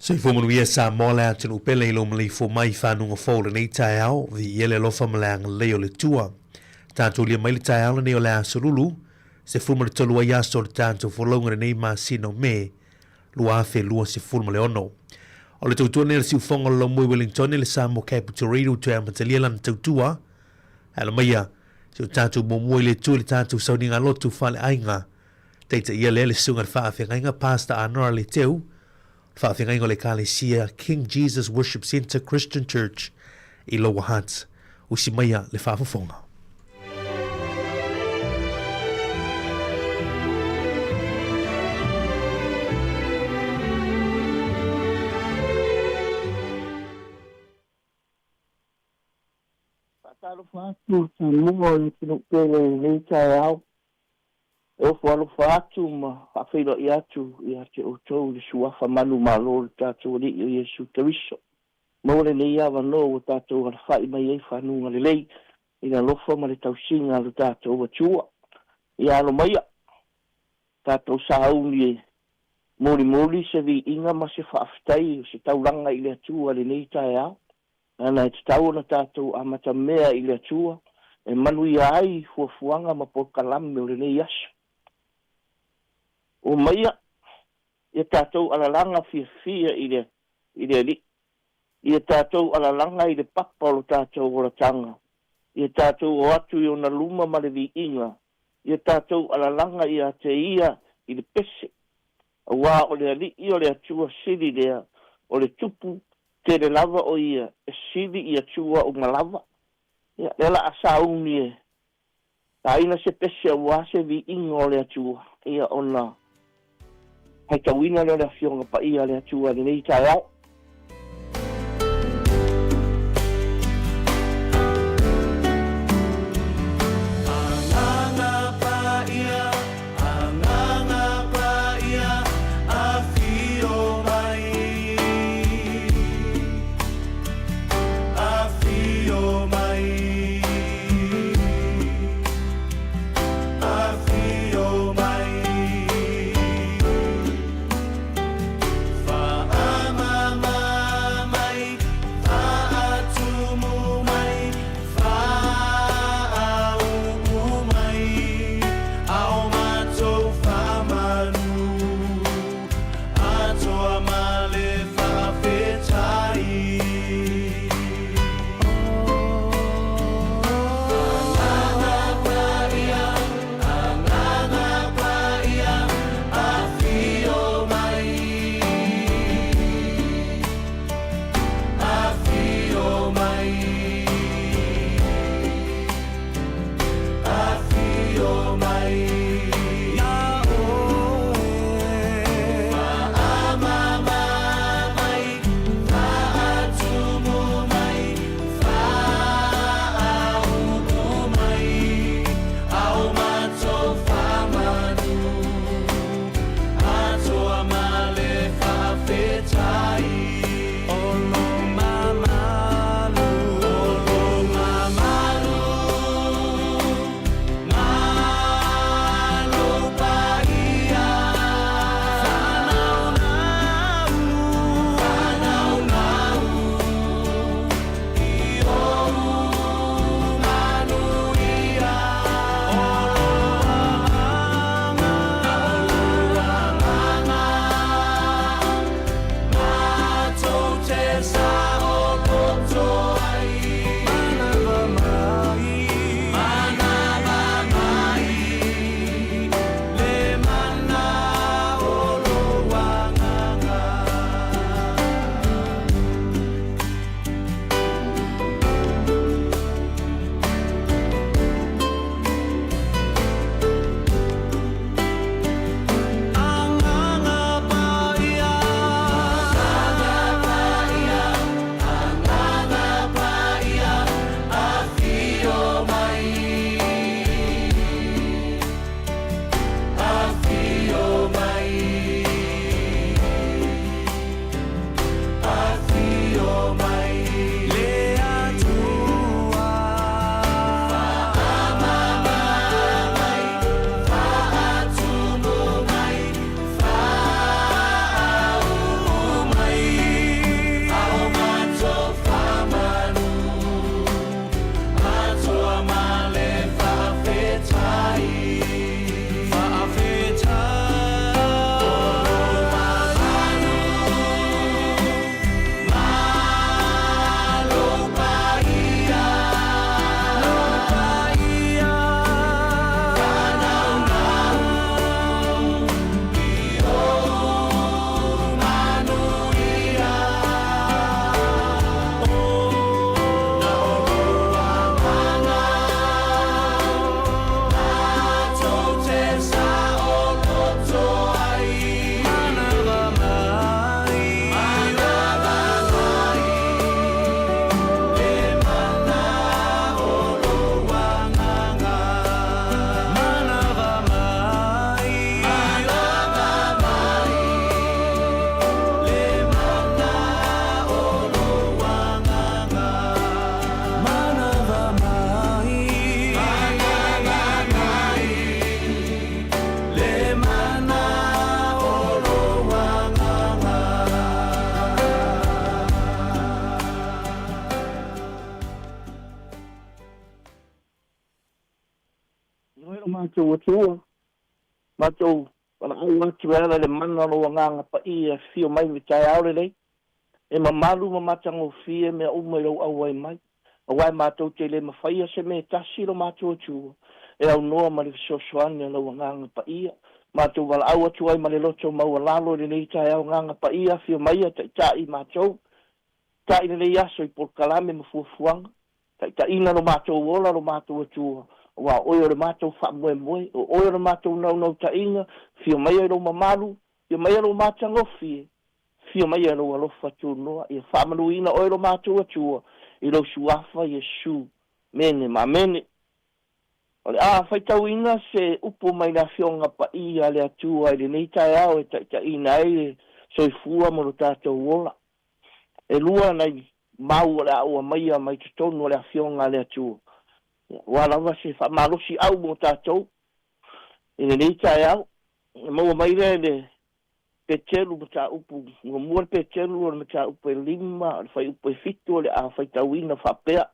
Soifua manuia Samoa le atunuu pele i lou maleifua mai i fanuga fou lenei taeao, viia le alofa ma le agalelei o le Atua. Tatou lia mai le taeao lenei o le Aso Lulu, 13 ai aso o le tatou folauga lenei masina o Me 2026. O le tautua lenei a le siufofoga o le Laumui Wellington i le Samoa Capital Radio toe amatalia lana tautua. Ala maia, si o tatou muamua i le Atua i le tatou sauniga lotu faaleaiga. Taitaia lea le susuga i le faafeagaiga Pastor Arnora Leteu, faafeagaiga o le Ekalesia King Jesus Worship Centre Christian Church i Lower Hutt. Usi maia le faafofoga. Faatalofa atu Samoa o le atunuu pele i lenei taeao. E ofo alofa atu ma faafeiloai atu ia te outou i le Suafa manumalo o le tatou Alii o Iesu Keriso. Maua lenei avanoa ua tatou alafai mai ai fanuga lelei i le alofa ma le tausiga a lo tatou Atua. Ia alo maia, tatou sauni e molimoli se viiga ma se faafetai o se taulaga i le Atua i lenei taeao. Leaga e tatau ona tatou amatamea i le Atua e manuia ai fuafuaga ma polokalame o lenei aso. Omaia ia tatou alalaga fiafia i le i le Alii, ia tatou alalaga i le papa o lo tatou olataga, ia tatou o atu i ona luma ma le viiga, ia tatou alalaga ia te ia i le pese, auā o le Alii o le Atua sili lea, o le Tupu tele lava o ia e sili i Atua uma lava. Ia, lea la a sauni e taina se pese auā se viiga o le Atua, ia ona faitauina lea o le Afioga Paia a le Atua i lenei taeao. E lo matou Atua, matou valaau atu e ala i le mana o Lou Agaga Paia e afifio mai i le taeao lenei, e mamalu ma matagofie mea uma i Lou auai mai, aua e matou te le mafaia se mea e tasi lo matou Atua, e aunoa ma le fesoasoani a Lou Agaga Paia. Matou valaau atu ai ma le loto maualalo i lenei taeao Agaga Paia, afio maia, taitai matou, taitai i lenei aso i polokalame ma fuafuaga, Taitaiina lo matou ola, lo matou Atua, aua o Oe o le matou faamoemoe, o Oe o le matou naunautaiga, afio maia i Lou mamalu, afio maia Lou matagofie, afio maia Lou alofa tunoa, ia faamanuiina Oe lo matou Atua, i Lou Suafa Iesu. Mene ma Amene. O le a faitauina se upu mai le Afioga Paia a le Atua i lenei taeao e taitaiina ai le soifua ma lo tatou ola. E lua nai mau o le a ou aumaia mai totonu o le Afioga a le Atua, aua lava se faamalosiau mo tatou i lenei taeao. E maua mai lea i le Peteru mataupu muamua, le Peteru o le mataupu e 5, o le fuaiupu e 7 o le a faitauina faapea,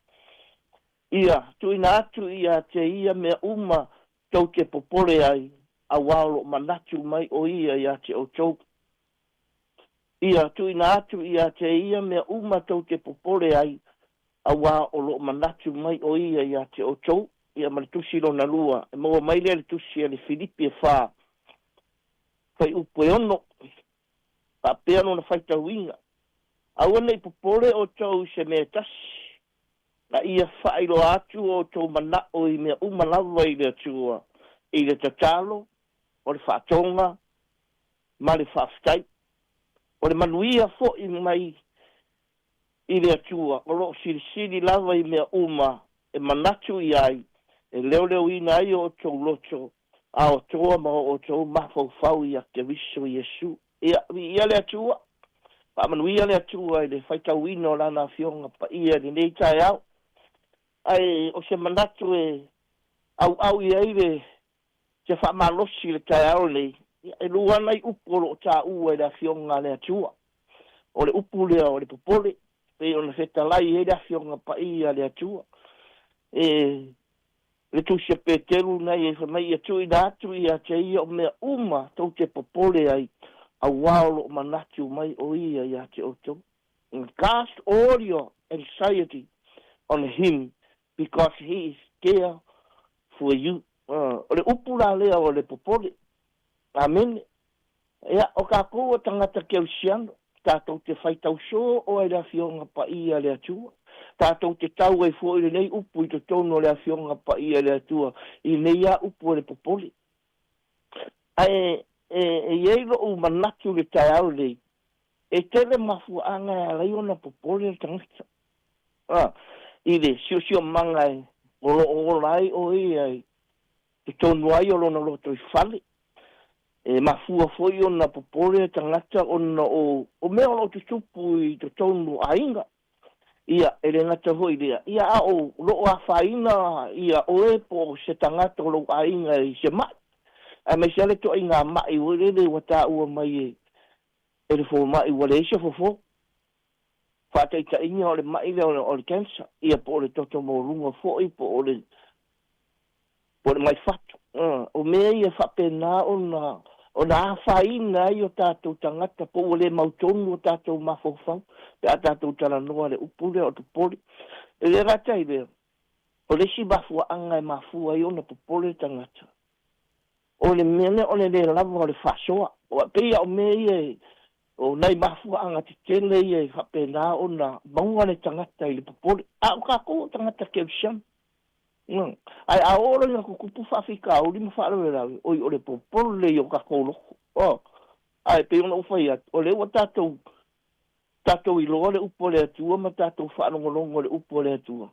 Ia tuuina atu ia te ia mea uma tou te popole ai, aua o lo o manatu mai o ia ia te outou. Ia tuuina atu ia te ia mea uma tou te popole ai, aua o lo o manatu mai o ia ia te outou. Ia ma le tusi lona lua, e maua mai lea i le tusi a le Filipi e fa, fuaiupu e 6, faapea lona faitauina, Aua ne i popole outou i se mea e tasi, a ia faailoa atu outou manaʻo i mea uma lava i le Atua, i le tatalo, o le faatoga, ma le faafetai. O le manuia foi mai i le Atua o lo o silisili lava i mea uma e manatu i ai, e leoleoina ai o outou loto aotoa ma o outou mafaufau ia Keriso Iesu. Ia, viia le Atua, faamanuia le Atua i le faitauina o Lana Afioga Paia i lenei taeao. Ae o se manatu e auau i ai le se faamalosi i le taeao lenei, e lua nai upu o lo o taua i le Afioga a le Atua. O le upu lea o le popole, pei ona fetalai ai le Afioga Paia a le Atua. E le Tusi a Peteru nei e fai mai, Ia tuuina atu ia te ia o mea uma tou te popole ai, aua o lo o manatu mai o ia ia te outou. Cast all your anxiety on him because he is care for you. O le upu la lea o le popole. Amene. Ia, o kākou o tagata Kerisiano, tātou te whai tausō ai le Afioga Paia a le Atua. Tātou te tau ai foi lenei upu i totonu o le Afioga Paia a le Atua, i nei a upu o le popole. Ae e, e i ai lo'u manatu i le taeao lenei, e tele mafuaaga e ala ai ona popole le tagata. A, i le siosiomaga e o lo o ola ai o ia i totonu ai o lona lotoifale. E mafua foi ona popole le tagata ona o, o mea o lo o tutupu i totonu o aiga. Ia, e le gata foi i lea, ia a o lo o afaina ia oe po o se tagata o lou aiga i se maʻi, aemaise lava le ituaiga maʻi foi lele ua taua mai e, e le fomai ua leai se fofo. Faataitaiga o le maʻi lea o le cancer, ia po o le toto maualuga foi po o le po o le mai fatu. O mea ia e faapena ona ona afaina ai o tatou tagata po ua le mautonu o tatou mafaufau pe a tatou talanoa i le upu lea o le popole. E le gata i lea, o le isi mafuaaga e mafua ai ona popole le tagata, o le mea lea o le le lava o le faasoa. Aua e pei lava o mea ia e O nai mafuaaga tetele ia e faapena ona maua le tagata i le popole. A o tatou o tagata kerisiano. Ae a oo loa ina tutupu faafitauli ma faalavelave, oi o le popole ia o tatou loto. Oh. Ae pei ona ou fai atu, o lea ua tatou tatou iloa le upu a le Atua ma tatou faalogologo i le upu a le Atua.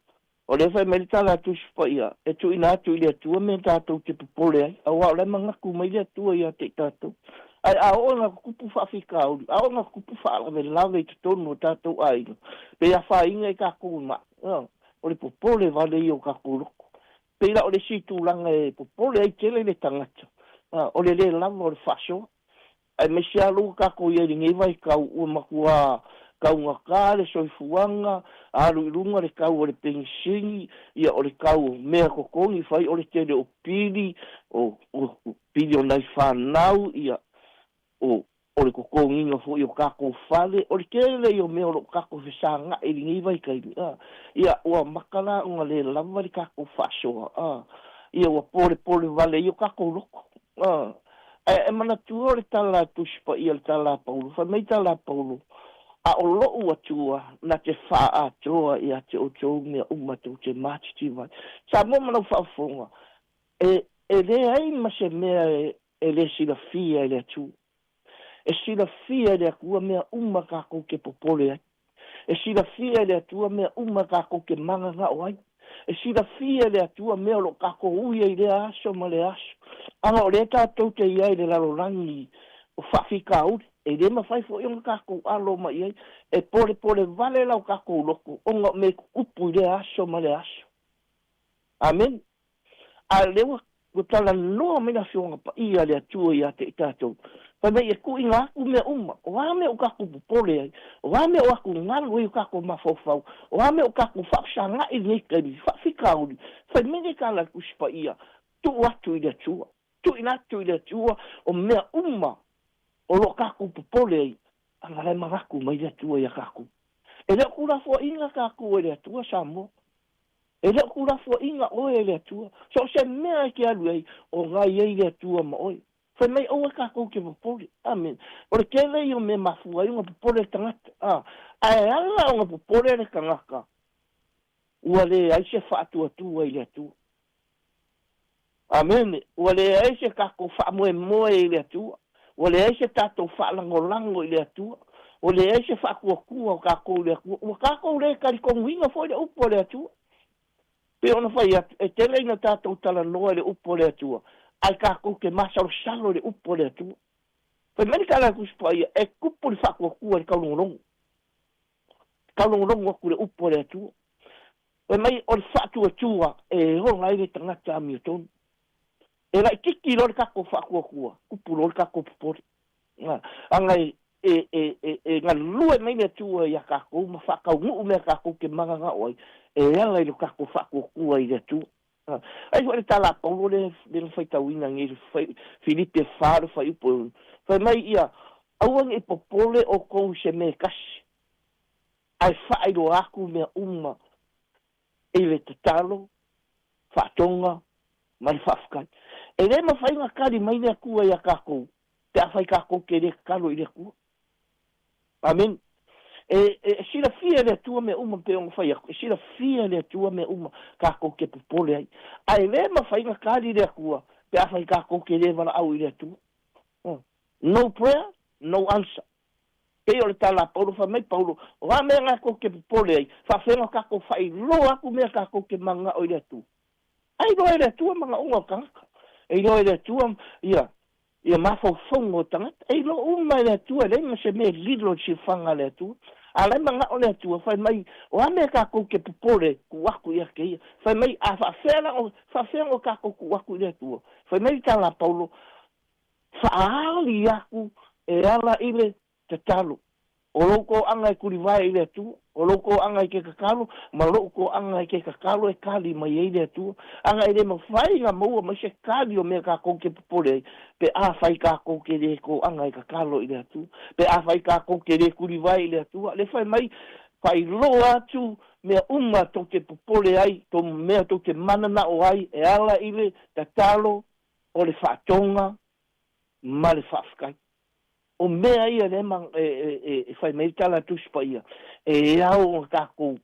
O lea e fai mai le tala a Tusi Paia, e tuuina atu i le Atua mea tatou te popole ai, aua o la e manatu mai le Atua ia te i tatou. Ae a oo ina tutupu faafitauli, a oo ina tutupu faalavelave i totonu o tatou aiga, pe afaina i tatou i maʻi, o le popole vale ia o tatou loto. Pei la o le isi tulaga e popole ai tele le tagata, o le le lava o le faasoa. Aemaise lava lea ua tatou i ai i lenei vaitau ua matua Taugata le soifuaga, alu i luga le tau o le penisini, ia o le tau o mea totogi fai o le tele o pili, o pili o nai fanau, ia o o le totogiina foi o tatou fale, o le tele ia o mea o lo o tatou fesagai i lenei vaitaimi, a, ia ua amata la ona le lava le tatou faasoa, a, ia ua polepole vale ai o tatou loto, a. Ae e manatua o le tala a Tusi Paia, le tala a Paulo, fai mai tala a Paulo, A o loʻu Atua na te faaatoa ia te outou mea uma tou te matitiva ai. Samoa ma lau faafofoga, e, e leai ma se mea e, e le silafia e le Atua. E silafia e le Atua mea uma tatou te popole ai. E silafia e le Atua mea uma tatou te mananao ai. E silafia e le Atua mea o lo o tatou ui ai i lea aso ma lea aso. Ana o lea tatou te i ai i le lalolagi o faafitauli, e le mafai foi ona tatou alo mai i ai. E polepole vale la o tatou loto ona o mea e tutupu i lea aso ma lea aso. Amene. A o lea ua ua talanoa mai le Afioga Paia a le Atua ia te i tatou, fai mai e tuuina atu mea uma, o a mea o tatou popole ai, o a mea o atugalu ai o tatou mafaufau, o a mea o tatou faafesagai i lenei taimi, faafitauli, fai mai le tala a le Tusi Paia, tuu atu i le Atua, tuuina atu i le Atua o mea uma o lo o tatou popole ai, ana la e manatu mai le Atua ia tatou. E le o tuulafoaiina tatou e le Atua Samoa. E le o tuulafoaiina oe e le Atua. So o se mea e te alu ai, o na i ai le Atua ma oe. Fai mai aua tatou te popole. Amene. O le tele ia o mea e mafua ai ona popole le tagata. A, ae ala ona popole le tagata, ua leai se faatuatua i le Atua. Amene. Ua leai se tatou faamoemoe i le Atua. Ua leai se tatou faalagolago i le Atua. Ua leai se faatuatua o tatou i le Atua. Ua tatou le talitonuina foi le upu a le Atua. Pei ona fai atu, e tele ina tatou talanoa i le upu a le Atua, ae tatou te masalosalo i le upu a le Atua. Fai mai le tala a le Tusi Paia, e tupu le faatuatua i le taulogologo. Taulogologo atu i le upu a le Atua. Fai mai o le faatuatua e ola ai le tagata amiotonu. E laititi loa le tatou faatuatua, tupu loa le tatou popole. Aga e, e, e, e, e galue mai le Atua ia tatou ma faataunuu mea tatou te mananao ai, e ala i lo tatou faatuatua i le Atua. Ai foi le tala a Paulo lea lea na faitauina nei le Filipi e 4 le fuaiupu e 6. Fai mai ia, aua ne i popole outou i se mea e tasi, ae faailoa atu mea uma i le tatalo, faatoga ma le faafetai. E le mafai ona tali mai le Atua ia tatou pe afai tatou te le tatalo i le Atua. Amene. E, e silafia e le Atua mea uma pei ona fai atu, e silafia e le Atua mea uma tatou te popole ai. Ae le mafai ona tali le Atua pe afai tatou te le valaau i le Atua. No prayer, no answer. Pei o le tala a Paulo, fai mai Paulo, o a mea tatou te popole ai, faafeaga tatou faailoa atu mea tatou te mananao i le Atua. A iloa e le Atua manaoga o tagata. E iloa e le Atua ia ia mafaufauga o tagata. E iloa uma e le Atua, e leai ma se mea e lilo i le silafaga a le Atua. A la e manao le Atua, fai mai, o a mea tatou te popole, tuu atu ia te ia. Fai mai, a faafefea la, faafefea ona tatou tuu atu i le Atua? Fai mai le tala a Paulo, Faaali atu e ala i le tatalo. O lou toaga e tulivae i le Atua, o lou toaga i ke tatalo, ma lou toaga i ke tatalo e kali mai ai le Atua. Aga e le mafai na maua mai se kali o mea takou te popole ai, pe afai takou te le toaga e tatalo i le Atua, pe afai takou te le tulivae i le Atua. Le fai mai, faailoa atu mea uma tou te popole ai, tou mea tou te mananao ai e ala i le tatalo, o le faatoga ma le faafetai. O mea ia lea e fai mai ai le tala a Tusi Paia, e ao ona tatou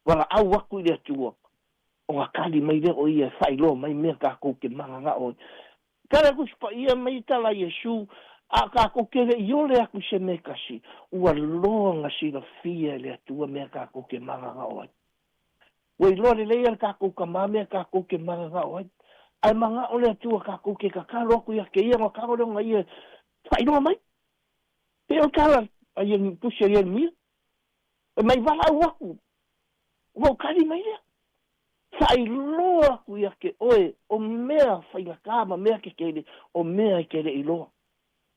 valaau atu i le Atua, ona tali mai lea o Ia e faailoa mai mea tatou te mananao ai. Tala a Tusi Paia mai tala a Iesu, a tatou te le i ole atu i se mea e tasi, ua loa ona silafia e le Atua mea tatou te mananao ai. Ua iloa lelei e le tatou tama mea tatou te mananao ai. Ae manao le Atua tatou te tatalo atu ia te Ia ona tago lea ona Ia faailoa mai. Pei o le tala a ia tusi a Ieremia. Fai mai valaau atu, ua ou tali mai lea. Faailoa atu ia te oe o mea faigata ma mea tetele, o mea e te le iloa.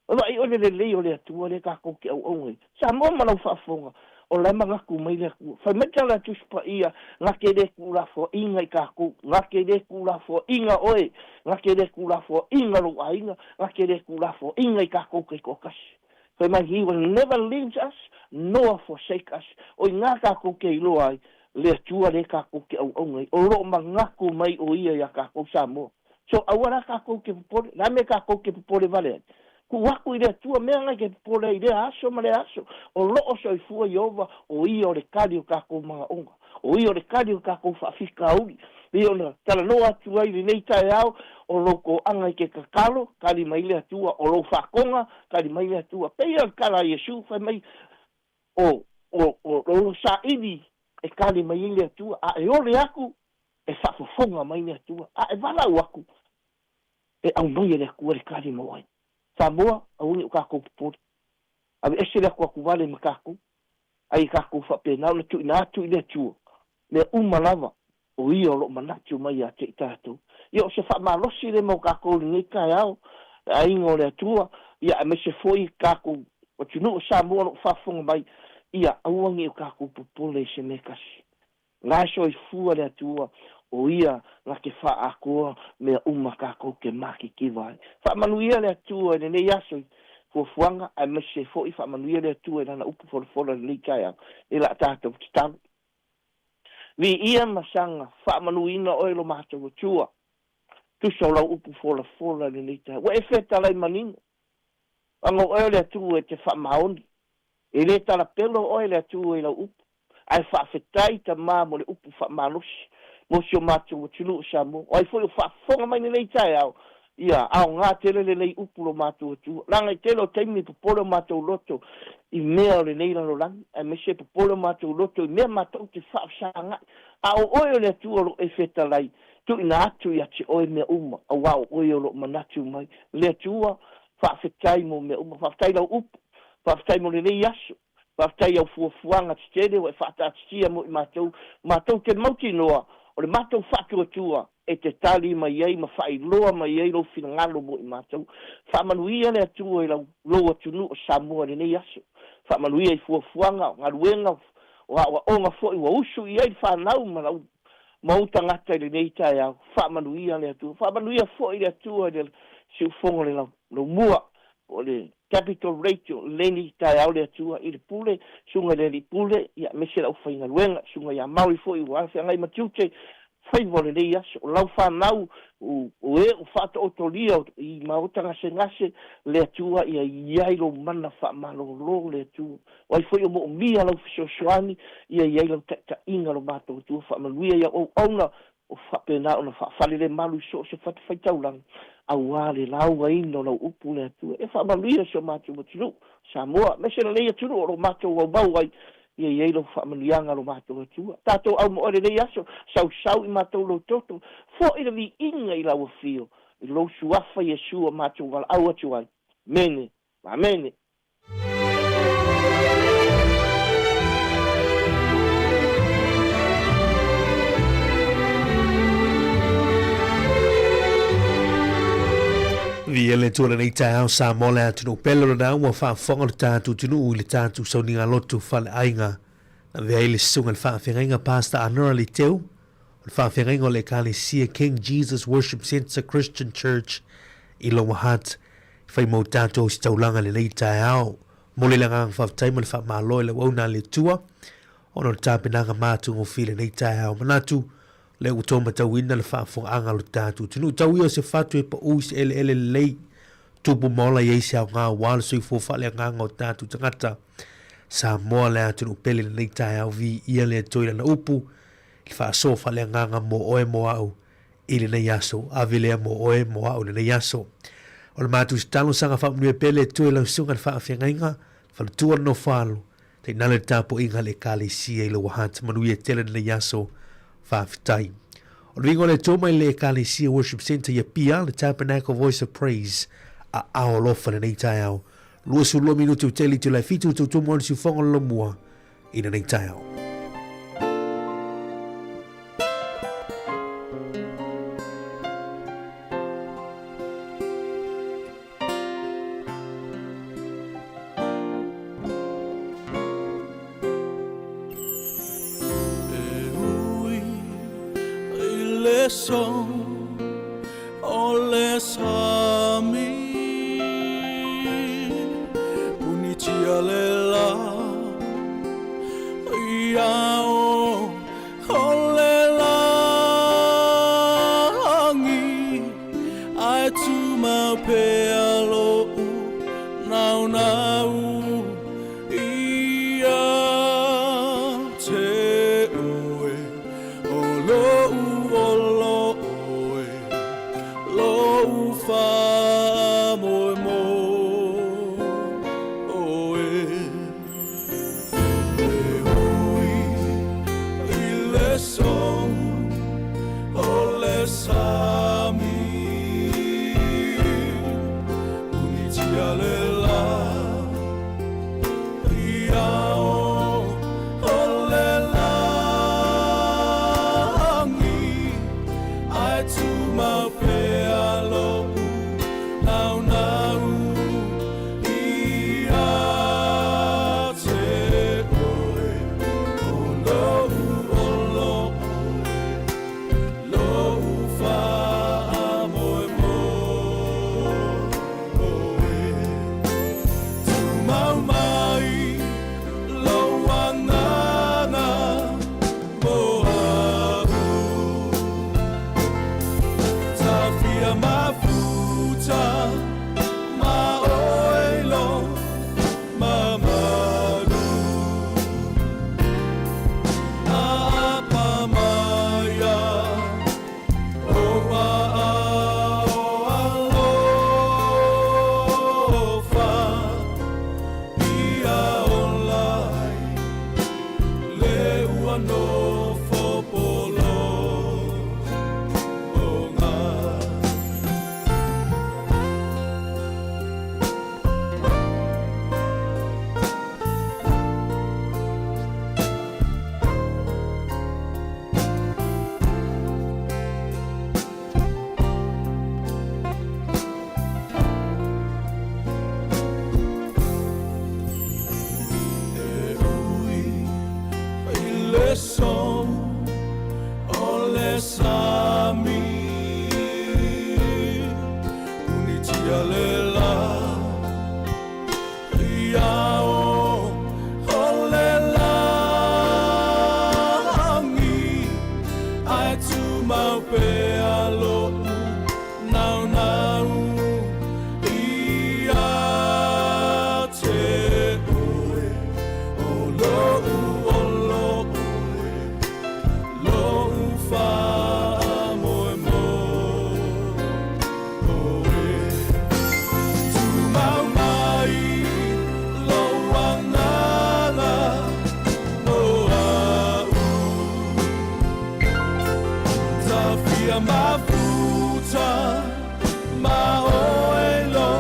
Vaai oe le lelei o le Atua lea tatou te auauna ai. Samoa ma lau faafofoga. O la e manatu mai le Atua. Fai mai tala a Tusi Paia, Na te le tuulafoaiina i tatou, na te le tuulafoaiina oe, na te le tuulafoaiina lou aiga, na te le tuulafoaiina i tatou taitoatasi. Fai mai, He will never leaves us nor forsake us. O i ina tatou te iloa ai le Atua lea tatou te auauna ai, o lo o manatu mai o Ia iā tatou Samoa. So aua la tatou te popole, le a mea tatou te popole vale ai? Tuu atu i le Atua mea na e te popole ai i lea aso ma lea aso. O lo o soifua Ieova, o Ia o le tali o tatou manaoga. O Ia o le tali o tatou faafitauli. Pei ona talanoa atu ai i lenei taeao, o lou toaga i te tatalo, tali mai le Atua, o lou faatoga, tali mai le Atua. Pei o le tala a Iesu, fai mai, o, o, o lou saili e tali mai ai le Atua, a e ole aku, e faafofoga mai le Atua, a e valaau aku, e aumai e le Atua le tali mo oe. Samoa, aua ne i o tatou popole. Aveese le atuatuvale ma tatou, a ia tatou faapena ona tuuina atu i le Atua mea uma lava o Ia o lo o manatu mai ia te i tatou. Ia o se faamalosi lea mo tatou i lenei taeao, le aiga o le Atua, ia aemaise foi tatou atunuu o Samoa o lo o faafofoga mai, ia aua ne i o tatou popole i se mea e tasi. La e soifua le Atua, o Ia na te faaatoa mea uma tatou te matitiva ai. Faamanuia le Atua i lenei aso i fuafuaga, aemaise foi faamanuia le Atua i Lana upu folafola i lenei taeao, e la tatou tatalo. Viia ma saga faamanuina oe lo matou Atua, tusa o lau upu folafola i lenei taeao. Ua e fetalai manino, leaga o oe o le Atua e te faamaoni. E le talapelo oe le Atua i lau upu, ae faafetai Tama mo le upu faamalosi mo si o matou atunuu o Samoa. O ai foi o faafofoga mai lenei taeao, ia aoga tele lenei upu lo matou Atua. Leaga i tele o taimi e popole o matou loto i mea o lenei lalolagi, aemaise e popole o matou loto i mea matou te faafesagai. A o oe o le Atua o lo o e fetalai, tuuina atu ia te oe mea uma, aua o oe o lo o manatu mai. Le Atua, faafetai mo mea uma. Faafetai i lau upu. Faafetai mo lenei aso. Faafetai i au fuafuaga tetele ua e faataatitia mo i matou, matou te mautinoa o le matou faatuatua e te tali mai ai ma faailoa mai ai lou finagalo mo i matou. Faamanuia le Atua i lau lou atunuu o Samoa i lenei aso. Faamanuia i fuafuaga, o galuega, o aoaoga foi ua usu i ai le fanau ma lau ma ou tagata i lenei taeao. Faamanuia le Atua. Faamanuia foi le Atua i le siufogo o le laumua po o le Capital Radio leni taeao le Atua i le Pule, Susuga i le Alii Pule, ia aemaise le aufaigaluega, Susuga ia Maui foi ua feagai ma tiute, faiva o lenei aso, o lau fanau, o e ua faataotolia i maota gasegase, le Atua ia i ai lou mana faamalolo le Atua. O ai foi o moomia lau fesoasoani, ia i ai lau taitaiga lo matou Atua, faamanuia i au auauna, o faapena ona faafalelemalu i so o se fatafaitaulaga, aua le laugaina o lau upu le Atua. Ia faamanuia si o matou atunuu, Samoa, aemaise lenei atunuu o lo o matou aumau ai, ia i ai lau faamanuiaga lo matou Atua. Tatou aumoe lenei aso, sausau i matou lou toto, foi le viiga i lau afio, i lou Suafa Iesu o matou valaau atu ai. Amene. Amene. Viia le Atua lenei taeao Samoa le atunuu pele o lena ua faafofoga lo tatou atunuu i le tatou sauniga lotu faleaiga na avea ai le susuga i le faafeagaiga Pastor Anora Liteu o le faafeagaiga o le Ekalesia King Jesus Worship Centre Christian Church i Lower Hutt Fai mau tatou se taulaga i lenei taeao. Momoli le agaga faafetai ma le faamalo i le auauna a le Atua ona o le tapenaga matagofie i lenei taeao. Manatu, lea ua tou matauina le faafofogaaga a lo tatou atunuu. Tau ia o se fatu e pau i se eleele lelei, tupu ma ola i ai se aoga aua le soifua faaleagaga o tatou tagata. Samoa le atunuu pele i lenei taeao, viia le Atua i lana upu, i le faasoa faaleagaga mo oe mo au. i lenei aso, ave lea mo oe mo a'u i lenei aso. O le matou tatalo saga faamanuia pea le Atua i lau susuga i le faafeagaiga, faletua le nofo alo, tainane le tapuaiga a le Ekalesia i Lower Hutt. Manuia tele lenei aso. Faafetai. O le viiga o le Atua mai le Ekalesia Worship Centre i Apia, le Tabernacle Voice of Praise, a ao alofa lenei taeao. 22 minute o tele i te lai fitu, tautua mo le siufogo le lomua i lenei taeao. le so o le sami Punitia le la i ao o le lagi Ae tumau pea lo'u naunau Ia te oe o lo'u ola oe Lo'u faamoemoe E ui i le sou o le sami Punitia le la i ao o le lagi Ae tumau pea lo'u naunau Ia te oe o lo'u ola oe Lo'u faamoemoe Tumau mai lou agaga mo a'u Taofia mafuta ma oe lo mamalu Aapa maia ou aao alofa Ia ola ai le ua nofo pologa. E ui i le sou o le sami Punitia le la i ao o le lagi Ae tumau pea lo'u naunau Ia te oe o lo'u ola oe Lo'u faamoemoe Tumau mai lou agaga mo a'u Taofia mafuta ma oe lo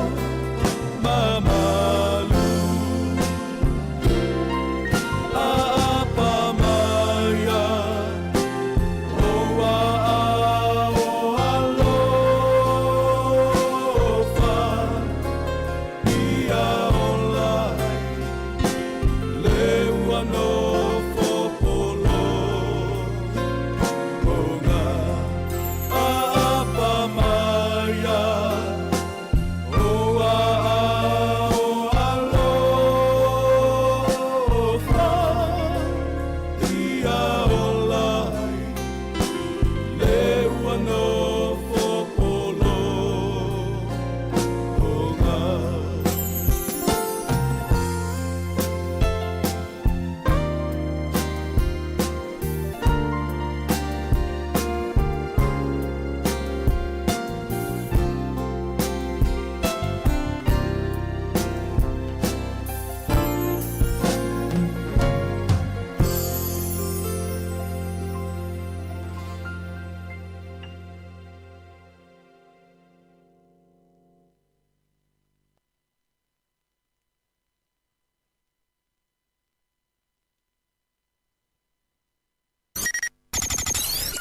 mamalu Aapa maia ou aao alofa Ia ola ai le ua nofo pologa Aapa maia ou aao alofa Ia ola ai le ua nofo pologa.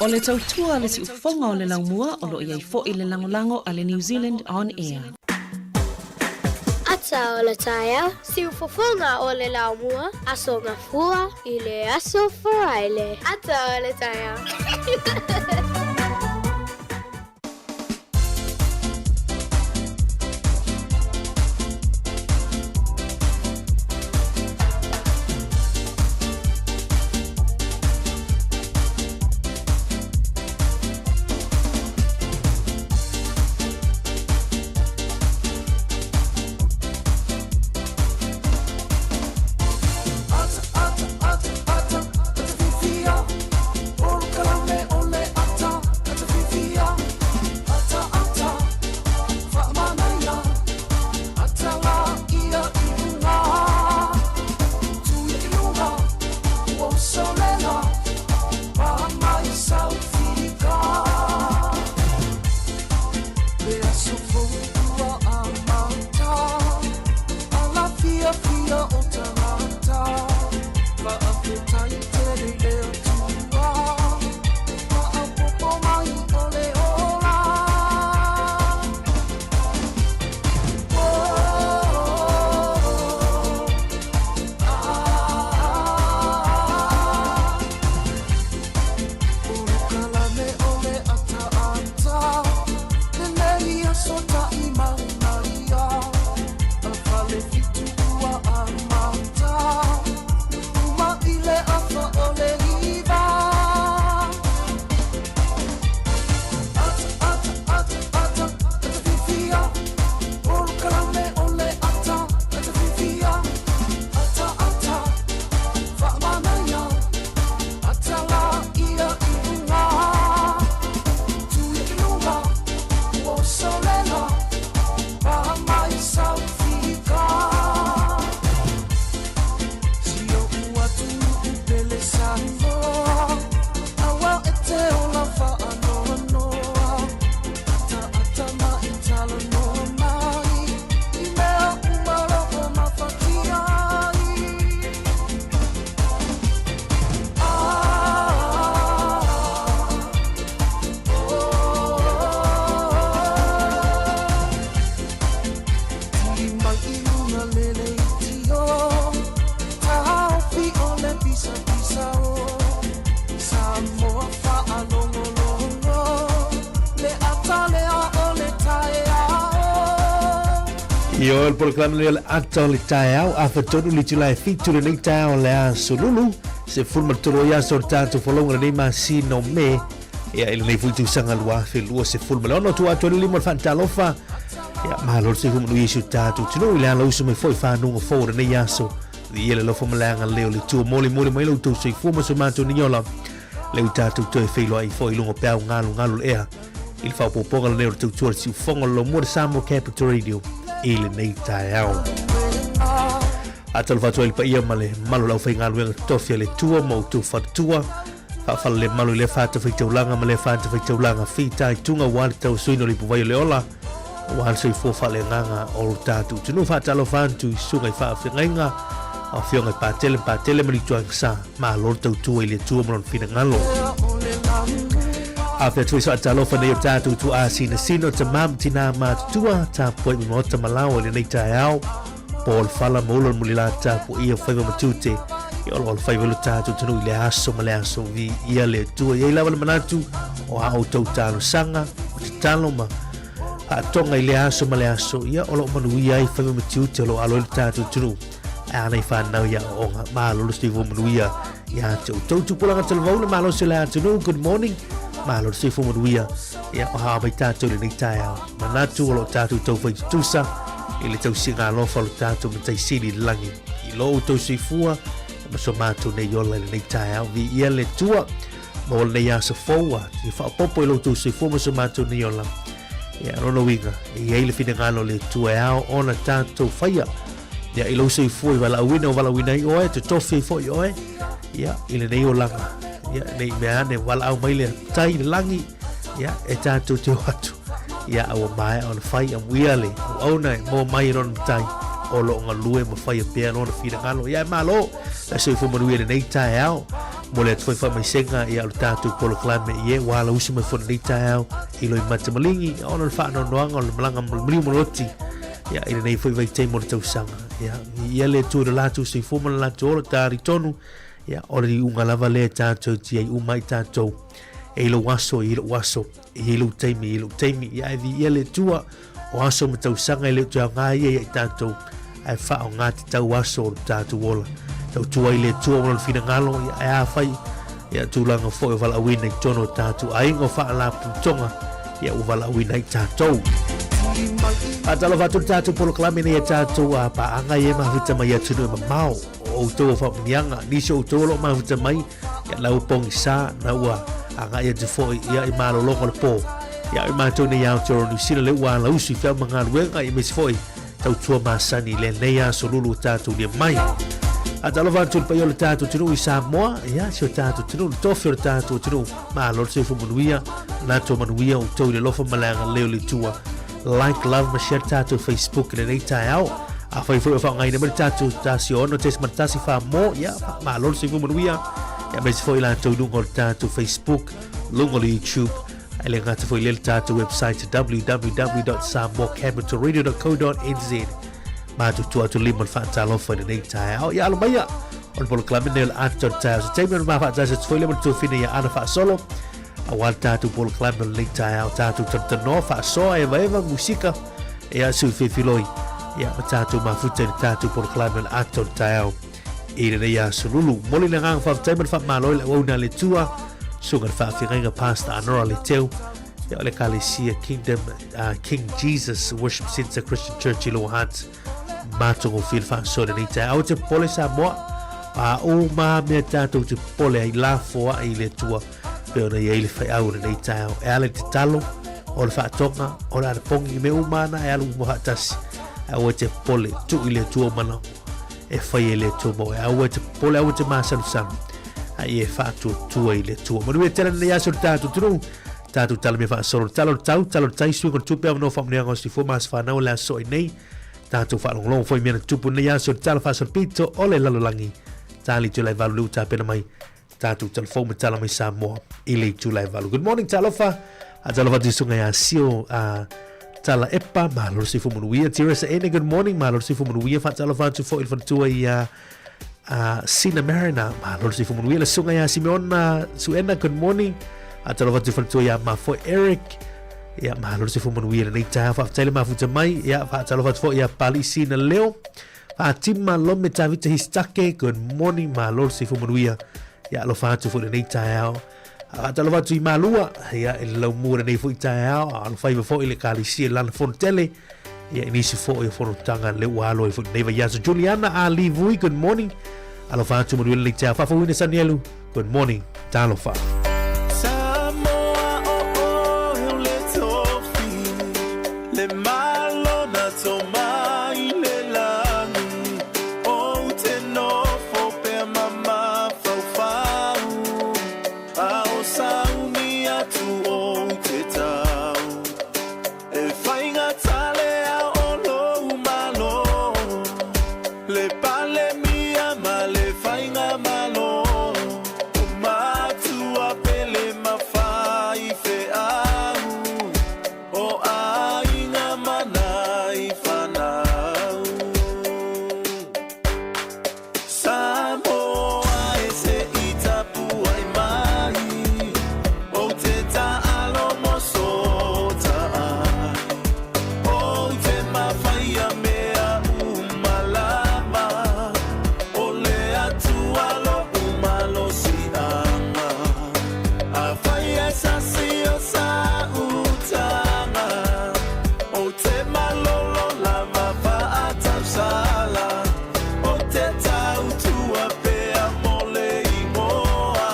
O le tautua a le siufofoga o le laumua o lo o i ai foi le lagolago a le New Zealand On Air. Ata o le taeao, siufofoga o le laumua, Aso Gafua i le Aso Faraile. Ata o le taeao. Ioe, o le polokalame lenei o le Ata o le Taeao, afatonu le itula e 7 lenei taeao o le aso Lulu, 13 ai aso o le tatou folauga lenei masina o Me, ia i lenei foi tausaga 2026. Tua atu ai le lima o le faatalofa, ia malo le soifua manuia i si o tatou atunuu i le alausu mai foi fanuga fou o lenei aso. Viia le alofa ma le agalelei o le Atua, molimoli mai lo outou soifua ma so matou nei ola, lea ua tatou toe feiloai foi i luga o peau galugalu o le ea i le faaopoopoga lenei o le tautua a le siufofoga o le Laumua le Samoa Capital Radio i lenei taeao. Faatalofa atu ai le paia ma le mamalu o le aufaigaluega totofi a le Atua ma outou faletua, faafalelemalu i lea fatafaitaulaga ma lea fatafaitaulaga, fitaituga aua le tauasuina o le ipuvai o le ola, aua le soifua faaleagaga o lo tatou atunuu. Faatalofa atu i susuga i faafeagaiga, afioga i Patele ma Patele ma Lituagasa, malo le tautua i le Atua ma lona finagalo. Afe atu i faatalofa nei o tatou tuaa sinasina o tamā ma tinā matutua, tapuai mai maota ma laoa i lenei taeao, po o le fala ma ula o le mulila tapuaia faiva ma tiute, ia o lo o le faiva i lo tatou atunuu i le aso ma le aso viia le Atua. E i ai lava le manatu o a outou talosaga, o tatalo ma faatoga i lea aso ma le aso, ia o lo o manuia ai faiva ma tiute o lo o alo ai lo tatou atunuu. Ae ana i whanau ia o malo le soifua manuia ia te outou tupulaga talavou le malosi o le atunuu. Good morning, malo le soifua manuia ia o haa mai tatou i lenei taeao. Manatu o lo o tatou taufai tutusa i le tausiga alofa o lo tatou Matai Sili i le lagi. I lo outou soifua ma so matou nei ola i lenei taeao. Viia le Atua mo lenei aso fou a i faaopoopo i lo outou soifua ma so matou nei ola. Ia, lona uiga, e i ai le finagalo o le Atua e ao ona tatou faia. Ia, i lou soifua i valaauina o valaauina ai oe, totofi ai foi oe, ia, i lenei olaga. Ia, nei mea ane, valaau mai le tai i le lagi, ia, e tatou te o atu. Ia, a ua maea ona fai, amuia le auauna e maua mai e lona matai, o lo o galue ma faia pea lona finagalo. Ia, e malo, le soifua manuia i lenei taeao. Momoli atu foi faamaisega ia o le tatou polokalame i e ua alausi mai foi lenei taeao i loi mata maligi ona o le faanoanoaga o le malaga maliu maloti ia i lenei foi vaitaimi o le tausaga ia ia le Atua i lo latou soifua ma le latou ola talitonu ia o le iuga lava lea tatou te i ai uma ai tatou e i lou aso e i lou aso e i lou taimi e i lou taimi ia ae viia le Atua o aso ma tausaga e le o toe aoga ia ia i tatou ae faaaoga tatau aso o lo tatou ola. Tautua ai le Atua ma lona finagalo, ia ae afai ia tulaga foi o valaauina i totonu o tatou aiga o faalapotopotoga, ia ua valaauina ai tatou. Faatalofa atu le tatou polokalame nei a tatou a paaga ia e mafuta mai atunuu e mamao o outou o faamanuiaga, nisi o outou o lo o mafuta mai ia la ua pogisa na ua agai atu foi ia i malologa o le po. Ia i matou nei Aotearoa Niu Sila lea ua alausu i feau ma galuega ia aemaise foi tautua masani i lenei aso lulu o tatou lia mai. Faatalofa atu i le paia o le tatou atunuu i Samoa, ia si o tatou atunuu, le tofi o le tatou atunuu. Malo le soifua manuia, manatu o manuia outou i le alofa ma le agalelei o le Atua. Like, love ma share tatou Facebook i lenei taeao. Afai foi o faaaogaina mai le tatou 1 6 1 mo, ia malo le soifua manuia. Ia aemaise foi latou i luga o le tatou Facebook, luga o le YouTube, Ae le gata foi lea le tatou website www.samoacapitalradio.co.nz. Matutua atu lima le faatalofa i lenei taeao. Ia alo maia, o le polokalame lenei o le Ata o le Taeao. Se taimi ona mafaatasi atu foi lea ma le tuafine ia Ana Faasolo. Aua le tatou polokalame o lenei taeao, tatou talotanoa, faasoa, evaeva, musika, ia sui filifiloi, ia ma tatou mafuta i le tatou polokalame o le Ata o le Taeao. I lenei aso lulu, momoli le agaga faafetai ma le faamalo i le auauna a le Atua, susuga i le faafeagaiga Pastor Anora Leteu, ia o le Ekalesia Kingdom King Jesus Worship Centre Christian Church i Lower Hutt, matagofie le faasoa i lenei taeao. Aua te popole Samoa, a uma mea tatou te popole ai, lafoai i le Atua, pei ona i ai le faiau i lenei taeao. E ala i le tatalo, o le faatoga, o le anapogi, mea uma ana e alu uma faatasi. Aua te popole, tuu i le Atua manaoga. e fai e le Atua ma oe. Aua e te popole, aua e te masalusalu, a ia e faatuatua i le Atua. Manuia tele lenei aso i le tatou atunuu, tatou tala mea faasolo, le tala o le tau, tala o le tai, suiga o le tupe, avanoa faamanuiaga o soifua ma aso fanau o le aso i nei. Tatou faalogologo foi i mea na tutupu i lenei aso i le tala faasolopito o le lalolagi. Tali itula e 8 le ua tapena mai tatou talafou ma tala mai Samoa i le itula e 8. Good morning, talofa. Talofa atu i susuga ia Sio Tala Epa, malo le soifua manuia. Teresa Ene, good morning, malo le soifua manuia. Faatalofa atu foi i le faletua ia Sina Mariner, malo le soifua manuia. Le susuga ia Simeona Suena, good morning. Faatalofa atu i le faletua ia Mafoe Eric. Ia, malo le soifua manuia i lenei taeao. Faafetai le mafuta mai. Ia, faatalofa atu foi ia Pali Sina Leo. Fatima Lome Tavita Histake, good morning, malo le soifua manuia. Ia, alofa atu foi lenei taeao. Faatalofa atu i Malua, ia, i le laumua lenei foi taeao. Alofaiva foi le Kalisia lana fono tele. Ia, i nisi foi o fonotaga le ua alo ai foi lenei vaiaso. Juliana Ali Vui, good morning. Alofa atu manuia lenei taeao. Faafouina Sanielu, good morning. Talofa. Samoa o oe o le tofi, le malo na tomai le lagi, ou te nofo pea ma mafaufau, a o sauni atu ou te tau. E faigata le ao o lou Malo, le Palemia ma le Faigamalo, o matua pele ma faifeau, o aiga ma nai fanau. Samoa e se i tapuai mai, ou te taalo mo sota ai. Ou te mafaia mea uma lava, o le Atua lo'u malosiaga. Afai e sasi o sa'u taga, ou te malolo lava faatausala. Ou te tautua pea mo le igoa,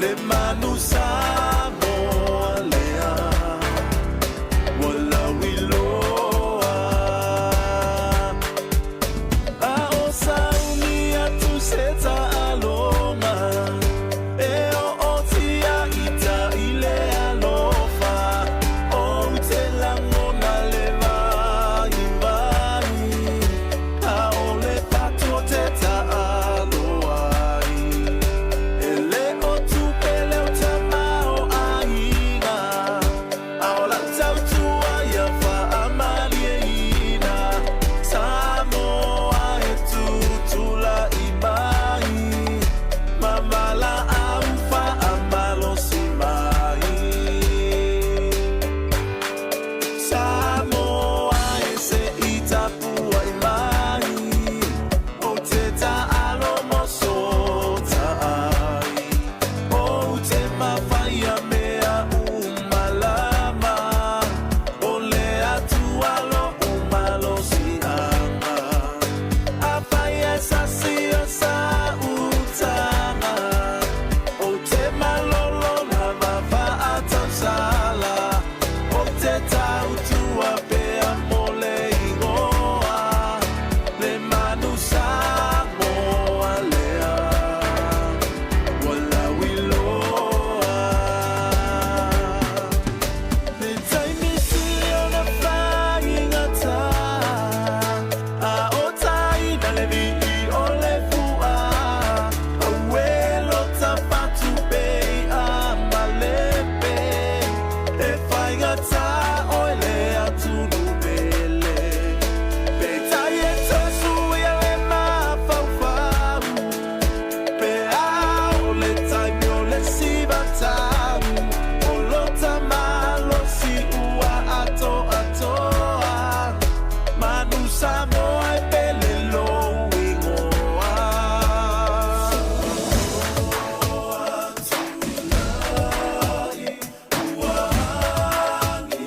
le manu Samoa lea ua lauiloa. A o sauni atu se taaloga, e ootia i tai le alofa, ou te lagona le vaivai, a o le fatu o te taalo ai. E le o tupe le o tamaoaiga, a o lau tautua ia faamalieina. Samoa e tutulai mai, ma valaau faamalosi mai. Samoa e se i tapuai mai, ou te taalo mo sota ai. Ou te mafaia mea uma lava, o le Atua lo'u malosiaga. Afai e sasi o sa'u taga, ou te malolo lava faatausala. Ou te tautua pea mo le igoa, le manu Samoa lea ua lauiloa. Le taimi sili ona faigata, a o taina le vii o le fua, aue lo tafatu pei a malepe, e faigata oe le atunuu pele. Peitai e toe suia le mafaufau, pe a o le taimi o le sivatau, o lota malosi ua atoatoa, manu Samoa e pele lou igoa. Samoa tulai ua agi.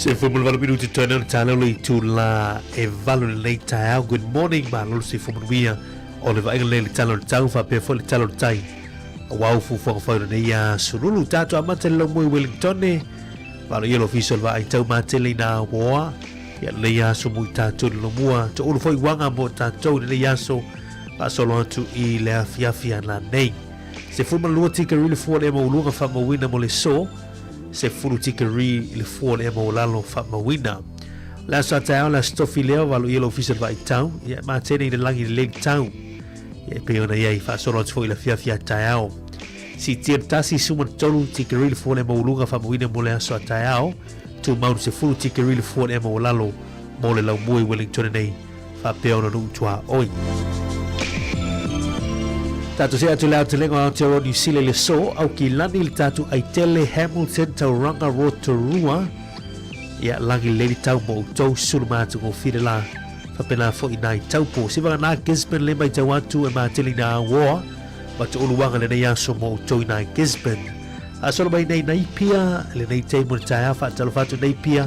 18 minuti toe nei o le taeao le itula e 8 i lenei taeao. Good morning, malo le soifua manuia o le vaaiga lenei i le tala o le tau faapea foi le tala o le tai aua ua fuafuaga fai o lenei aso lulu. Tatou amata i le laumua i Wellington, malo ia le ofisa o le vaai tau matele i nā uoa ia lenei aso mo i tatou i le laumua. Toulu foi uaga mo tatou i lenei aso faasolo atu i le afiafi ana nei. 12 tikeri le fua le maualuga faamauina mo le so, 10 tikeri le fua le maualalo faamauina. O le aso a taeao le aso tofi lea o valo ia le ofisa o le vaaitau, ia e matene i le lagi lelei le tau. Ia e pei ona iai faasolo atu foi i le afiafi a taeao. Siitia le tasi suma le tolu tikeri le fua le maualuga faamauina mo le aso a taeao, tumau le 10 tikeri le fua le maualalo mo le laumua i Wellington nei. faapea ona nuu tuaoi. Tatou see atu le aotelega o Aotearoa Niu Sila i le aso, Aukilani le tatou aitele Hamilton Tauranga Rotorua. Ia lagi lelei le tau mo outou sulu ma atugofie le la. Faapena foi nai Taupo. Sivaga na Gisborne le matau atu e matele i nā auoa ma tooluaga lenei aso mo outou i nai Gisborne. Faasolo mai nei Naipia lenei taimi o le taeao, faatalofa atu Naipia.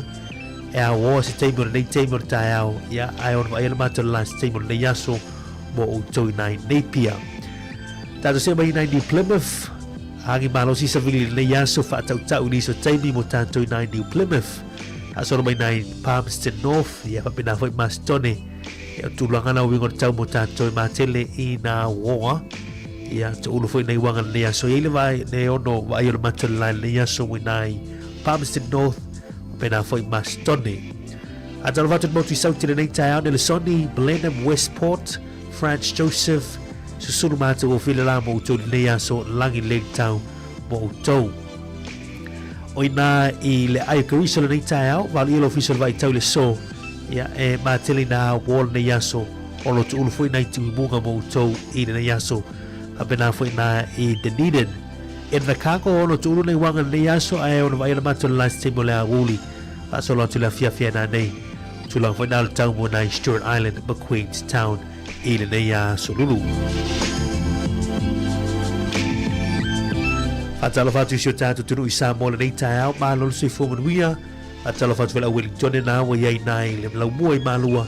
E auoa se taimi o lenei taimi o le taeao, ia, ae ona vaai le matou le la se taimi o lenei aso mo outou i nai Napier. Tatou see mai i nai New Plymouth, agi malosi savili i lenei aso faatautau i nisi o taimi mo tatou i nai New Plymouth. Faasolo mai nai Palmerston North, ia faapena foi Masetone. Ia o tulaga na uiga o le tau mo tatou e matele i nā uoa. Ia toulu foi nei uaga lenei aso. Ia i le vai nei ono vaai o le matou le la lenei aso mo i nai Palmerston North, Pēnā foi Masetone. A talofa atu le motu i Sauti lenei taeao, Nelesoni, Blenheim, Westport, Franz Joseph, susulu mātou o while la mo outou lenei aso, lagi leng tau mo outou. O ina i le ai o Keriso lenei taeao, valu ia le ofisa o le vaitau i le so, ia e matele ina wall lenei aso, o lo tuulu foi nai tuimuga mo outou i lenei aso. Faapena foi ina i Dunedin. Invercargill ono tuulu nei uaga lenei aso ae ono vaai ana matou le last taimi o le aoauli faasolo atu le afiafi ana nei tulaga foi na o le tau mo nai Stewart Island ma Queenstown i lenei aso lulu. Faatalofa atu i si o tatou atunuu i Samoa lenei taeao, malo le soifua manuia. Faatalofa atu foi le au Wellington na ua i ai nai le laumua i Malua.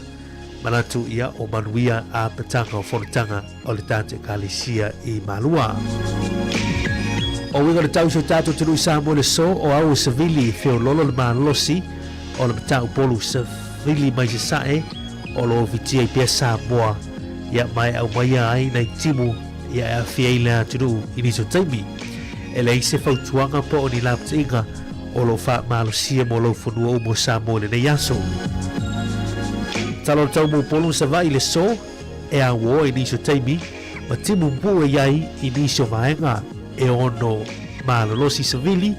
Manatu ia o manuia a petaga o fonotaga o le tatou Ekalesia i Malua. O uiga o le tau i si o tatou atunuu i Samoa i le aso, o au e savili e feololo le malosi o le mataupu savili mai Sasae o lo o fitia i pea Samoa ia ma e aumaia ai nai timu ia e aafia ai le atunuu i nisi o taimi. E leai se fautuaga po o ni lapataiga o lo o faamalosia mo lou fanua uma o Samoa i lenei aso. Talo le tau mo Upolu ma Savaii i le aso e auoa i nisi o taimi ma timu pupuu e i ai i nisi o vaega e ono malolosi savili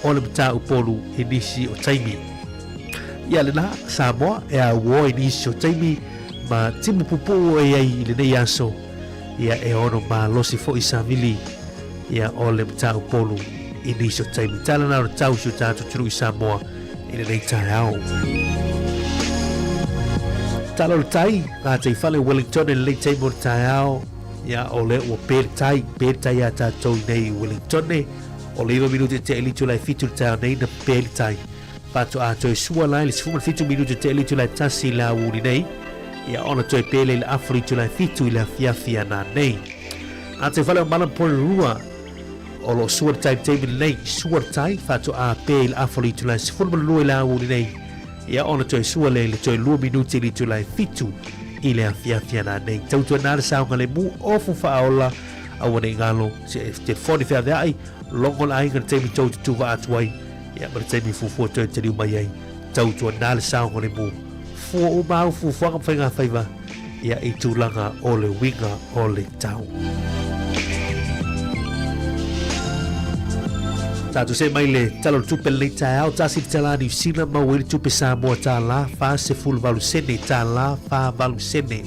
o le matau-Upolu i nisi o taimi. Ia lena, Samoa e auoa i nisi o taimi ma timu pupuu e i ai i lenei aso, ia e ono malosi foi savili ia o le matau-Upolu i nisi o taimi. Tala na o le tau si o tatou atunuu i Samoa i lenei taeao. Tala o le tai, ngā tei whale Wellington i lenei taimi o le taeao, ia o le ua pē le tai, pē le tai a tātou i nei Wellington, o le 9 minuti te elitu lai fitu le taeao nei na pē le tai. Whātua a toe sua lai le 17 minuti te elitu lai tasi i le aouli nei, ia ona toe pē le i le afuri tu lai fitu i le afiafi ana nei. Ngā tei whale o Malam Porirua, O lo o sua le tai taimi lenei, sua le tai, faatoa pē i le afa o le itula e 12 i le aoauli nei, ia ona toe sua lea i le toe lua minute i le itula e 7 i le afiafi ana nei. Tautuana le saogalemu, ofu faaola, aua ne i galo, se telefoni feaveai, logo le aiga i le taimi tou te tuvaa atu ai, ia ma le taimi fuafua toe taliu mai ai. Tautuana le saogalemu, fua uma au fuafuaga ma faigafaiva, ia i tulaga o le uiga o le tau. Tātou see mai le Tala o le Tupe lenei taeao, tasi le talā Niu Sila, maua ai le tupe Samoa tālā, 48 sene, tālā, 48 sene.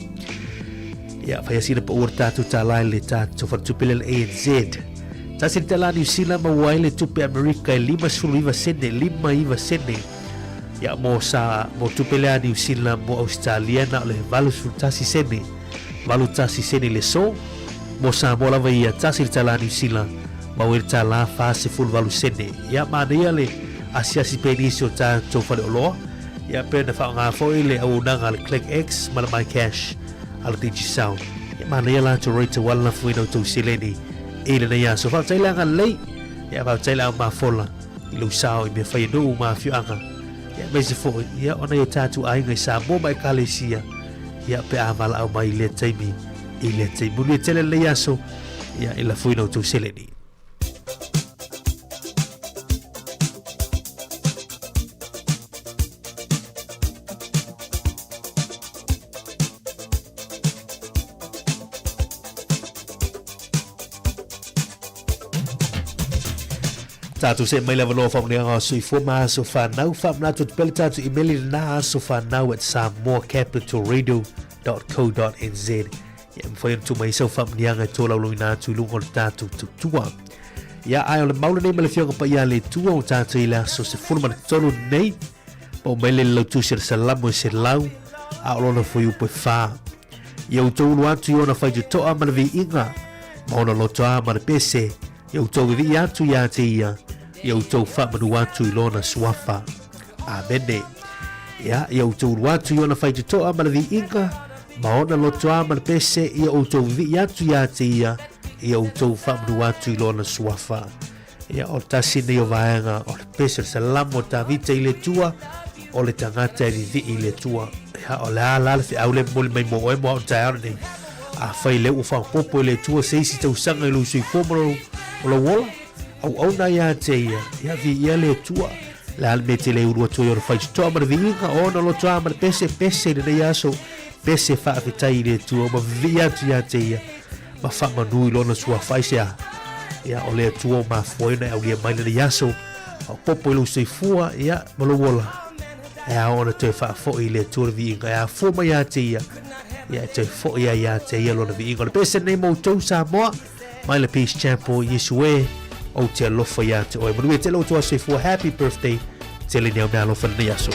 Ia, whai asina pa ua le tātou tālā i le tātou whare tupe le ANZ. Tasi le talā Niu Sila, maua ai le tupe Amerika e 59 sene, 59 sene. Ia mo sa mo tupe lea Niu Sila mo Ausetalia na o le 81 sene, 81 sene le so, mo Samoa lava ia tasi le tala Niu Sila maua ai le tala 48 sene. Ia manaia le asiasi pea i nisi o tatou faleoloa, ia pei ona faaaoga foi le auaunaga a le Click X ma le MyCash a le Digicel. Ia manaia latou rate aua le lafoina o tou seleni i lenei aso. Faafetai le agalelei, ia faafetai le aumafola i lou sao i mea fai a nuu ma afioaga, ia aemaise foi ia o nai o tatou aiga i Samoa ma Ekalesia, ia pe a valaau mai i lea taimi i lea taimi. Manuia tele lenei aso, ia i lafoina o tou seleni. Tātou se mai lava loa whamuneanga o soifua ma aso whanau. Whamanatu atu pele tātou imeli na aso whanau at samoacapitalradio.co.nz. Ia mawhai ona tuu mai sau faamanuiaga e tolaulauina atu i luga o le tatou tautua. Ia ae o le mau lenei ma le Afioga Paia a le Atua ua tatou i le aso 13 nei, pau mai le lautusi o le Salamo e 100, a o lona fuaiupu e 4. Ia outou ulu atu i ona faitotoa ma le viiga, ma ona lotoa ma le pese, ia outou vivii atu ia te ia, ia outou faamanu atu i lona suafa. Amene. Ia, ia outou ulu atu i ona faitotoa ma le viiga, ma ona lotoa ma le pese, ia outou vivii atu ia te ia, ia outou faamanu atu i lona suafa. Ia, o le tasi nei o vaega o le pese o le Salamo o Tavita i le Atua, o le tagata e vivii i le Atua. Ia, o le a la le feau le momoli mai mo oe mo au taeao lenei. Afai lea ua faaopoopo e le Atua se isi tausaga i lou soifua ma lou, ma lou ola, auauna ia te ia, ia viia le Atua. Le a le mea e te le ulu atu ai ona faitotoa ma le viiga, ona lotoa ma le pese, pese i lenei aso, pese faafetai i le Atua ma vivii atu ia te ia, ma faamanu i lona suafa. Aisea? Ia, o le Atua o mafua ai ona e aulia mai lenei aso, faaopoopo i lou soifua, ia, ma lou ola, e ao ona toe faafoi i le Atua le viiga, e afua mai ia te ia, ia e toe foi ai ia te ia lona viiga. O le pese lenei mo outou Samoa, mai le Peace Chapel, Iesu e, ou te alofa ia te oe. Manuia tele outou aso soifua. Happy birthday tele nei au mea alofa lenei aso.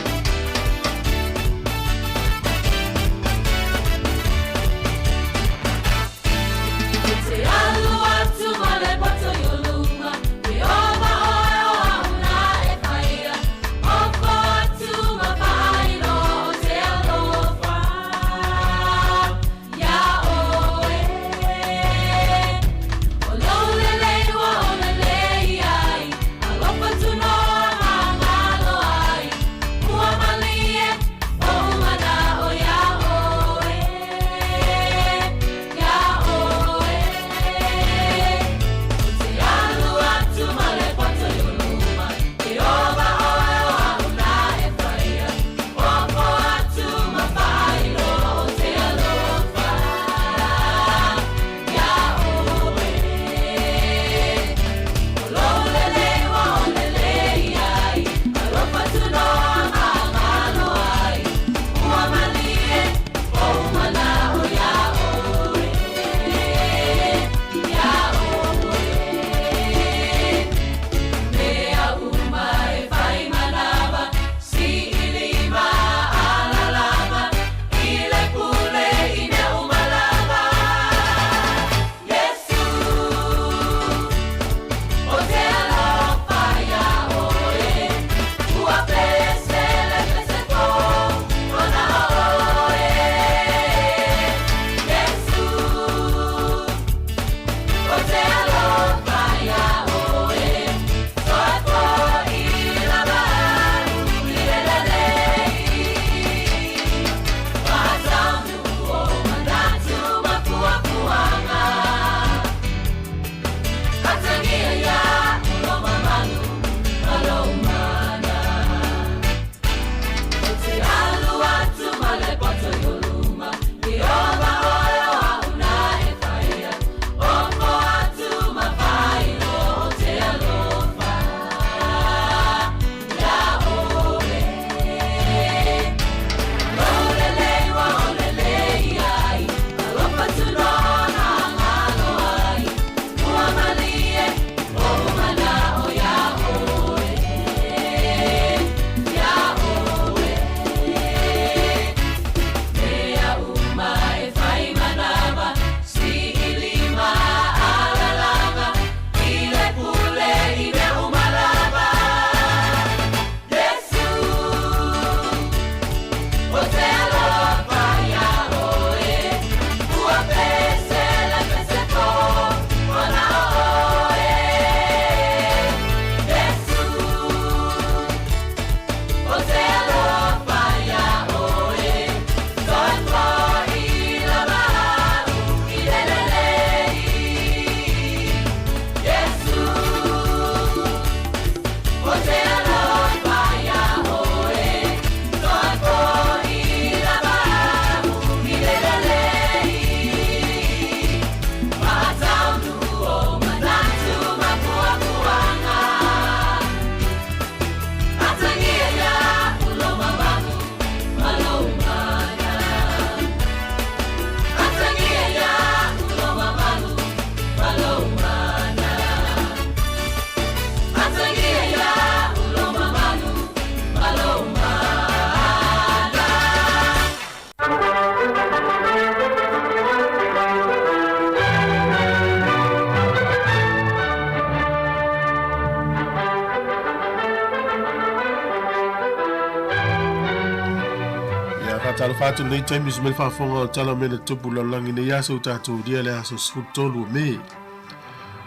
Faatalofa atu lenei taimi i se mea faafofoga o tala o mea na tupu lalolagi nei aso ua tatou ulia le aso 13 o Me.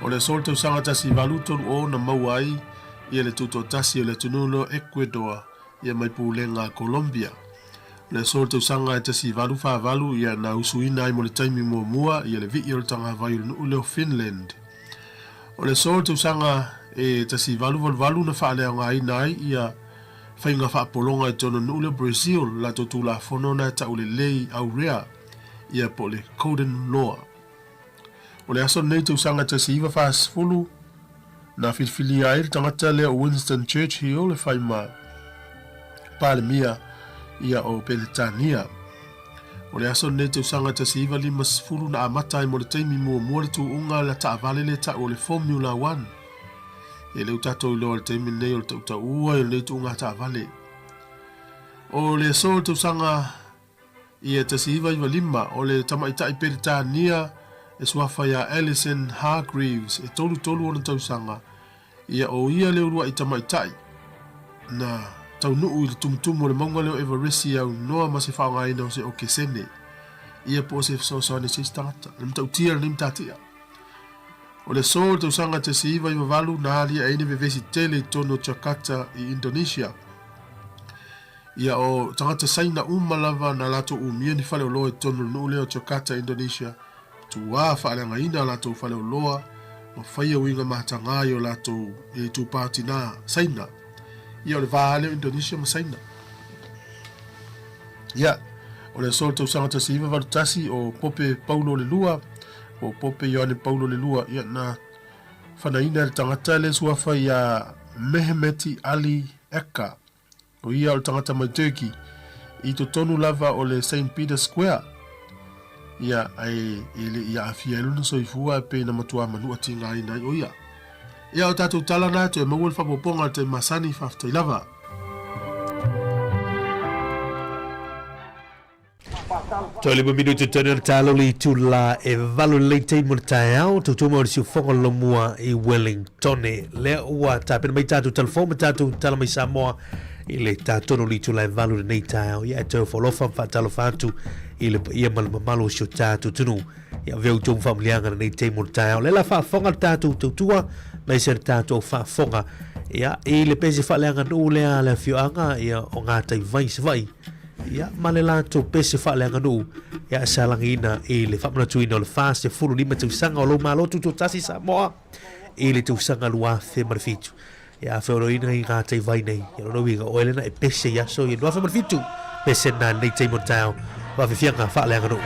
O le aso le tausaga 1830 na maua ai ia le tutoatasi o le atunuu lea o Ecuador ia mai pulega a Colombia. O le aso le tausaga e 1848 ia na usuina ai mo le taimi muamua ia le vii o le tagavai o le nuu lea o Finland. O le aso le tausaga e 1888 na faaleaogaina ai ia faiga faapologa i totonu o le nuu lea o Brazil, le latou tulafono na e tau le Lei Aurea, ia po o le Codin Law. O le aso lenei tausaga 1940, na filifilia ai le tagata lea o Winston Churchill e fai ma Palemia ia o Peretania. O le aso lenei tausaga 1950 na amata ai mo le taimi muamua le tuuga la taavale lea tau o le Formula One. E le o tatou iloa i le taimi lenei o le tautaua o lenei tuuga taavale. O le aso o le tausaga ia 1995, o le tamaitai Peretania e suafa ia Alison Hargreaves e 33 ona tausaga, ia o ia le uluai tamaitai na taunuu i le tumutumu o le mauga lea o Everesi aunoa ma se faaaogaina o se okesene, ia po o se fesoasoani a se isi tagata. O le matautia lenei matatia. O le aso o le tausaga 1998 na aliae ai le vevesi tele i totonu o Jakarta i Indonesia. Ia o tagata Saina uma lava na latou umia ni faleoloa i totonu o le nuu lea o Jakarta, Indonesia, tuā faaleagaina a latou faleoloa ma faia uiga matagā i o latou itupa tinā Saina. Ia o le va lea o Indonesia ma Saina. Ia, o le aso o le tausaga 1981 o Pope Paulo le Lua, po o Pope Ioane Paulo le Lua, ia na fanaina e le tagata le suafa iā Mehmeti Ali Eka, o ia o le tagata mai Turkey, i totonu lava o le Saint Peter Square. Ia, ae e le i aafia ai lona soifua e pei na matua manua tigaina ai o ia. Ia, o tatou tala na, toe maua le faaopoopoga i le taimi masani, faafetai lava. Toe lima minutu tonu le talo le itula e valu lelei taimi o le taeao, tautua mai o le siufofoga o le lomua i Wellington. Lea ua tapena mai tatou talafou ma tatou tala mai Samoa i le tatonu o le itula e valu lenei taeao. Ia e toe ofo alofa ma faatalofa atu i le paia ma le mamalu o si o tatou atunuu. Ia avea outou ma faamanuiaga lenei taimi o le taeao. Lea la faafofoga le tatou tautua, aemaise le tatou faafofoga ia i le pese faaleaganuu lea a le afioaga ia o Gataivai i Savaii. Ia, ma le latou pese faaleaganuu ia sa lagiina i le faamanatuina o le 45 tausaga o lou Malo Tutoatasi Samoa i le tausaga 2007. Ia feoloina i ngā teivai nei. Ia lona uiga, o ele na e pese i aso i 2007, pese nā nei taimi o le taeao, vaafiafiaga faaleaganuu.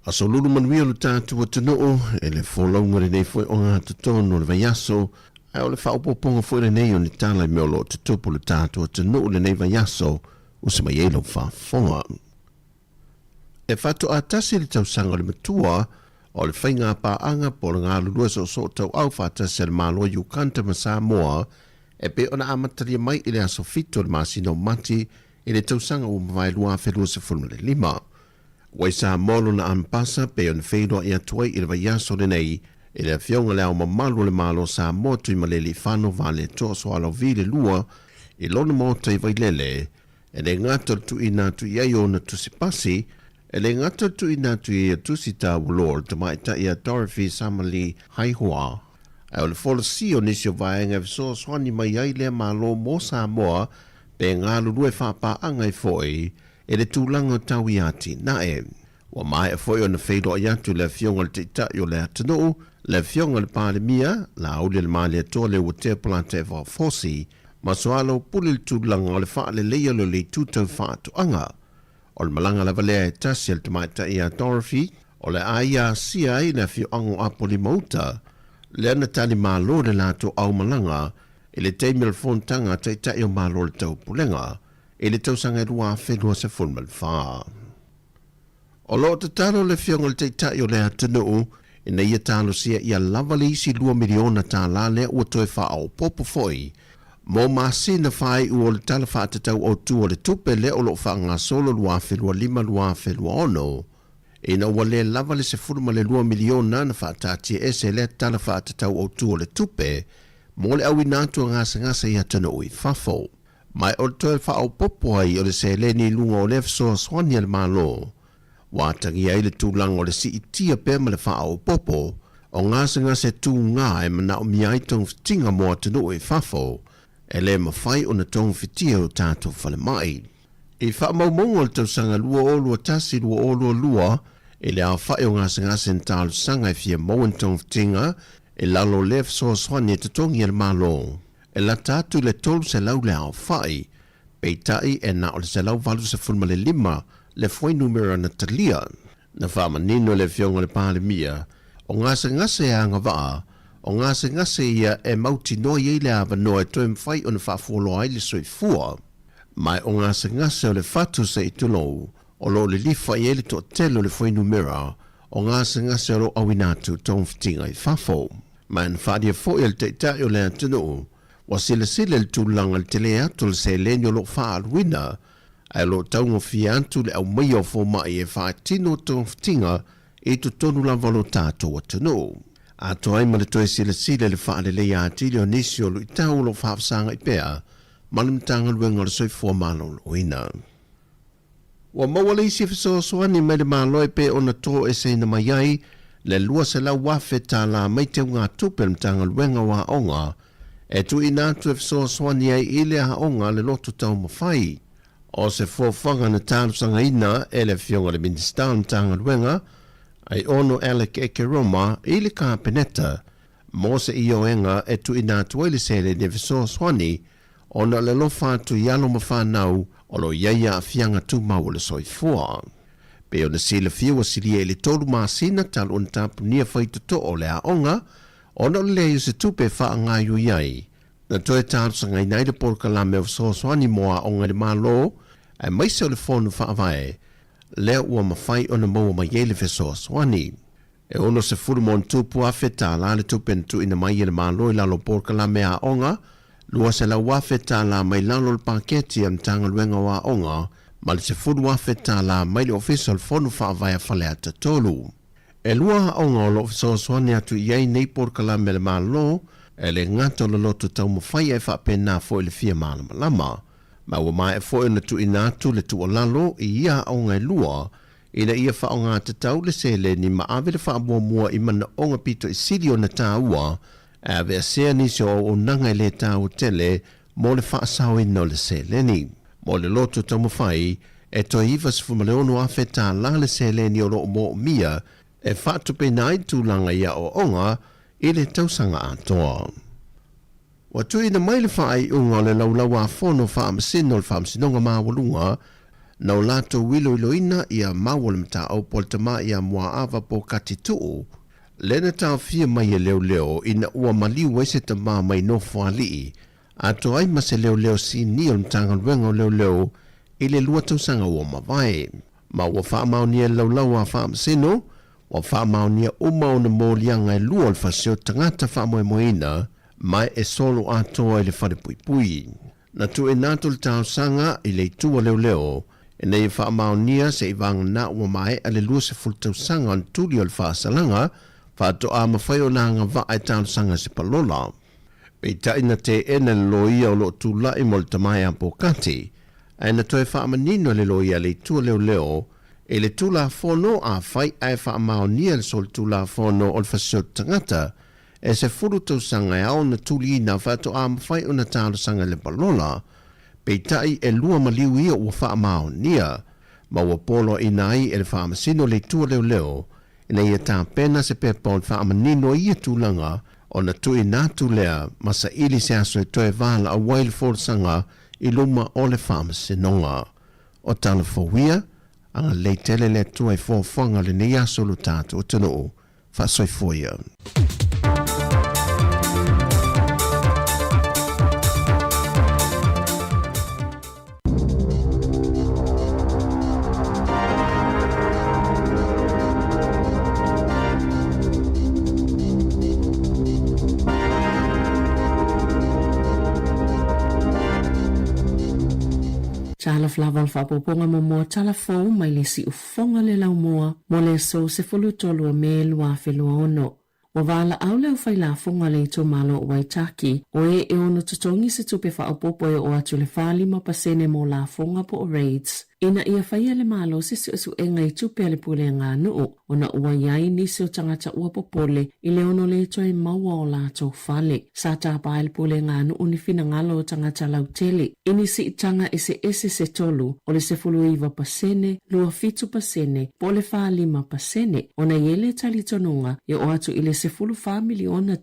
Aso lulu manuia lo tatou atunuu e le folauga lenei foi o gatotonu o le vaiaso, ae o le faaopoopoga foi lenei o ni tala i mea o lo o tutupu i lo tatou atunuu i lenei vaiaso usi mai ai lau faafofoga. E faatoa tasi le tausaga o le matua o le faiga paaga po o le galulue soosoo tauau faatasi a le Malo o Uganda ma Samoa e pei ona amatalia mai i le aso 7 o le masina o Mati i le tausaga ua mavae 2025. Ua i Samoa lona Ambasa pei ona feiloai atu ai i le vaiaso lenei i le Afioga i Le Ao Mamalu o le Malo o Samoa Tuimalealiifano Vaaletoa Sualauvi le Lua i lona maota i Vailele. E le gata o le tuuina atu i ai o ona tusi pasi, e le gata o le tuuina atu i ai o tusi taualoa o le tamaitai ia Dorothy Samali Haihua, ae o le folasia o nisi o vaega e fesoasoani mai ai lea Malo mo Samoa pe galulue faapaaga ai foi i le tulaga o tau i atinae. Ua maea foi ona feiloai atu le Afioga i le Taitai o le atunuu, le Afioga i le Palemia, Laaulialemalietoa Leuatea Polataivao Fosi, ma soalaupule le tulaga o le faaleleia o le itu tau faatoaga. O le malaga lava lea e tasi a le tamaitai ia Dorothy, o le a ia asia ai le afioaga o Apolima-uta, lea na talimalo le latou aumalaga i le taimi o le fonotaga a Taitai o Malo o le Taupulega i le tausaga e 2024. O lo o tatalo le Afioga i le Taitai o le atunuu ina ia talosia ia lava le isi $2 miliona lea ua toe faaopoopo foi mo masina faaiu o le Tala Faatatau Autu o le Tupe lea o lo o faagasolo 2025/2026, ina ua le lava le $12 miliona na faataatiaese lea Tala Faatatau Autu o le Tupe mo le auina atu o gasegase i atunuu i fafo. Ma o le toe faaopoopo ai o le seleni i luga o lea fesoasoani a le Malo, ua atagia ai le tulaga o le siitia pea ma le faaopoopo o gasegase tugā e manaomia ai togafitiga mo atunuu i fafo e le mafai ona togafitia e o tatou falemai. I faamaumauga o le tausaga 2021/2022 i le aofai o gasegase na talosaga e fia maua ni togafitiga i lalo o lea fesoasoani e totogi e le Malo, E lata atu i le 300 le aofai, peitai e na o le 185 le fuainumera na talia. Na faamanino e le Afioga i le Palemia, o gasegase e agavaa, o gasegase ia e mautinoa i ai le avanoa e toe mafai ona faafualoa ai le soifua. Ma o gasegase o le fatu se i tulou, o lo o lilifa i ai le toatele o le fuainumera o gasegase o lo o auina atu togafitiga i fafo. Ma na faaalia foi e le Taitai o le atunuu, ua silasila i le tulaga i le tele atu o le seleni o lo o faaaluina, ae o lo o taugofie atu le aumaia o fomai e faatino togafitiga i totonu lava o lo tatou atunuu. Atoa ai ma le toe silasila i le faaleleia atili o nisi o luitau o lo o faafesagai pea ma le Matagaluega o le Soifua Maloloina. Ua maua le isi fesoasoani mai le Malo e pei ona toeseina mai ai le $200,000 mai teugatupe a le Matagaluega o Aoga e tuuina atu e fesoasoani ai i le aoga a le loto taumafai. O se fuafuaga na talosagaina e le Afioga i le Minisita o le Matagaluega, Aiono Alec Ekeroma i le Kapeneta mo se ioega e tuuina atu ai le seleni e fesoasoani ona o le alofa atu i alo ma fanau o lo o i ai aafiaga tumau o le soifua. Pei ona silafia ua silia i le tolu masina talu ona tapunia faitotoo o le aoga ona o le leai o se tupe e faagaioi ai. Na toe talosagaina ai le polokalame o fesoasoani mo aoga i le Malo aemaise o le Fono Faavae lea ua mafai ona maua mai ai le fesoasoani. E $60,000 le tupe na tuuina mai e le Malo i lalo o polokalame aoga, $200,000 mai lalo o le paketi a le Matagaluega o Aoga ma le $10,000 mai le Ofisa o le Fono Faavae a Faleata 3. E lua aoga o lo o fesoasoani atu i ai nei polokalame a le Malo, e le gata o le loto taumafai ae faapena foi le fia malamalama. Ma ua maea foi ona tuuina atu le tuualalo i ia aoga e lua ina ia faaaoga tatau le seleni ma ave le faamuamua i manaoga pito i sili ona taua e aveesea nisi o auaunaga e le taua tele mo le faasaoina o le seleni. Mo le loto taumafai, e toe $96,000 le seleni o lo o moomia e faatupeina ai tulaga i aoaoga i le tausaga atoa. Ua tuuina mai le faaiuga o le Laulau-a-Fono Faamasino o le Faamasinoga Maualuga. Na o latou iloiloina ia mau o le mataupu a le tama ia Muaava Pokati Tuu, lea na taofia mai e leoleo ina ua maliu ai se tama mai Nofoalii, atoa ai ma se leoleo sinia o le Matagaluega o Leoleo i le 2 tausaga ua mavae. Ma ua faamaonia e le laulau a Faamasino, ua faamaonia uma ona moliaga e 2 o le fasioti tagata faamoemoeina ma e solo atoa i le falepuipui. Na tuuina atu le talosaga i le itu a leoleo ina ia faamaonia se i vagana ua maea le 20 tausaga o le tuli o le faasalaga faatoa mafai ona agavaa e talosaga se palola. Peitai na teena le loia o lo o tulai mo le tama ia Pokati, ae na toe faamanino e le loia a le itu a leoleo i le Tulafono afai ae faamaonia le solitulafono o le fasioti tagata e 10 tausaga e ao ona tuliina faatoa mafai ona talosaga i le palola, peitai e 2 maliu ia ua faamaonia, ma ua poloaiina ai e le Faamasino le Itu a Leoleo ina ia tapena se pepa o le faamanino i ia tulaga ona tuuina atu lea ma saili se aso e toe valaau ai le folasaga i luma o le Faamasinoga. O tala fou ia, agalelei tele le Atua i fuafuaga o lenei aso lo tatou atunuu. Faasoifua ia. Talofa lava o le faaopoopoga muamua tala fou mai le siufofoga le laumua mo le aso 13 o Me 2026. Ua valaau le aufailafoga a le itumalo o Waitaki, o e e ono totogi se tupe faaopoopo e oo atu i le 45 pasene mo lafoga po o rates, ina ia faia e le Malo se suesuega i tupe a le Pulega a Nuu, ona ua i ai nisi o tagata ua popole i le ono le toe maua o latou fale. Sa tapa ai le Pulega a Nuu ni finagalo o tagata lautele i ni siitaga eseese se tolu, o le 19%, 27% po o le 45%, ona i ai le talitonuga e oo atu i le $14 miliona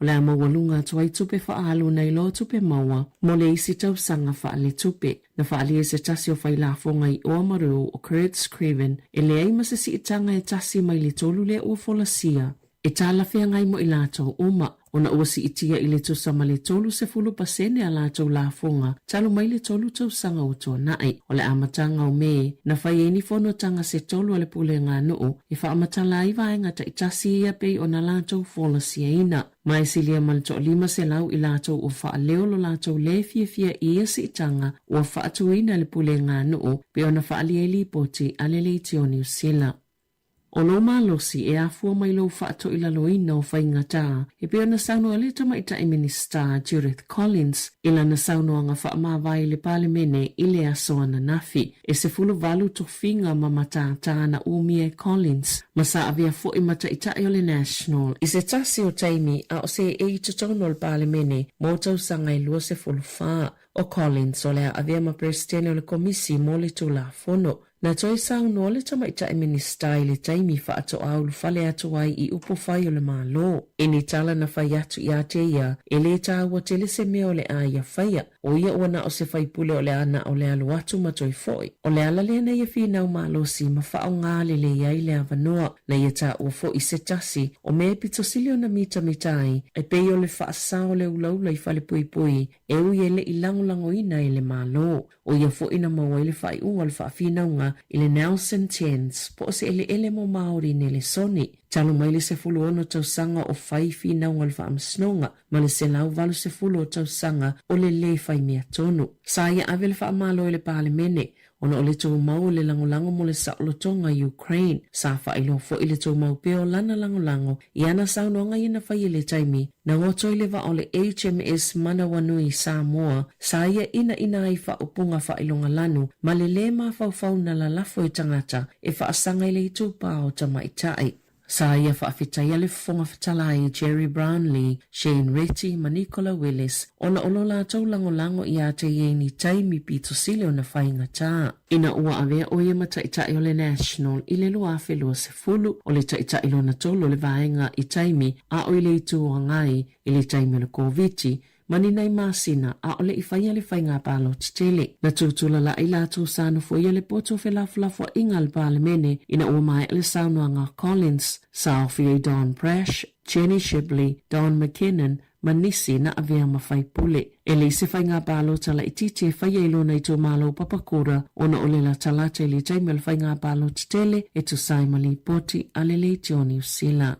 o le a maualuga atu ai tupe faaalu nai loa tupe maua mo le isi tausaga faaletupe. Na faaalia e se tasi o failafoga i Oamaru o Kurtz Craven e leai ma se siitaga e tasi mai le tolu lea ua folasia e talafeagai mo i latou uma, ona ua siitia i le tusa ma le 30% a latou lafoga talu mai le 3 tausaga ua tuanai. O le amataga o Me, na fai ai ni fonotaga se tolu a le Pulega a Nuu e faamatala ai vaega taitasi ia pei ona latou folasiaina. Ma e silia ma le 500 i latou ua faaleo lo latou lē fiafia i ia siitaga ua faatuina e le Pulega a Nuu pei ona faaalia i lipoti a le Leitio Niu Sila. O lou malosi e afua mai lou faatoilaloina o faigata, e pei ona saunoa le Tamaitai Minisita Judith Collins i lana saunoaga faamavae i le Palemene i le aso ananafi. E 18 tofiga ma matata na umia e Collins, ma sa avea foi ma Taitai o le National i se tasi o taimi a o seei i totonu o le Palemene mo tausaga e 24. O Collins o le a avea ma Peresetene o le Komisi mo le Tulafono. Na toe saunoa le Tamaitai Minisita i le taimi faatoa ulufale atu ai i upufai o le Malo. I ni tala na fai atu ia te ia, e lē taua tele se mea o le a ia faia, o ia ua na o se faipule o le a na o le alo atu ma toe foʻi. O le ala lea na ia finau malosi ma faaaoga lelei ai le avanoa na ia taua foʻi se tasi o mea e pito sili ona mitamita ai e pei o le faasao le ulaula i falepuipui e ui e le i lagolagoina e le Malo. ʻO ia foʻi na maua ai le faaiuga o le faafinauga i le Nelson Tens po o se eleele mo Māori Nelesoni. Talu mai le 16 tausaga o fai finauga o le faamasinoga ma le 180 o tausaga o le lē fai mea tonu. Sa ia ave le faamalo i le Palemene ona o le tumau o le lagolago mo le saolotoga i Ukraine. Sa faailoa foʻi le tumau pea o lana lagolago i ana saunoaga ia na fai i le taimi na goto i le vaa o le HMS Manawanui Samoa sa ia inaina ai faaupuga faailoga lanu ma le lē mafaufau na lalafo e tagata e faasaga i le itupa o tamaitai. Sa ia faafetaia le Fofoga Fetalai Gerry Brownlee, Shane Reti ma Nicola Willis ona o lo latou lagolago iā te ia i ni taimi pito sili ona faigata. Ina ua avea ʻo ia ma Taitai o le National i le 2020, o le Taitai lona tolu o le vaega i taimi a o i le Itu Agai i le taimi o le Koviti. ma ni nai masina a o leʻi faia le faiga palota tele. Na tūtulalaʻi latou sa nofoia le poto felafolafoaʻiga a le Palemene ina ua maeʻa le saunoaga a Collins, sa aofia ai Don Brash, Jenny Shipley, Don McKinnon ma nisi na avea ma faipule. E leai se faiga palota laitiiti e faia i lona itumalo o Papakura ona o le latalata i le taimi o le faiga palota tele e tusa ai ma lipoti a le Leitio Niu Sila.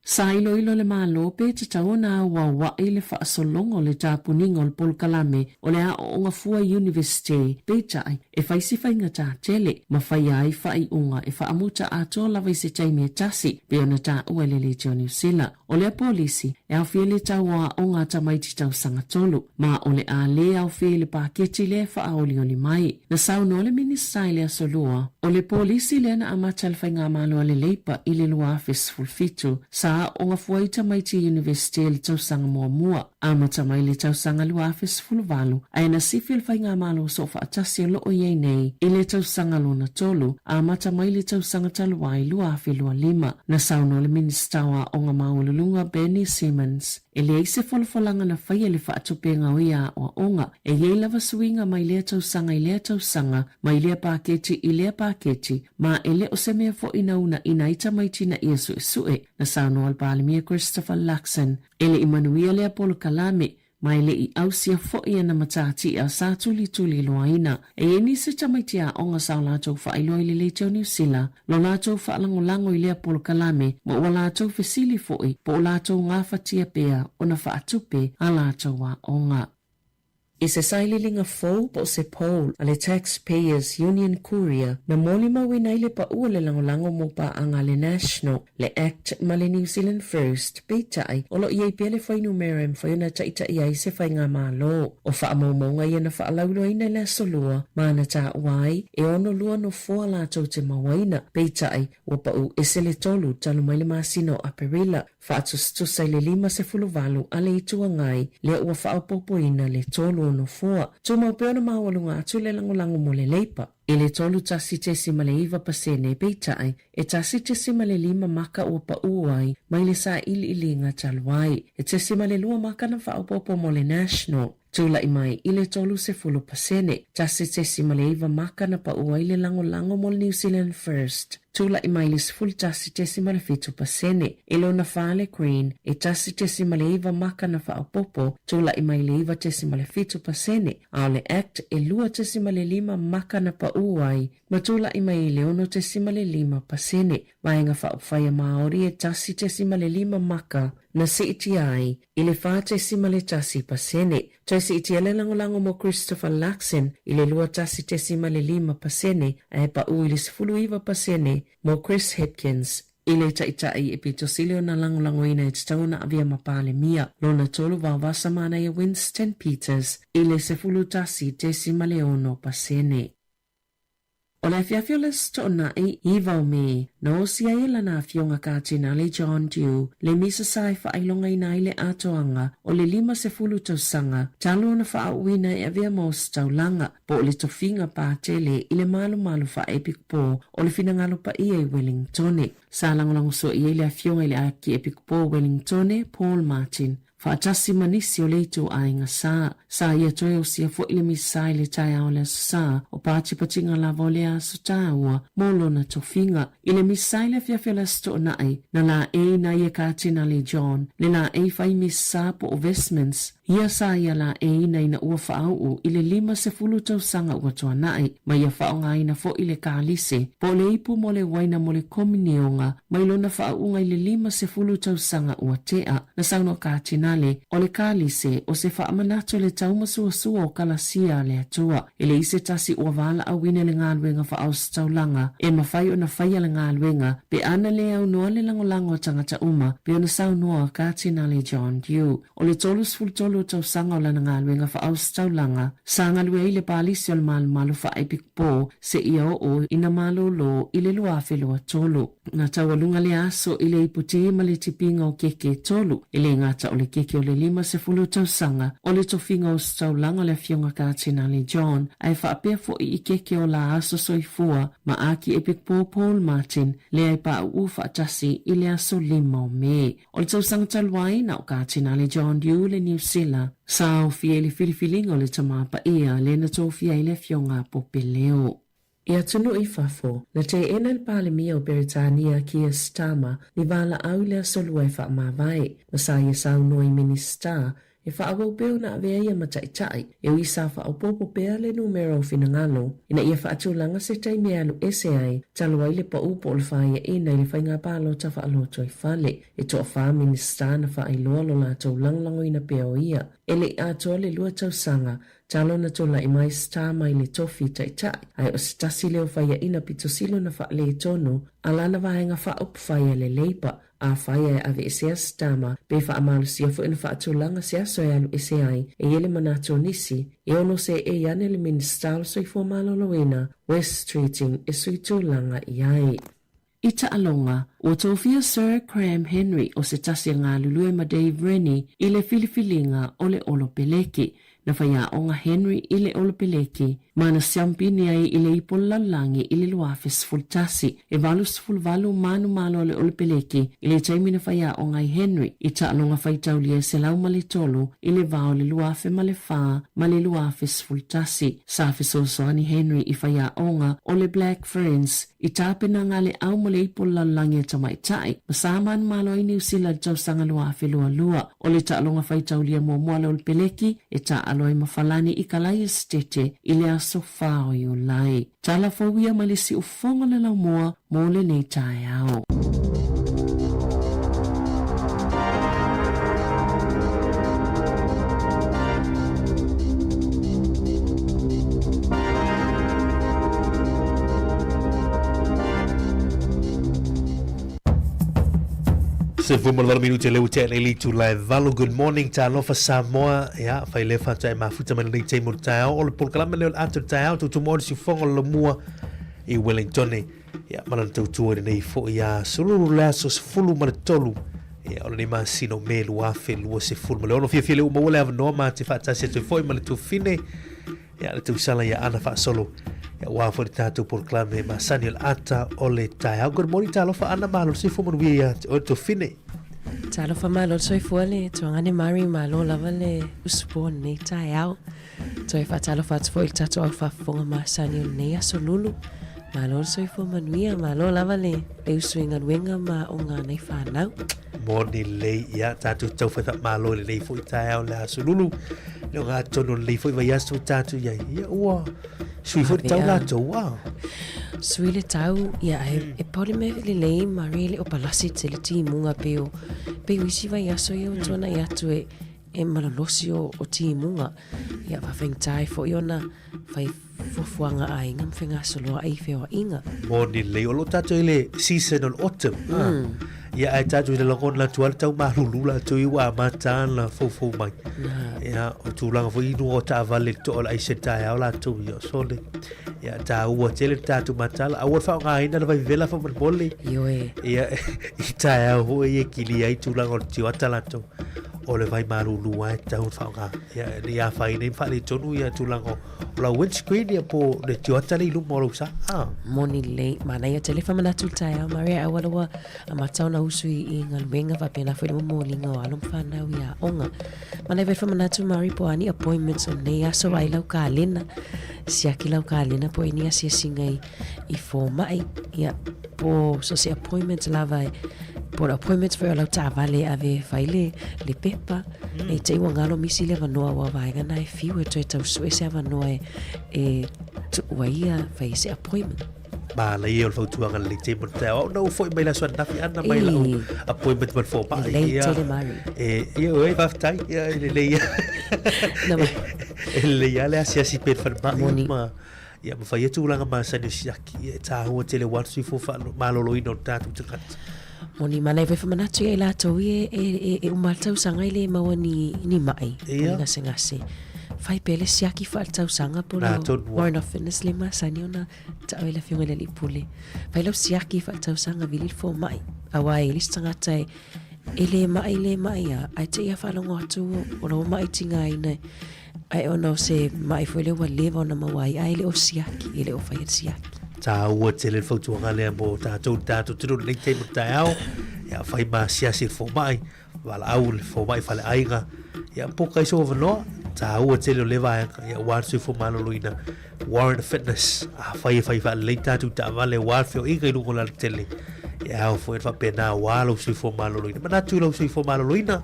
Sa iloilo le Malo pe tatau ona auauaʻi le faasologa o le tapuniga o le polokalame o le aoaoga fua Iunivesite, peitai, e fai si faigata tele ma faia ai faaiuga e faamuta atoa lava i se taimi e tasi, pei ona taua e le Leitio Niu Sila. O lea polisi, e aofia le tau o aoga a tamaiti tausaga tolu, ma o le a lē aofia i le paketi lea e faaolioli mai. Na saunoa le Minisita i le Aso Lua, o le polisi lea na amata le Faigamalo a le Leipa i le 2017, sa aooga fua ai tamaiti i Iunivesite i le tausaga muamua, amata mai le tausaga 2018, ae na sifi le Faigamalo Soofaatasi o loo i ai nei i le tausaga lona tolu, amata mai le tausaga talu ai 2025. Na saunoa le Minisita o Aoga Maualuluga Bernie Simmons, e leai se folafolaga na faia i le faatupega o ia aoaoga. E i ai lava suiga mai lea tausaga i lea tausaga, mai lea paketi i lea paketi, ma e le o se mea foi na unaina ai tamaiti ina ia suesue, na saunoa le Palemia Christopher Luxon. E le i manuia lea polokalame, ma e le i ausia foi ana matatia sa tulituliloaina. E i ai nisi tamaiti aoga sa o latou faailoa i le Leitio Niu Sila lo latou faalagolago i lea polokalame ma ua latou fesili foi po o latou gafatia pea ona faatupe a latou aoga. I se sailiiliga fou po o se poll a le Taxpayers Union Courier na molimauina ai le paʻu o le lagolago mo paaga a le National, le Act ma le New Zealand First, peitai, o lo o i ai pea le fuainumera e mafai ona taitai ai se faigamalo. O faamaumauga ia na faalauiloaina i le Aso Lua ma na taua ai, e 62 nofoa latou te mauaina, peitai, ua pau ese le tolu talu mai le masina o Aperila, faatusatusa i le 58 a le Itu Agai, lea ua faaopoopoina le tolu o nofoa. Tumau pea ona maualuga atu le lagolago mo le Leipa. I le 31.9 pasene, peitai, e 1.5 maka ua paʻū ai mai le sailiiliga talu ai. E 0.2 maka na faaopoopo mo le National, tulai mai i le 30 pasene. 1.9 maka na paʻū ai le lagolago mo le New Zealand First, tulai mai le 11.7 pasene. I lona whā le Green, e 1.9 maka na faaopoopo, tulai mai le 9.7 pasene, a o le Act e 2.5 maka na paʻū ai, ma tulai mai i le 6.5 pasene. Vaega Faaupufai a Māori e 1.5 maka na siitia ai i le 4.1 pasene. Toe siitia le lagolago mo Christopher Luxon i le 21.5 pasene, ae paʻū i le 19 pasene mo Chris Hipkins. I le taitai e pito sili ona lagolagoina e tatau ona avea ma Palemia, lona tolu vaovasa manaia Winston Peters i le 11.6 pasene. O le afiafi o le Aso Toonai, 9 o Me, na osi ai e lana afioga Katenale John Dew le misa sa e faailogaina ai le atoaga o le 50 tausaga talu ona faaauuina e avea ma ositaulaga po o le tofiga patele i le malumalu faaepikopo o le finagalo paia i Wellingtone. Sa lagolagosoa i ai le afioga i le Akiepikopo o Wellingtone, Paul Martin, faatasi ma nisi o le ituaiga sa. Sa ia toe osia foi le misa i le taeao o le Aso Sa, o patipatiga lava o lea aso taua mo lona tofiga. I le misa i le afiafi o le Aso Toonai, na laeiina ai e Katenale John le laei fai misa po o vestments, ia sa ia laeiina ina ua faauu i le 50 tausaga ua tuanai, ma ia faaaogaina foi le kalise po o le ipu mo le uaina mo le kominioga mai lona faauuga i le 50 tausaga ua tea. Na saunoa Katinale, o le kalise o se faamanatu i le taumasuasua o kalasia a le Atua. E leai se tasi ua valaauina le galuega faaositaulaga e mafai ona faia le galuega pe ana le aunoa le lagolago a tagata uma, pei ona saunoa Katinale John Dew. O le 33 o tausaga o lana galuega faaositaulaga, sa galue ai le palisi o le malumalu faaepikopo seia oo ina malōlō i le 2023. Na taualuga lea aso i le iputi ma le tipiga o keke e tolu, e le gata o le. keke o le 50 tausaga o le tofiga o Ositaulaga o le Afioga Katinale John ae faapea fo'i i keke o la aso soifua ma Akiepikopo Paul Martin lea e pauu faatasi i le aso 5 o Me. O le tausaga talu ai, na o Katinale John Liu le Niu Sila sa aofia i le filifiliga o le Tama Paia lea na tofia ai le Afioga a Pope Leo. I atunuu i fafo, na teena e le Palemia o Peretania Keir Starmer ni valaau i le Aso Lua e faamavae, ma sa ia saunoa i Minisita e faaauau pea ona avea ia ma taitai, e ui sa faaopoopo pea le numera o finagalo ina ia faatulaga se taimi e alu ese ai talu ai le pau po o le fāiaina i le faiga palota faalotoifale. E toawhā Minisita na faailoa lo latou lagolagoina pea o ia. E le i atoa le lua tausaga, talo na tulai mai Star mai le tofi taitai, ae o se tasi lea o faiaina pito sili ona faaletonu a lana vaega faaupufai a le Labour, Afai ae aveesea se tama, pe faamalosia foi ona faatulaga se aso e alu ese ai, e i ai le manatu o nisi, e ono seei ane le Minisita o le Soifua Maloloina, Wes Streeting, e sui tulaga i ai. I taaloga, ua tofia Sir Graham Henry o se tasi a galulue ma Dave Rennie i le filifiliga o le Olopeleki. Na faiaoga Henry i le Olopeleki ma na siampini ai i le ipo lalolagi i le 2011. E 88 manumalo a le Olopeleki i le taimi na faiaoga ai Henry i taaloga faitaulia e 103 i le va o le 2004 ma le 2011. Sa fesoasoani Henry i faiaoga o le Black Ferns I tapenaga a le au ma le ipo lalolagi a tamaitai, ma sa manumalo ai Niu Sila i le tausaga 2022. O le taaloga faitaulia muamua a le Olopeleki e taaalo ai ma Falani i Kalai Esetete i le aso 4 o Iulai. Tala fou ia mai le siufofoga o le laumua mo lenei taeao. Se fuma le minute le ute le litu lai valo. Good morning talofa Samoa. Ia fai le fata e mafuta mai nei taimi o le taeao o le polokalame lea o le ata o le taeao tautumo o le siufofoga o le lamua i Wellington. Ia ma lana tautua i lenei foi aso lulu le aso 13 ia o lenei masina o Me 2026. Fiafia le ua maua le avanoa ma te faatasi atu ai foi ma le tuafafine ia le tausala ia Ana faasolo ia aua foi le tatou polokalame masani o le ata o le taeao. Good morning talofa Ana, malo le soifua manuia ia te oe le tuafafine. Talofa malo le soifua le tuagane Mari, malo lava le usupo o lenei taeao. Toe faatalofa atu foi i le tatou au faafofoga masani o lenei aso lulu. Malo le soifua manuia, malo lava le, le usu i galuega ma o ngā nei whānau. Moni lelei, ia, tātou tau whai whaamalo i lenei foi taeao le aso lulu. Le o ngā tono lenei foi vai aso tātou iai. Ia, ua, sui foi le tau lātou, ua. Sui le tau, ia, e, e pau le mea lelei, Marie, le o palasi te le timuga pe o, pe o isi vai aso ia o tuana i atu e, E malolosi o, o timuga, ia whawhaingata ai foi ona whai fuafuaga aiga ma faigasoloa ai feoaiga. Moni lelei, o lo o tatou i le season o le autumn. Mm. Ia ae tatou i le lagona atu ai le tau malulu latou i ua amata ona foufou mai. Ia, o tulaga foi i luga o taavale le toa o le aisa i le taeao latou ia sole. Ia, taua tele le tatou mataala. Aua le faaaogaina le vaivevela faamolemole. Ioe. Ia, i taeao foi e kilia ai tulaga o le tioata latou. O le vai malulu lava e tatau ona faaaoga. Ia, ne i afaina ai ma faaletonu ia tulaga o lau windscreen ia po o le tioata lea i luma o lou sa. Ah. Moni lelei, manaia tele faamanatu i le taeao, Maria, auala ua amata ona usu i, i galuega faapena foi le momoliga o alo ma fanau i aoga. Manaia foi le faamanatu, Mari, po o a ni appointments o lenei aso, vaai lau kalena, siaki lau kalena po o i ai ni asiasiga i, i fomai, ia, po so se appointment lava e, po o le appointment foi o lau taavale e ave e fai le, le pepa, mm. e te i ua ngalo misi le avanoa ua vaega na e fiu e toe tau sue se avanoa e, e tuu ai ia fai se appointment. Manaia o le fautuaga lelei tele mo le taeao. Au na ua foi mai le aso ananafi ana mai lau appointment ma le fomai. Lelei tele Mari. E, ia oi, faafetai. Ia, e lelei. E lelei lava le asiasi pea i le falemai ma Ia, ma fai ai tulaga masani o siaki, ia, e tāua tele aua le soifua faamaloloina o le tatou tagata. Moni, manaia foi whamanatu ia i latou ia e, e, e uma le tausaga i le maua ni, ni mai, po ni gasegase. Fai pea le siaki faaletausaga po le Warren of Fitness le masani ona ta'o e le Afioga i le Alii Pule. Fai lau siaki faaletausaga vili le fomai, auā e le isi tagata e, E le maʻi le maʻi a, ae te i a faalogo atu o lou maʻi tigaina ae ona o se maʻi foi lea ua leva ona maua ai ae le o siaki, e le o faia le siaki. Tāua tele le fautuaga lea mo tātou le tātou tino lenei taimi o le taeao. Ia fai masiasi le fomai, valaau le fomai faleaiga. Ia po kai so avanoa, tāua tele o le vaega. Ia aua le soifua maloloina. Warrant Fitness, afai e fai faalelei tatou taavale aua le feoaiga i luga o le alatele, e ao foi ona faapena aua lou soifua maloloina. Manatu i lou soifua maloloina,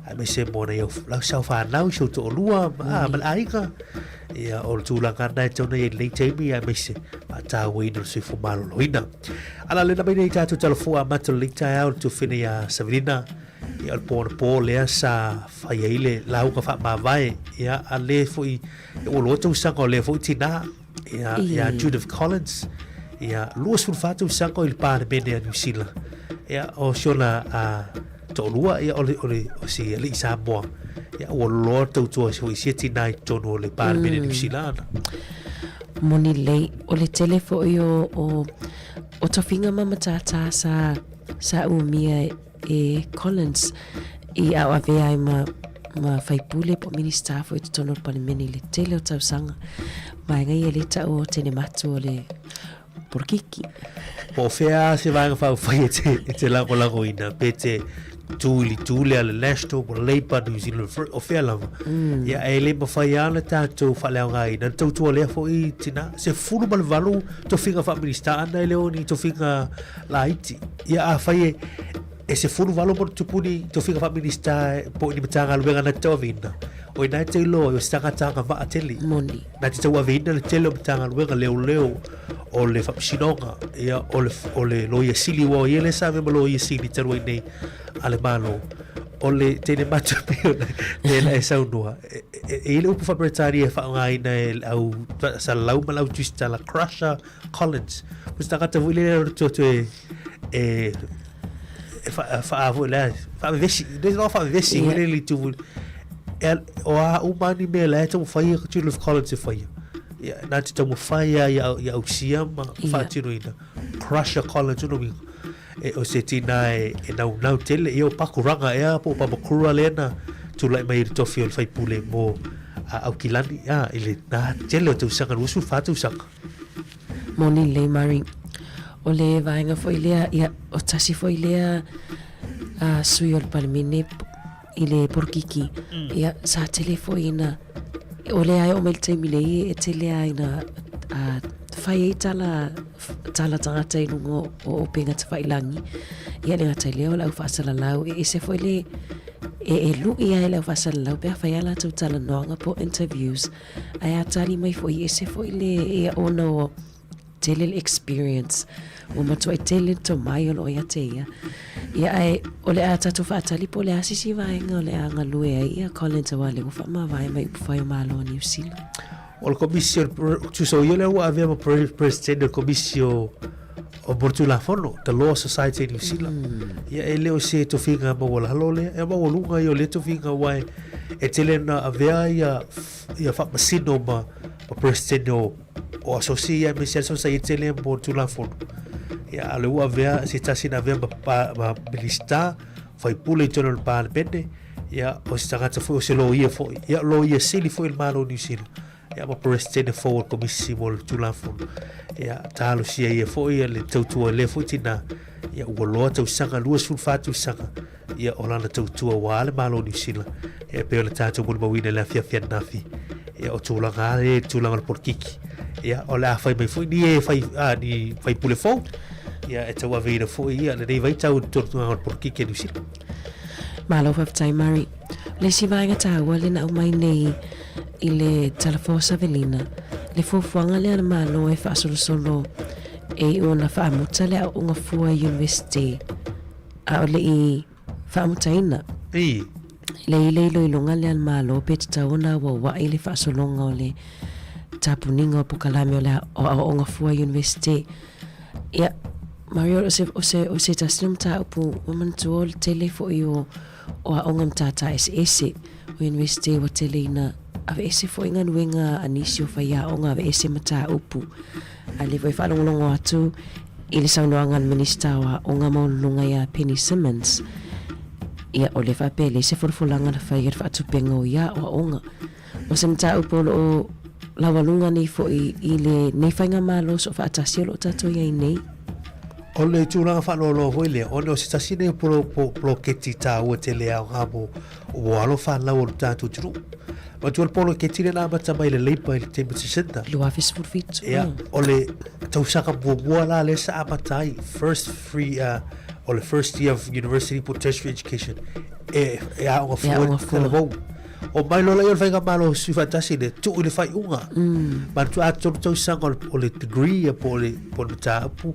aemaise mo nai au lau sau fanau, si ou toalua, ma, ma le aiga. Ia, o le tulaga lena e tatau ona i ai i lenei taimi, aemaise faatauaina le soifua maloloina. Ala lena mai nei tatou talafua amata o lenei taeao le tuafine ia Savelina, ia o le po anapo lea sa fai ai le lauga faamavae, ia, a le foi Ua loa tausaga o lea foi tinā, ia, ia Judith Collins, ia, 24 tausaga o i le Palemene a Niu Sila. Ia, o si ona a, toalua, ia, o le, o le, o si alii Samoa. Ia, ua loa tautua foi i sia tinā i totonu o le Palemene mm. Niu Sila ana. Moni lei, o le tele foi o, o, o tofiga ma matātā sa, sa umia e Collins i aoavea ai ma ma faipule po o Minista foi i totonu o le Palemene i le tele o tausaga. Vaega ia lea tau o tene matu o le porokiki. Po o fea se vaega faaupufai e te, e te lagolagoina, pe te tū i le tū lea le National, po Labour, New Zealand Free, o fea lava. Mm. Ia, e le mawhai a le tātou whaleaogaina. Na tautua lea foi tina, 18 tofiga wha-minista ana e leo ni tofiga laiti. Ia, afai e, e 18 ma ona tupu ni tofiga faa-Minista po o ni Matagaluega na te tauaveina, o ina e te iloa ai o se tagata agavaa tele. Moni. Na te tauaveina le tele o Matagaluega leoleo, o le Faamasinoga, ia, o le, o le Loia Sili, aua o ia lea sa avea ma Loia Sili talu ai nei a le Malo. O le teine matua pei ona pei ona e saunoa, e, e, e i ai le upu faa-Peretania e faaaogaina e le au salalau ma le au tusitala, crusher Collins. Ko se tagata foi lea o toe toe e e fa fa foi lea faavevesi, le no faavevesi foi lea le tu e o a uma ni mea la e taumafai e Judith Collins e faia. Ia na te taumafai a ia ia ausia ma faatinoina. Crusher Collins ona uiga. E o se tina e e naunau tele ia o Pakuranga ea po o Papakura lea na tulai mai i le tofi o le faipule mo a Aukilani a i le na tele o tausaga 24 tausaga. Moni lelei Murray. O le vaega foi lea, ia, o tasi foi lea uh, sui o le Palemene i le porokiki. Mm. Ia, sa tele foi ina, o lea e o mai le taimi nei, e tele a ina uh, fai ai tala, tala tagata i luga o, o upenga tafailangi. Ia, le gata i lea o le au faasalalau, e ese foi le, e, e lui ai le au faasalalau pe a fai a latou talanoaga po interviews. Ae a tali mai foi, ese foi le ia ona ua tele le experience. Ua matuai tele le tomai o lo o ia te ia. Ia ae o le a tatou faatali po o le a se isi vaega o le a galue ai ia Collins aua o lea ua faamavae mai upufai o Malo o Niu Sila. O le komisi o le tusa o ia lea ua avea ma President o le komisi o o mo le Tulafono, the Law Society in New Zealand. Mm. Ia e le o se tofiga maualalo lea, e maualuga ia o lea tofiga aua e, e tele na avea ia, ia faamasino ma, ma President o, o asosi ia aemaise le Society lea mo le Tulafono. Ia a o lea ua avea se tasi na avea ma, ma, ma Minista, faipule i totonu o le Palemene, ia o se tagata foi o se loia foi. Ia loia sili foi i le Malo o New Zealand. Ia ma Peresetene fou o le Komisi mo le Tulafono. Ia, talosia ia foi ia le tautua i lea foi tinā. Ia, ua loa tausaga, 24 tausaga, ia, o lana tautua aua le Malo o Niu Sila. Ia, e pei ona tatou molimauina i le afiafi ananafi, ia, o tulaga lava ia i le tulaga o le polokiki. Ia, o le a fai mai foi ni e fai, a, ni faipule fou, ia, e tauaveina foi ia lenei vaitau i le tulaga o le polokiki a Niu Sila. Malo faafetai Murray. O le isi vaega taua lea na aumai nei i le Talafua o Savelina, le fuafuaga lea a le Malo e faasolosolo e iu ona faamuta le aoaoga fua i University a o le i faamutaina. I. Le i le iloiloga lea a le Malo pe tatau ona auauai le faasologa o le tapuniga o pokalame o le aoaoga fua i University. Ia, Mario, o se, o se, o se tasi lea o mataupu ua manatua o le tele foi o, o aoga matata eseese o University ua tele ina aveese foi galuega a nisi o faiaoga aveese mataupu. A lea foi faalogologo atu i le saunoaga a le Minista o Aoga Maualuluga ia Penny Simmonds. Ia, o lea faapea e leai se folafolaga na fai e le faatupenga o ia aoaoga. O se mataupu o lo o laualuga nei foi i lenei faigamalo soofaatasi o lo o tatou i ai nei. O le tulaga faanoanoa foi lea, ona o se tasi lenei o poloketi taua tele e aoga mo mo alo fanau o le tatou atunuu. Manatua le poloketi lea na amata mai i le Labour i le taimi o Jacinda. 2017. Ia, o le tausaga muamua la lea sa amata ai, first free, o le first year of university po tertiary education, e, e aoga fua talavou. O mai loa lea o le faigamalo sui faatasi le tuu i le faaiuga. Manatua a tolu tausaga o le degree ia po o le, po o le mataupu,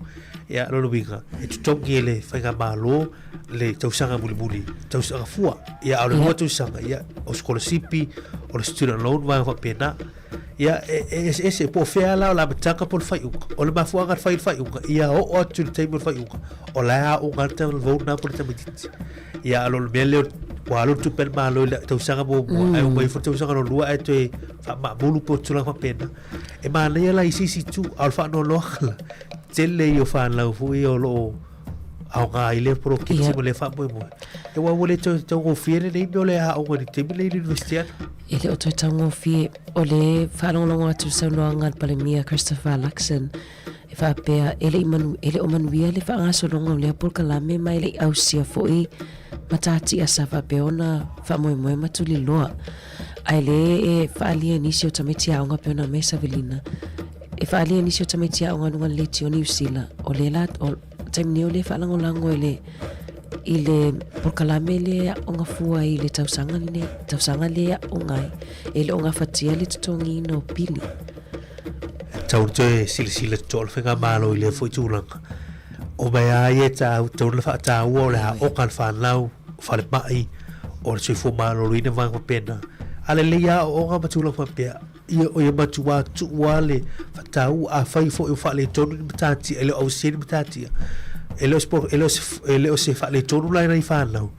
ia lona uiga, e totogi e le faigamalo le tausaga mulimuli, tausaga fua. Ia, a o le lua tausaga, ia, o sikolasipi, o le student loan, vaega faapena. Ia, e, e eseese, po o fea la o le amataga po o le faaiuga. O le mafuaaga na fai ai le faaiuga, ia oo atu i le taimi o le faaiuga, o la e aoga lava le talavou lena po o le tamaitiiti. Ia, a o le mea lea, ua alu le tupe a le Malo i le tausaga muamua, ae uma ifo le tausaga lona lua ae toe faamaamulu po o tulaga faapena. E manaia la i se isi itu, a o le faanoanoaga la, tele ia o fanau foi ia o lo o aoga i lea poloketi ma lea faamoemoe. Aua ua le toe taugofie lenei mea o le aoga i le taimi lenei i le University ana. E le o toe taugofie. O le faalogologo atu i le saunoaga a le Palemia Christopher Luxon, e faapea, e le i manu, e le o manuia le faagasologa o lea polokalame ma e le i ausia foi matatia sa faapea ona faamoemoe ma tuliloa. Ae le e faaalia e nisi o tamaiti aoga pei ona aumai Savelina, E faaalia e nisi o tamaiti aoga i luga o le leitio Niu Sila, o lea la, o taimi nei o lea e faalagolago i le i le polokalame lea e aoga fua ai i le tausaga lenei, tausaga lea e aoga ai, e le o gafatia le totogiina o pili. Tau na toe silasila totoa le faigamalo i lea foi tulaga. O mea lava ia e tau, tau na faataua o le aoga a le fanau, o falemai, o le soifua maloloina ma vaega faapena. A lelei lava aoaoga ma tulaga faapea, Ia, o ia matua tuu lava le faataua, afai foi o faaletonu ni matatia, e le o ausia ni matatia, e le o se, e le o se, e le o se faaletonu la i nai fanau,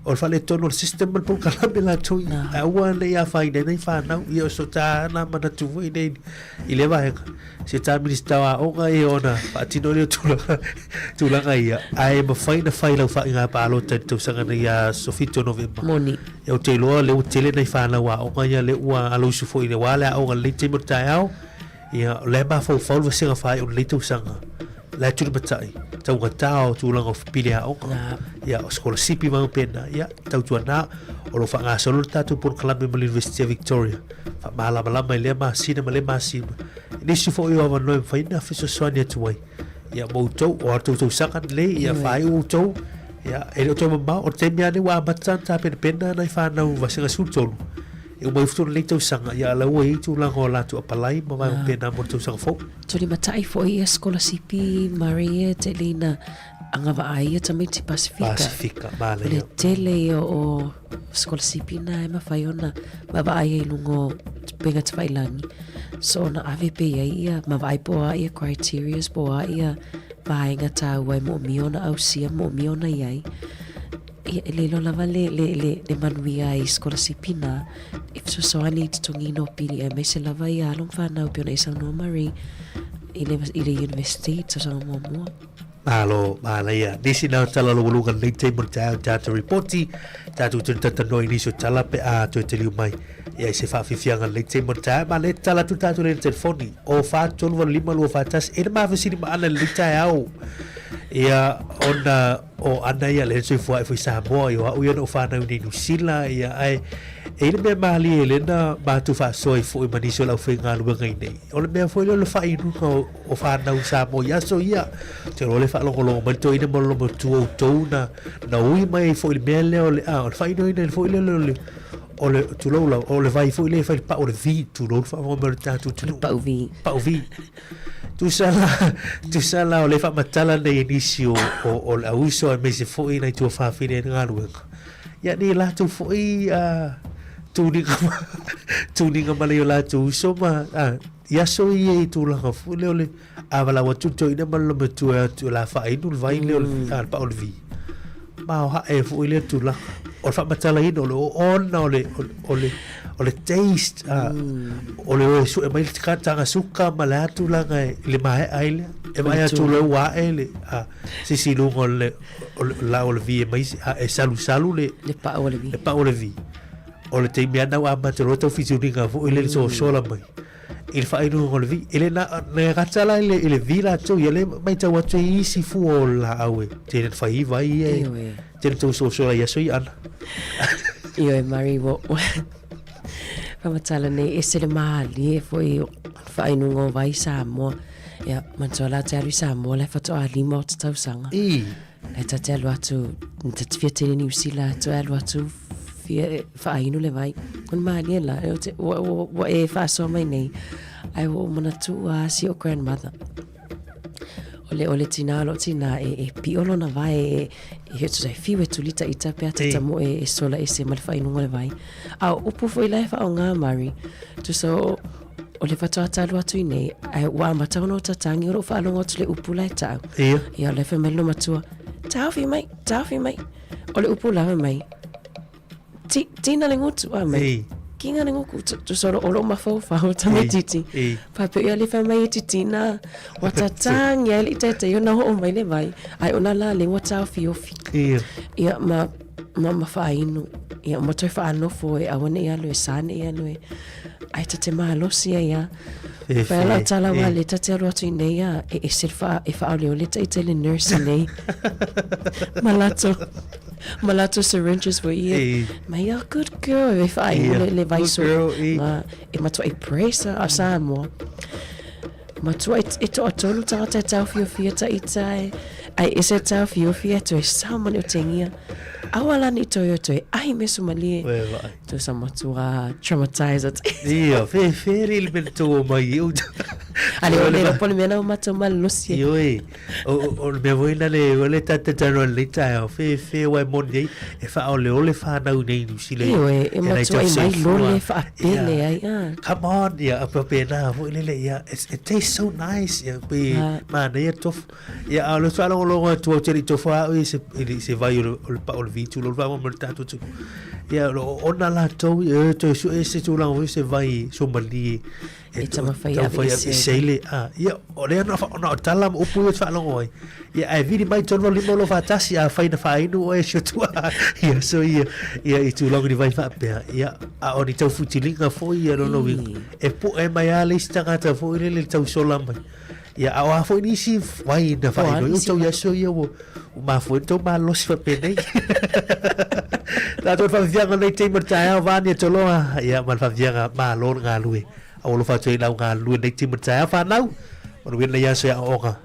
o le faaletonu o le system ma le polokalame latou ia, ae aua ne i afaina ai nai fanau, ia o so ta na manatu foi nei i lea vaega. Se ta Minista o Aoga ia ona faatino lea o tulaga, tulaga ia, ae mafai ona fai lau faaiga palota i le tausaga nei ia aso 7 o Novema. Moni. Ia ou te iloa lea ua tele nai fanau aoga ia lea ua alausu foi i le wā le aoga i lenei taimi o le taeao. Ia, o la e mafaufau le vasega faaiu o lenei tausaga. La e tulimatai, taugata o tulaga o pili aoga. Ia, o sikolasipi ma faapena. Ia, tautuana, o lo o faagasolo le tatou polokalame ma le University of Victoria. Faamalamalama i lea masina ma lea masina. Nisi foi o avanoa e mafai ona fesoasoani atu ai. Ia, mo outou, o a outou tausaga lelei, ia faaiu outou, ia, e le o toe mamao, o le taimi lava lenei ua amata ona tapenapena nai fanau vasega 13, e uma ifo lenei tausaga, ia, o la ua i ai tulaga o latou apalai ma vaega faapena mo le tausaga fou. Tulimatai foi ia sikolasipi Marie e tele ina agavaa ai ia tamaiti Pasifika. Pasifika, O le manaia. tele ia o sikolasipi na e mafai ona vaavaai ai i luga o upega tafailagi. So ona ave pea i ai ia, ma vaai po o a ia criterias, po o a ia vaega taua e moomia ona ausia, moomia ona i ai. Ia, e le iloa lava le, le, le, le manuia ai i sikolasipi na, e fesoasoani i totogiina o pili aemaise lava ia alo ma fanau pei ona e saunoa Marie i le, i le university i tausaga muamua. Malo, manaia. Nisi na o tala lugaluga lenei taimi o le taeao i tatou ripoti, tatou tino talatalanoa i nisi o tala pe a toe taliu mai ia i se faafiafiaga lenei taimi o le taeao. Ma le tatala atu tatou lena telefoni o 4 3 8 5 2 4 1 e na mafesili ma ana i lenei taeao. Ia ona o ana ia le soifua ai foi Samoa ia o au ia na ou fanau i nei Niu Sila ia ae e i le mea malie lena matou faasoa ai foi ma nisi o le aufaigaluega i nei. O le mea foi lea o le faainuga o o fanau Samoa i aso ia. Ou te iloa o lea e faalogologo mai le toeaina ma lona matua outou na, na ui mai ai foi i le mea lea o le, a, o le faainuina foi lea o le, o le, tulou lava, o le vai foi lea e fai le pau o le vi, tulou le faafofoga mai o le tatou atunuu. Pau vi. Pau vi. Tusa la, tusa la o le faamatala nei e nisi o, o, o le auiso aemaise foi nai tuafafine i le galuega. Ia nei latou foi uh, tuniga ma, tuniga ma lei o latou uso ma, uh, I aso ia i tulaga foi lea o le a valaau atu le toeaina ma le lamatua e atu o le a faainu le vai lea o le, a, le pao o le vi. Ma o hae foi lea tulaga. o le faamatalaina o le oona o le o le o le taste a o le o e sue mai le taga suka ma le a tulaga i le maea ai lea. E vaai atu loa ua ae le a se isi i luga o le o le laau o le vi e mai a e salusalu le Le pau o le vi. Le pau o le vi. O le taimi lava lena ua amata loa tau fituniga foi lea le sosola mai i le faainuga o le vi. E le na na gata la i le i le vi latou ia lea e matau atu e isi fua o le laau e tele na faiva ai ia e tele tau sosola i aso ia ana. Ioe Mari ua faamatala nei ese le malie foi o faainuga o vai Samoa. Ia manatua la te alu i Samoa la e faatoa 5 o te tausaga. I. E ta te alu atu, ta te fia tele Niu Sila atu e alu atu fia faainu le vai. O le malie la, e te, ua, ua, ua e faasoa mai nei, ai ua ou manatu ua si o grandmother. O le, o le tinā o loo tinā e, e pio lona vai e, e, e, e fiu e tulita ita pe ata tamo e, e sola ese ma le faainuga o le vai. A o upu foi la e faaaoga Mari, tusa o, o le faatoa talu atu i nei, ae ua amata ona o tatangi o lou faalogo atu le upu la e tau. Ia. Ia, o la e fai mai lona matua, taofi mai, taofi mai. O le upu la fai mai, ti, tina le gutu, a mai. Ei. Kinga le guku, tusa o lou mafaufau o tamaitiiti. Ei. Faapea ia le fai mai e titina, ua tatangi ai le i taitai ona oo mai le vai, ae ona la le ua taofiofi. Ia. Ia, ma, ma, ma faainu. Ia, ma toe faanofo e aua ne i alu e sa ne i alu e. Ai ta te malosi ai a. Fe, Whai ala o tala wā e. le ta te alu atu i nei a, e ese le wha, e whaoleole ta i te le nurse nei. Ma lato, ma lato syringes fo ia. E. Mai a good girl, e whaai Ia, le, le good vaiso. girl, e. Ma, e matua e presa a Samoa. Matua e, e toa tolu tangata e taufiofia ta ita e. Ai ese taufiofia toe sao mani o tengia. Aua lani i toi o toe ahi mesu malie. Oe vaai. Toe sa matua traumatized atu. Ia, fe fe le mea tou o mai i uta. Ale o le ropo le mea na o matou malolosi. Ioe, o, o, o le mea foi na le, o le tata tano le taeao, fe fe wai moni ai, e whaoleole whanau nei New Zealand. Ioe, e matua e mai lole whaapele ai. Ah. Come on, ia, a pēnā foi lele, ia, it tastes so nice, ia, pe, manaia tofu. Ia, a o le faalogologo atu au te le i tofa au i se, i le, se vai o le, o le pao o le vitu, lo le whaama mo le tātou tupu. Ia, o lo ona latou, e toe sue se tulaga foi se vai somalie. E taumafai e taumafai aveese. aveese ai le, a, ia, o lea na, ona o tala ma upu ia te faalogo ai. Ia, ae vili mai tonu lima o lo faatasi, a fai na faainu oe si o tua. Ia, so ia, ia, i tulaga ni vai faapea. Ia, a o ni taufutiliga foi ia lona uiga. E pu'e mai lava le isi tagata foi lele le tausola mai. Ia, a o a foi nisi vai na faailoa, o tau ia aso ia ua mafua ai ona tou malolosi faapenei. Tatou le faafiafiaga o lenei taimi o le taeao, vaeane Toloa, ia ma le faafiafiaga malo le galue. Au alofa atu ai lau galulue lenei taimi o le taeao, whanau. Manuia lenei aso e aoaoga.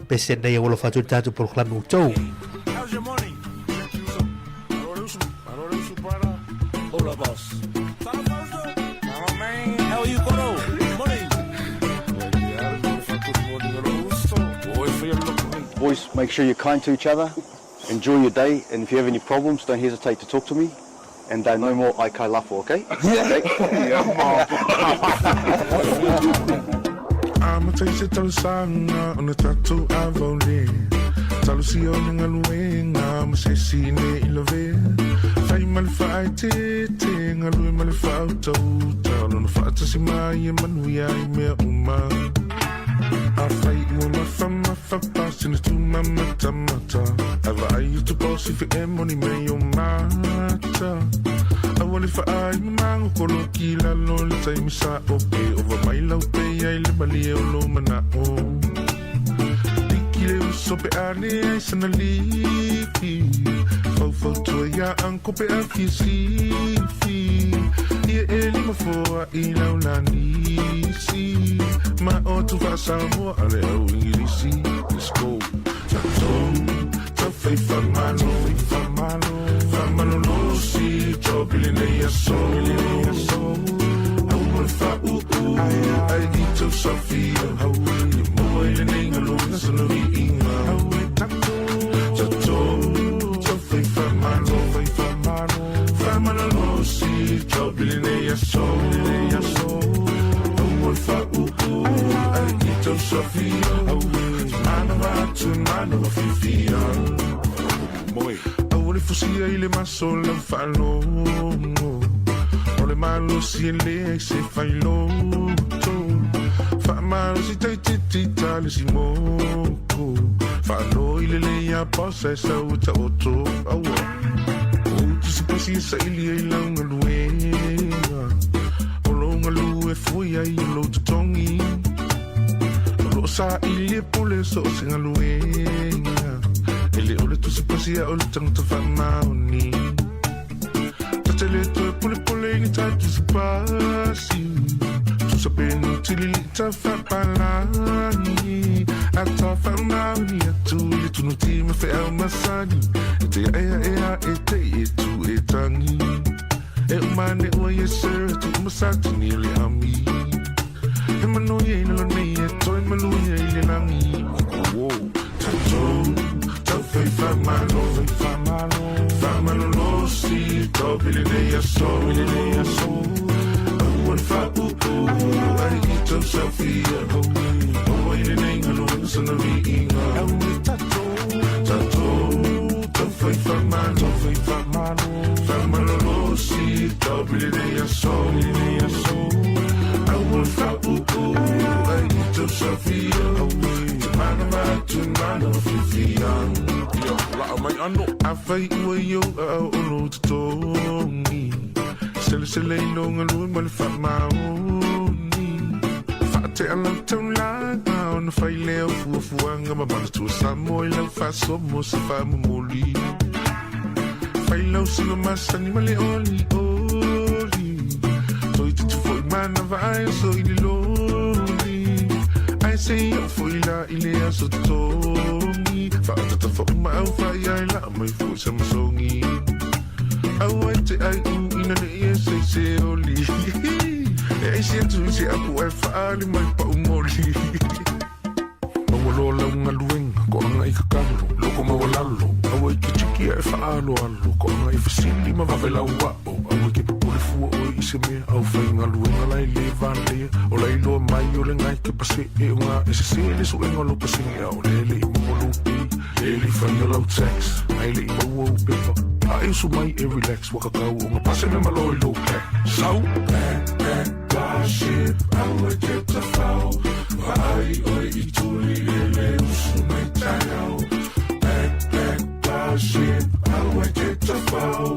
Pese nei au alofa atu i le tatou polokalame outou. How's your morning? Hola, boss. How are you, Koro? Morning. Boys, make sure you're kind to each other. Enjoy your day, and if you have any problems, don't hesitate to talk to me. And no more aikai lafo, okay? Amata i se talosaga ona tatou avaole Talosia o le galuega ma se isi ne i lavea Fai ma le faaeteete, galue ma le faautauta Lona faatasi mai e manuia ai mea uma Afai ua mafamafa pasina tumamatamata Ae vaai atu boss ife e moni mei o mata Aua le faai mamago koloki i lalo i le taimi sa'o Pe ova mai lau pei ai le malie o lou mana'o Liki le uso pe a leai sana liki Faufautua iā uncle pe a fia sifi Ia e lima foa'i lau lanisi Ma o atu faa-Samoa a le au Igilisi Let's go Tatou taufai faamalo Faamalolosi job i lenei aso Aua le faauu ae i tou saofia Ia maua i lenei galuega sana viiga Tatou taufai faamalo Faamalolosi job i lenei aso Aua le faauu ae i tou saofia Manawa atu manawa fiafia. le fusia i le maso lau faalogo O le malosi e leai se failoto Faamalosi taititi ta le simoko Faanoi lelei a paosa e sau e taoto Aua Ou tusipasi e saili ai lau galuega O lou galu e fui ai o lou totogi O loo saili e pule so o se galuega E le o le tusipasi a o le tagata faamaoni Ta te le toe pulepule i ni ta tusipasi Tusa pe nutilili ta faapalagi A ta faamaoni atu i le tunuti ma feau masani E te aeaea e te i e tu e tangi E uma ane ua yes sir e tu uma satini o le ami He manuia i lalo nei e toe maluia i le lagi Whoa. Tatou taufai faamalo Faamalolosi taofi lenei aso Aua le faapuupuu ai i tau saofia Maua i lenei galuega sana viiga Tatou taufai faamalo Faamalolosi taofi lenei aso Aua le faapuupuu ai i tau saofia Te manava atu manava fiafia Ia, laa mai ano. Afai ua i ou aao o lou totogi Selesele i lou galue ma le faamaoni Faatea lau taulaga ona fai lea o fuafuaga ma manatua Samoa i lau faasoa mo se faamomoli Fai lau siva masani ma le olioli Toeitiiti foi manava ae oso i le loli Ae se i oo foi la i le aso totogi Faaataata fauma au faia e laa mai foi sa masogi Aua e te ai u ina ne i e sei se oli E aisi atu i se apu ae faaali mai pau moli Maua loa lau galuega, koaga i kakalo, loko maualalo, aua i ke tiki a e faaaloalo, koaga i fesili ma vave lau ao, aua ke popole fua oe i se mea, au faigaluega la e le valea, o la iloa mai o le gae ke pasee o ga e sesē le suega o lou pasene a o lea e le i maua lou pay, lea e le i faia lau tax, a e le i maua ou pepa, a e usu mai e relax, ua kakau o ga pase me malo i lou pack, sau! Pack, pack, Starship, aua e te tawhao, Vaai oe i tuli e le usu mai taeao. Pack, pack, Starship, aua e te tawhao,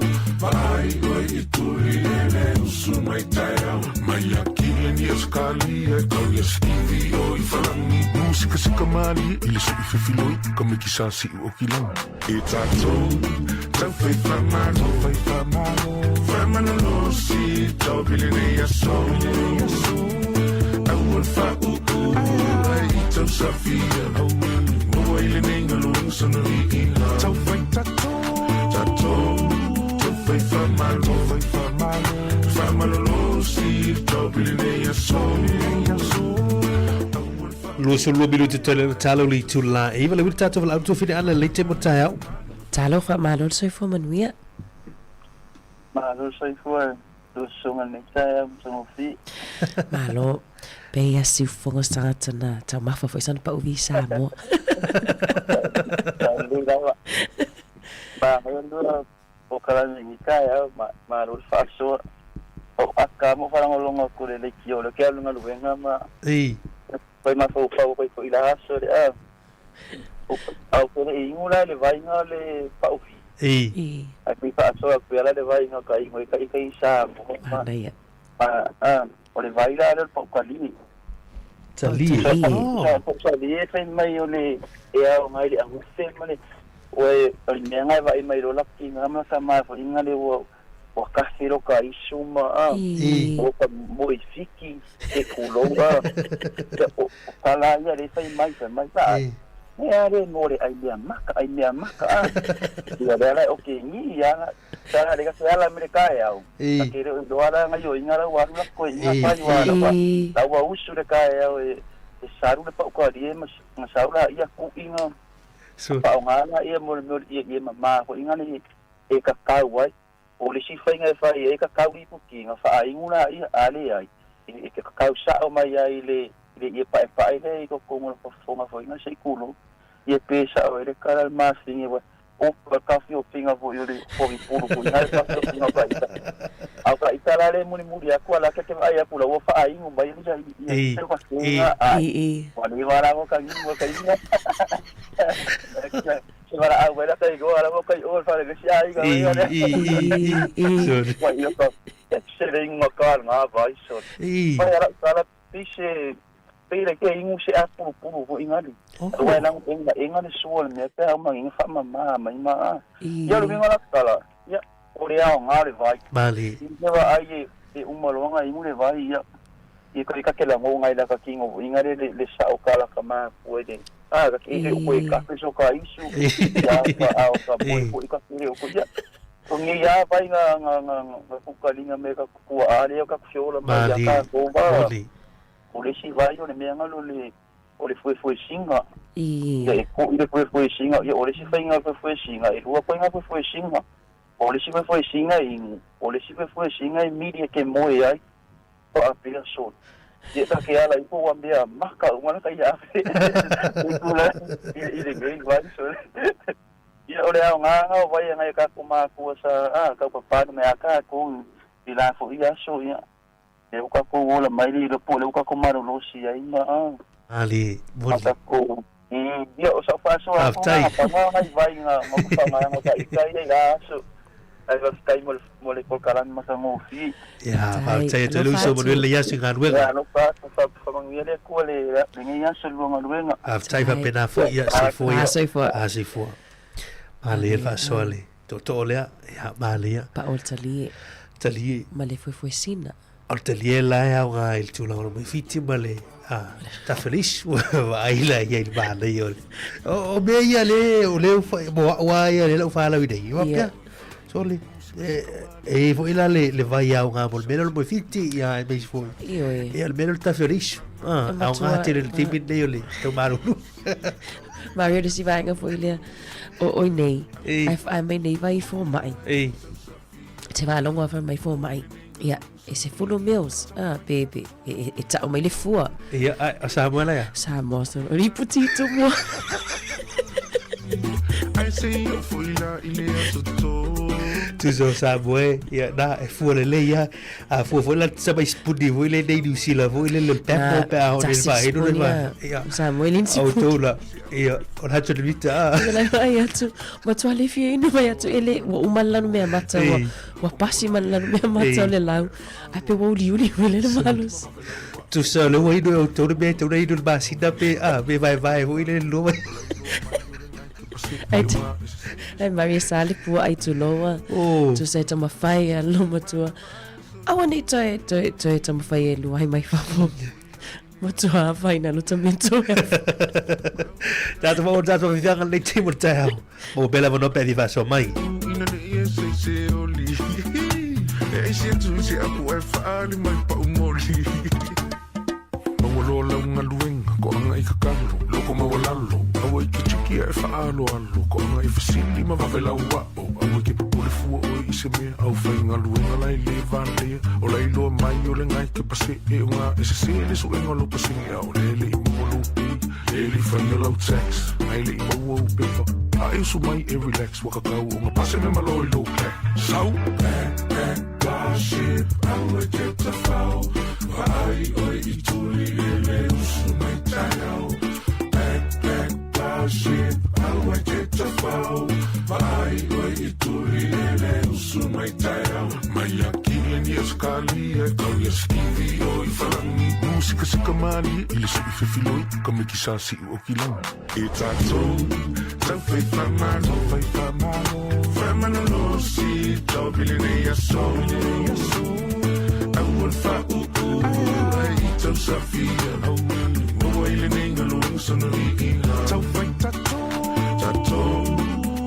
Vaai oe i tuli e le usu mai taeao. Mai a Kileni a Sakalia, e kau ia Stevie o i Whalangi. Musikasika malie i le sui fefiloi, ka mikisa siu o kilangi. E tatou, taufai faamalo, faamalolosi, taofi lenei aso. Aua le faauu ai i tau safia, maua i lenei galuega sana viiga. Taufai tatou, tatou, taufai faamalo, faamalolosi, taofi lenei aso. 22 minute toe le talo le itu la iva le wili tatou valaau tofine ana lei te mo taeao. Talofa, malo le soifua manuia. Malo le soifua lau susuga lenei taeao matagofie. Malo. Pei a siufofoga o se tagata na taumafa foi sana pau vi Samoa. Lelei lava. Manaia lua polokalame i lenei taeao, malo le faasoa. O aka mo faalogologo atu i le leitio lea ke alu galuega ma fai mafaufau ai foi i la aso le a. Au ke le i inu la le vaiga o le paufi. Ae pei faasoa atu ia la le vaiga ka inu ai ka ika i Samoa. Manaia. Ma o le vai la lea o le pau talie. Talie. Pau talie fai mai o le e aoga ai le aufe ma le ua o le mea na e vaai mai loa laki na ma tama foi na le ua ua kafe lo ka isu ma a o ka moi fiki ke kulou a o tala ia le fai mai fai mai ta mea le mo le ai mea maka ai mea maka a ia le ala o ke ni ia na ta le ka se ala me le ka e au ta ke le o ala ngai o inga la ua alu la ko inga pa ua la la ua usu le ka e au e saru le pau ka lie ma saru la ia ku inga Faaaoga ia mo le mea o le ieie mama foi le e kakau ai. O le isi faiga e fai ai e kakau liputi na faainu laia, a leai, e te kakau sao mai ai i le ie paepae lea i totonu o le fofoga foi na se i tulou, ia pe sao ai le tala a le masini. o tawhiotinga foi o le pori pulu foi ngai tawhiotinga ka ita. A ka ita la le muli muli aku ala ke ke ai aku la ua whaingu mai ni sa i se wa a. Wa ni wala mo ka ngi ka inga. Se wala au wala kai go ala mo kai o fa le si ai ga i i. Wa i ka se le inga ka nga vai so. Vai ala ala pise pele ke ingu se a pulu pulu fo inga li. Wa na inga inga le suo le me pe au ma inga fa ma ma ma ma. Ia lu inga la kala. Ia o le ao ngā le vai. Mali. Ia wa ai e umaloanga ingu le vai ia. Ia ka ka ke la ngonga ila ka kingo inga le le sa o kala ka ma pue de. Ah ka ki le o ka fe so ka isu. Ia ka ao ka pue pue ka ki le o ia. O ngi ia vai nga nga nga nga kukalinga me ka kua a le ka fiola ma ia ka ko ba. O le si vai o le mea ngalo le o le fue fue singa. Ia e ko i le fue fue singa ia o le si fai nga fue fue singa e lua koe nga fue fue singa. O le si fue fue singa ingu o le si fue fue singa e miri e ke moe ai. Pa a pea so. Ia ta ke ala i po wa mea maka umana ka ia afe. I kula i le ngei vai so. Ia o le ao ngā ngā o vai ngai ka ko mākua sa a ka papanu me a ka ko i la fo ia so ia. E o ka ko ola mai le po le o ka ko marolosi ai ma a. Ali, moni. Ka ko ia o sa fa so a ko nga ngai vai nga ma ko fa nga nga i kai ia so. Ai va tai mo mo le kolkalan ma sa ngofi. Ia, faafetai atu le uso Manuel le iaso i galuega. Ia no pa fa fa mangia le ko le le ngai iaso lu galuega. Faafetai faapena foi ia soifua ia. A soifua. A soifua. Malie le faasoa le tootoo lea. Ia, malie. Pa o le talie. Talie. Ma le fuefuesina. O le talie la e aoga i le tulaga o le moefiti ma le tafelis vaai la ia i le manaia o le o mea ia le o le mo au a ia le lau whalau i nei. Ia pea. Sole. E foi la le le vai aoga mo le mea o le moefiti ia e meisi foi. Ia le mea o le tafelis. Ah, aoga tele le timi nei o le tau malulu. Mario le si vaenga foi lea o oi nei. Ai ai mai nei vai fo mai. Te whaalongo a mai fo mai. Ia, e se full meals. Ah, pe, pe, e, e tau mai le fua. Ia, a Samoa la ia? Samoa, so, o riputi i tō mua. Ai se i o foi la i le aso tō. Tuso Samoa, ia, nā, e fua le lei ia. A fua foi la sa mai spuni foi le nei New Zealand foi le le pepo pe a hone le whaenu le wha. Ia. Samoa le nsi Au tō la. Ia, o le hatu le mita a. Ia la ai atu, matua le fia inu mai atu ele, ua uma le lanu mea mata, ua, ua pasi ma le lanu mea mata o le lau. Ai pe ua uli uli mai le malus. Tusa le ua inu e au tō le mea, tō le inu le masina pe, a, me vae vae foi le lua mai. Ai, ai Maria sa le pua ai tuloa. Oh. Tusa e tamawhai a lo matua. Aua nei toe, toe, toe tamawhai e lua ai mai fafo. Matua a whai na luta me toe. Tātou wao tātou whiwhianga nei te mo te hao. Mo bela mo no pe di faso mai. Ina le ia se se oli. E ai se tu se apu e whaali mai pa umoli. Maua loa lau galuega, koaga i kakalo, loko maualalo, aua i ke tiki a e faaaloalo, koaga i fesili ma vave lauao, aua i ke popole fua oe i se mea, au faigaluega la e lē valea, o la iloa mai o le gai ke pasee o gā e sesē le suega o lou pasene, a o lea e leʻi maua lou pei, lea e leʻi faia lau tax, a e leʻi maua ou pepa, a e usu mai e relax, ua kakau o ga pase me malo i lou pack. Sau! Pack, pack, starship, aua e te tafao, vaai oe i tuli e le usu mai taeao. Pack, pack, starship, aua e te tafao, vaai oe i tuli e le usu mai taeao. Mai Akile ni Ausekalia, kau ia Stevie o i Falagi, musikasika malie i le sii fefiloi, ka mikisa siu o kilagi. E tatou, tau fai faamalo, fai faamalo, faamalolosi, taupili nei aso, aua le faauu, ai i tausafia, maua i lenei galuega sona viiga. Tau fai tatou, tatou,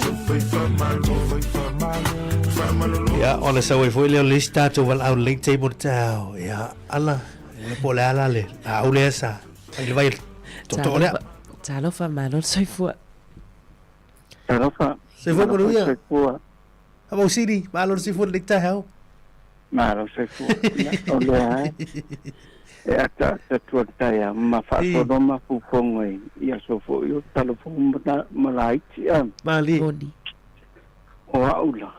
tau fai faamalo, fai faamalo, faamalolosi. Ia, o le sau ai foi lea o le isi tatou valaau lelei taimi o le taeao. Ia, ala, le po o le a la le laau lea sa fai le vai tootoo lea. Talofa, malo le soifua. Talofa. Soifua manuia. Soifua. Faamausili, malo le soifua lenei taeao. Malo soifua. O lea e ataata tua taeao ma faasolo mafufoga i aso foi o talofa ma laiti a. Malie. Moni. O a'u la,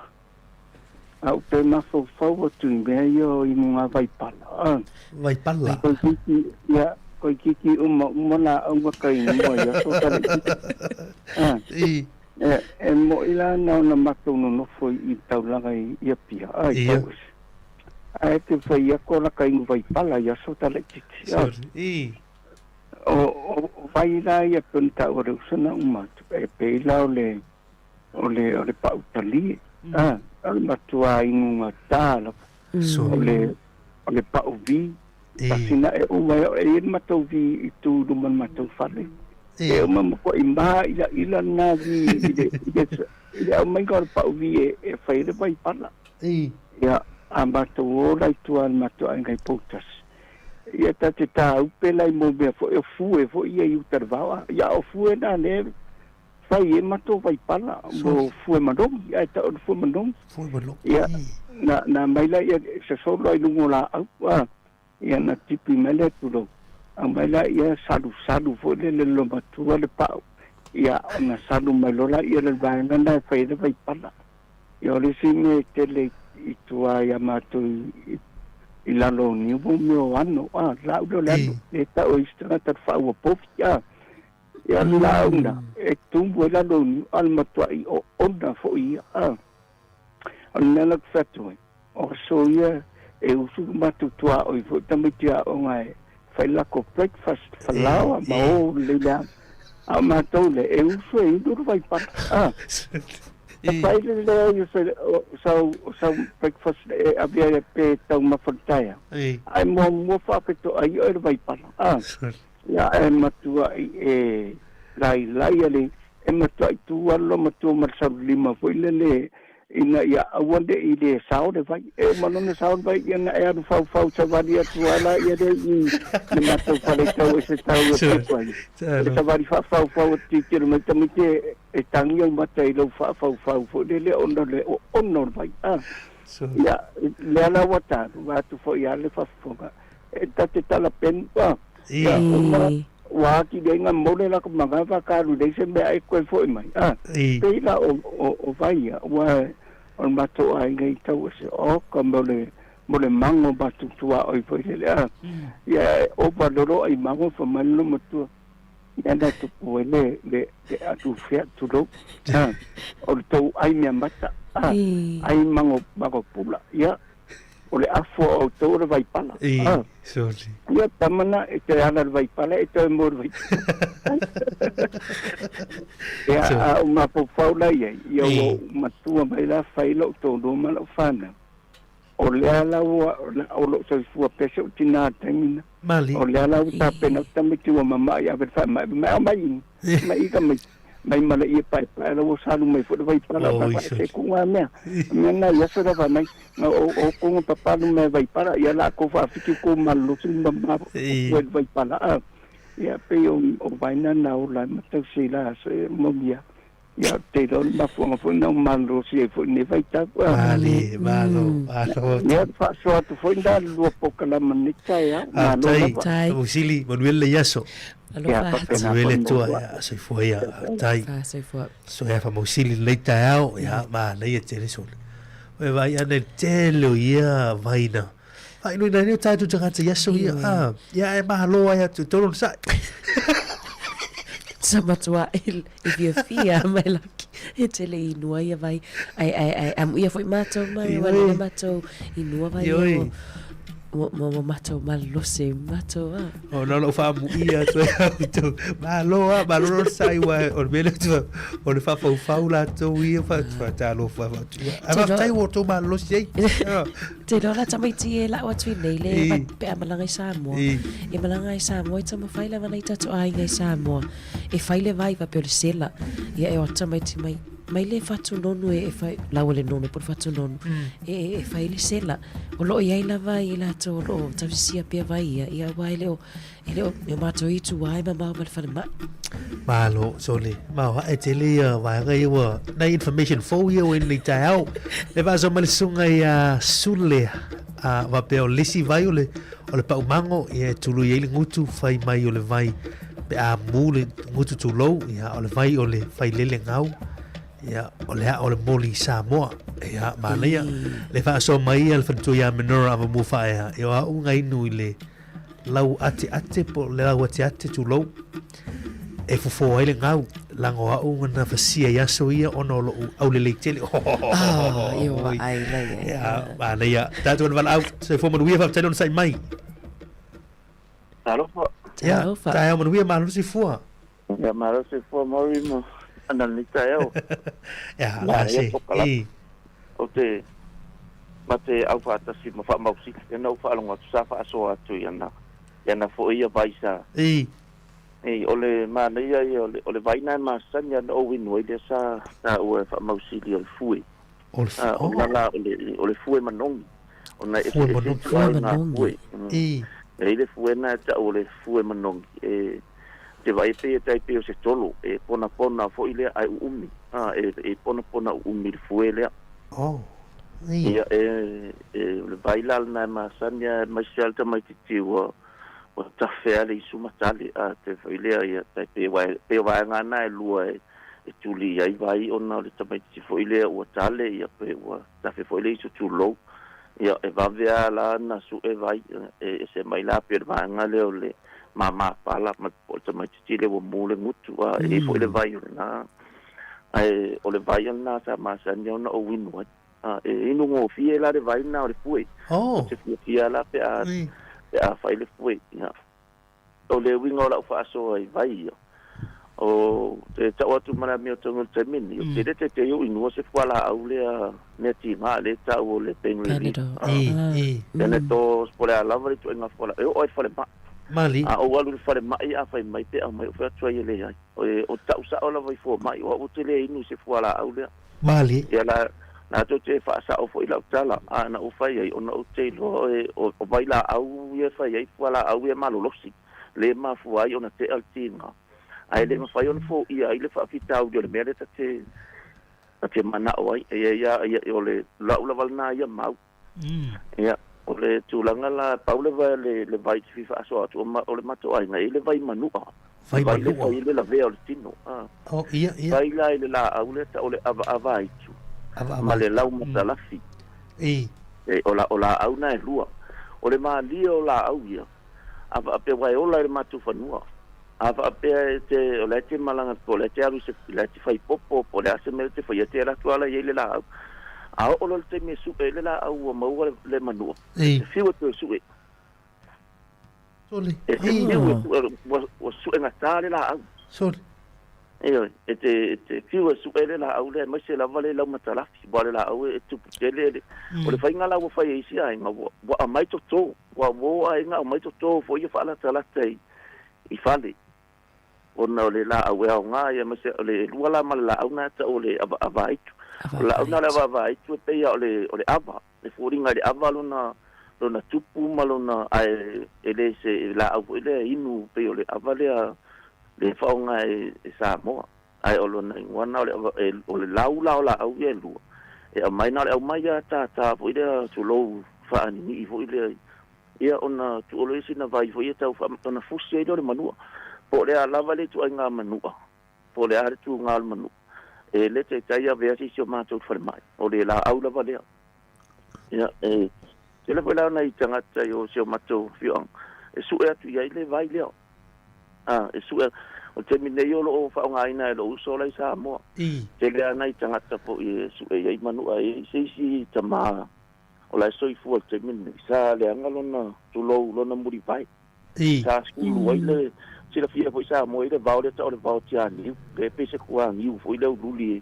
a ou toe mafaufau atu i mea ia o inuga vaipala, a. Vaipala. Toeitiiti, ia, toeitiiti uma uma laau ma ka inua i aso talaitiiti. A. I. E, e mo'i la na ona matou nonofo i i taulaga i, i Apia, a, i Ia. Tauese. Ae te fai atu ala ka inu vaipala i aso talaitiiti, a. Sorry. I. O, o, o vai la ia pei ona taua e le uso na uma atu, e pei la o le, o le o le pa'u talie a o le matuā inugatā lava o le o le pa'u vi tasi na e uma e i ai le matou vi i tu i luma o le matou fale e uma matua'i mā'ila'ila lena vi i le i le i le aumaiga o le pa'u vi e e fai ai le vaipala ia a matou o la i tua i le matou aiga i Poutasi ia ta te tāupe la i mo mea foi o fue foi ia i uta i le vao a ia o fue na lea Fai e matou vaipala mo fue manogi, ae tau o le fue manogi. Fue manogi. Ia, na, na aumai laia e sosolo ai luga o laau, a, ia na tipi mai lea tulou. Aumai laia salusalu foi lele lolomatua le pau, ia ona salu mai loa laia le vaega lena e fai ai le vaipala. Ia o le isi mea e tele i tua ia matou i, i lalo o niu mo mea o ano, a, laau lea o le ano, lea e tau e isi tagata le faaua povi, a. Ia le lauga e tumu ai lalo o niu, a o le matua'i oona foi ia. A o le mea la ou te fai atu ai, o aso ia e usu le matou tuaoi foi tamaiti aoga e fai le latou breakfast, falaoa ma o lelei le aoga. A o matou lea, e usu e inu le vaipala. A e fai le leai o se, o sau, o sau breakfast e ave ai pe taumafa i le taeao, ae muamua faafetoai oe le vaipala. A. Ia e matua'i e lailai a le e matua'i tu alu lou matua ma le saulilima foi lele ina ia aua ne'i le sao le vai. E uma loa ona sao le vai ia ona e alu faufau savali atu lava laia lea i le matou fale tau e se tau e puka ai. E savali faafaufau atu tilotilo mai tamaiti e tagi au mata i lou faafaufau foi lele ona o le oona o le vai. A ia lea la ua talu atu foi lava le faafofoga e ta te tala penu. A. Ia, uma, ua atili ai nga mole la ka magafa ka alu leai se mea e koe fo'i mai. A, pei la o, o, o vai ia, ua o le matou aiga i Tauese, oka mo le, mo le mago matou tuaoi foi lele, a. Ia, e ova lolo ai mago fa mai le matua. Ia na tupu ai le, le, le alu fea tulou. A, o le tou ai mea mata. A, ai mago, mago pula. Ia, O le afu o outou o le vaipala. I, Ah. sorry. Ia tama na e toe ala le vaipala e toe mo le vaipala. Ia Sorry. a o mafaufau la iai, ia I. ua ou matua mai la fai lou toalua ma lau fanau. O lea la ua o lou soifua pea si ou tina i le taimi na. Mali. O lea la ua tapena atu tamaiti ua mama'i ave le faamai, fai mai, Aumai i, mai i tamaiti. Mai ma le ie paepae la ua salu mai foi le vaipala Oi, pa pa sorry. se ku ngā mea. Mea na ia so lava mai na o o ko ngā papalu me vaipala ia la ko whaawhiti ko malolosi ma ma I. ko le vaipala a. Ia pe o o vaina na o la matau se la so e momia. Ia te lo mafuanga foi na o malolosi e foi ne vaitau a. Mali, malo, malo. Ia whaaso atu foi nā lua pokalama nei taeao, malo Faafetai. lava. Tai. Tamusili, manuia le aso. Ia Alofa atu. faapena Manuia foi le mo Atua, ua. ia, soifua ia, faafetai. Faasoifua. Soia faamausili lenei taeao, ia, manaia tele sole. E vaai ana i le tele o ia vaina. Faailoina ai nei o tatou tagata i aso ia, a, ia e malo ai atu i tolu ona sa'i. Sa matua e fiafia mai laki e tele inua ia vai ai ai ai amuia foi matou mai Ioe. ua lena matou inua vai ia Ioe. ua ua ua matou malose matou a. O na o lou faamuia atu ai au tou. Malo a, malo lona sa'i aua o le mea lea ou te fai, o le faafaufau latou ia faatalofa faatua. Ae faafetai ua outou malolosi ai. Te iloa la tamaiti e lau atu i nei le I. pe a malaga i Samoa. I. E malaga i Samoa e taumafai lava nai tatou aiga i Samoa e fai le vai faapea o le sela. Ia e o atu tamaiti mai mai le fatu nonu e, e fai laua le nonu po o le fatu nonu e, e, e fai le sela. O loo iai lava i latou o loo tausisia pea vai ia, ia aua e le o E le o o matou i tua e mamao ma le falemai. Malo, sole, maoae tele ia vaega ia ua, nai information fou ia ua i lenei taeao. Le faasoa mai le susuga ia Sule, a faapea o le isi vai o le, o le paumago, ia e tului ai le gutu, fai mai o le vai pe a mu le gutu tulou, ia o le vai o le failele gau. Ia, o le aa o le moli i Samoa. Ia, manaia. Le faasoa mai ia le faletua ia Menora Avamua Faaea. Ia, o au na inu i le lau ate ate po le lau ate ate tulou. E fofo ai le gau. Laga o au na fasia i aso ia ona o lou aulelei tele. Oh, ia ua ai la ia. Ia, manaia. Tatou na valaau. Soifua manuia, faafetai le onosai mai. Talofa. Ia, taeao manuia, malo le soifua. Ia malo soifua Mauri ma ana lenei taeao. Ia, la se. I. Ou te ma te au faatasi ma faamausili lea na ou faalogo atu sa faasoa atu i ana i ana foi ia vai sa. I. I, o le manaia ia o le, o le vai na e masani ana ou inu ai lea sa taua e faamausili o le fue. O le fue. O la la o le, o le fue manogi. Ona e Fue manogi. Fue manogi. I. E i le fue na e tau o le fue manogi. E te vaai pei e tai pei o se tolo, e ponapona foi lea ae uumi, a, e, e ponapona uumi le fue lea. Oh. I. Ia, e, e, o le vai la lena e masani a aemaise lava le tamaitiiti ua, ua tafe lava le isu ma tale, a, te foi lea, ia, tai pei, aua e, pei o vaega lava na e lua e, e tuli ai vai ona o le tamaitiiti foi lea ua tale, ia, pe ua tafe foi le isu tulou. Ia, e vave lava la ona sue vai, e ese mai la pei o le vaega lea o le māmā pala ma po o le tamaitiiti lea ua mu le gutu, a e i ai foi le vai o lena. Ae o le vai lena sa masani ona ou inu ai. A e inu gofie la le vai lena o le fue. Ou te fiafia la pe a, pe a fai le fue. Ia. O le uiga o lau faasoa i vai ia, o te tau atu ma le amiotoga i le taimi lenei, ou te le taitaia o inua se fualaau lea mea tiga lea e tau o le pain relief. Panadol, po o le a lava le ituaiga fualaau, e oo lava i le falemai. A ou alu i le falemai a fai mai pe aumai, ou fai atu ai e leai. O tau sao lava i fomai, o au ou te le inu i se fualaau lea. Ia la, latou te faasao foi lau tala, a na ou fai ai, ona ou te iloa o, o vailaau ia e fai ai fualaau ia malolosi, le mafua ai ona tea le tiga, ae le mafai ona foia ai le faafitauli o le mea lea ta te, ta te manao ai. E i ai lava, o le lau lava lena ia mau. Ia, o le tulaga la, pau le vai, le, le vai te fia faasoa atu, o, ma, o le matou aiga, e i ai le vai manua. Vai Vai lea manua. fai ai le lavea o le tino. A. Oh, ia, ia. Vai la i le laau lea tau o le avaavaaitu Avaava ma le aitu. lau matalafi. I. E, o, la, o laau na e lua. O le malie o laau ia, a faapea ua e ola i le matou fanua, A faapea e te, o la e te malaga, po o la e te alu i se, la e te fai popo, po o le a se mea e te faia, e te alu atu lava la i ai le laau. A oo loa le taimi e sue ai le laau ua maua le, le manua, Ei. e fiu e toe sue. Sole. E te Ei. fiu e sue, ua, ua suegatā le laau. Sole. Ioe, e te, e te fiu e sue le laau lea, aemaise lava le laumatalafi, aua o le laau e, e tupu tele le, o le faiga la ua fai e isi aiga, ua, ua aumai toto, ua uo aiga aumai toto foi ia faalatalata i, i fale ona o le laau e aoga ia aemaise o le lua la ma le laau na tau o le avaavaaitu. O le laau na o le avaavaaitu e pei a o le o le ava, e foliga i le ava lona lona tupu ma lona ae e le se laau foi lea e inu pei o le ava lea le faaaoga e e Samoa. Ae o lona igoa na o le o le lau la o laau ia e lua e aumai na o le aumai a tātā foi lea tulou faaninii foi lea Ia ona tuu loa sina vai foi ia tau faa, ona fusi ai lea o le manua. Po o le a lava le ituaiga manua, po o le a le tuga o le manua, e le taitai avea se isi o matou i le falemai. O le laau lava lea. Ia, e tele foi la nai tagata i o si o matou afioaga e sue atu i ai le vai lea. A, e sue, o le taimi nei o lo o faaaogaina e lou uso la i Samoa. Tele lava nai tagata foi e sue i ai manua, e i ai se isi tama O la e soifua i le taimi lenei. Sa leaga lona tulou, lona mulivae. Sa sulu ai le, silafia foi Samoa i le vao lea tau o le vao tianiu, lea e pei se kuagiu foi lea uliuli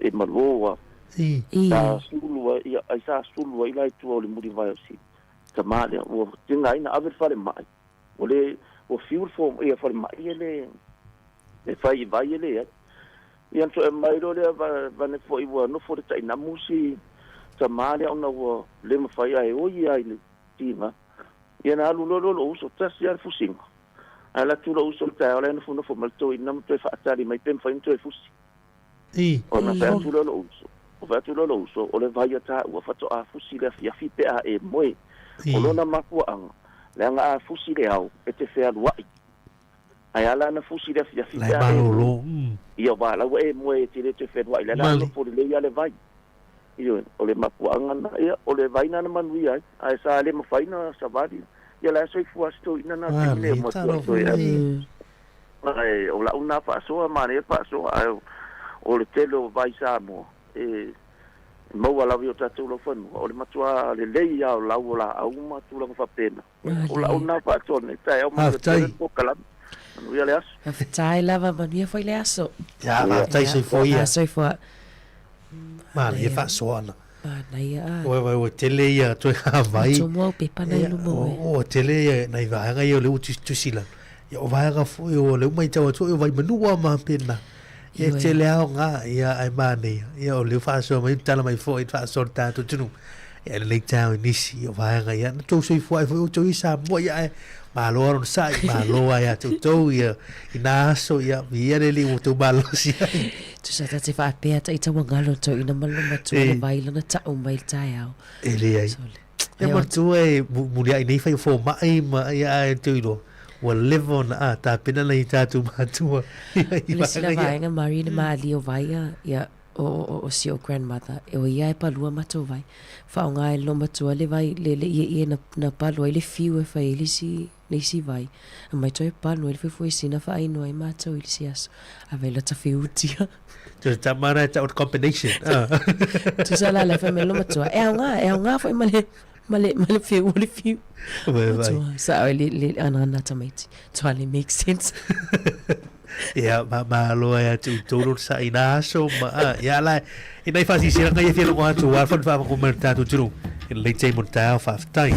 e malo a. Sa sulu ai, ia, ai sa sulu ai la i tua o le mulivae o si tama lea. Ua tigaina ave i le falemai. Ua le, ua fiu le fo, ia falemai e le, e fai i vai e leai. Ia ona toe mai loa lea vane foi ua nofo le tainamu si tama lea ona ua le mafai ae oi lava i le tiga. Ia na alu loa lea o lou uso, tasi lava le fusiga. Ae alu atu lou uso i le taeao la e nofonofo mai le toeaina ma toe faatali mai pe mafai ona toe fusi. Ona fai atu lea o lou uso, fai atu lea o lou uso, o le vai a taua faatoa fusi i le afiafi pe a e moe. O lona mafuaaga, leaga a fusi i le ao, e te fealuai. Ae a la na fusi i le afiafi La pe e a e moe. malolo. Mm. Ia aua o la ua e moe e te le toe fealuai, la e la Mali. nofo lelei lava le vai. Ioe, o le mafuaaga lena, ia, o le vai lena na manuia ai, ae sa le mafai ona savali. Ia la e soifua lava si toeaina lena i le taimi nei, Mali, o matua talofa toe e. Ae o lau lena faasoa, manaia le faasoa, ae o le tele o vai Samoa e maua lava i o tatou laufanua, o le matua lelei lava o lau o laau ma tulaga faapena. O lau lena faasoa i lenei taeao, manuia tele Faafetai. le polokalame. Manuia le aso. Faafetai lava, manuia foi le aso. Ia, faafetai soifua ia. Soifua. Manaia faasoa ana. Manaia a. Ua ua ua tele ia toe vai. Tumu au pepa na i luma oe. Ua tele ia nai vaega ia o lea ua tusitusi lalo. Ia o vaega foi o lea ua matau atu foi o Vaimanua ma pena. Ia e tele aoga ia ae manaia. Ia o lea ua faasoa mai tala mai foi faasoa le tatou atunuu. Ia lelei taeao i nisi o vaega ia na tou soifua ai foi outou i Samoa ia ae malo lava onosai, malo lava ia te outou ia i na aso ia viia le Alii ua outou malosi ai. Tusa ta te faapea ta ita ua galo toeaina ma lona matua le vai lana tau mai le taeao. E leai. Sole. Ia matua e muliai nei fai o fomai ma ia ae tou iloa ua leva ona a tapena nai tatou matua ia i O le isi la vaega ia. vaega Mari le malie o vai ia, ia o, o, o si ou grandmother, o ia e palua matou vai. Faaaoga e le matua le vai, le, le ieie na, na palu ai le fiu e fai ai le isi, le isi vai. Aumai toe palu ai le fuefuesina faaino ai matou i le isi aso. Ave ai lata fiutia. So tama ra tau combination. Tusa la la fai mai le matua, e aoga, e aoga foi ma le, ma le, ma le fiu o le fiu. Vai, vai. Matua, sao e le, le ana ana tamaiti. Tua le make sense. Ia, ma, malo ai atu tolu sa ina aso ma a, ia la, ina i whaasisiranga ia whia atu wā whan whaamako mai tātou tunu. I lei te mo tāo whaaftai.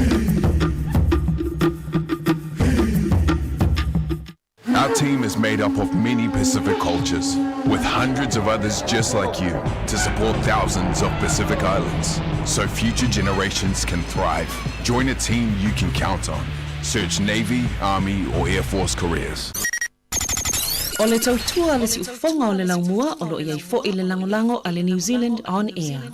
Our team is made up of many Pacific cultures, with hundreds of others just like you to support thousands of Pacific Islands so future generations can thrive. Join a team you can count on. Search Navy, Army, or Air Force careers. O le tautua le siufofoga o le laumua o lo o i ai foi le lagolago a le New Zealand On Air.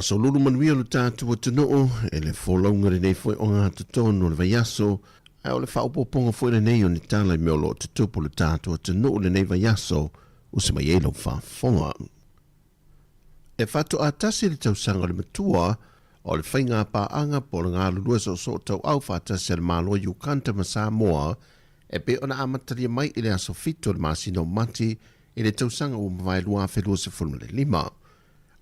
Aso lulu manuia lo tatou atunuu e le folauga lenei foi o gatotonu o le vaiaso, ae o le faaopoopoga foi lenei o ni tala i mea o lo o tutupu i lo tatou atunuu i lenei vaiaso usi mai ai lau faafofoga. E faatoa tasi le tausaga o le matua o le faiga paaga po o le galulue soosoo tauau faatasi a le Malo o Uganda ma Samoa e pei ona amatalia mai i le aso 7 o le masina o Mati i le tausaga ua mavae 2025.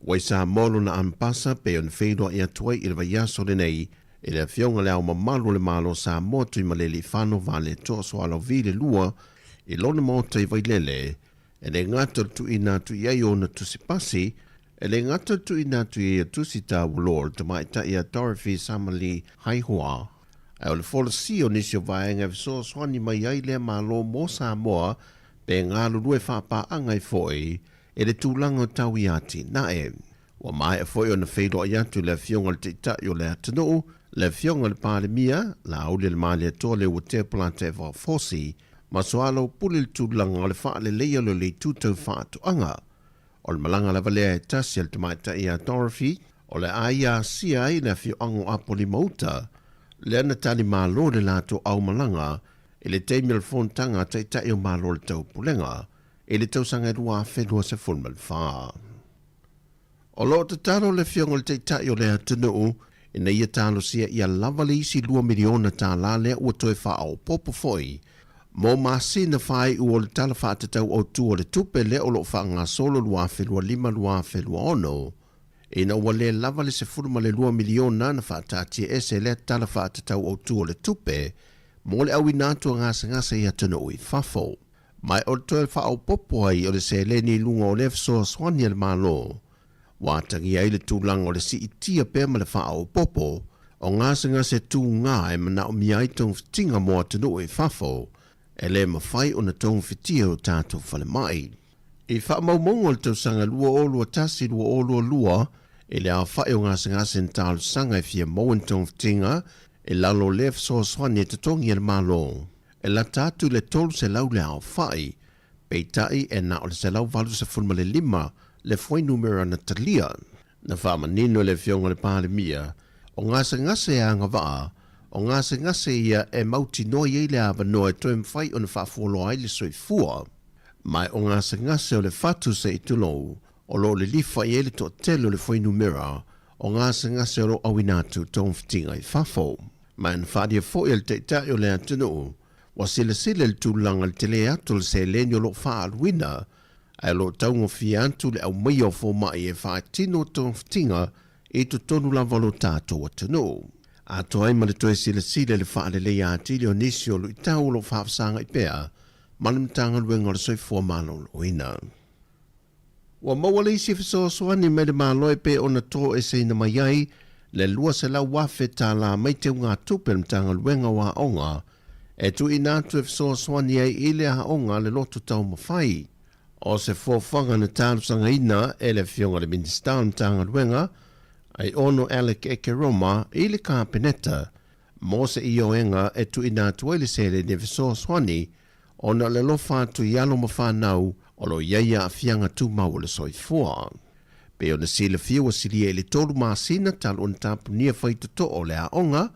Ua i Samoa lona Ambasa pei ona feiloai atu ai i le vaiaso lenei i le Afioga Le Ao Mamalu o le Malo o Samoa Tuimalealiifano Vaaletoa Sualauvi le Lua i lona maota i Vailele. E le gata o le tuuina atu i ai o ona tusi pasi, e le gata o le tuuina atu i ai o tusi taualoa o le tamaitai a Dorothy Samali Haihua, ae o le folasia o nisi o vaega e fesoasoani mai ai lea Malo mo Samoa pe galulue faapaaga ai foi i le tulaga o tau i atinae. Ua maea foi ona feiloai atu le Afioga i le Taitai o le atunuu, le Afioga i le Palemia, Laaulialemalietoa Leuatea Polataivao Fosi, ma soalaupule le tulaga o le faaleleia o le itu tau faatoaga. O le malaga lava lea e tasi a le tamaitai ia Dorothy, o le a ia asia ai le afioaga o Apolima-uta, lea na talimalo le latou aumalaga i le taimi o le fonotaga a Taitai o Malo o le Taupulega i le tausaga e 2024. O lo o tatalo le Afioga i le Taitai o le atunuu ina ia talosia ia lava le isi $2 miliona tala lea ua toe faaopoopo foi mo masina faaiu o le Tala Faatatau Autu o le Tupe lea o lo o faagasolo 2025/2026, ina ua le lava le $12 miliona na faataatiaese e lea Tala Faatatau Autu o le Tupe mo le auina atu a gasegase i atunuu i fafo. Ma o le toe faaopoopo ai o le seleni i luga o lea fesoasoani a le Malo, ua atagia ai le tulaga o le siitia pea ma le faaopoopo o gasegase tugā e manaomia ai togafitiga mo atunuu i fafo e le mafai ona togafitia e o tatou falemai. I faamaumauga o le tausaga 2021/2022, i le aofai o gasegase na talosaga e fia maua ni togafitiga i lalo o lea fesoasoani e totogi e le Malo, E lata atu i le 300 le aofai, peitai e na o le 185 le fuainumera na talia. Na faamanino e le Afioga i le Palemia, o gasegase e agavaa, o gasegase ia e mautinoa i ai le avanoa e toe mafai ona faafualoa ai le soifua. Ma o gasegase o le fatu se i tulou, o lo o lilifa i ai le toatele o le fuainumera o gasegase o lo o auina atu togafitiga i fafo. Ma na faaalia foi e le Taitai o le atunuu, ua silasila i le tulaga i le tele atu o le seleni o lo o faaaluina, ae o lo o taugofie atu le aumaia o fomai e faatino togafitiga i totonu lava o lo tatou atunuu. Atoa ai ma le toe silasila i le faaleleia atili o nisi o luitau o lo o faafesagai pea ma le Matagaluega o le Soifua Maloloina. Ua maua le isi fesoasoani mai le Malo e pei ona toeseina mai ai le $200,000 mai teugatupe a le Matagaluega o Aoga e tuuina atu e fesoasoani ai i le aoga a le Loto Taumafai. O se fuafuaga na talosagaina e le Afioga i le Minisita o le Matagaluega, Aiono Alec Ekeroma i le Kapeneta mo se ioega e tuuina atu ai le seleni e fesoasoani ona o le alofa atu i alo ma fanau o lo o i ai aafiaga tumau o le soifua. Pei ona silafia ua silia i le tolu masina talu ona tapunia faitotoo o le aoga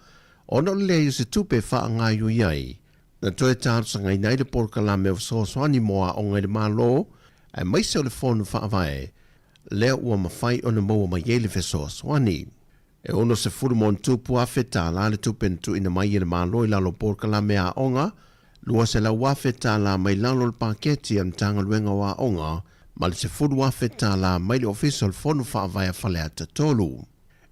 ona o le leai o se tupe e faagaoioi ai. Na toe talosagaina ai le polokalame o fesoasoani mo aoga i le Malo aemaise o le Fono Faavae lea ua mafai ona maua mai ai le fesoasoani. E $60,000 le tupe na tuuina mai e le Malo i lalo o polokalame aoga, $200,000 mai lalo o le paketi a le Matagaluega o Aoga ma le $10,000 mai le Ofisa o le Fono Faavae a Faleata 3.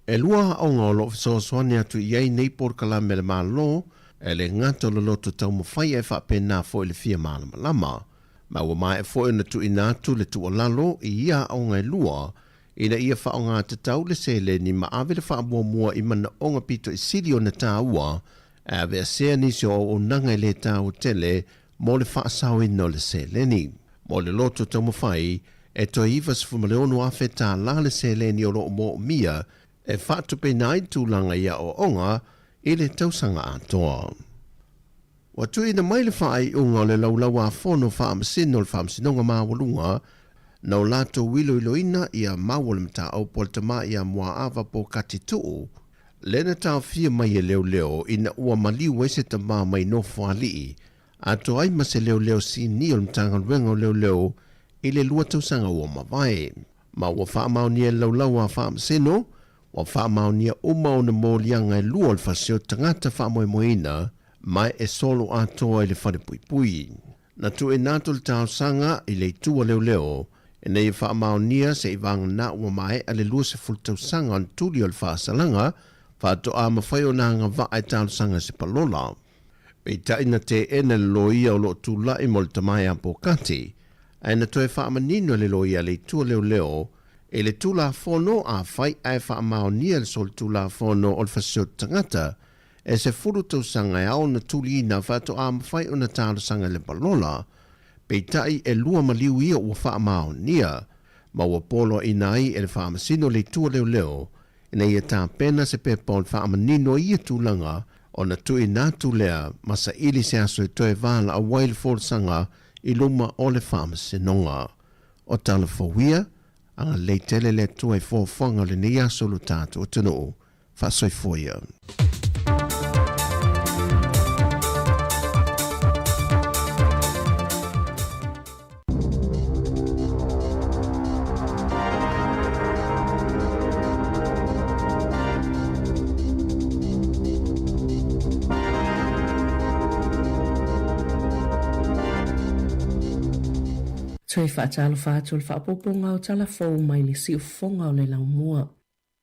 E lua aoga o lo o fesoasoani atu i ai nei polokalame a le Malo, e le gata o le loto taumafai ae faapena foi le fia malamalama. Ma ua maea foi ona tuuina atu le tuualalo i ia aoga e lua ina ia faaaoga tatau le seleni ma ave le faamuamua i manaoga pito i sili ona taua e aveesea nisi o auaunaga e le taua tele mo le faasaoina o le seleni. Mo le loto taumafai, e toe $96,000 le seleni o lo o moomia e faatupeina ai tulaga i aoaoga i le tausaga atoa. Ua tuuina mai le faaiuga o le Laulau-a-Fono Faamasino o le Faamasinoga Maualuga. Na o latou iloiloina ia mau o le mataupu a le tama ia Muaava Pokati Tuu, lea na taofia mai e leoleo ina ua maliu ai se tama mai Nofoalii, atoa ai ma se leoleo sini o le Matagaluega o Leoleo i le lua tausaga ua mavae. Ma ua faamaonia e le laulau a Faamasino, ua faamaonia uma ona moliaga e lua o le fasi o tagata faamoemoeina ma e solo atoa i le falepuipui. Na tuuina atu le talosaga i le itu a leoleo ina ia faamaonia se i vagana ua maea le 20 tausaga o le tuli o le faasalaga faatoa mafai ona agavaa e talosaga i se palola. Peitai na teena le loia o lo o tulai mo le tama ia Pokati, ae na toe faamanino e le loia a le itu a leoleo i le Tulafono afai ae faamaonia le solitulafono o le fasioti tagata e 10 tausaga e ao ona tuliina faatoa mafai ona talosaga i le palola, peitai e lua maliu ia ua faamaonia ma ua poloaiina ai e le Faamasino le Itu a Leoleo ina ia tapena se pepa o le faamanino i ia tulaga ona tuuina atu lea ma saili se aso e toe valaau ai le folasaga i luma o le Faamasinoga. O tala fou ia, agalelei tele le Atua i fuafuaga o lenei aso o lo tatou atunuu. Faasoifua ia. Toe faatalofa atu le faaopoopoga o tala fou mai le siufofoga o le laumua.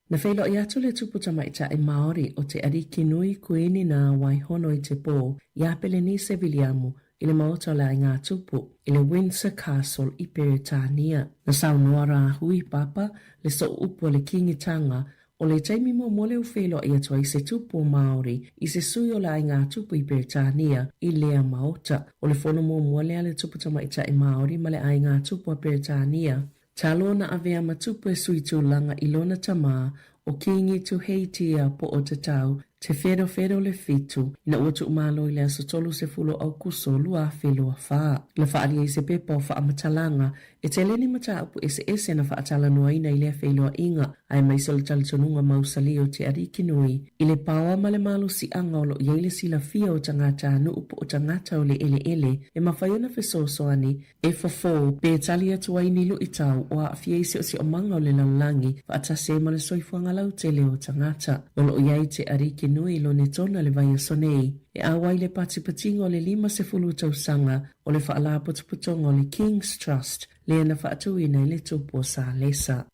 Na feiloai atu le tupu tamaitai Māori o te Ariki Nui Kuini Nā Waihono i te pō iā Pelenise Viliamu i le maota o le Aiga Tupu i le Windsor Castle i Peretānia. Na saunoa Rāhui Papa le sooupu a le Kīngitanga o le taimi muamua lea ua feiloai atu ai se tupu o Māori i se sui o le Aiga Tupu i Peretānia i lea maota. O le fono muamua lea a le tupu tamaitai Māori ma le Aiga Tupu a Peretānia. Talo na avea ma tupu e sui tulaga i lona tama, o Kingi Tuheitia po o Tatau, Te Wherowhero le Fitu, ina ua tuumalo i le aso 30 o Aukuso 2024. Na faaali ai se pepa o faamatalaga e tele ni mataupu eseese na faatalanoaina i lea feiloaiga, aemaise o le talitonuga mausali o Te Arikinui i le paoa ma le malosiaga o lo o i ai le silafia o tagatanuu po o tagata o le eleele e mafai ona fesoasoani E fofo, pe tali atu ai ni luitau o aafia i siosiomaga o le lalolagi, faatasi ai ma le soifuaga lautele o tagata. O lo o i ai te Ariki nui i Lonetona le vaiaso nei, e auai le patipatiga o le 50 tausaga o le Faalapotopotoga o le King's Trust lea na faatuina i le Tupu o Salesa.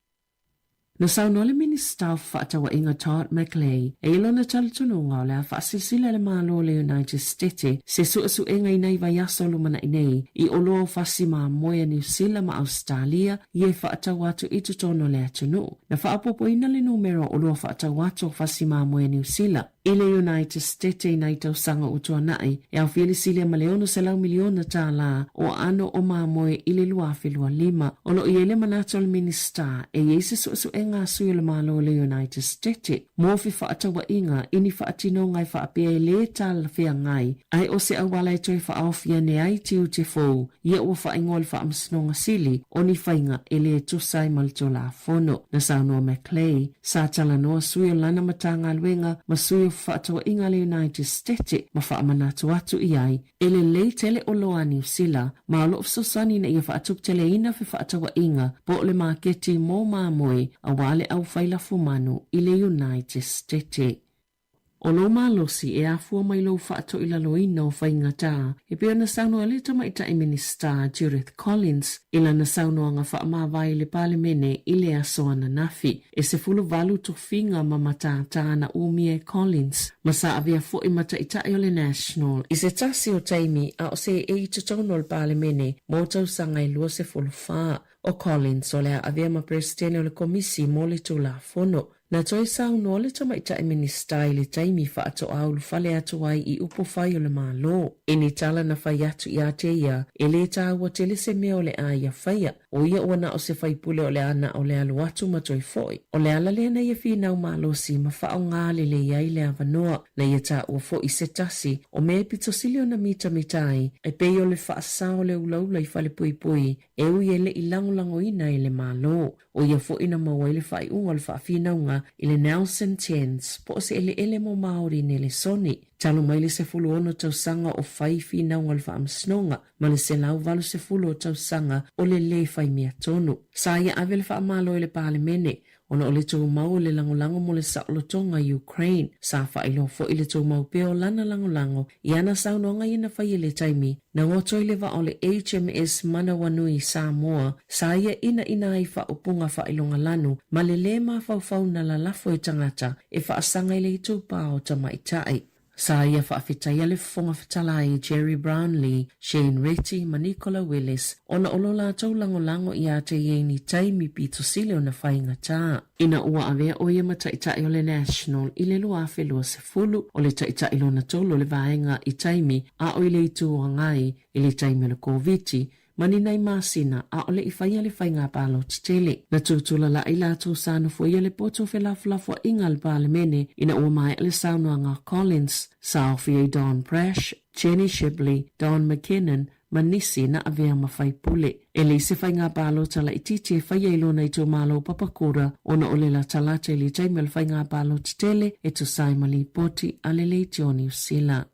Na saunoa le Minisita o Fefaatauaiga Todd McClay e i lona talitonuga o le a faasilasila e le Malo o le United Stete se suesuega i nai vaiaso o lumanai nei i oloa o fasi mamoe a Niu Sila ma Ausetalia ia e faatau atu i totonu o le atunuu. Na faaopoopoina le numera o oloa faatau atu o fasi mamoe a Niu Sila i le United Stete i nai tausaga ua tuanai, e aofia le silia ma le $600 miliona tālā o aano o mamoe i le 2025. O lo o i ai le manatu o le Minisita e i ai se suesuega a sui o le Malo o le United Stete mo fefaatauaiga i ni faatinoga e faapea e lē talafeagai ae o se auala e toe faaofi ane ai tiute fou ia ua faaigoa le Faamasinoga Sili o ni faiga e lē tusa ai ma le Tulafono. Na saunoa McClay, Sa talanoa sui o lana Matagaluega ma sui o Fefaatauaiga a le United Stete ma faamanatu atu i ai, e lelei tele oloa a Niu Sila ma o lo o fesoasoani ina ia faatuputeleina fefaatauaiga po o le maketi mo mamoe aua le aufai lafumanu i le United Stete. O lou malosi e afua mai lou faatoilaloina o faigata, e pei ona saunoa le Tamaitai Minisita Judith Collins i lana saunoaga faamavae i le Palemene i le aso ananafi. E 18 tofiga ma matātā na umia e Collins, ma sa avea foi ma taitai o le National i se tasi o taimi a o seei i totonu o le Palemene mo tausaga e 24. O Collins o le a avea ma Peresetene o le Komisi mo le Tulafono. Na toe saunoa le Tamaitai Minisita i le taimi faatoa ulufale atu ai i upufai o le Malo. I ni tala na fai atu ia te ia, e lē tāua tele se mea o le a ia faia. O ia ua na o se faipule o le a na o le alu atu ma toe foʻi. O le ala lea na ia finau malosi ma faaaoga lelei ai le avanoa na ia taua foʻi se tasi o mea e pito sili ona mitamita ai e pei o le faasao o le ulaula i falepuipui e ui e le i lagolagoina e le Malo. ʻO ia foʻi na maua ai le faaiuga o le faafinauga i le Nelson Tens po o se eleele mo Māori Nelesoni. Talu mai le 16 tausaga o fai finauga o le Faamasinoga ma le 180 o tausaga o le lē fai mea tonu. Sa ia ave le faamalo i le Palemene ona o le tumau o le lagolago mo le saolotoga i Ukraine. Sa faailoa foʻi le tumau pea o lana lagolago i ana saunoaga ia na faia i le taimi na goto i le vaa o le HMS Manawanui Samoa sa ia inaina ai faaupuga faailoga lanu ma le lē mafaufau na lalafo e tagata e faasaga i le itupa o tamaitai. Sa ia faafetaia le Fofoga Fetalai Gerry Brownlee, Shane Reti ma Nicola Willis ona o lo latou lagolago iā te ia i ni taimi pito sili ona faigata. Ina ua avea ʻo ia ma Taitai o le National i le 2020, o le Taitai lona tolu o le vaega i taimi a o i le Itu Agai i le taimi o le Koviti, ma ni nai masina ʻaʻole i faia le faiga palota tele. Na tūtulalaʻi latou sa nofoia le poto felafolafoaiga a le Palemene ina ua maea le saunoaga a Collins, sa aofia ai Don Brash, Jenny Shipley, Don McKinnon ma nisi na avea ma faipule. E leai se faiga palota laitiiti e faia i lona itumalo o Papakura ona o le latalata i le taimi o le faiga palota tele e tusa ai ma lipoti a le Leitio Niu Sila.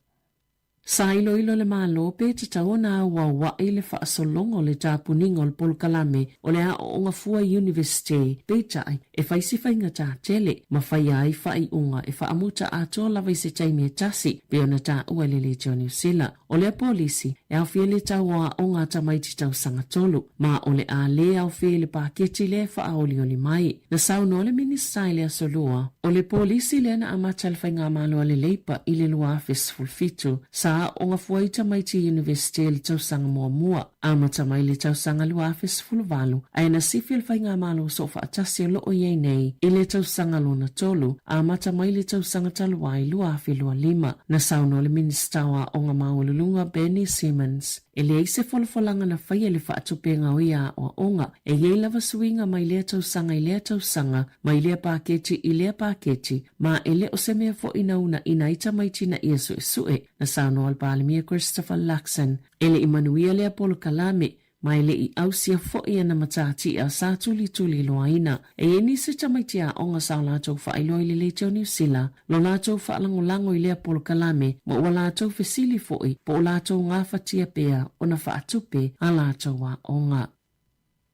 Sa iloilo le Malo pe tatau ona auauaʻi le faasologa o le tapuniga o le polokalame o le aoaoga fua i Iunivesite, peitai, e fai se faigata tele ma faia ai faaiuga e faamuta atoa lava i se taimi e tasi, pei ona taua e le Leitio Niu Sila. O lea polisi, e aofia le tau o aoga a tamaiti tausaga tolu, ma o le a lē aofia i le paketi lea e faaolioli mai. Na saunoa le Minisita i le Aso Lua, o le polisi lea na amata le Faigamalo a le Leipa i le 2017, sa aooga fua ai tamaiti i Iunivesite i le tausaga muamua, amata mai le tausaga 2018, ae na sifi le Faigamalo Soofaatasi o lo o i ai nei i le tausaga lona tolu, amata mai le tausaga talu ai 2025. Na saunoa le Minisita o Aoga Maualuluga Bernie Simmons, E leai se folafolaga na faia i le faatupenga o ia aoaoga. E i ai lava suiga mai lea tausaga i lea tausaga, mai lea paketi i lea paketi, ma e le o se mea foʻi na unaʻina ai tamaiti ina ia suesue, na saunoa le Palemia Christopher Luxon. E le i manuia lea polokalame, ma e le i ausia foʻi ana matatia sa tulituliloaina. E i ai nisi tamaiti aoga sa o latou faailoa i le Leitio Niu Sila, lo latou faalagolago i lea polokalame ma ua latou fesili foʻi po o latou gafatia pea ona faatupe a latou aoga.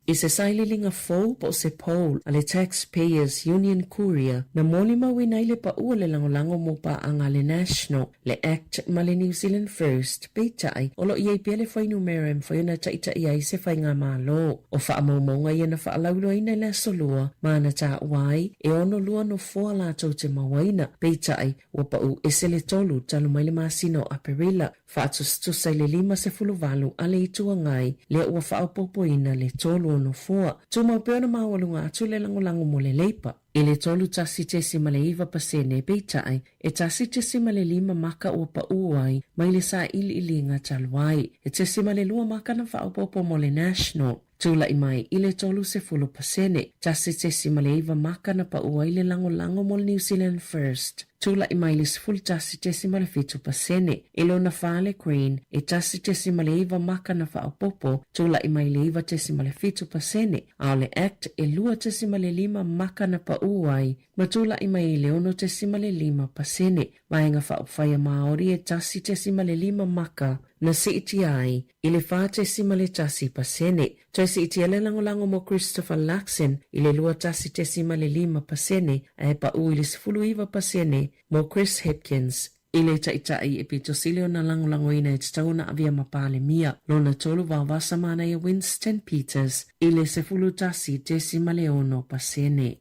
I se sailiiliga fou po o se poll a le Taxpayers Union Courier na molimauina ai le paʻu o le lagolago mo paaga a le National, le Act ma le New Zealand First, peitai, o lo o i ai pea le fuainumera e mafai ona taitaʻi ai se faigamalo. O faamaumauga ia na faalauiloaina i le Aso Lua ma na taua ai e 62 nofoa latou te mauaina, peitai, ua paʻu ese le tolu talu mai le masina o Aperila, faatusatusa i le 58 a le Itu Agai lea ua faaopoopoina le tolu o nofoa. Tumau pea ona maualuga atu le lagolago mo le Leipa i le 31.9%, peitai, e 1.5 maka ua paʻu ai mai le sailiiliga talu ai. E 0.2 maka na faaopoopo mo le National. Tulai mai i le 30%, 1.9 maka na paʻu ai le lagolago mo le New Zealand First. Tulai mai le 11.7%, i lona fa le Green, e 1.9 maka na faaopoopo, tulai mai le 9.7%, a o le Act e 2.5 maka na paʻu ai ma tulai mai i le 6.5%, Vaega Faaupufai a Māori e 1.5 maka na siitia ai i le 4.1%. Toe siitia le lagolago mo Christopher Luxon i le 21.5% ae paʻu i le 19% mo Chris Hipkins i le taitai e pito sili ona lagolagoina e tatau ona avea ma Palemia. Lona tolu vaovasa manaia Winston Peters i le 11.6%.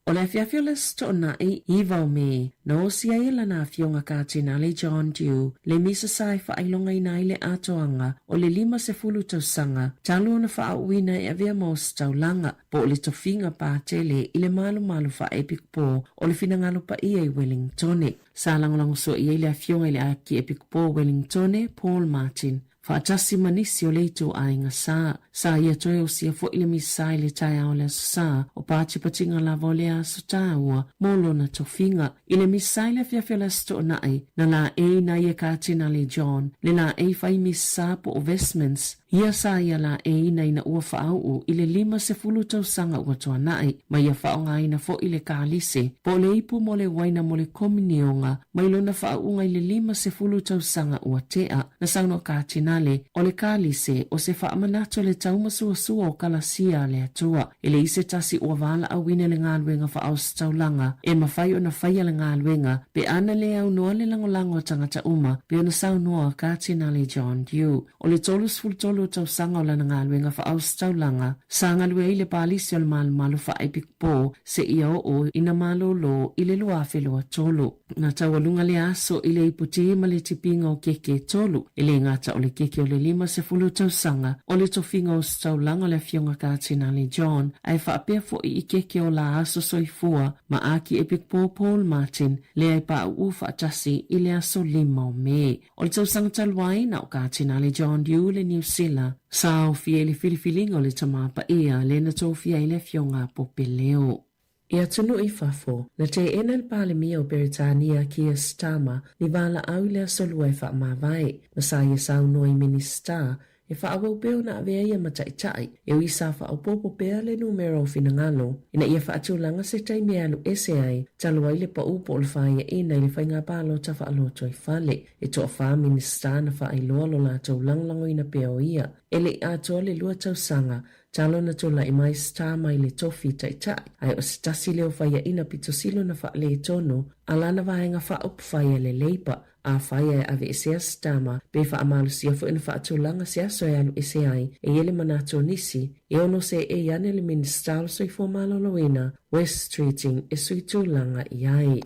O le afiafi o le Aso Toonai, 9 o Me, na osi ai e lana afioga Katenale John Dew le misa sa e faailogaina ai le atoaga o le 50 tausaga talu ona faaauuina e avea ma ositaulaga po o le tofiga patele i le malumalu faaepikopo o le finagalo paia i Wellingtone. Sa lagolagosua i ai le afioga i le Akiepikopo o Wellingtone, Paul Martin. faatasi ma nisi o le ituaiga sa. Sa ia toe osia foi le Misa i le taeao o le Aso Sa, o patipatiga lava o lea aso taua mo lona tofiga. I le Misa i le afiafi o le Aso Toonai, na laeiina ai e Katinale John le laei fai Misa po o vestments, ia sa ia laeiina ina ua faauu i le 50 tausaga ua tuanai, ma ia faaaogaina foi le kalise po o le ipu mo le uaina mo le kominioga mai lona faauuga i le 50 tausaga ua tea. Na saunoa Katinale, o le kalise o se faamanatu o le taumasuasua o kalasia a le Atua. E leai se tasi ua valaauina i le galuega faaositaulaga e mafai ona faia le galuega pe ana le aunoa le lagolago a tagata uma, pei ona saunoa Katinale John Dew. O le 33 o tausaga o lana galuega faaositaulaga, sa galue ai le Palisi o le Malumalu Faaepikopo seia oo ina malōlō i le 2023. Na taualuga lea aso i le iputi ma le tipiga o keke e tolu, e le gata o le keke o le 50 tausaga o le tofiga ositaulaga o le Afioga Katinale John, ae faapea foi i keke o la aso soifua ma Akiepikopo Paul Martin, lea e pauu faatasi i le aso 5 o Me. O le tausaga talu ai, na o Katinale John Dew le Niu Sila sa aofia i le filifiliga o le Tama Paia lea na tofia ai le Afioga a Pope Leo. I atunuu i fafo, na teena le Palemia o Peretania Keir Starmer ni valaau i le aso Lua e faamavae, ma sa ia saunoa i Minisita e faaauau pea ona avea ia ma taitai, e ui sa faaopoopo pea le numera o finagalo ina ia faatulaga se taimi e alu ese ai talu ai le pau po o le faiaina i le faiga palota faalotoifale. E toafa Minisita na faailoa lo latou lagolagoina pea o ia. E le i atoa le lua tausaga Talo na tulai mai Star mai le tofi taitai, ae o se tasi lea o faiaina pito sili ona faaletonu a lana vaega faaupufai a le Labour, afai ae aveesea Starmer pe faamalosia foi ona faatulaga se aso e alu ese ai, e i ai le manatu o nisi, e ono seei ane le Minisita o le Soifua Maloloina, Wes Streeting e sui tulaga i ai.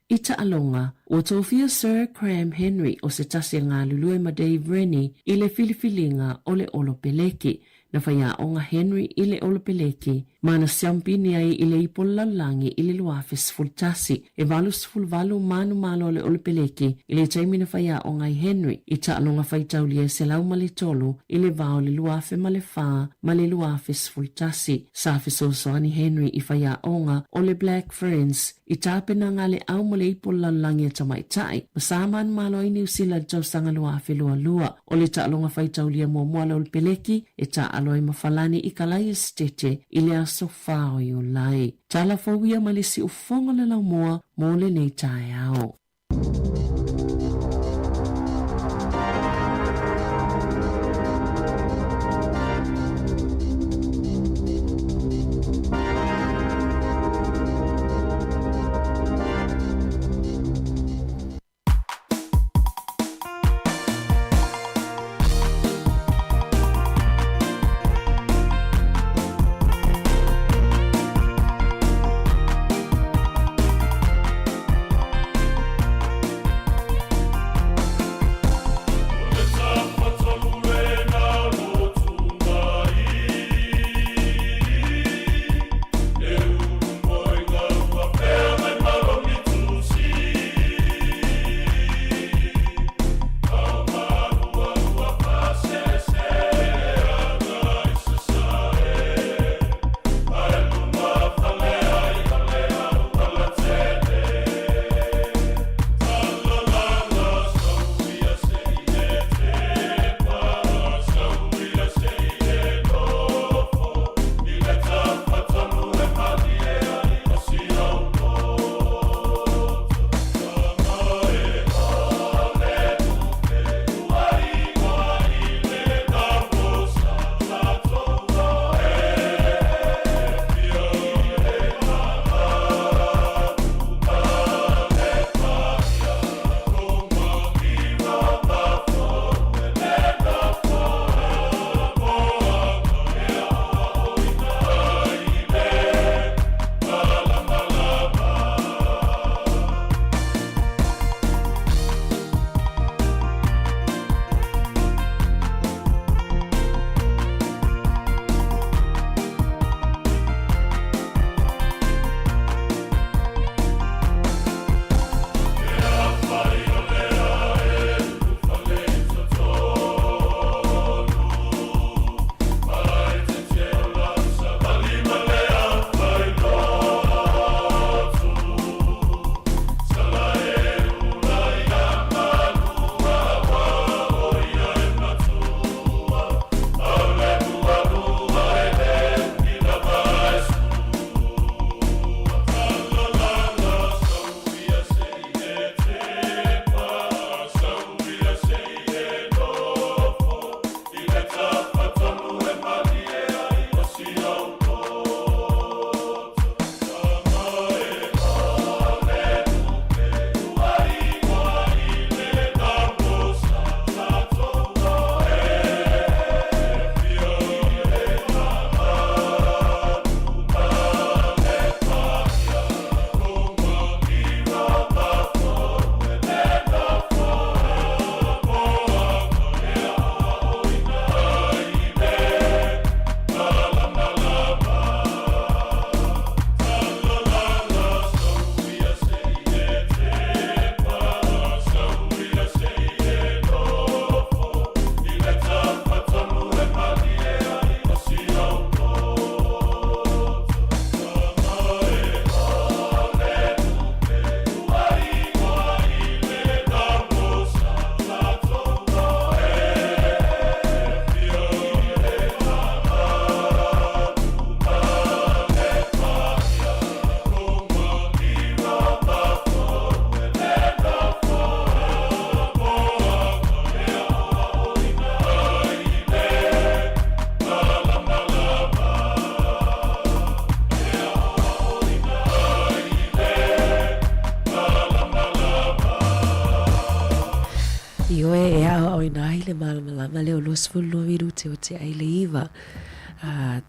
I taaloga, ua tofia Sir Graham Henry o se tasi a galulue ma Dave Rennie i le filifiliga o le Olopeleki. Na faiaoga Henry i le Olopeleki ma na siampini ai i le ipo lalolagi i le 2011. E 88 manumalo a le Olopeleki i le taimi na faiaoga ai Henry i taaloga faitaulia e 103 i le va o le 2004 ma le 2011. Sa fesoasoani Henry i faiaoga o le Black Ferns I tapenaga a le au ma le ipo lalolagi a tamaitai, ma sa manumalo ai Niu Sila i le tausaga 2022. O le taaloga faitaulia muamua a le Olopeleki e taaalo ai ma Falani i Kalaia Esitete i le aso 4 o Iulai. Tala fou ia mai le siufofoga o le laumua mo lenei taeao. le malamalama lea o 22 minute o te ai le iva. Uh,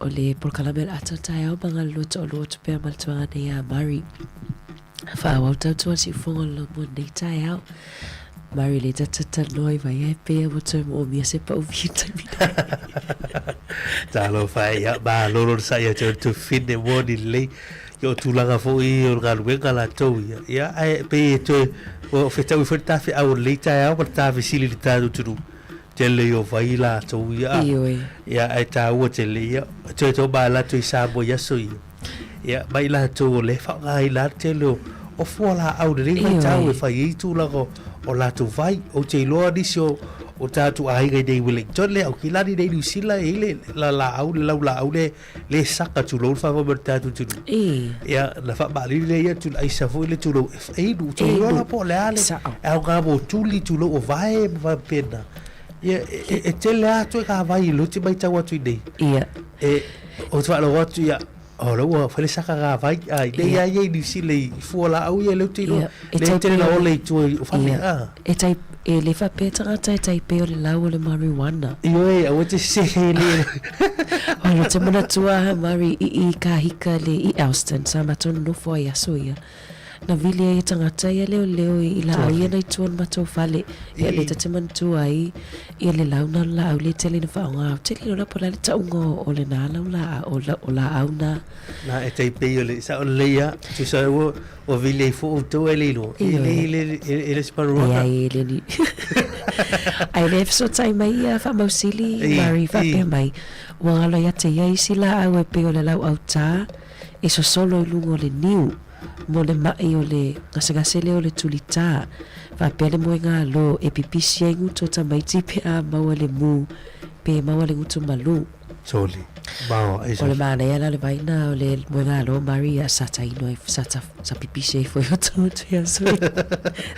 o le polokalame o le ata o taeao ma galulue toalua atu pea ma le tuaga nei a Murray. Faaauau tautua siufoga o le laumua nei taeao. Murray le tatata noa i vai e pea ua toe moomia se pau vitamina. Talofa e ia, malolo le sai atu o le tufine moni lelei. Ia o tulaga foi o le galuega latou ia. Ia, ae pei e toe, o fetaui foi le tafeau o lenei taeao ma le tafesili i le tatou atunuu. Tele ia o vai latou ia. Ioe. Ia, ae taua tele ia. Toe tau malato i Samoa i aso ia. Ia, ma i latou o lea e faaaogaina le tele o, o fualaau i lenei vaitau e fai ai tulaga o, o latou vai. Ou te iloa nisi o, o tatou aiga i nei Wellington le Aukilani nei Niu Sila e i ai le, la laau, le laulaau le, le saka tulou le faamoemoe o le tatou atunuu. Ia, na faamaalili lea ia tulaisa foi le tulou e inu, tulou Inu. la po o le a le, Sao. e aoga mo tuli, tulou o vae ma faapena. Ia, e, e, e tele lava ituaiga vai lea ou te matau atu i nei. Ia. E, ou te faalogo atu ia, o la ua fai le saka gavai, a i nei lava ia i Niu Sila i fualaau ia lea ou te iloa, Ia, e lea tai e tele pei na o le- ola i tua i o fale, Ia, a. e tai, e le faapea tagata e tai pei o le lau o le marijuana. Ioe, aua te sese le. O lo te manatua ha Murray i i ka hika le i Elston sa matou nonofo ai aso ia. Na vili ai e tagata ia leoleo i laau ia na i tua o le matou fale. Ia le ta te manatua ai ia le lau na o le laau le tele na faaaoga au tele lola po o le a le tauga o lena lau laau o o laau na. Na e tai pei o le sao lelei a tusa ua ua vili ai fua outou ae le iloa e le e le e le se marijuana. Leai e le ni. Ae le fesootai mai ia Faamausili Murray faapea mai ua galo ia te ia isi laau e pei o le lauau tā e sosolo i luga o le niu mo le maʻi o le gasegase lea o le tulitā, faapea le moegalo e pipisi ai gutu o tamaiti pe a maua le mū pe maua le gutu malū. Soli, mao, ai O le manaia la o le vaina o le moegalo Maria sa taino ai sa ta sa pipisi ai foi o tamaiti ia aso ia.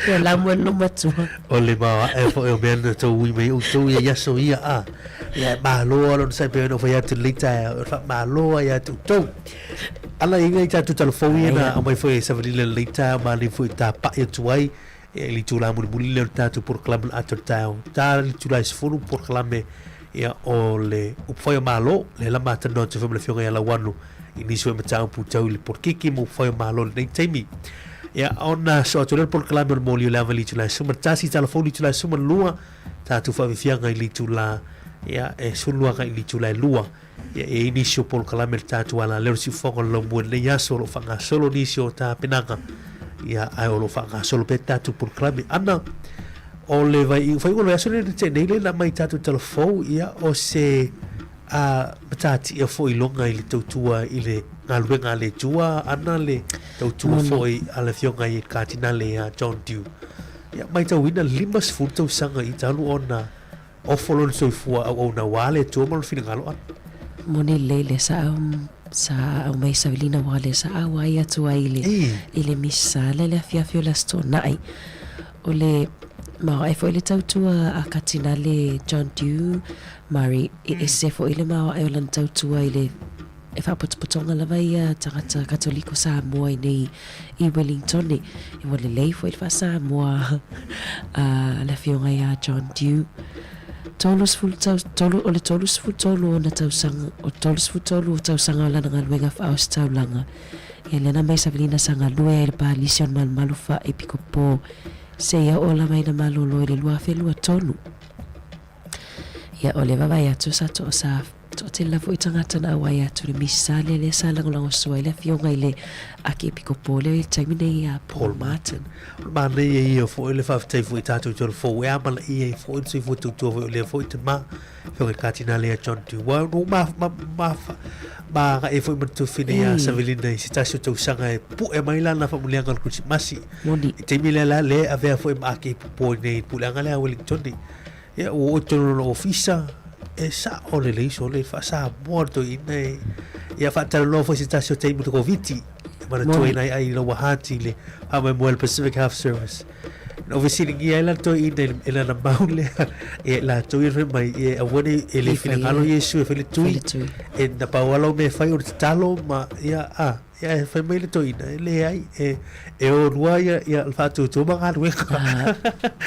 Ia la moe lo matua. O le mao ae foi o mea na tou ui mai outou ia i aso ia a. Ia e malo lava lona sai pei ona ou fai atu i lenei taeao, e faamalo lava ia te outou. Ala i ngai tatou tala fou ia na aumai foi e Savalina i lenei taeao ma alii foi tapa'i atu ai i le itula mulimuli lea o le tatou polokalame o le ata o le taeao. Ta le itula e 10 polokalame ia o le upufai o Malo, lea la matalanoa atu foi ma le Afioga ia Lauano i nisi foi mataupu tau i le polokiki ma upufai o Malo i lenei taimi. Ia ona soo atu lea o le polokalame o le moli o le ava i le itula e 11, tala fou i le itula e 12, tatou faafiafiaga i le itula ia e 12 agai i le itula e 2. Ia, e i ai nisi o polokalame le tatou alaleo le siufofoga o le laumua i lenei aso o lo o faagasolo nisi o tapenaga, ia, ae o lo o faagasolo pea tatou polokalame. Ana, o le vai, faaiuga o le vaiaso lea na tea nei lea na aumai i tatou tala fou, ia, o se a, matatia foi loga i le tautua i le galuega a le Atua, ana le tautua foi a le Afioga i le Katinale ia John Dew. Ia, matauina 50 tausaga i talu ona Ofo lona soifua auauna ua le Atua ma lona finagalo ana. Moni lelei le sa sa aumai savilina ua le sa auai atu ai i le i le misa le le afiafi o le Aso Toonai. O le maoae foi le tautua a Katinale John Dew Murray e ese foi le maoae o lana tautua i le E faapotopotoga lava ia tagata Katoliko Samoa i nei i Wellingtone. E ua lelei foi le faa-Samoa a le afioga ia John Dew. 30 tau, tolu, o le 33 ona tausaga, o 33 o tausaga o lana galuega faaositaulaga. Ia lea na mai savilina sa galue ai i le Palisi o le Malumalu Faa-Epikopo seia oo lava ina malolo i le 2023. Ia, o le vaavaai atu sa to, sa toatele lava foi tagata na auai atu i le misa lea lea sa lagolagosua ai le afioga i le Akiepikopo lea i le taimi nei ia Paul Martin. O le manaia ia foi le faafetai foi i tatou i tolu fou e amanaia ai foi le soifua tautua foi o lea foi tama afioga i le Katinale ia John Dew. Ua no ma ma ma ma agai foi ma le tufine ia Savelina i se tasi o tausaga e pu'e mai lana faamuliaga o le Kerisimasi. Moni. I taimi lea la lea e avea foi ma Akiepopo i nei i le puleaga lea a Wellingtone. Ia, ua oo i totonu o lona ofisa, e sao lelei sole, faa-Samoa le toeaina e, ia faatalanoa foi se tasi o taimi o le Koviti, e manatua Moni. ina ai ai i lau hati le faamoemoe le Pacific Health Service. Na ou fesiligia ai la le toeaina i lana mau lea, ia i latou ia na fai mai, ia aua ne i, e le finagalo Iesu e fai le tui, e na pau lava lau mea e fai o le tatalo ma, ia, a, ia e fai mai le toeaina, e leai, e, e o lua ia, ia le faatuatua ma galuega.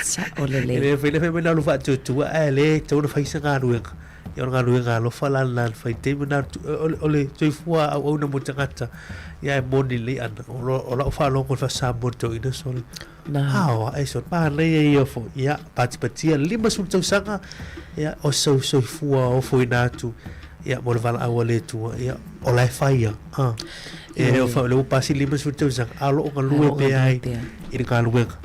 Sao lelei. E le fai le fai mai na o le faatuatua, ae le tatau ona fai se galuega. Ia o le galuega alofa la lena na fai i le taimi lena, o le soifua auauna mo tagata, ia e moni lelei ana. O lau faalogo i le faa-Samoa i le toeaina sole. Ao ae sole, manaia ia foi. Ia, patipatia 50 tausaga, ia, o sou soifua ofoina atu, ia, mo le valaau a le Atua, ia, o la e fai ia. Ha. E le o fa, o lea ua pasi le 50 tausaga, a o lo o galue pea ai i le galuega.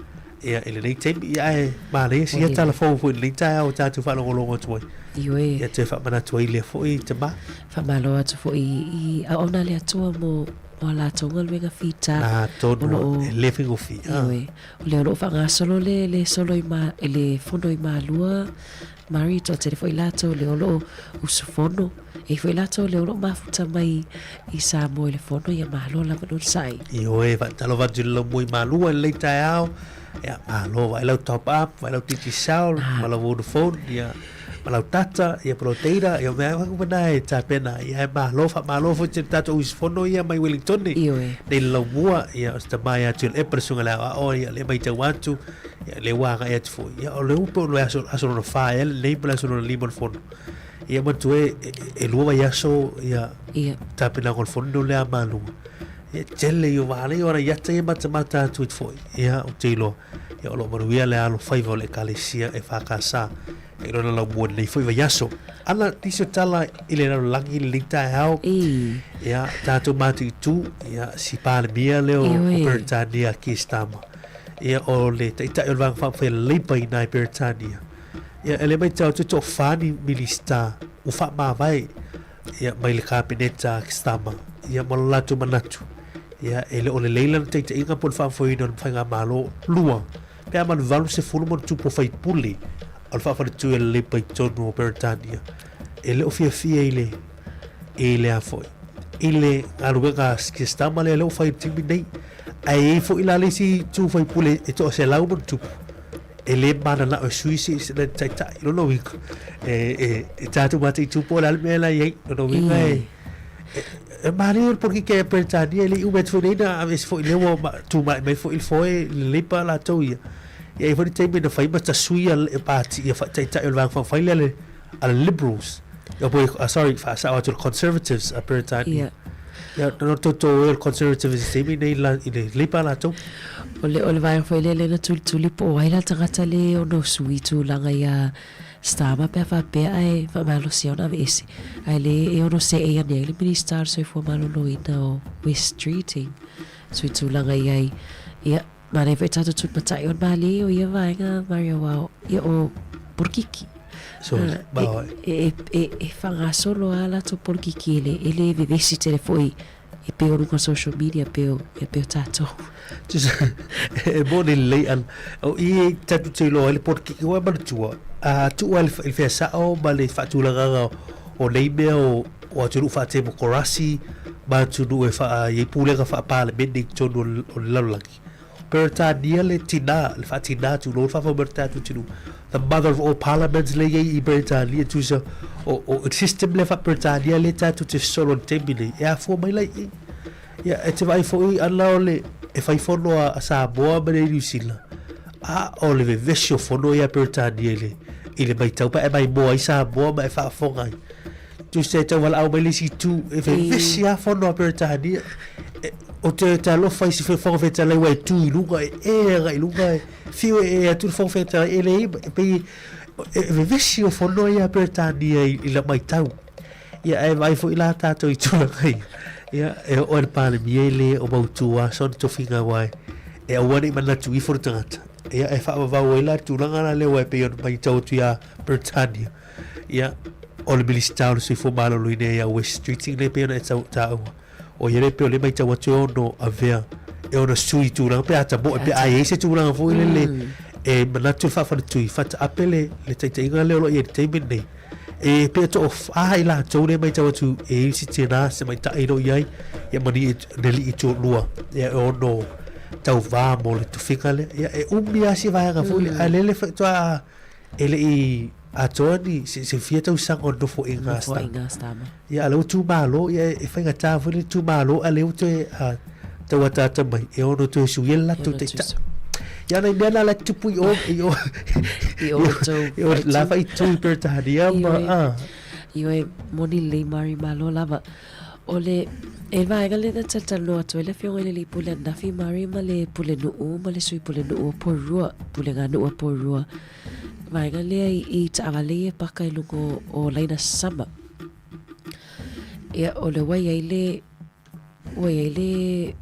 Ia, i lenei taimi, ia, ae manaia sia tala fou foi i lenei taeao o tatou faalogologo atu ai. Ioe. Ia, toe faamanatu ai lea foi tama. Faamalo atu foi i auauna a le Atua mo a latou galuega fita. Na tonu, e le faigofie. Ioe. O lea o lo o faagasolo le, le solo i ma, le fono i Malua, Mari, toatele foi latou lea o lo o usufono. E i ai foi latou lea o lo o mafuta mai i Samoa i le fono, ia malo lava le onosai. Ioe, faatalofa atu i le laumua i Malua i lenei taeao. Ia, malo, vaai lau top up, vaai lau Digicel, ma lau Vodafone, ia, ma lau data, ia, ma lau data, ia, mea uma na e tapena. Ia, e malo, faamalo foi i le tatou usufono ia mai Wellington. Ioe. Nei le laumua, ia, o se tama ia Tuilaepa le susuga i le aoao, ia, lea e matau atu, ia, lea ua agai atu foi. Ia, o le upu o le aso, aso lona fa ea lenei ma le aso lona lima o le fono. Ia manatua e, e, e lua vaiaso ia Ia. tapenaga o le fono lea a Malua. Ia tele ia wale ia ora iata ia matamata atu i foi. Ia o te iloa. Ia o lo o manuia le alofaiva o le ekalesia e whakasa. E lona lau mua nei foi vaiaso. Ana nisi o tala i le lalolagi i lenei taeao. I. Ia tātou mātou i tū, ia si Palemia lea o, o Peretania Keir Starmer. Ia o le taitai o le Vaega Faaupufai a le Labour i nā i Peretania. Ia, e le matau atu e toafa ni Minista ua faamavae ia, mai le Kapeneta a Starmer ia, ma lo latou manatu. Ia, e le o lelei lana taitaiga po o le faafoeina o le Faigamalo lua, pe a ma le 80 ma ona tupu o faipule o le faafaletui a le Labour i totonu o Peretania. E le o fiafia i le, i le a foi, i le galuega a Keir Starmer lea lea ua fai i le taimi nei. Ae i ai foi la le isi itu faipule e toa 100 ma ona tupu e le mananao e sui se se le taitai. Lona uiga, e, e, e tātou mataitu po o le a le mea la i ai. Lona uiga e, e, e manaia le polokiki a Peretania e le i uma atu foi nei na aveese foi lea ua tūmae mai foi le foe le Labour latou ia. Ia e i ai foi le taimi na fai ma tasui a le pati ia taitai o le Vaega Faaupufai lea a le, a le Liberals. Ia po, ah, sorry, faasao atu le Conservatives a Peretania. Ia. Ia, na toto e le Conservatives i se taimi nei la, i le Labour latou. O le, o le vaega foi lea lea na tulituli po o ai la le tagata le ono sui tulaga ia Starmer pe a faapea ae faamalosia ona aveese. Ae le e ono seei ane ai le Minista o le Soifua Maloloina o Wes Streeting sui tulaga i ai. Ia, manaia foi tatou tulimatai o le mālie o ia vaega Maria aua ia o polokiki. So, ah, e, e, e, e whangasolo a latou polokiki e le, e le vevesi tele foi e pei o luga o social media pei o, e pei o tatou. Just, e moni lelei ana. O i e tatou te iloa ai le polokiki ua e manatua, a tuu ai le fea sao ma le faatulagaga o nei mea o, o atunuu faatemokorasi ma atunuu e faa, i ai pulega faapalemene i totonu o le lalolagi. Peretania le tina, le faatina tulou le faafou mai o le tatou atunuu. The mother of all parliaments lea i ai i Peretania, tusa o, o system lea faa-Peretania lea tatou te sosolo i le taimi nei, e afua mai la i i. Ia, e te vaai foi ana o le, e fai fono a, a Samoa ma le Niu Sila, a o le vevesi o fono ia Peretania i le, i le matau pa e maimoa ai Samoa ma e faafofoga ai. Tusa e tau valaau mai le isi itu, e vevesi lava fono a Peretania. E, o te talofa i se Fofoga Fetalai ua e tu i luga, e e agai i luga, e whiu e e atu le Fofoga Fetalai, e leai, e pei, e vevesi o fono ia a Peretania i, i la matau. Ia, ae vaai foi la tātou i tulaga ia. Ia, e oo ai le Palemia i le o mautu lava sona tofiga aua e, e aua ne i manatu ifo le tagata. Ia, e faavavau ai la le tulaga la lea aua e pei ona matau atu ia Peretania. Ia, o le Minisita o le Soifua Maloloina ia Wes Streeting lea e pei ona e tau, taua. O ia lea pei o lea e matau atu e ono avea e ono sui tulaga pe a tamoe pe a i ai se tulaga foi lele e manatu le faafaletui faataape le, le taitaiga lea o lo o i ai i le taimi lenei. E pei e toafa i latou lea e matau atu e i ai se tina, se tamaitai o lo o i ai, ia ma ni, le alii toalua ia e ono tauvā mo le tofiga lea. Ia, e umi lava si vaega foi lea, ae lele faatoa e le i atoa ni se, se fia tausaga o le nofoaiga a Nofoaiga a Starmer. Ia, a o lea ua tumalo, ia e faigata foi le tumalo, a o lea ua toe tau ataata mai, e ono toe suia le latou taitai. Ia, nai mea na la e tupu i o, i o, I o tou i o la faaitu i Peretania ma, Ioe. Ioe, moni lelei Mari malo lava. O le, e vaega lea na talatalanoa atu ai le Afioga i le Alii Pule ananafi Mari ma le Pulenuu ma le Sui Pulenuu o Porirua, Puleganuu a Porirua. Vaega lea i, i taavale ia e paka i luga o, o laina sama. Ia, o le ua i ai le, ua i ai le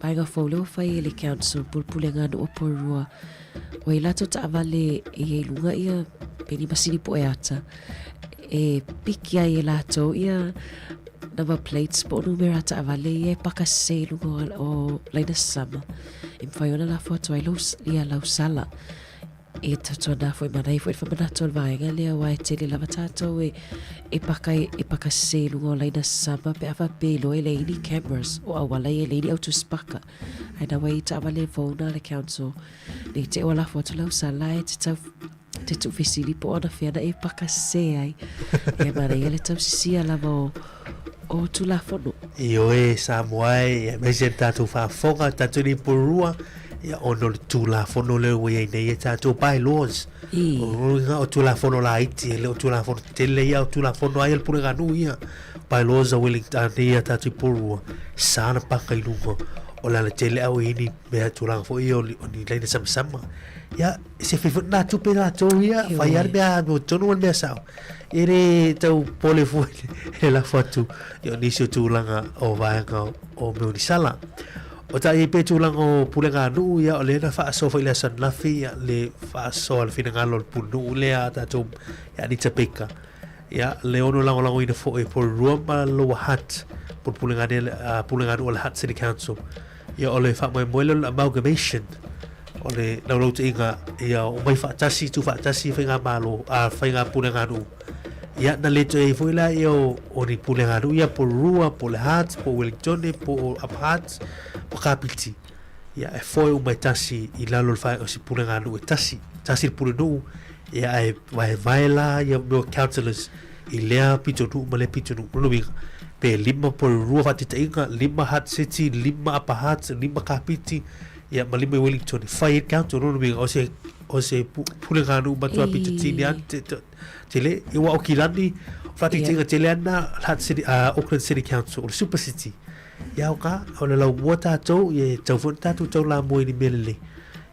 vaega fou lea ua fai e le council, Pulepuleganuu o Porirua. Ua i ai latou taavale e i ai i luga ia, pe ni masini poe ata. E piki ai e latou ia number plates po o numera taavale ia e paka sese i luga o, o laina sama. E mawhai ona lafo atu ai lau, ia lau sala. E tautuana foi mana ai foi le faamanatu o le vaega lea aua e tele lava tatou e e paka e paka sese i luga o laina sama pe a faapea iloa e leai ni cameras o auala ia e leai ni autusipaka. Ae na ua i taavale fou na le council nei te ua lafo atu lau sala e te tau te tuufesili po o anafea na e paka sese ai. Ia manaia le tausisia lava o o Tulafono. Ioe, Samoa e, aemaise le tatou faafofoga, tatou nei Porirua, ia ona o le Tulafono lea ua i ai nei e tatou bylaws. O Tulafono laiti, e le o Tulafono tetele ia, o Tulafono ai a le Puleganuu ia. Bylaws a Wellington, a nei a tatou i Porirua, sa na paka i luga o le alatele au i ni mea tulaga foi ia o ni laina samasama. Ia, se fai foi nā tupe latou ia, fai lava le mea amiotonu ma le mea sao. E le tau pole foi le lafo atu i o nisi o tulaga o vaega o mea o ni sala. O ta i pea tulaga o pulega a nuu, ia o lea na faasoa foi le aso ananafi, ia le faasoa le finagalo o le pulenuu lea a tatou ia Anita Baker. Ia le ono lagolagoina foi Porirua ma Lower Hutt, po le pulega, pulega a nuu o le Hutt City Council. Ia o le faamoemoe lea o le amalgamation, o le laulautaiga ia omai faatasi, tuufaatasi faigamalo, a faigapuleganuu. Ia na le toe ai foi la ia o, o ni puleganuu ia po o Rua, po o le Hutt, po o Wellingtone, po o Upper Hutt, po o Kapiti. Ia e foe uma e tasi i lalo o le o se puleganuu e tasi. Tasi le pulenuu, ia ae vaevae la ia mea o councillors i lea pitonuu ma lea pitonuu. Lona uiga, pe lima Porirua faataitaiga, lima Hutt City, lima Upper Hutt, lima Kapiti, ia ma lima i Wellington. E fai ai le council, lona uiga, o se, o se puleganuu matua pito tini a te, te, tele, ia ua Okilani, faataitaiga tele ana Hutt City, Auckland City Council, o le Super City. Ia o ka, o le laumua tatou, ia e tatau foi ona tatou taulamua i ni mea lelei.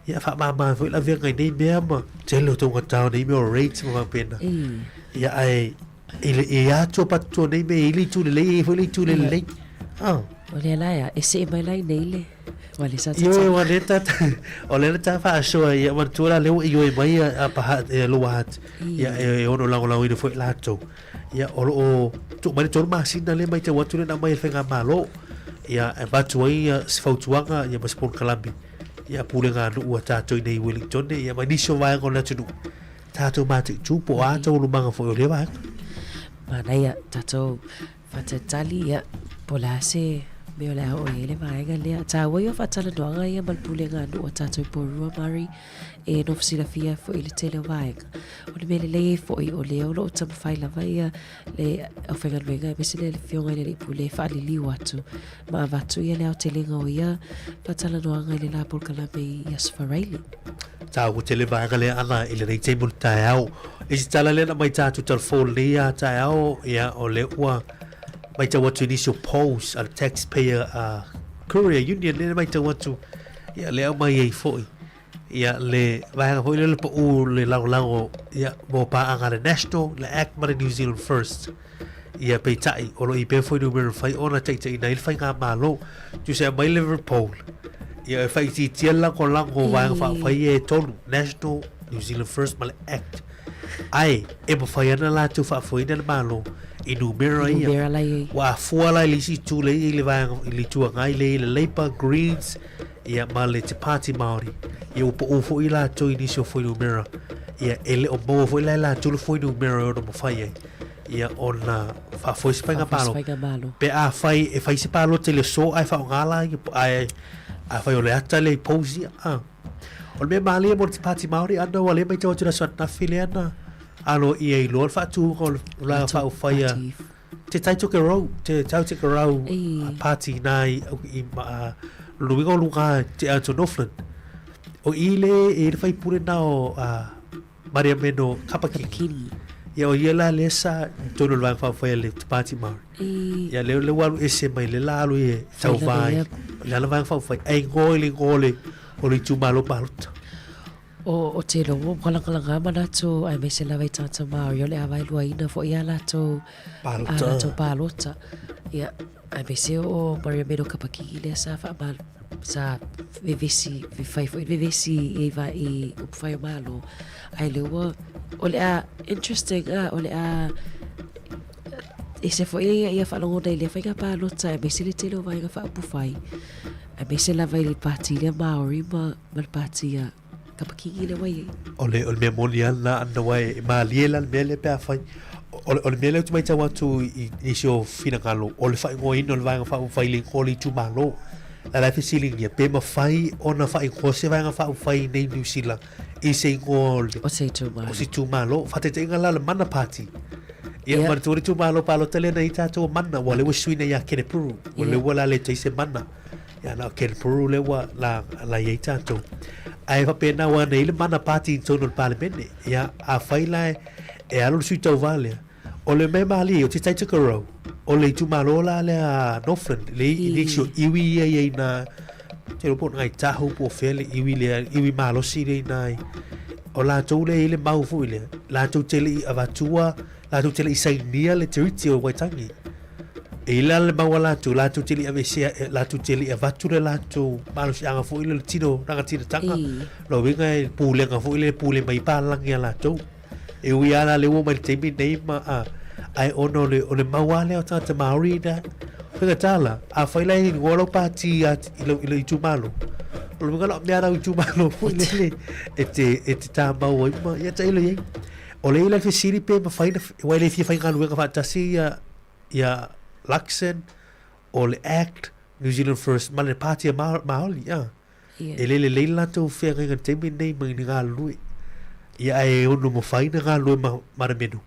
Ia faamama foi le avega i nei mea ma tele o taugata o nei mea o rates ma faapena. Ia ae i le i atua patutua nei mea i le itu lelei e i foi le itu le lelei. Ah. O lea la ea, e see mai la i nei le wa le sa Ioe, wa le ta o le ta faasoa ia manatua la lea ua ioe mai a paha e Lower Hutt. Ia e ono lagolagoina foi latou. Ia, o lo o tuu mai le tolu masina lea maitau atu lea na aumai e le faigamalo. Ia, e avatu ai ia se fautuaga ia ma se polokalame ia pulega a nuu a tatou i nei i Wellington ia ma nisi o vaega o le atunuu. Tatou mataitu po o a taualumaga foi o lea vaega. Manaia, tatou faatalitali ia po o le a se mea o le a oo i ai le vaega lea. Taua ia o faatalanoaga ia ma le pulega a nuu a tatou i Porirua, Mari. E nofo silafia foi i le tele o vaega. O le mea lelei ai foi, o lea o lo o taumafai lava ia le aufaigaluega aemaise le Afioga i le Alii Pule e faaliliu atu ma avatu ia le aotelega o ia faatalanoaga i le la polokalame i Aso Faraile. Taua tele vaega lea ana i lenei taimi o le taeao. Le isi tala lea na aumai tatou telefoni nei a taeao, ia o lea ua matau atu i nisi o polls a le Taxpayer Courier Union lea na matau atu, ia lea aumai ai foi. Ia, le vaega foi lea o le pau le lagolago ia, mo paaga a le National, le Act ma le New Zealand First. Ia, peitai, o lo o i pea fuainumera mafai ona taitaiina ai le faigamalo. Tusa e aumai le Liverpool, ia, e faaitiitia le lagolago o vaega faaupufai ia e tolu, National, New Zealand First ma le Act. Ae, e mafai ana latou faafoeina le Malo i numera ia. Numera la i ai. Ua afua la i le isi itu lea i le vaega, i le Itu Agai lea i le Labour, Greens, ia ma le Te Pāti Māori, ia ua pau foi latou i nisi o fuainumera, ia e le o maua foi la e latou le fuainumera e ono mafai ai, ia ona faafoe se faiga Faafoe se palota. faigamalo. Pe afai e fai se palota i le aso ae faaaoga la ia, ae Afai o le ata lea i poles ia, a. O le mea malie mo le Pāti Māori, ana ua le matau atu i le aso ananafi lea na aloaia ai loa le faatuga o le Vaega Faaupufai a Te Tai Tokerau, Te Tai Tokerau Party nā i, i, i lona uiga o luga te atu Northland. O i le, e i le faipule nā o uh, Mariameno Kapakini. Ia o ia la lea sa i totonu o le Vaega Faaupufai a le Te Pāti Māori. Ia lea lea ua alu ese mai le la alu i e tauva ai. Le ala Vaega Faaupufai ai ingoa i le ingoa o le o le itumalo palota. O o te logo ua lagalaga manatu aemaise lava i tagata Māori o le a vaeluaina foi a latou Palota. a latou palota. Ia aemaise o Mariameno Kapakiki lea sa faama sa vevesi fai foi vevesi i va i upufai o Malo. Ae lea ua o le a interesting a o le a ese foi ia ia faalogona i lea faiga palota aemaise le tele o vaega faaupufai aemaise lava i le pati lea Māori ma ma le pati a Kapakiki lea ua i ai. O le, o le mea moni lava lena ana aua e malie la le mea lea pe afai. O, o le mea lea ou te matau atu i nisi o finagalo, o le faaigoaina o le Vaega Faaupufai i le igoa o le itumalo. La la e fesiligia, pe mafai ona faaigoa se Vaega Faaupufai i nei Niu Sila i se igoa o le, O se itumalo. o se itumalo. Faataitaiga la o le Mana Party. Ia, Ia. manatua le itumalo palota lea na i ai tatou o Mana, ua lea ua suiina ia Kenepuru. Ua Ia. lea ua la le tai se Mana. Ia na o Kenepuru lea ua la, la i ai tatou. Ae faapena ua na i le Mana Party i totonu o le Palemene. Ia, afai la e, e alu le sui tauva lea, o le mea malie, o Te Tai Tokerau, o le itumalo la lea a Northland, le i nisi o iwi ia i ai na, te iloa po o Ngāi Tahu po o fea le iwi lea, iwi malosi lea i na i, o latou lea e i ai le mau foi lea, latou te le i avatua, latou te le i sainia le Tiriti o Waitangi. E i la le mau a latou, latou te le i aveesea, latou te le i avatu le latou malosiaga foi lea o le tino rangatiratanga, lona uiga e pulega foi lea e pule mai ai palagi a latou. E ui lava la lea ua oo mai i le taimi lenei ma, a, ae ona o le, o le mau lava lea o tagata Māori ina, faigata la, afai la e igoa lau pāti i, i lau, i lau itumalo, o lona uiga la o mea lau itumalo foi lele e te, e te tāmau ai ma, ia tailo i ai. O lea i la le fesili pe mafai ona, aua e le fia faigaluega faatasi ia, ia Luxon, o le Act, New Zealand First, ma le Pāti a Māori, ia. Yeah. E le lelei le latou feagaiga i le taimi lenei ma ni galulue. Ia ae ono mafai na galulue ma Mariameno.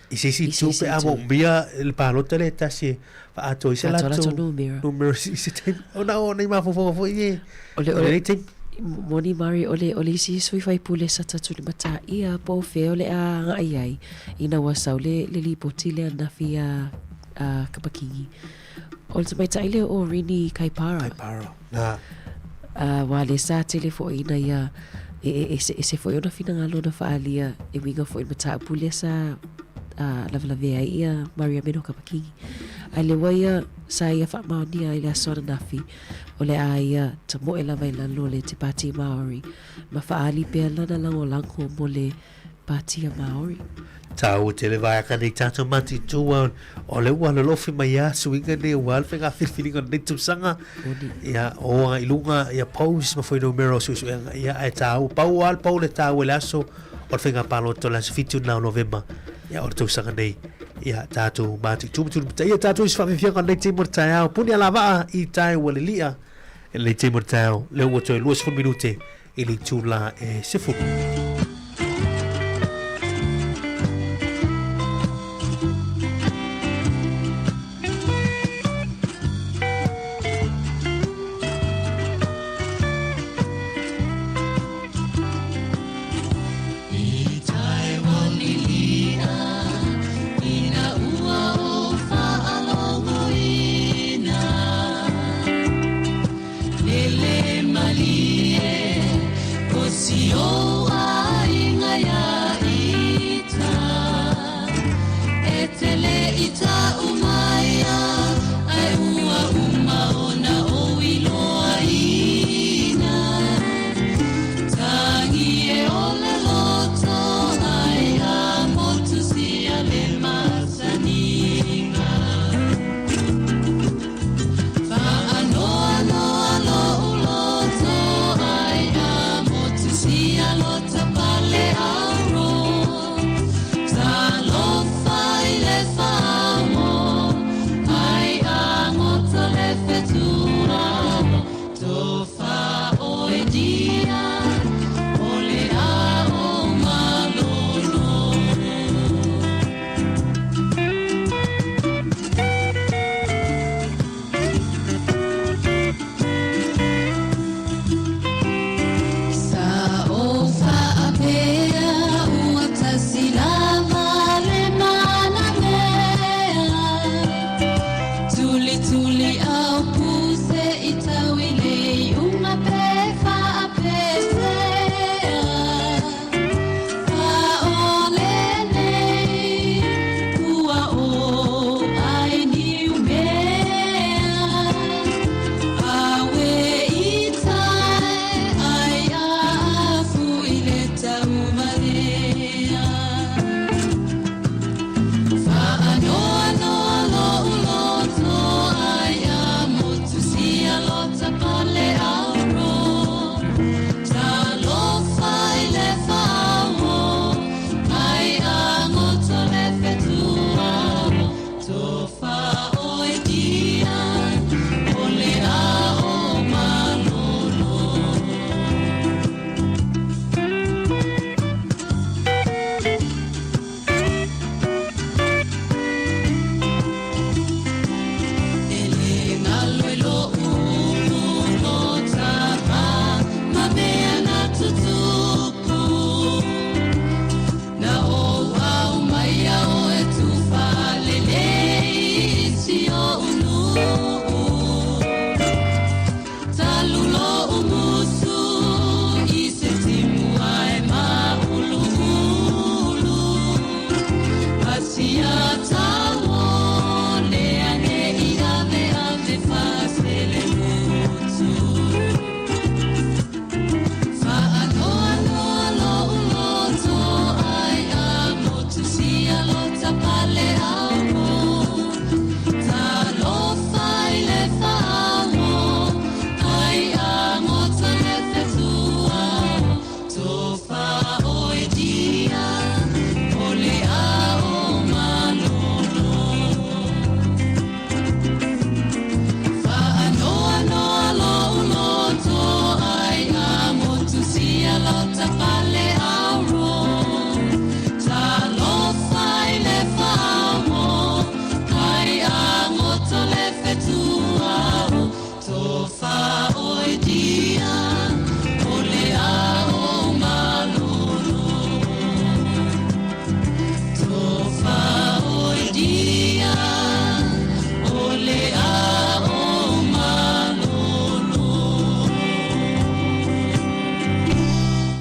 I se isi I se itu isi pe a itu. moomia le palota lea e tasi e faaatoa ai se Faaatoa latou latou numera. numera i se taimi. Ona o nei mafaufauga foi e O le, i o le, lenei taimi. moni Mari, o le, o le isi sui faipule sa tatou limataia po o fea o le a agai ai ina ua sau le, le lipoti lea ananafi ia a Kapakigi. O le tamaitai lea o Rini Kaipara. Kaipara. Na. Aua lea sa tele foi ina ia e, e, ese, ese foi ona finagalo na faaalia e uiga foi i le mataupu lea sa lavelavea ai ia Mariameno Kapakigi. Ae lea ua ia sa ia faamaonia ai le aso ananafi o le a ia tamoe lava i lalo o le Te Pāti Māori ma faaali pea lana lagolago mo le Pāti a Māori. Tāua tele vaega nei tātou matitua o le ua lolofi mai a suiga nei ua le whenga whiriwhiringa nei tausaga ia o anga i lunga ia pous ma fuainumera o suesuega ia ae tāua pau a le pau le tāua i le aso o le whenga pālota o le aso 7 na o Novema ia o le tausaga nei ia tātou matitua ma tū ia tātou i se whawhiwhianga nei te mo te taeao puni a la vaa i tae ua lilia e nei te mo te taeao le ua toe 20 minute i le itula e 10.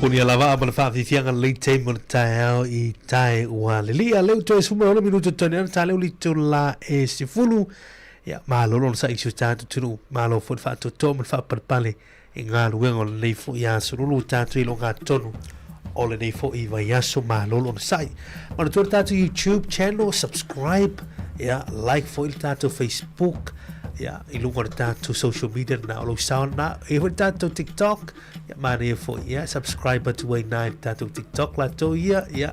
Puni ala vaa ma le faafiafiaga lelei taimi o le taeao i tae ua lelia leu toe 16 minuta toni ana tā leu litu la e 10. Ia, malo lona sa isu tātou tunu, malo foi le faatoatoa ma le faapalepale i galuega o lenei foi aso lulu tātou i lo ngā tonu o lenei foi vaiaso malo lona sai. Manatua le tātou YouTube channel, subscribe, ia, like foi le tātou Facebook, ia, i lunga o le tātou social media na o lou sao na, e foi le tātou TikTok, ia, manaia foi, ia, subscribe atu ai nā i le tātou TikTok latou ia, ia,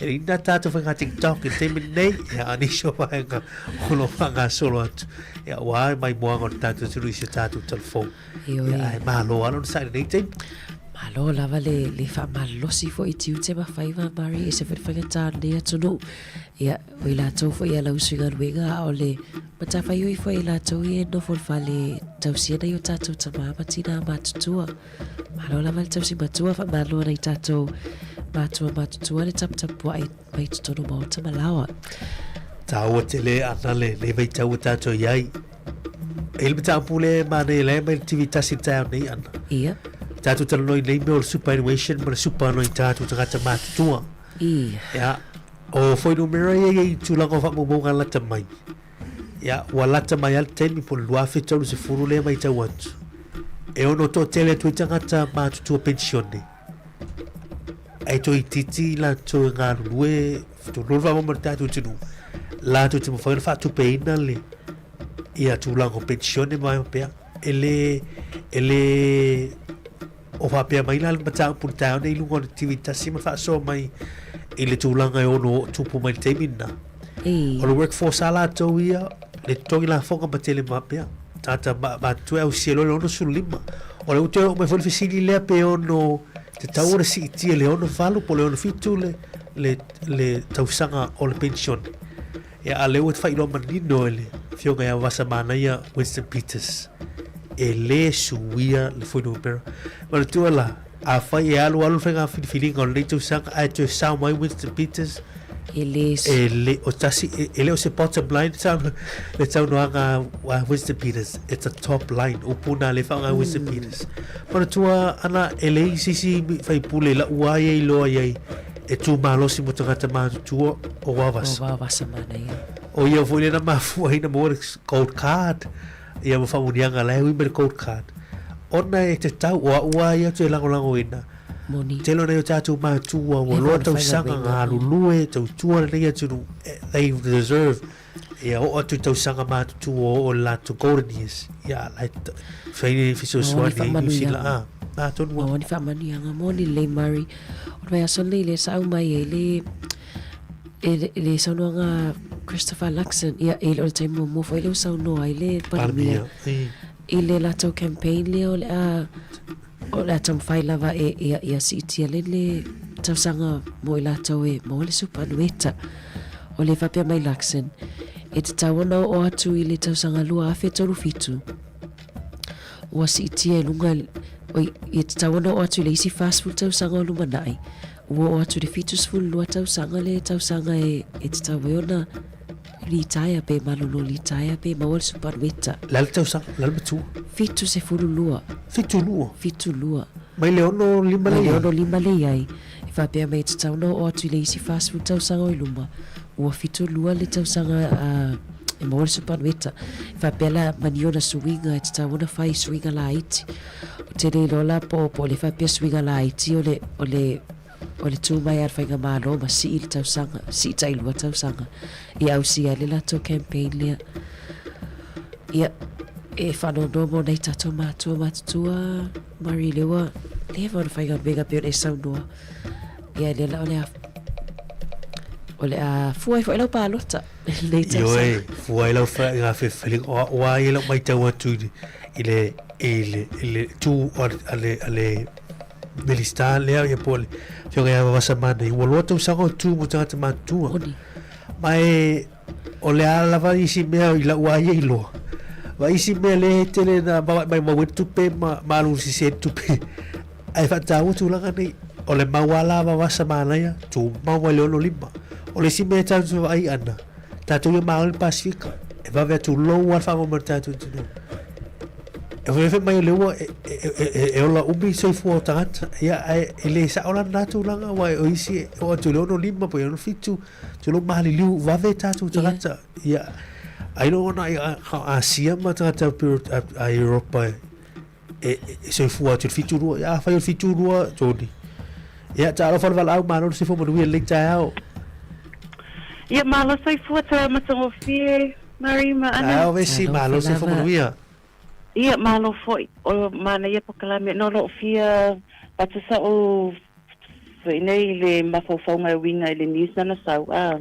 e ina tātou whai ngā TikTok i te taimi nei, ia, ani sio waenga o lo whangasolo atu, ia, ua ai mai moanga o le tātou turu i se tātou telefone. Ioe. Ia, ae malo lava lona saili nei taimi. Malo lava le, le faamalosi foi i tiute ma faiva, Mari, e se foi le faigata o lenei atunuu. Ia, o i latou foi e ala usu i galuega, a o le matafaioi foi e latou ia e nofo i le fale e tausia nai o tatou tamā ma tinā matutua. Malo lava le tausi matua, faamalo nai tatou matua matutua le taputapuai mai totonu maota ma laoa. Tāua tele ana le, le vaitau o tātou i ai. E le mataupu le manaia le mai le TV tasi le taeao nei ana. Ia. Tātou talanoa i nei mea o le superannuation ma le super anō i tātou tagata matutua. Ia. Ia, o fuainumera ia i tulaga o faamaumauga lata mai. Ia, ua lata mai a le taimi po o le 2030 lea matau atu. E ono toatele atu ai tagata matutua penisione. Ai toeitiiti latou e galulue tonu le faamaumau i le tatou atunuu, latou te mafai ona faatupeina le ia tulaga o penisione ma vaega faapea. E le, e le o faapea mai la le mataupu i le taeao nei i luga o le TV tasi ma faasoa mai i le tulaga e ono tupu mai i le taimi lena. O le workforce a latou ia, le totogi lafoga ma tele ma faapea. Tagata matutua e ausia loa le 65. O lea ua toe oo mai foi le fesili lea pe ono tatau ona siitia i le 68 po o le 67 le, le, le tausaga o le penisione. Ia, a lea ua faailoa manino e le Afioga ia Vasamanaia Winston Peters, e lē suia le fuainumera. Manatua la, afai e alualu le faiga filifiliga o lenei tausaga ae toe sao mai Winston Peters, E lē e le o tasi, e le o se bottom line le saunoaga a Winston Peters, it's a top line, upu na le faaaoga e Winston Peters. Manatua ana e leai se isi faipule i la'u lava ia iloa i ai e tū malosi mo tagata matutua o Wavasa. O Wavasa manaia. O ia foi lea na mafua ai na maua le gold card, ia ma faamanuiaga la e ui mai le gold card. Ona e te tau, o a'u lava ia ou te lagolagoina. Moni. Tele o nai o tātou mātua ua Leva loa ona tausaga faigaluega. galulue, tautua lenei atunuu, they deserve ia oo atu i tausaga matutua o oo i le latou golden years. Ia, la e fai le Maua ni fesoasoani ai New Zealand. faamanuiaga. Ah, atonu lava. Maua ni faamanuiaga. Moni lelei Murray. O le vaiaso lenei lea sa aumai ai le e le saunoaga a Christopher Luxon, ia e le o le taimi muamua foi lea ua saunoa ai le Palemia Palemia. i le latou campaign lea o le a o le a taumafai lava e ia ia siitia le le tausaga mo i latou e maua le superannueta. O le faapea mai Luxon, e tatau ona oo atu i le tausaga 2037, ua siitia i luga oi, e tatau ona oo atu i le isi 40 tausaga o lumanai, ua oo atu i le 72 tausaga le tausaga e, e tatau ai ona Ritaia pe malolo ritaia pe maua le superannueta. Le a le tausaga? Le a le matua? 72. 72? 72. Mai le 65 le i ai. Mai le 65 le i ai. E faapea mai e tatau ona oo atu i le isi 40 tausaga o i luma, ua 72 le tausaga e maua le superannueta. E faapea la mani ona suiga e tatau ona fai suiga laiti. Ou te le iloa la po o le faapea suiga laiti o le, o le O le tū mai a le Faigamalo ma sii le tausaga, sii tailua tausaga i ausia ai le latou campaign lea. Ia, e faanoanoa mo nei tatou matua matutua, Murray, lea ua leva ona faigaluega pei ona e saunoa. Ia, lea la o le a, o le a fua ai foi lau palota i lenei tausaga. Ioe, fua ai lau faiga felefelega. O au lava ia i lau matau atu i le, i le, i le tū a le, a le Minisita lea ia po o le Afioga ia Vasamanaia, ua loa tausaga o tu mo tagata matutua. Moni. Ma e, o le a lava isi mea i lau lava ia iloa, ma isi mea lea e tele na mai mau ai le tupe ma ma alu sese ai le tupe. Ae faataua tulaga nei, o le mau lava la a Vasamanaia, tumau mai le 65. O le isi mea tatou te vaai ana, tatou ia malo i le Pasefika, e vave atu lou lava le faamoemoe o le tatou atunuu. E fai mai o lea ua e ola umi soifua o tagata, ia, ae e le sao la lena tulaga, aua o isi e oo atu i le 65 po o le 67, tulou maliliu vave tatou tagata. Ia, ailoga ona Asia ma tagata a Europa e soifua atu i le 72. Ia, afai o le 72, Tony. Ia, talofa le valaau, malo le soifua manuia i lenei taeao. Ia, malo soifua taeao matagofie, Mary ma Ana. Taeao Vesi, malo le soifua manuia. Ia, malo foi. O manaia pokalame. No loo fia avatu sa'u foi nei i le mafaufauga e uiga i le news na na sau. A,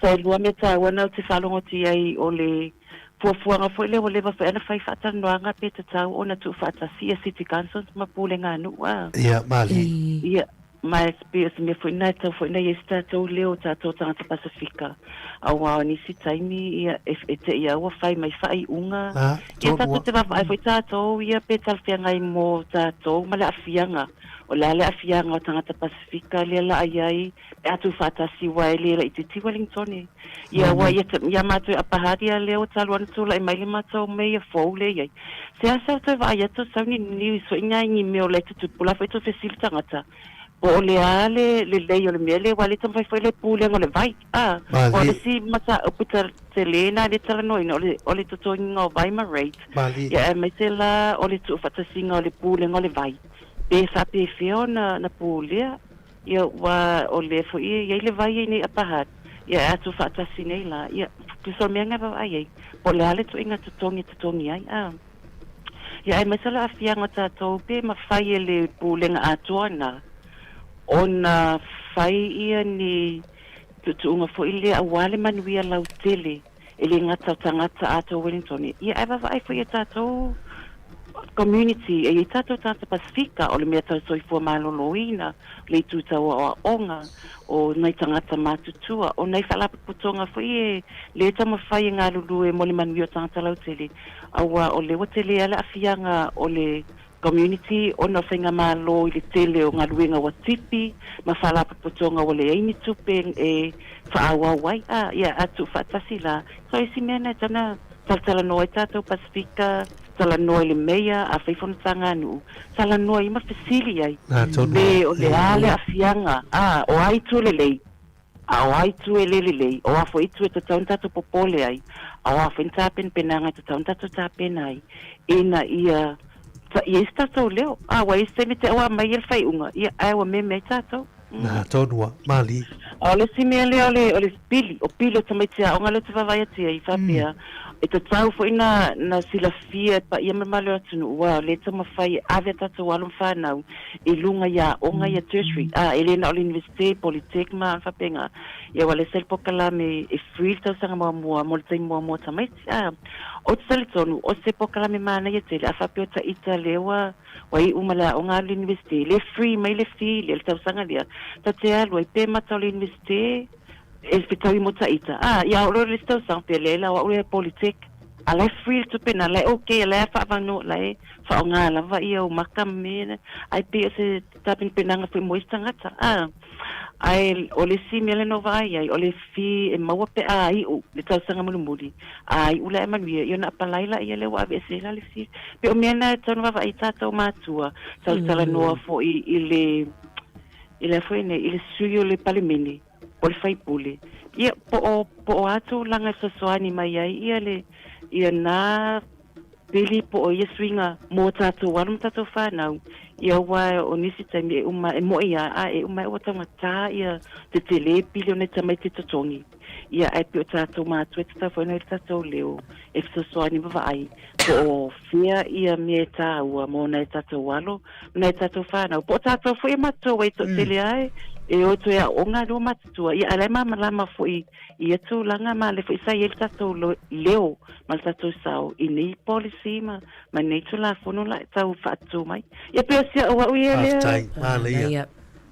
so e lua mea taua na ou te faalogo atu i ai o le fuafuaga foi lea ua leva foi ana fai faatalanoaga pe tatau ona tuufaatasi ia City Councils ma Pulega a nuu. A. Ia, malie. Ia. Ma e pei o se mea foi lena e tatau foi ona i ai se tatou leo o tatou tagata Pasefika, aua o nisi taimi ia e, e te i a ua fai mai faaiuga, ia tatou te vaavaai foi tatou ia pe talafeagai mo tatou ma le aafiaga. O le a le aafiaga o tagata Pasefika lea la a i ai pe a tuufaatasi aua e le laitiiti Wellingtone. Ia aua ia ia matou e apahari a lea ua talu ona tulai mai le matou meia fou lea i ai. Seasea o toe vaai atu o sau ni news foi nai ni mea o la e tutupu la foi toe fesili tagata po o le a le lelei o le mea lea aua le taumafai foi le pulega o le vai a o le isi mataupu tele na le talanoaina o le o le totogiga o vai ma rate ia aemaise la o le tuufaatasiga o le pulega o le vai pe faapefea ona na pulea Ia, ua, o lea foi e i ai le vai i nei Upper Hutt, ia e atu faatasi nei la, ia, tusa o mea na e vaavaai ai, po o le a le tuiga totogi e totogi ai, a. Ia, aemaise o le aafiaga o tatou pe mafai e le Pulega atoa na ona fai ia ni tuutuuga foi lea aua le manuia lautele e le gata o tagata atoa o Wellington, ia ae vaavaai foi i a tatou community, e i ai tatou tagata Pasifika, o le mea tau soifua maloloina, o le itu tau aoaoga, o nai tagata matutua, o nai faalapotopotoga foi e le taumafai e galulue mo le manuia o tagata lautele, aua o lea ua tele lava le aafiaga o le Community ona o faigamalo i le tele o galuega ua tipi ma faalapotopotoga ua leai ni tupe e faaauau ai. A, ia, a tuufaatasi la, so isi mea na e tatau ona talatalanoa ai tatou Pasifika, talanoa i le Mayor, a fai fonotaga a nuu, talanoa ai ma fesili ai, pe o le a le aafiaga, a, o a itu lelei, A o a itu e le lelei, o a foi itu e tatau ona tatou popole ai, a o a foi ni tapenapenaga e tatau ona tatou tapena ai, ina ia i ai se tatou leo. A ua i ai se taimi te aua mai ai le faaiuga, ia, ae ua meme ai tatou. Nā, tonu a, mālie. A o le isi mea lea o le, o le pili, o pili o tamaiti aoga lea ou te vaavaai atu i ai, faapea, e tatau foi na, na silafia e paia ma le mamalu o le atunuu, aua o lea e taumafai e ave a tatou alo ma fanau i luga i aoga ia tertiary, a e le na o le Universite, Polytech ma ana faapena. Ia ua lesa i le pokalame e free le tausaga muamua mo le taimi muamua o tamaiti. A, ou te talitonu, o se pokalame manaia tele, a faapea o taita lea ua, ua iu ma le aoga alu i le Universite, le free mai le fee lea, le tausaga lea, ta te alu ai pe mata o le Universite, e fetaui mo taita. A, ia oo loa i le isi tausaga, pea leai la o au lea e Polytech, a la e free le tupe na, la e okay, la e faavanoa, la e faaaoga lava ia ou maka ma mea na, ae pei o se tapenapenaga foi mo isi tagata. A, ae o le isi mea lea na ou vaai ai, o le fee e maua pe a iu le tausaga mulimuli, a iu la e manuia, ia ona apalai laia lea ua aveese ai la le fee. Pei o mea na e tatau ona vaavaai ai tatou matua, talatalanoa foi i le, i le a foi nei, i le sui o le Palemene, po o le faipule, ia, po o, po o a tulaga e fesoasoani mai ai ia le, ia na pili po o ia suiga mo tatou alo ma tatou fanau, ia aua o nisi taimi e uma, e mo'i lava, a e uma ai ua taugata ia te tele pili ona e tamaiti totogi. Ia, ae pei o tatou matua e tatau foi ona i le tatou leo e fesoasoani ma vaai po o fea ia mea e tāua mo nai tatou alo ma nai tatou whānau. Po o tātou foi e matua wai toatele ai, e o toe aoga lua matutua. Ia, a la e māmalama foi i ia tulaga ma le foi sa i ai le tatou leo ma le tatou sao i nei policy ma, ma nei tulafono la e tau faatu mai. Ia pei o si au au ia lea. Faafetai, manaia.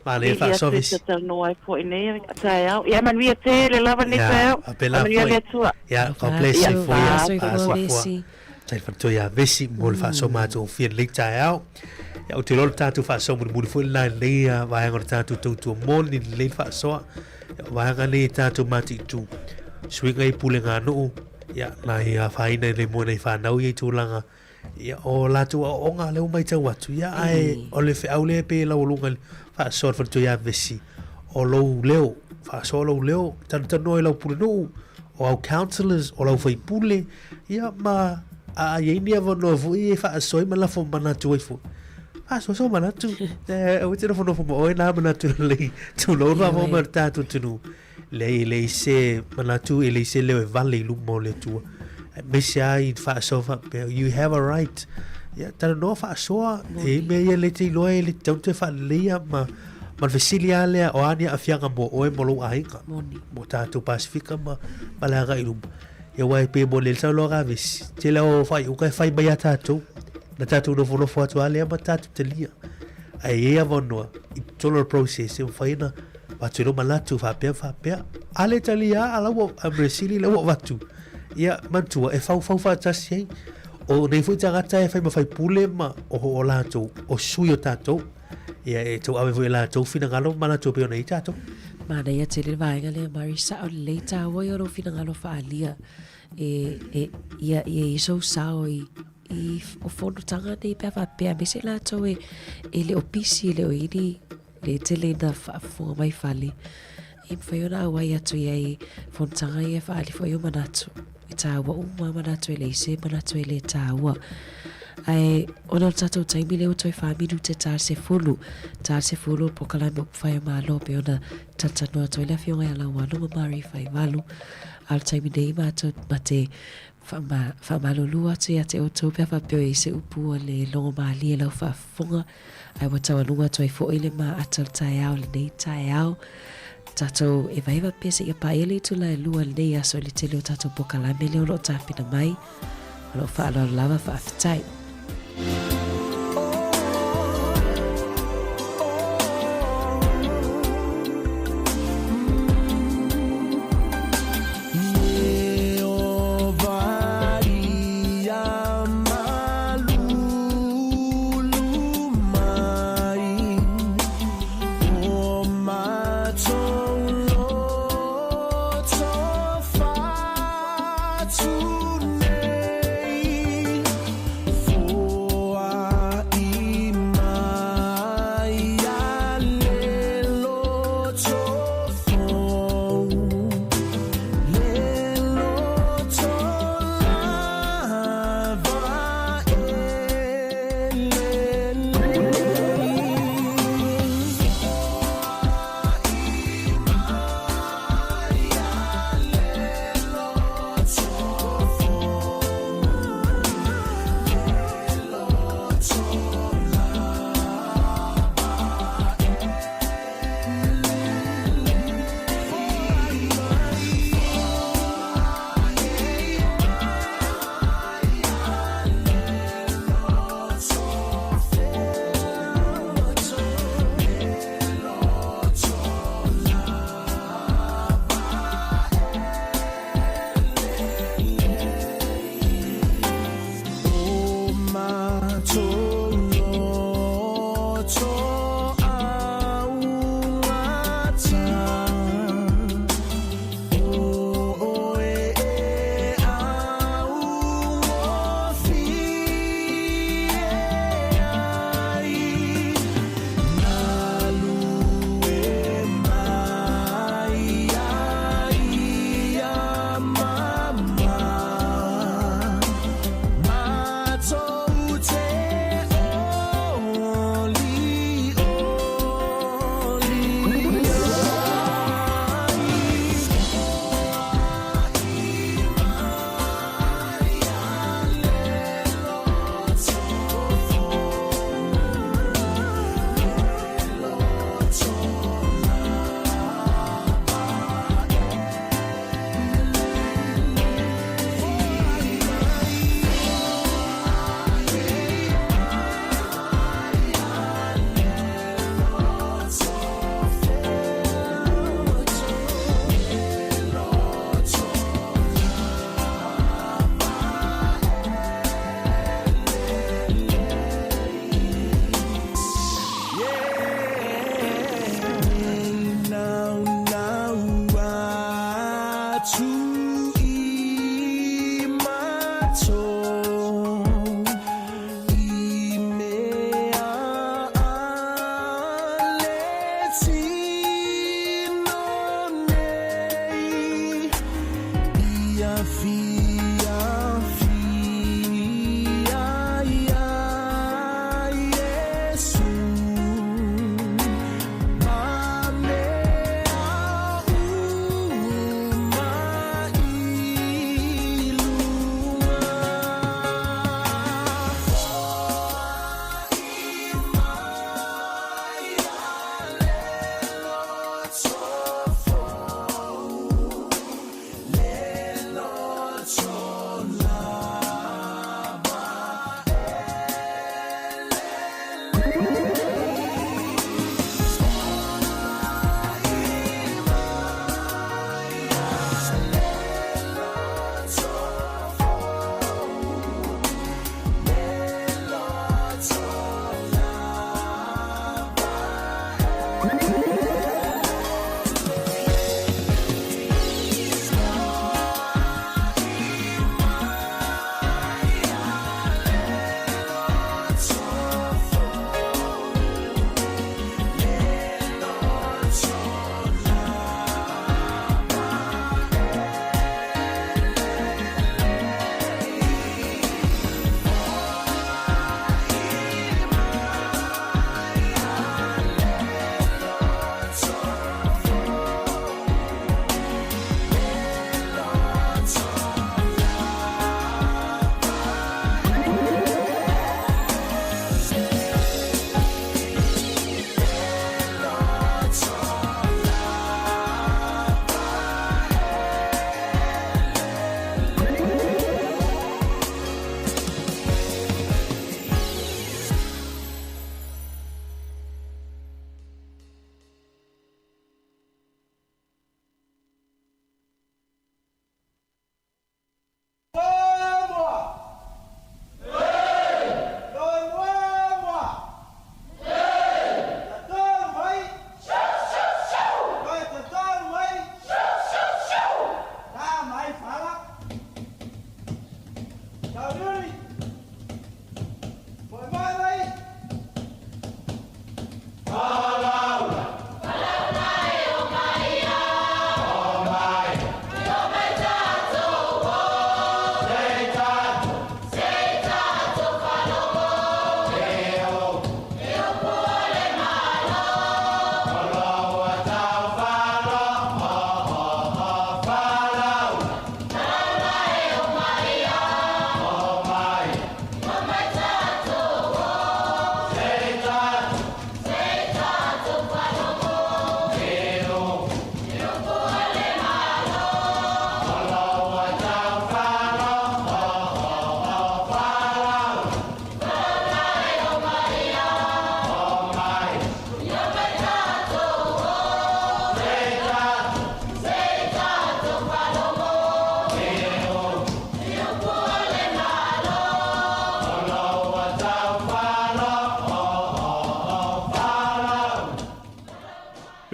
Manaia Pili atu e faasoa talanoa ai foi nei taeao. Ia manuia tele lava nei Ia, taeao. faapena Manuia foi. le Atua. Ia, God bless Ia, you for ia Soifua faasoa. Vesi. Tai whakatoa ia Vesi mo le faasoa matagofie lenei taeao. Ia, ou te iloa le tatou faasoa mulimuli foi lena i lenei vaega o le tatou tautua moni lenei faasoa. Ia, o vaega nei e tatou mataitu. Suiga i pulega nuu, ia, nai afaina i le moe nai whanau ia i tulaga. Ia, o latou aoaoga lea ua matau atu, ia, ae o le feau lea e pei e laualuga i le faasoa a le faletua ia Vesi, o lou leo, faasoa lou leo, talanoa i lau pulenuu, o au councillors, o lau faipule, ia, ma a i ai ni avanoa foi e faasoa ai ma lafo manatu ai foi, faasoa sou manatu. Aua e te nofonofo ma oe na manatu lelei, tulou le faafofoga mai o le tatou atunuu. Leai, e leai se manatu, e leai se leo e vale i luma o le Atua. Aemaise lava i faasoa faapea, you have a right. Ia, talanoa faasoa, e i ai mea ia le te iloa e le tatau ona toe faaleleia ma, ma le fesili lava lea, o a ni aafiaga mo oe ma lou aiga, mo tatou Pasefika ma, ma le agai i luma. Ia, aua e pei e moni ai le saunoaga a Vesi, tele lava o faaiuga e fai mai ia tatou, na tatou nofonofo atu lava lea ma tatou talia. Ae i ai avanoa i totonu o le process e mafai ona avatu ai lou manatu faapea ma faapea. A le talia a la ua a mea sili la ua avatu. Ia manatua e faufau faatasi ai. O nei foi tagata e fai ma faipule ma o, o latou o sui o tatou. Ia e tauave foi e latou finagalo ma manatu e pei ona i ai tatou. Manaia tele le vaega lea Mari, sao lelei taua ia o lou finagalo faaalia e, e, ia, ia i sou sao i, i o fonotaga nei pe a faapea aemaise latou e, e le o pisi e le o i ni le tele ina faafofoga mai fale e mafai ona auai atu i ai fonotaga ia e faaali foi o manatu. E tāua uma manatu e leai se manatu e le tāua. Ae ona o le tatou taimi lea ua toe whā minute tā le sefulu, tā le sefulu o le polokalame Upufai o Malo pei ona talatalanoa atu ai le Afioga ia Lauano ma Marie Faivalu. A o le taimi nei matou ma te Faamalulu atu ia te outou pe a faapea o i ai se upu ua le logo malie lau faafofoga, ae ua taualuga atu ai foi le maata o le taeao i lenei taeao. Tatou evaeva pea seia paia le itula e lua i lenei aso i le tele o tatou pokalame lea o lo o tapena mai. O lou faaaloalo lava, faafetai.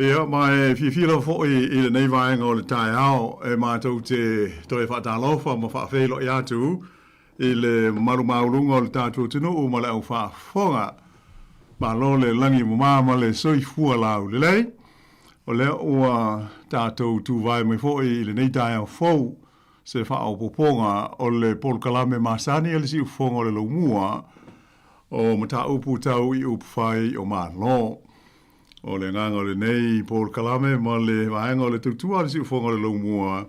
Ia, ma e fiafia lava foi i lenei vaega o le taeao e matou te toe faatalofa ma faafeiloai atu i le mamalu maualuga o le tatou atunuu ma le au faafofoga. Malo le lagi mama ma le soifua laulelei. O lea ua tatou tuvae mai foi i lenei taeao fou se faaopoopoga o le polokalame masani a le Siufofoga o le Laumua o mataupu tau i upufai o Malo. O le agaga o lenei polokalame ma le vaega o le tautua a le Siufofoga o le Laumua,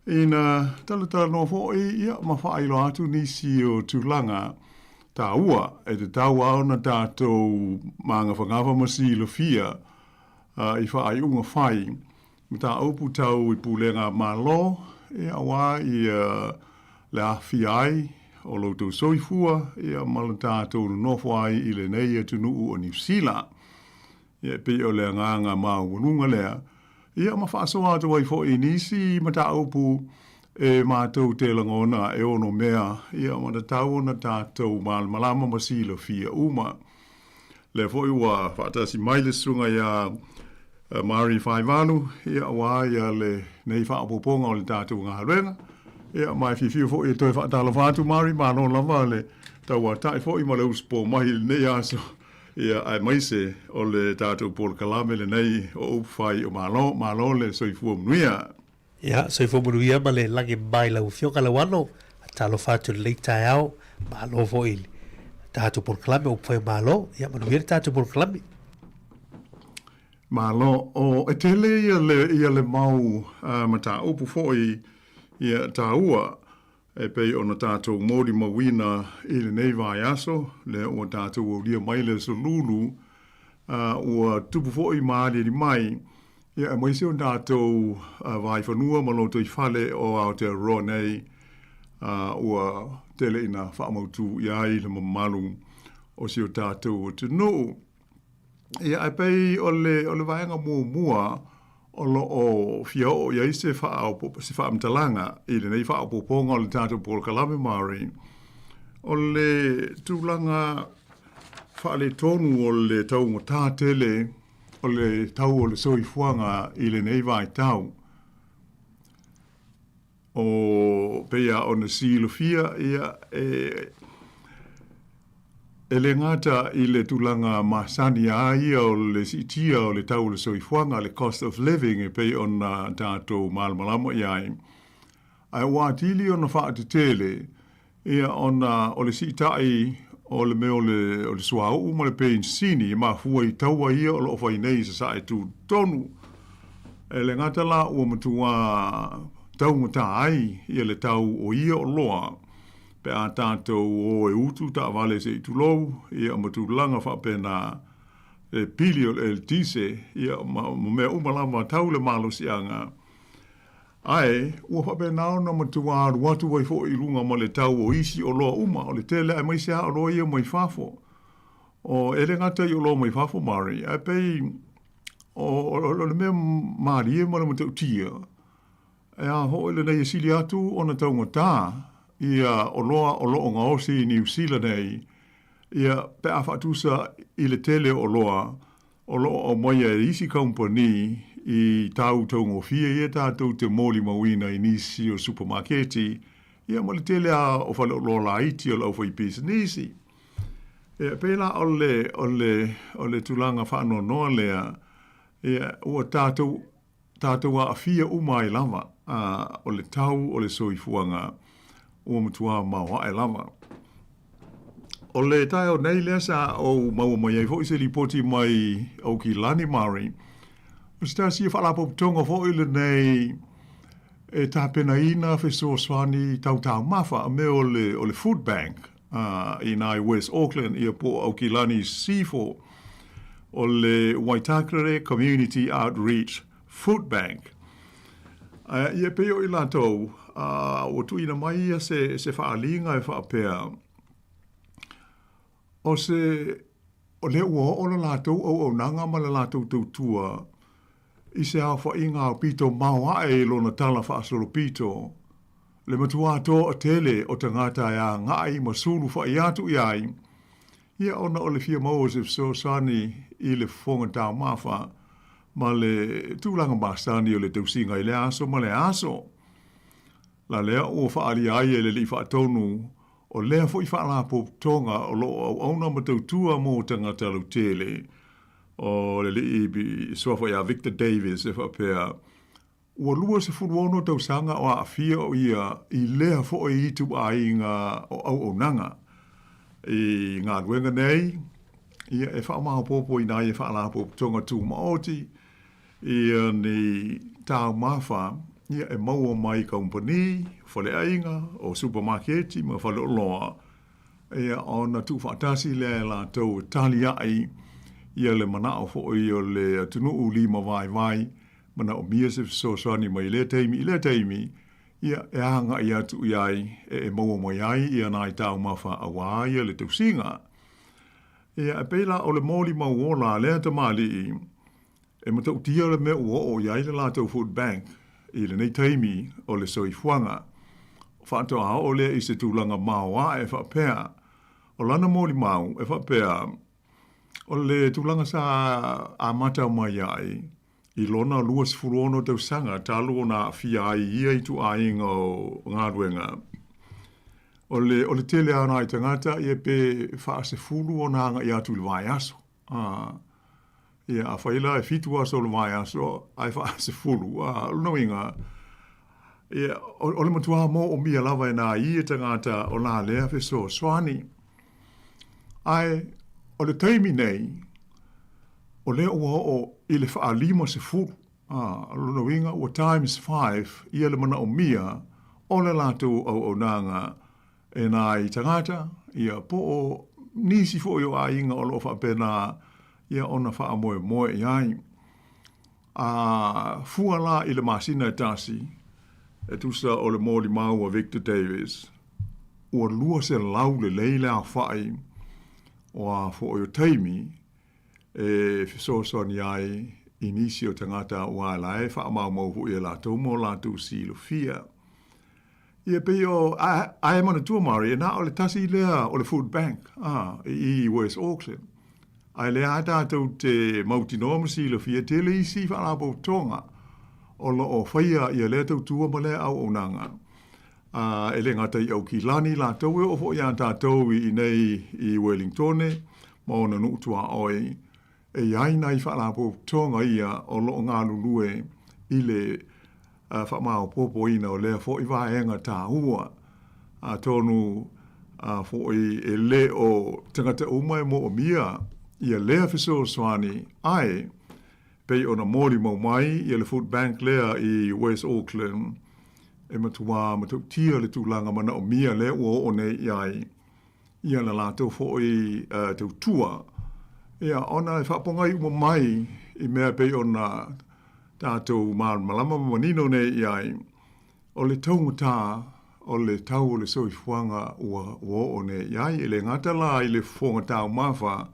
ina talatalanoa foi ia ma faailoa atu nisi o tulaga taua e tatau lava ona tatou magafagafa ma silafia i faaiuga fai mataupu tau i pulega a Malo, ia, aua ia le aafia ai o lo outou soifua ia ma le tatou nonofo ai i lenei atunuu o Niu Sila. Ia, e pei o le agaga maualuga lea, ia ma faasoa atu ai foi i nisi mataupu e matou te lagona e ono mea ia ma tatau ona tatou malamalama ma silafia uma. Lea foi ua faatasi mai le susuga ia Mari Faivalu, ia aua ia lenei faaopoopoga o le tatou galuega. Ia ma e fiafia foi e toe faatalofa atu Mari, malo lava le tauatai foi ma le usupo mai i lenei aso. Ia aemaise o le tatou polokalame lenei o upu fai o Malo, malo le soifua manuia. Ia, soifua manuia ma le lagi mai lau Afioga Lauano. Talofa atu i lenei taeao, malo foi i le tatou polokalame o Upufai o Malo. Ia, manuia le tatou polokalame. Malo. O, e tele ia le, ia le mau uh, mataupu foi ia tāua e pei ona tātou molimauina i lenei vaiaso, lea ua tātou aulia mai le aso Lulu, uh, ua tupu foi ma aliali mai, ia aemaise o tātou uh, vaifanua ma lotoifale o Aotearoa nei, uh, ua tele ina faamautū i ai le mamalu o si o tātou atunuu. Ia, ae pei o le, o le vaega muamua o lo o fia oo i ai se faaopoopo, se faamatalaga i lenei faaopoopoga o le tatou polokalame Māori, o le tulaga faaletonu o le taugata tele o le tau o le soifuaga i lenei vaitau. O pei lava ona silafia, ia, e, e le gata i le tulaga masani lava ia o le siitia o le tau o le soifuaga, le cost of living e pei ona tatou malamalama i ai, ae ua atili ona faatetele Ia, ona o le siitai o le mea o le, o le suauu ma le penisini e mafua i taua ia o lo o fai nei i Sasae tutotonu. E le gata la ua matuā taugata ai ia le tau o ia oloa pe a tatou o e utu taavale se i tulou, ia ma tulaga faapena, le pili o le eletise, ia ma, ma mea uma lava tau le malosiaga. Ae, ua faapena ona matua alu atu ai foi i luga ma le tau o isi oloa uma, o le tele aemaise lava oloa ia mai fafo. O, e le gata i oloa mai fafo Mari, ae pei o, o, o le mea malie ma le matautia, e a foi lenei e sili atu ona taugata ia oloa o lo o gaosi i Niu Sila nei, ia pe a faatusa i le tele o oloa o lo o aumaia e isi kamupani i tau taugofie ia tatou te molimauina i nisi o supamaketi, ia ma le tele lava o faleoloa laiti o le aufaipisinisi. Ia, pei la o le, o le, o le tulaga faanoanoa lea, ia, ua tatou tatou aafia uma ai lava, a o le tau o le soifuaga ua matua maoae lava. O le taeao nei lea sa ou maua mai ai foi se lipoti mai Aukilani Murray, o se tasi o faalapotopotoga foi lenei e tapenaina fesoasoani tau taumafa, mea o le, o le food bank i ina i West Auckland, ia po o Aukilani Sisifo, o le Waitakere Community Outreach Food Bank. Ia e pei o i latou, ua tuuina mai ia se, se faaaliga e faapea, o se, o lea ua oo le latou auaunaga ma le latou tautua i se aofaiga aupito maoae i lona tala faasolopito, le matuā toatele o tagata e agai ma sulufa'i atu i ai, ia ona o le fia maua o se fesoasoani i le fofoga taumafa. ma le tulaga masani o le tausiga i lea aso ma lea aso. La lea ua faaalia ai e le Alii Faatonu o lea foi faalapotopotoga o lo o auauna ma tautua mo tagata lautele. O le Alii Suafa ia Victor Davis e faapea, Ua 26 tausaga o aafia o ia i lea foi ituaiga o auaunaga. I galuega nei, ia e faamaopoopoina ai e Faalapotopotoga Tumaoti ia ni taumafa ia e maua mai kamupani, faleaiga, o supamaketi ma faleoloa, ia ona tuufaatasi lea e latou e taliai ia le manao foi o le atunuu limavaivai manaomia se fesoasoani mai lea taimi i lea taimi, ia e agai atu i ai e maua mai ai ia nai taumafa auā ia le tausiga. Ia e pei la o le molimau ola a lea tamalii e matautia le mea ua oo i ai le latou food bank i lenei taimi o le soifuaga. Faatoa oo lea i se tulaga maoae faapea. O lana molimau e faapea, O le tulaga sa amata mai ai i lona 26 tausaga talu ona aafia ai i ia ituaiga o galuega, o le, o le tele lava o nai tagata ia pe faasefulu ona agai atu i le vaiaso. A, ia afai la e fitu aso o le vaiaso ae faasefulu, a, o lona uiga, ia, o, o le matua moomia lava e nai ia tagata o la lea fesoasoani. Ae o le taimi nei, o lea ua oo i le faalima sefulu, a, o lona uiga ua times five ia le manaomia o le latou auaunaga e nai tagata, ia, po o nisi foi o aiga o lo o faapena ia ona faamoemoe i ai. A fua la i le masina e tasi, e tusa o le molimau a Victor Davis, ua 200 lelei le aofai o a foi o taimi e fesoasoani ai i nisi o tagata aua la e faamaumau foi e latou mo latou silafia. Ia pei o, ae e manatua Mari, e na o le tasi lea o le food bank, a, i i West Auckland. Ae lea a tatou te mautinoa ma silafia, tele isi faalapotopotoga o lo o faia ia lea tautua ma lea auaunaga. A, e le gata i Aukilani latou e oo foi iā tatou i inei i Wellingtone ma ona nuu tuaoi, E i ai nai faalapotopotoga ia o lo o galulue i le faamaopoopoina o lea foi vaega taua. Atonu foi e le o tagata uma e moomia ia lea fesoasoani, ae pei ona molimau mai ia le food bank lea i West Auckland, e matua matautia le tulaga manaomia lea ua oo nei i ai. Ia na latou foi tautua, ia, ona e faapogai uma mai i mea e pei ona tatou malamalama ma manino nei i ai, o le taugata o le tau o le soifuaga ua oo nei i ai. E le gata la i le fofoga taumafa,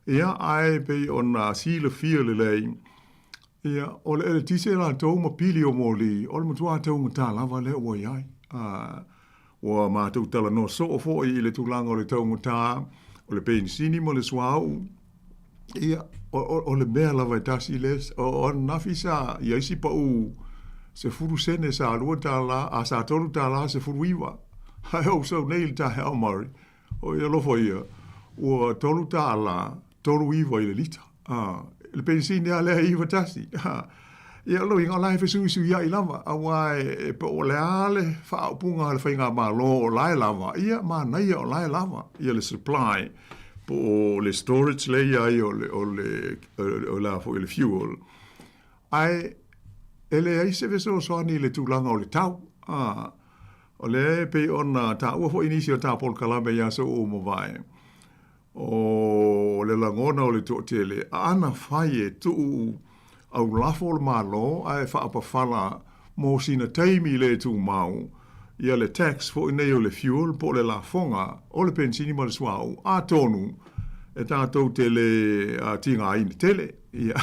ia, ae pei ona silafia lelei, ia, o le eletise latou ma pili o moli, o le matua taugata lava lea ua i ai. Ua matou talanoa soo foi i le tulaga o le taugata o le penisini ma le suauu. Ia, o, o, o le mea lava e tasi le, o ananafi sa i ai si pau sefulu sene sa lua tālā, a sa tolu tālā 19. Ae ou sau nei i le taeao Murray, o ia alofa ia, ua tolu tālā, 39 i le lita. A, le penisini lava lea e 91. A, ia, o lona uiga, o la e fesuisuiai lava, aua e, po o le a le faaupuga a le faigamalo o la e lava, ia, manaia o la e lava, ia le supply, po o le storage lea e i ai o le, o le, o le a foi, le fuel. Ae e leai se fesoasoani i le tulaga o le tau. A, o lea e pei ona taua foi nisi o ta polokalame i aso ua mavae, O le lagona o le toatele, ana fai e tuu aulafo le Malo ae faapafala mo sina taimi le tumau, ia le tax foi nei o le fuel po o le lafoga o le penisini ma le suauu, atonu e tatou te le tigaina tele. Ia,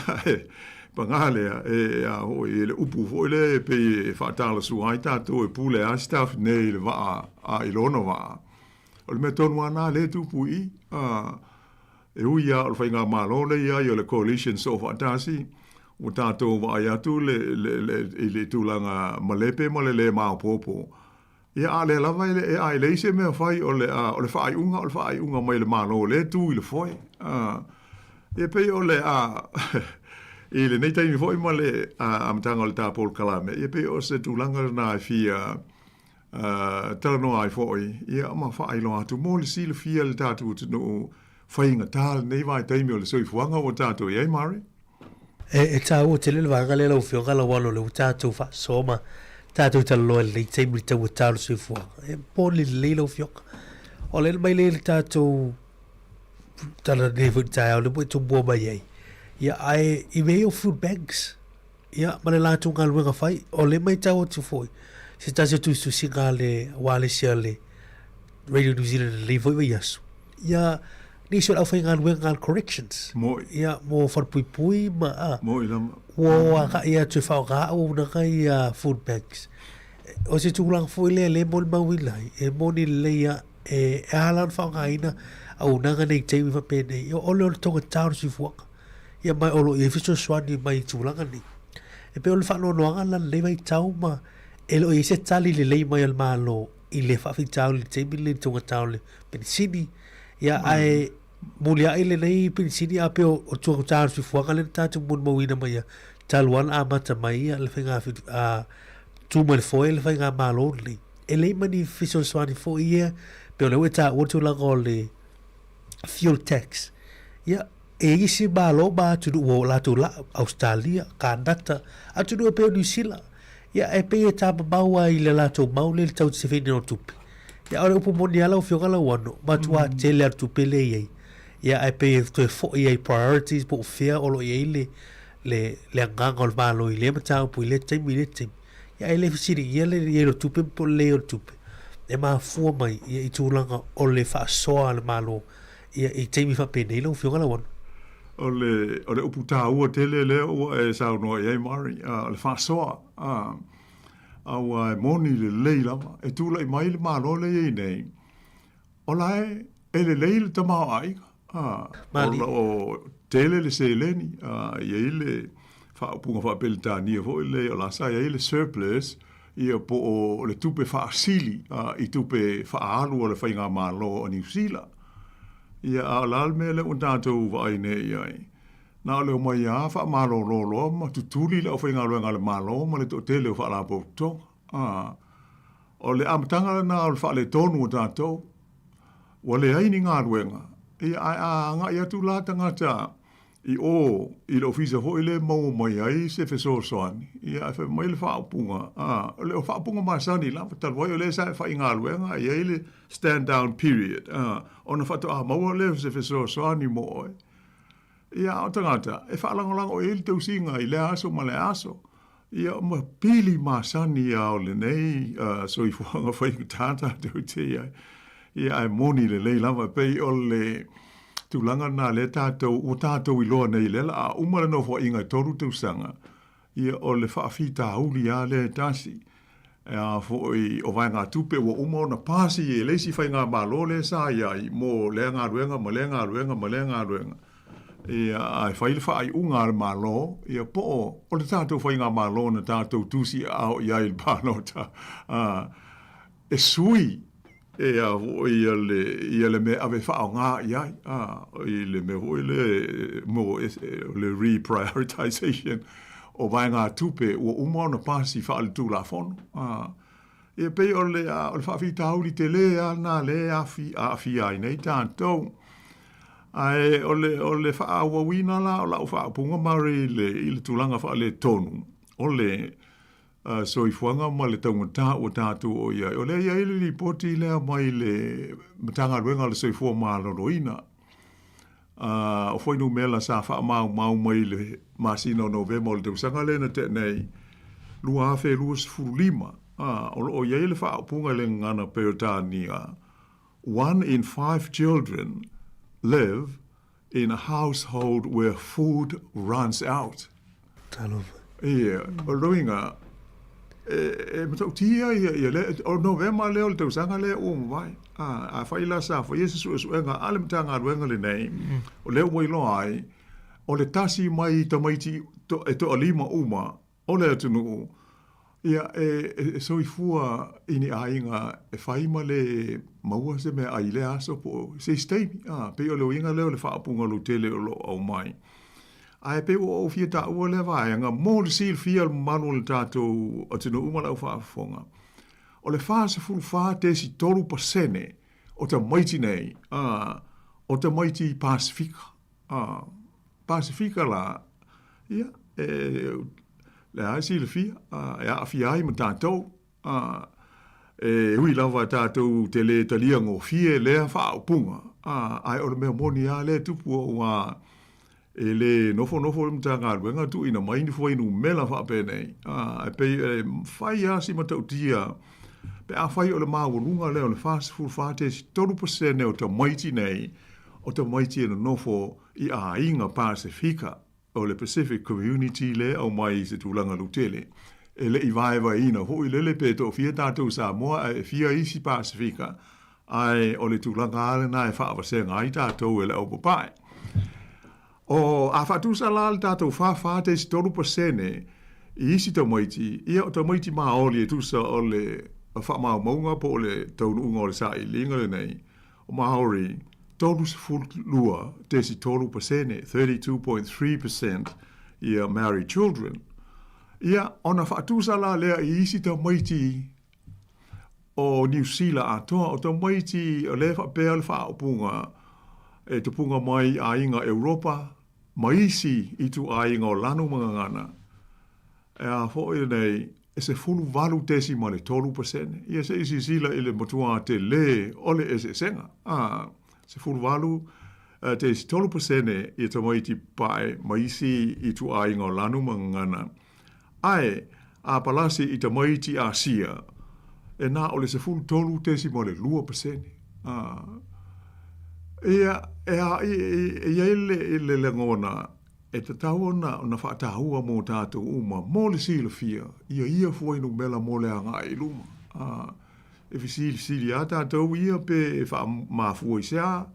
paga lea, e a foi, e le upu foi lea e pei e faatalasua ai tatou e pule lava si tafi nei i le vaa a i lona vaa. O le mea tonu lava lena lea e tupu i i, ā, e ui lava o le faigamalo lea e i ai o le coalition soofaatasi, Ua tatou vaai atu le, le, le, i le tulaga malepe ma le lē maopoopo. Ia, a o lea lava e, e, a e leai se mea fai, o le, a, o le faaiuga, o le faaiuga mai le Malo o lea e tu i le foe. A, ia pei o le, a, i lenei taimi foi ma le a, amataga o le ta polokalame, ia pei o se tulaga lena e fia a, talanoa ai foi, ia, ma faailoa atu mo le silafia e le tatou atunuu faigata lenei vaitaimi o le soifuaga ua tatou i ai, Mari. E, e tāua tele le vaega lea lau Afioga Laualo o lea ua tatou faasoa ma tatou talanoa i lenei taimi i le taugata o le soifuaga. E moni lelei lau Afioga. O le mai lea i le tatou tala nei foi i le taeao lea ua e tumua mai ai. Ia, ae i mea ia o food banks, ia, ma le latou galuega fai, o lea e matau atu foi se tasi o tusitusiga a le ualesi a le Radio New Zealand i lenei foi vaiaso, ia, nisi o le aufaigaluega a le Corrections. Mo'i. Ia, mo falepuipui ma, a. Mo'i lava. Ua agai atu e faaaoga auaunaga ia food banks. O se tulaga foi lea lea e molimauina ai, e moni lelei lava, e ala ona faaaogaina auaunaga nei i taimi faapenei, ia o le o le taugatā o le soifuaga. Ia ma o lo o i ai fesoasoani mai i tulaga nei. E pei o le faanoanoaga lena i lenei vaitau ma e le o i ai se tali lelei mai a le Malo i le faafitauli i le taimi lenei i le taugatā o le penisini. Ia, ae muliai lenei penisini a pei o le taugatā o le soifuaga lea na tatou molimauina mai ia talu lava ona amata mai ia le faiga a tu mai le foe le faigamalo lenei. E leai ma ni fesoasoani foi ia pei o lea ua e taua le tulaga o le fuel tax. Ia, e i ai isi Malo ma atunuu ua latou laa, Ausetalia, Kanata, atunuu e pei o Niu Sila. Ia, e pei e tamamau lava i le latou mau lea i le tau sefeina o tupe. Ia, o le upu moni lava lau Afioga Lauano, matua tele lava le tupe lea e i ai. Ia, ae pei e toe foi lava i priorities po o fea o lo o i ai le, le, le agaga o le Malo i lea mataupu i lea taimi i lea taimi. Ia, ae le fesiligia le i ai o le tupe po o le leai o le tupe. E mafua mai ia i tulaga o le faasoa a le Malo ia i taimi faapenei lau Afioga Lauano. O le, o le upu tāua tele lea ua e saunoa i ai Mari, o le faasoa, aua e moni lelei lava, e tulai mai le Malo lea e i ai nei, o la e, e lelei le tamaoaiga, o lo o tele le seleni, e i ai le faaupuga faa-Peretania foi lea, o la sa i ai le surplus, ia po o le tupe faasili i tupe faaalu a le Faigamalo a Niu Sila. Ia, a o le a le mea lea ua tatou vaai nei i ai? Na o le omai lava faamalolo loa ma tutuli le aufaigaluega a le Malo ma le toatele o Faalapotopotoga. A, o le amataga lena o le faaletonu o tatou. Ua leai ni galuega, ia ae a agai atu la tagata i o i le ofisa foi lea e maua mai ai se fesoasoani, ia ae fai mai le faaupuga, a, o le faaupuga masani lava, talu ai o lea sa e faigaluega e i ai le stand down period, a, ona faatoa maua lea o se fesoasoani mo oe. Ia, a o tagata, e faalagolago i ai le tausiga i lea aso ma lea aso. Ia, ma pili masani a o lenei soifuaga faigata tatou te i ai. Ia, ae moni lelei lava, e pei o le tulaga lena lea tatou, ua tatou iloa nei, lea la a uma le nofoaiga e 3 tausaga, ia, o le faafitauli lava lea e tasi. E a foi, o vaegatupe ua uma ona pasi e le isi faigamalo lea sa i ai mo lea galuega ma lea galuega ma lea galuega. Ia, ae fai le faaiuga a le Malo, ia, po o, o le tatou faigamalo na tatou tusiaao i ai i le palota, a, e sui e a foi ia le, ia le mea e ave e faaaoga i ai, a, i le mea foi lea mo, o le reprioritization o vaegatupe ua uma ona pasi faaletulafono, a. E pei o le, o le faafitauli tele lava lena lea e afi, aafia ai nei tatou. Ae o le, o le faaauauina la o lau faaupuga Murray i le, i le tulaga faaletonu, o le uh, soifuaga ma le taugata ua tatou o i ai. O lea e i ai le lipoti lea mai le Matagaluega o le Soifua Maloloina, uh, o fuainumera sa faamaumau mai le masina o Novema o le tausaga lea na tea nei, 2025, uh, o lo o i ai le faaupuga i le gagana Peretania, One in five children live in a household where food runs out. Talofa. Ia, o le uiga, e, e matautia ia, ia le, o Novema lea o le tausaga lea ua mavae. A, afai la sa faia se suesuega a le Matagaluega lenei, o lea ua iloa ai, o le tasi mai tamaiti e toalima uma o le atunuu, ia, e soifua i ni aiga e fai ma le maua se meaai i lea aso po o se isi taimi. A, pei o le uiga lea o le faaupuga lautele o lo o aumai. Ae pei ua ou fia taua lea vaega mo le silafia e le mamalu o le tatou atunuu ma le aufaafofoga. O le 44.3% o tamaiti nei, a, o tamaiti Pasefika. A, Pasefika la, ia, e, lea e silafia, a, e aafia ai ma tatou. A, e ui lava tatou te lē talia gofie lea faaupuga, a, ae o le mea moni lava lea e tupu auā e lē nofonofo le Matagaluega tuuina mai ni fuainumera faapenei, a, e pei e fai lava si matautia pe afai o le maualuga lea o le 44.3% o tamaiti nei o tamaiti e nonofo i aiga Pasefika. O le Pacific Community lea e aumai i se tulaga lautele. E le i vaevaeina foi lele pe toafia tatou Samoa ae e fia isi Pasefika, ae o le tulaga lava lena e faavasega ai tatou e le aupapae. O, a faatusa la le tatou 44.3% i isi tamaiti, ia o tamaiti Māori e tusa o le faamaumauga po o le taunuuga o le sailiiliga lenei, O Māori, 32.3%, 32.3% ia Māori children. Ia, ona faatusa la lea i isi tamaiti o Niu Sila atoa, o tamaiti o lea e faapea le faaupuga e tupuga mai i aiga Europa ma isi ituaiga o lanu ma gagana, E a foi lenei, e 18.3%. Ia se i silasila i le matua telē o le eseesega. A, 18.3% ia tamaiti pae ma isi ituaiga o lanu ma gagana. Ae, a palasi i tamaiti Asia, e na o le 13.2%. A, ia, e a, e i ai le, le lagona, E tatau ona ona faataua mō tātou uma, mō le silafia, ia ia fuainumera mō le agai i luma. Ā, e fesilisili lava tātou ia pe e faamafua i se a,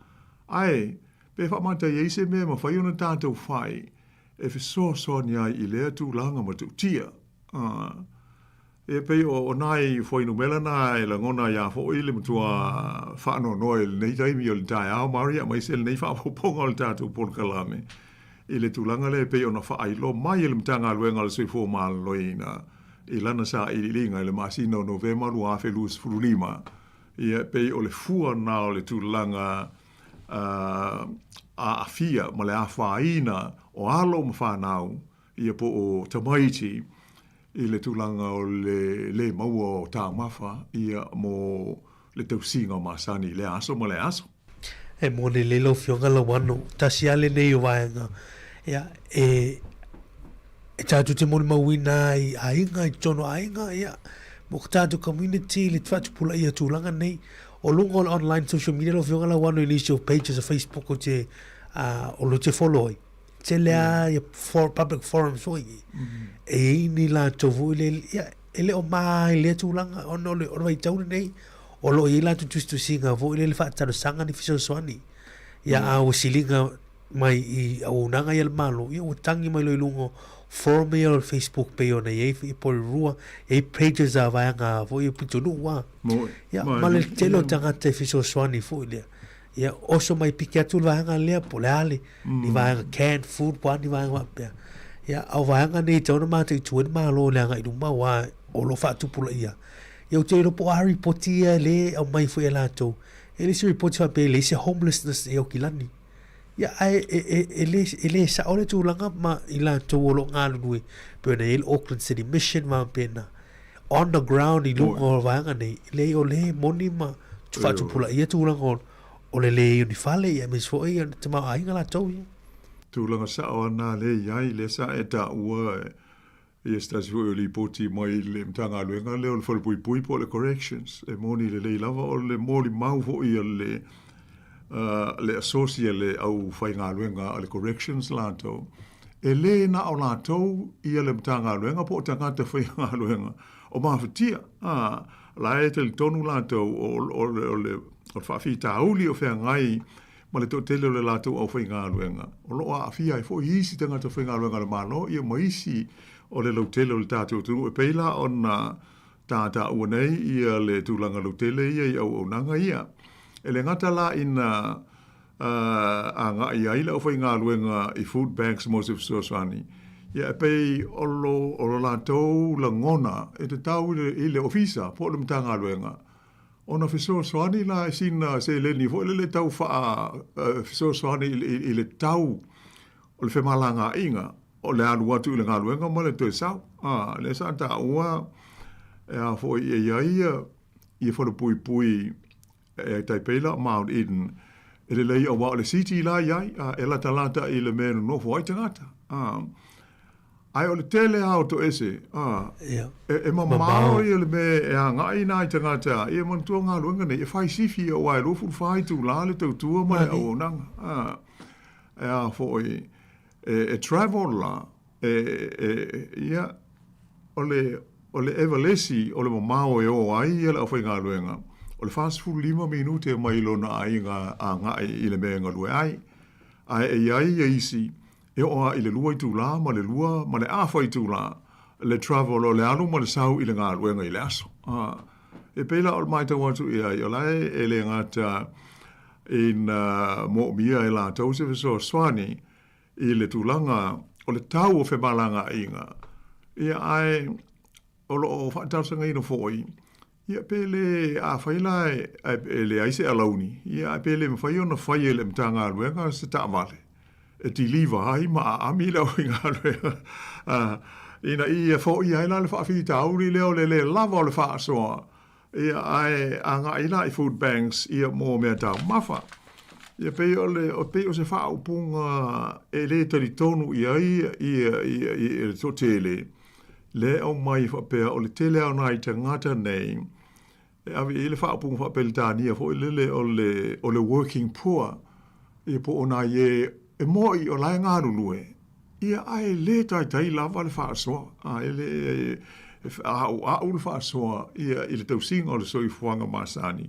ae pe faamātai ai se mea e mafai ona tātou whai e fesoasoani ai i lea tulaga matautia. Ā, E pei o nai fuainumera na e lagona ai a foi le matua faanoanoa i lenei taimi o le taeao, Maori, aemaise lenei faaopoopoga o le tatou polokalame i le tulaga lea e pei ona faailoa mai e le Matagaluega o le Soifua Maloloina i lana sailiiliga i le masina o Novema 2025. Ia, e pei o le fua na o le tulaga aafia ma le afaina o alo ma fanau, ia po o tamaiti i le tulaga o le lē maua o taumafa ia mo le tausiga masani i lea aso ma lea aso. E moni lelei lau Afioga Lauano, tasi lava lenei o vaega ia e e tatou te molimauina ai i aiga i totonu o aiga ia mo ko tatou community le faatupulaia o tulaga nei. O luga o le online social media lau Afioga Lauano i nisi o pages o Facebook ou te o lo te follow ai, tele lava ia for, public forums foi nei, e i ai ni latou foi lele, ia, e le o ma i lea tulaga ona o le, o le vaitau lenei, o lo o i ai latou tusitusiga foi lele faatalosaga ni fesoasoani. Ia, a ua siliga mai i auaunaga ia a le Malo, ia ua tagi mai loa i luga o forum ia o le Facebook pei ona i ai foi Porirua, e i ai pages a vaega foi ia pitonuu lava. Ia, ma le tele o tagata e fesoasoani foi lea. Ia oso mai piki atu le vaega lea po o le a le ni vaega canned food po o a ni vaega faapea. Ia, a o vaega nei e tatau ona mataitu ai le Malo i le agai i luma aua o lo o faatupulaia. Ia ou te iloa po o a ripoti ia lea e aumai foi e latou. E le o se ripoti faapea e leai se homelessness i Aukilani. Ia ae e, e, e, le, e le sao le tulaga ma i latou o lo o galulue pei ona i ai le Auckland City Mission ma faapena. On the ground i luga o vaega nei, leai o lea e moni ma faatupulaia tulaga o, o le leai o ni fale, ia aemaise foi o le tamaoaiga latou ia. Tulaga sao lava na lea e i ai, lea sa e taua ia se tasi foi o lipoti mai le Matagaluega lea o le Falepuipui po o le Corrections, e moni lelei lava o le molimau foi a le le asosi a le aufaigaluega a le Corrections latou, e lē na o latou ia le Matagaluega po o tagata faigaluega o mafatia, ā, la e talitonu latou o, o, o, le, o le faafitauli o feagai ma le toatele o le latou aufaigaluega, o lo o aafia ai foi isi tagata faigaluega a le Malo ia ma isi o le lautele o le tatou atunuu e pei la ona tataua nei ia le tulaga lautele ia i auaunaga ia. E le gata la ina agai ai le aufaigaluega i food banks mo se fesoasoani, ia e pei o lo, o lo latou lagona e tatau i le, i le ofisa po o le Matagaluega ona fesoasoani la i sina seleni foi lele tau faa fesoasoani i, i, i le tau o le femalagaaiga o le alu atu i le galuega ma le toe sau. A, lea sa taua e a foi e i ai ia, ia falepuipui e tai pei la o Mount Eden, e lelei aua o le city la i ai, a, e latalata i le mea e nonofo ai tagata. A, ae o le tele lava o toese, a, Ia. e, e mamao Mamao. ia le mea e agai nai tagata, ia manatua galuega nei, e fai sifi aua e 24 itula le tautua ma le Mani. auaunaga. A, e a foi, e, e travel la, e, e, ia, o le, o le Evalesi o le mamao e ō ai ia le aufaigaluega, o le 45 minute mai lona aiga agai i le mea e galue ai. Ae e i ai ia isi e oo lava i le lua itula ma le lua ma le afa itula le travel o le alu ma le sau i le galuega i le aso. A, e pei la o le matau atu i ai, o la e, e le gata ina moomia e latou se fesoasoani i le tulaga o le tau o femalagaaiga, ia ae o lo o faatalosagaina foi, ia pe le afai la e leai se alauni, ia ae pe le mafai ona fai e le Matagaluega se taavale e deliver ai ma aami le aufaigaluega ina ia foia ai la le faafitauli lea o le le lava o le faasoa Ia, ae agai la i food banks ia mo mea taumafa. Ia pei o le o pei o se faaupuga e le talitonu i ai ia ia ia le toatele lea e aumai faapea o le tele lava o nai tagata nei e ave i ai le faaupuga faa-Peretania foi lele o le o le working poor ia po o nai e e moni o la e galulue Ia, ae le taitai lava le faasoa, a e le e a'ua'u le faasoa ia i le tausiga o le soifuaga masani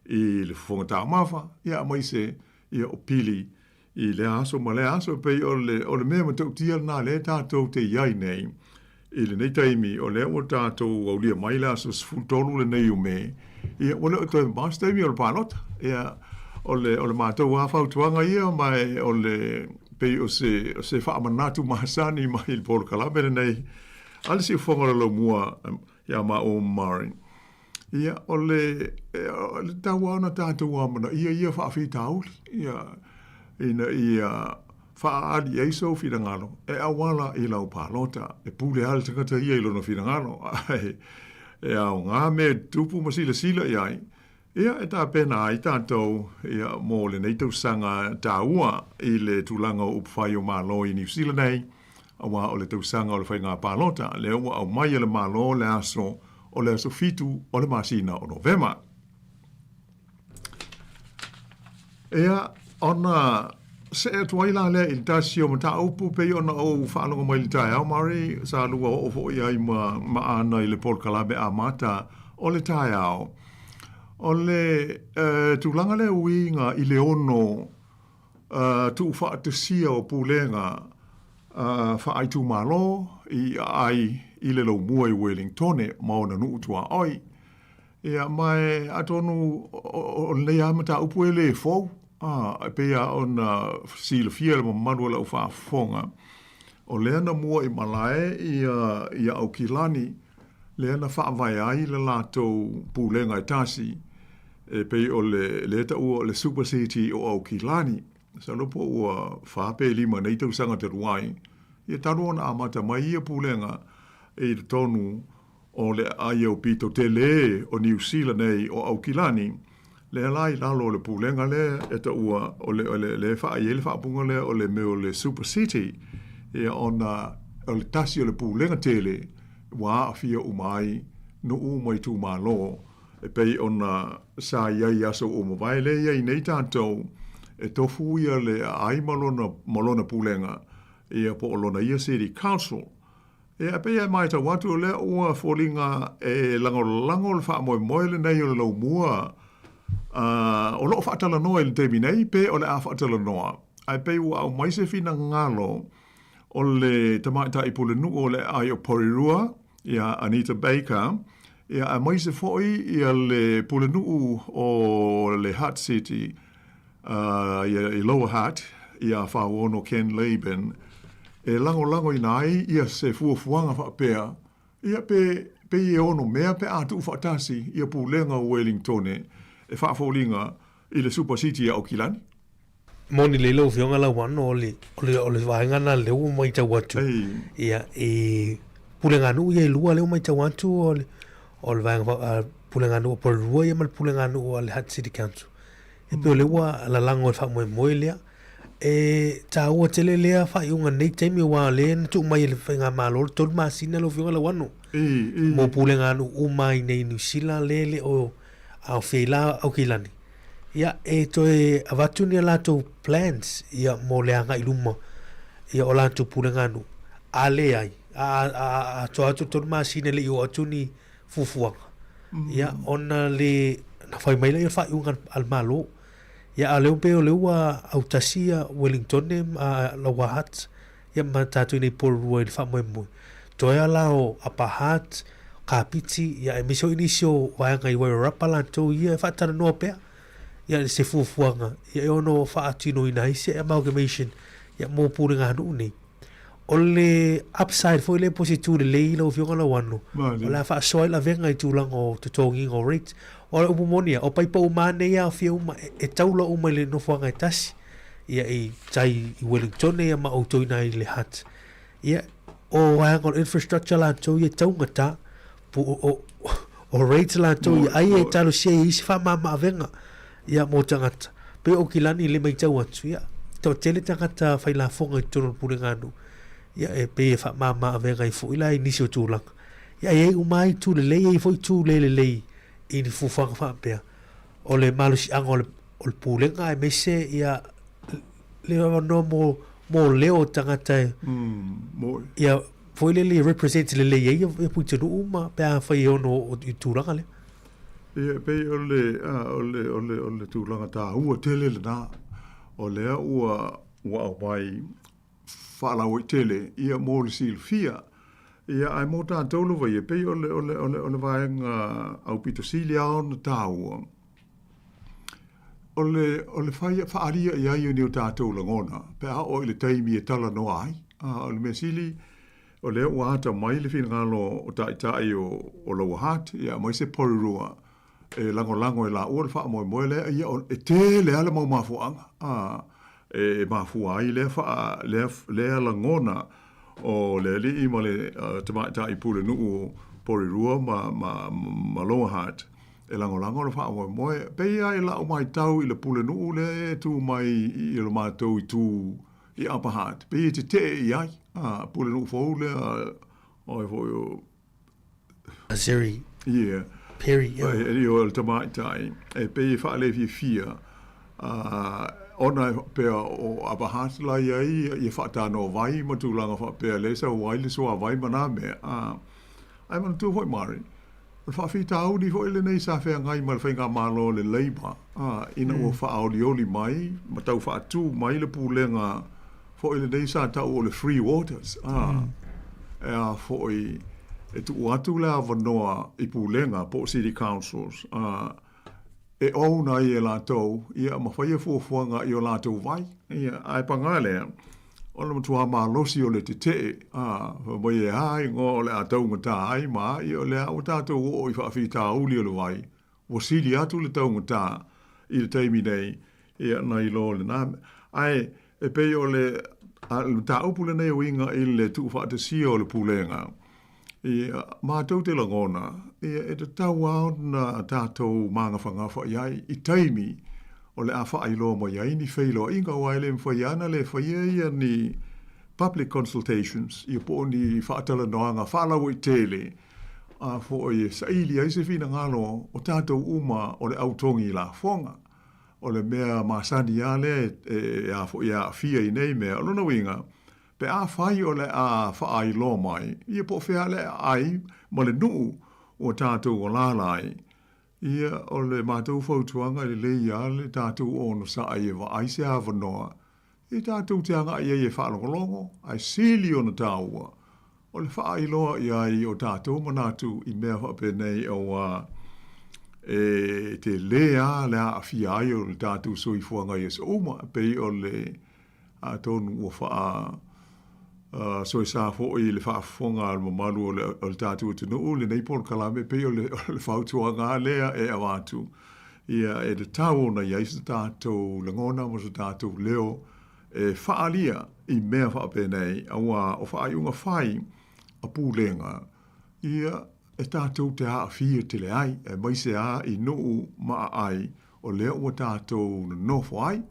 i le fofoga taumafa, ia aemaise ia o pili i lea aso ma lea aso. E pei o le o le mea matautia lena lea tatou te i ai nei i lenei taimi, o lea ua tatou aulia mai le aso 13 lenei o Me, ia ua le o toe mamao se taimi o le palota. Ia, o le, o le matou lava fautuaga ia, ma e, o le, pei o se, o se faamanatu masani mai i le polokalame lenei a le Siufofoga o le Laumua ia maua ma Murray. Ia, o le, o le tatau lava ona tatou amanaia ia faafitauli, ia, ina ia faaali ai sou finagalo e auala i lau palota. E pule lava le tagata ia i lona finagalo, ae e aoga mea e tutupu ma silasila i ai, ia, e tapena ai tatou ia, mo lenei tausaga taua i le tulaga o upufai o Malo i Niu Sila nei, aua o le tausaga o le faiga palota lea ua aumai e le Malo le aso o le aso 7 o le masina o Novema. Ia, ona see atu ai la lea i le tasi o mataupu pei ona ou faalogo mai i le taeao, Murray, sa lua oo foi ai ma, ma Ana i le polokalame amata o le taeao. O le uh, tulaga lea uiga i le ono uh, tuufaatasia o pulega uh, faaitumalo i aai i le laumua i Wellingtone ma ona nuu tuaoi. Ia, ma e atonu o lenei lava mataupu e le fou, a, e pei lava ona silafia e le mamalu o lau faafofoga, o lea na mua i malae ia, ia Aukilani, lea na faavae ai le latou pulega e tasi, e pei o le, lea e taua o le Super City o Aukilani. Masalo po ua fa pe lima nei tausaga talu ai, ia talu ona amata mai ia pulega i totonu O le aai aupito tele o Niu Sila nei o Aukilani, lea la i lalo o le pulega lea e taua o le, o le, lea e faai ai le faaupuga lea o le mea o le Super City, ia ona o le tasi o le pulega tele ua aafia uma ai nuu ma itumalo e pei ona sa i ai i aso ua mavae lea e i ai nei tatou e tofu ia le aai ma lona, ma lona pulega, ia po o lona ia City Council. Ia, e pei e matau atu o lea ua foliga e lagolago le faamoemoe lenei o le laumua O lo o faatalanoa i le taimi nei pe o le a faatalanoa, ae pei ua aumai se finagalo o le tamaitai pulenuu o le aai o Porirua, ia Anita Baker, ia aemaise foi ia le pulenuu o le Hutt City, ia i Lower Hutt, ia Fauono Ken Laban, e lagolagoina ai ia se fuafuaga faapea, ia pe pei e ono mea pe a tuufaatasi ia pulega o Wellingtone e faafoliga i le Super City a Aukilani. Moni lelei lau Afioga Lauano, o le, o le, o le vaega lena lea ua matau atu, ia, i puleganuu ia e lua lea ua matau atu, o le, o le vaega fa, puleganuu a Porirua ia ma le puleganuu a le Hutt City Council. E pei o lea ua lalago e le faamoemoe lea. E taua tele lea faaiuga i lenei taimi aua o lea na tuu mai e le Faigamalo le 3 masina lau Afioga Lauano, mo puleganuu uma i inei i Niu Sila lea e le o aofia ai la Aukilani. Ia, e toe avatu ni a latou plans ia mo le agai i luma ia o latou puleganuu. A leai, a a atoa atu le 3 masina e le i oo atu ni fuafuaga, ia ona le na fai mai lea o le faaiuga a le Malo. Ia a o lea pei o lea ua autasi ia Wellingtone ma Lower Hutt ia ma tatou i inei i Porirua i le faamoemoe. Toe lava la o Upper Hutt, Kapiti, ia aemaise foi nisi o vaega i Wairarapa latou ia e faatalanoa pea ia se fuafuaga ia e ono faatinoina ai se amalgamation ia mo puleganuu nei. O le upside foi lea po o se itu lelei lau Afioga Lauano, o le a faasoa ai lavega i tulaga o totogiga o rates. O le upu moni lava, o paipa uma lava nei e aofia uma, e taula uma i le nofoaga e tasi, ia i tai i Wellingtone ia ma outou i ina i le Hutt. Ia, o vaega o le infrastructure latou ia e taugata, po o, o rates latou ia, ai e talosia i ai isi faamama-avega ia mo tagata. Pei o Aukilani i le matau atu, ia, toatele tagata failafoga i totonu o le puleganuu, ia, e pei e faamama avega ai foi la i nisi o tulaga. Ia, e i ai uma lava itu lelei, e i ai foi itu le lelei i ni fuafuaga faapea. O le malosiaga o le, o le pulega aemaise ia le avanoa mo, mo leo o tagata e, mm, ia, foi lele e represent lelei ai ia Puitenuu ma pe afai e ono i tulaga lea. Ia, e pei o le, a, o le, o le, o le tulaga taua tele lena, o lea ua, ua aumai faalauaitele, ia, mo le silafia. Ia, ae mo tatou lava ia, e pei o le, o le, o le, o le vaega aupito sili lava ona taua, o le, o le fai, faaalia i ai ni o tatou lagona, pe a oo i le taimi e talanoa ai. A, o le mea sili, O lea ua ata mai le finagalo o Taitai o o Lower Hutt, ia aemaise Porirua e lagolago e laua le faamoemoe lea, ia e tele lava le mau mafuaaga a e mafua ai lea faa lea lea lagona o le alii ma le tamaitai pulenuu o Porirua ma ma ma Lower Hutt e lagolago le faamoemoe. E pei lava i lau matau i le pulenuu lea e tu mai i lo matou itu i Upper Hutt, pei e tetee i ai, a, pulenuu fou lea, oi foi o... Zeri Yeah. Perry, yeah. E, e, o le tamaitai, e pei e faalefiafia, uh, ona e faapea o Upper Hutt la i ai ia faatanoa vai ma tulaga faapea lea e sau ai le suavai ma nā mea. Uh, ae manatua foi Mari, O le faafitauli foi lenei sa feagai ma le Faigamalo a le Labour ina ua faaolioli mai ma tau faatu mai le pulega foi lenei sa tau o le Free Waters, e a foi e tuu atu le avanoa i pulega po o City Councils e own ai e latou ia ma faia fuafuaga i o latou vai. Ia, ae paga lea, o le matua malosi o le tetee, ā, fai mai e a igoa o le a taugata ai ma, ia o lea ua tatou oo i faafitauli o le vai, ua sili atu le taugata i le taimi nei, ia, nai lo lena. Ae, e pei o le, a, le mataupu lenei e uiga i le tuufaatasia o le pulega, ia, matou te lagona, ia, e tatau lava ona tatou magafagafa i ai i taimi o le a faailoa mai ai ni feiloaiga, aua e le mafai lava ona le faia ia ni public consultations, ia po o ni faatalanoaga faalauaitele, a foi e saili ai se finagalo o tatou uma o le au togi lafoga. O le mea masani lava lea e a foi e aafia i nei mea. O lona uiga, pe afai o le a faailoa mai, ia po o fea le aai ma le nuu ua tatou alaala ai. Ia, o le matou fautuaga e lelei lava le tatou onosai e vaai se avanoa e tatou te agai ai e faalogologo, ae sili ona taua, o le faailoa i ai o tatou manatu i mea faapenei auā e tele lava le aafia ai o le tatou soifuaga i aso uma, e pei o le Atonu ua faa soesa foi i le faafofoga a le mamalu o le tatou atunuu lenei polokalame, pei o le fautuaga lava lea e avatu, ia e tatau ona i ai se tatou lagona ma se tatou leo e faaalia i mea faapenei, aua o faaiuga fai a Pulega, ia e tatou te aafia tele ai, aemaise lava i nuu ma aai o lea ua tatou nonofo ai.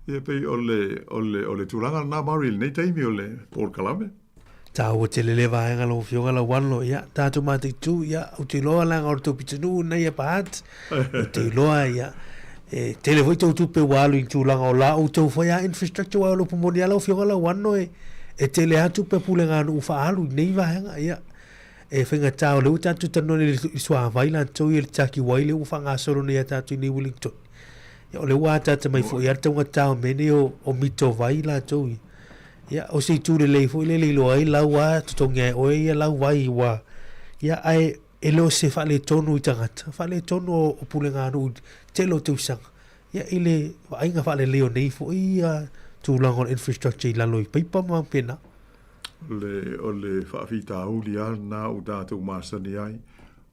Ia pei o le, o le, o le tulaga lena Mari i lenei taimi o le polokalame. Taua tele lea vaega lau Afioga Lauano, ia, tatou mataitu, ia, ou te iloa leaga o le tou pitonuu lenei ia Paat, ou te iloa, ia, e tele foi tou tupe ua alu i tulaga o la outou foi a infrastructure aua o le upu moni lava lau Afioga Lauano e, e tele lava tupe a puleganuu faaalu i nei vaega, ia, E faigata o lea ua tatou talanoa nei i le suavai latou ia le takiwai lea ua faagasolo nei ia tatou i nei Wellington. Ia o lea ua ataata mai foi lava le taugata o mea nei o, o mitovai latou ia. Ia o se itu lelei foi lea e iloa ai lau lava totogi lava e oe ia lau vai ua ia ae e le o se faaletonu i tagata, faaletonu o, o puleganuu i le tele o tausaga. Ia i le vaaiga faalelei o nei foi ia tulaga o le infrastructure i lalo i paipa ma faapena. Le, o le faafitauli lava lena ua tatou masani ai,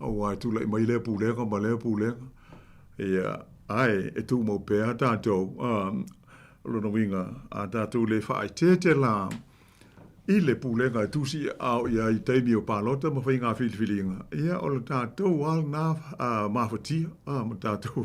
aua e tulai mai lea pulega ma lea pulega, ia, ae e tumau pea tatou, o lona uiga, a tatou le faaeteete la i le pulega e tusiaao i ai i taimi o palota ma faiga filifiliga, ia, o le tatou lava lena mafatia, ma tatou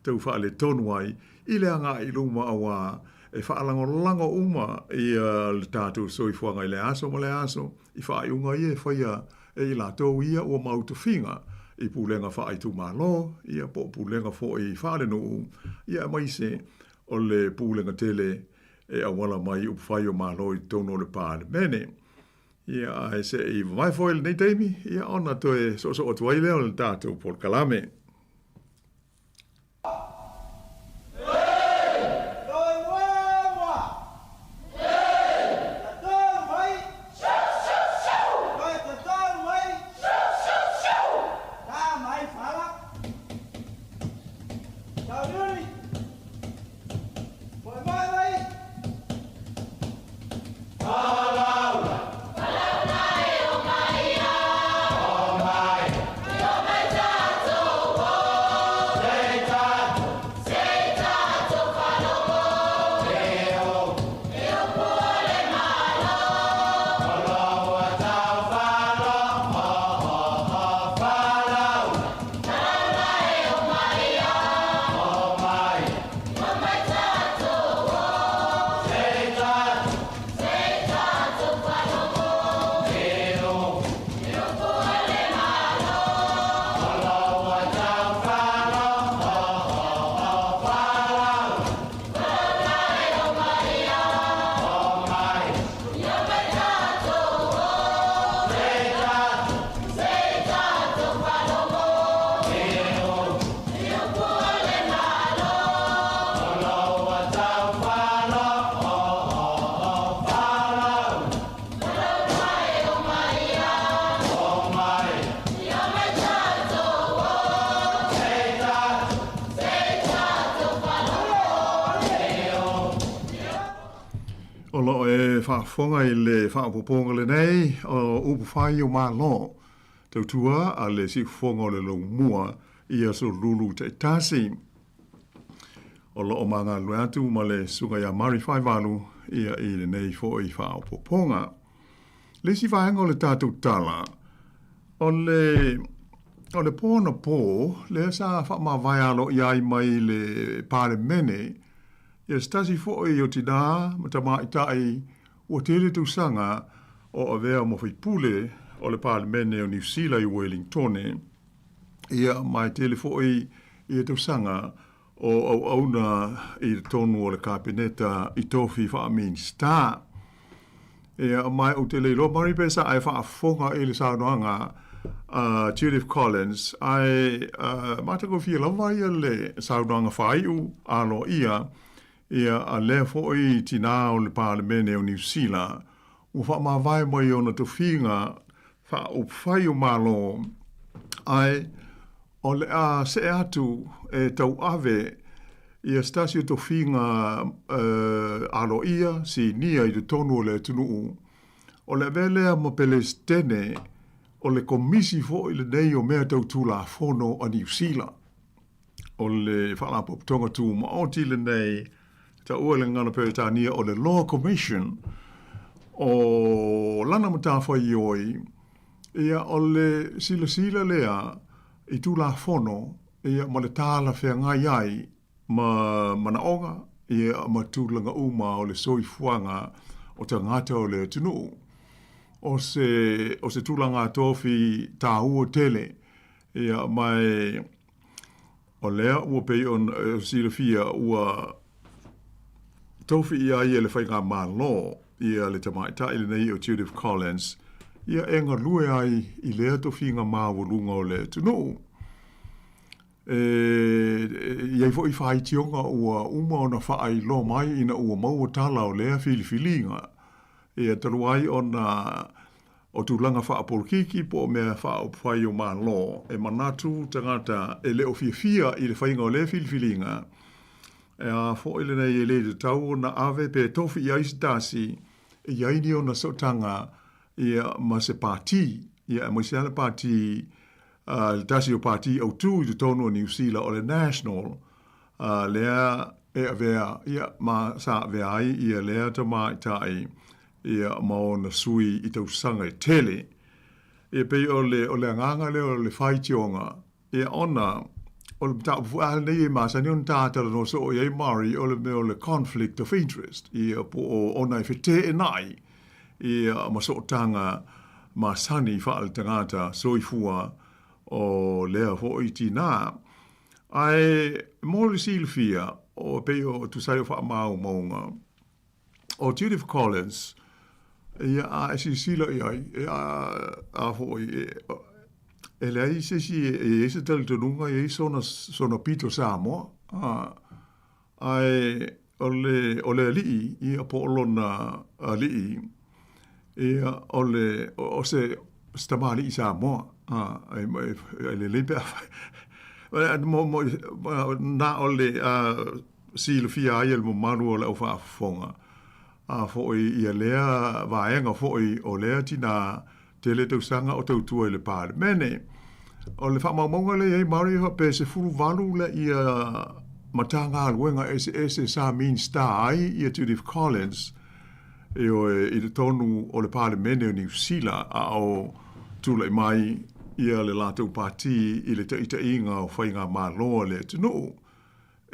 tau faaletonu ai i le agai i luma, aua E faalagolago uma ia le tatou soifuaga i le aso ma le aso i faaiuga ia e faia e i latou ia ua mau tofiga i pulega faaitumalo ia po o pulega foi faalenuu ia aemaise o le pulega tele e auala mai i upufai o Malo i totonu o le Palemene. Ia ae se i mamae foi lenei taimi ia ona toe soosoo atu ai lea o le tatou polokalame. O lo o e faafofoga i le faaopoopoga lenei o upu fai o Malo, tautua a le siufofoga o le Laumua i aso lulu taitasi. O lo o ma galulue atu ma le Susuga ia Mari Faivalu ia i lenei foi faaopoopoga. Le isi vaega o le tatou tala, o le, o le pō anapō, lea sa faamavae aloaia ai mai le Palemene, ia se tasi foi o tinā ma tamaitai ua tele tausaga o avea ma faipule o le Palemene o Niu Sila i Uelingtone, ia ma e tele foi ia tausaga o auauna i totonu o le Kapeneta i tofi faa-Minisita. Ia, ma ou te le iloa, Mari, pe sa e faafofoga i le saunoaga a Judith Collins, ae matagofie lava ia le saunoaga faaiu aloaia ia a lea foi tinā o le Palemene o Niu Sila ua faamavae mai ona tofiga faaupufai o Malo, ae o le a see atu e tauave ia se tasi o tofiga aloaia sinia i totonu o le atunuu. O le avea lea ma Pelesitene o le Komisi foi lenei o Mea Tau Tulafono a Niu Sila. O le Faalapotopotoga Tumaoti lenei, taua i le gagana Peretania o le Law Commission, o lana matafaioi, ia o le silasila lea i Tulafono ia ma le talafeagai ai ma manaoga ia ma tulaga uma o le soifuaga o tagata o le atunuu. O se, o se tulaga tofi tāua tele, ia, ma e, o lea ua pei ona silafia ua tofi iā ia le Faigamalo ia le tamaitai lenei o Judith Collins, ia e galue ai i lea tofiga maualuga o le atunuu. E i ai foi faitioga ua uma ona faailoa mai ina ua maua tala o lea filifiliga, ia talu ai ona o tulaga faapolokiki po o mea faaupufai o Malo, e manatu tagata e le o fiafia i le faiga o lea filifiliga, e a foi lenei e le tatau ona ave pe tofi i ai se tasi e i ai ni ona sootaga ia ma se pātī, ia aemaise lava le pātī, le tasi o pātī autū i totonu o Niu Sila o le National, lea e avea, ia, ma sa avea ai ia lea tamaitai, ia, ma ona sui i tausaga e tele. Ia pei o le, o le agaga lea o le faitioga, Ia, ona, o le mataupu foi lava lenei e masani ona ta talanoa soo i ai Murray, o le mea o le conflict of interest, ia, po o ona e feteenai, ia, ma sootaga masani faaletagata soifua o lea foi tinā. Ae mo le silafia, o, pei o tusa ai o faamaumauga, O Judith Collins, ia, a e silasila i ai, e a, a foi, e, e leai se isi e i ai se talitonuga e i ai sona, sona pito Samoa. A, ae o le, o le alii, ia, po o lona alii, ia, o le, o se, se tamalii Samoa. A, e, e, e lelei pe afai. Mo, mo, na o le, a, silafia ai e le mamalu o le au faafofoga, a foi ia lea vaega foi o lea tinā tele tausaga o tautua i le Palemene. O le faamaumauga lea e i ai Murray e faapea e 18 le ia Matagaluega eseese sa Minista ai ia Judith Collins, ioe, i totonu o le Palemene o Niu Sila a o tulai mai ia le latou pati i le taitaiga o faigamalo a le atunuu.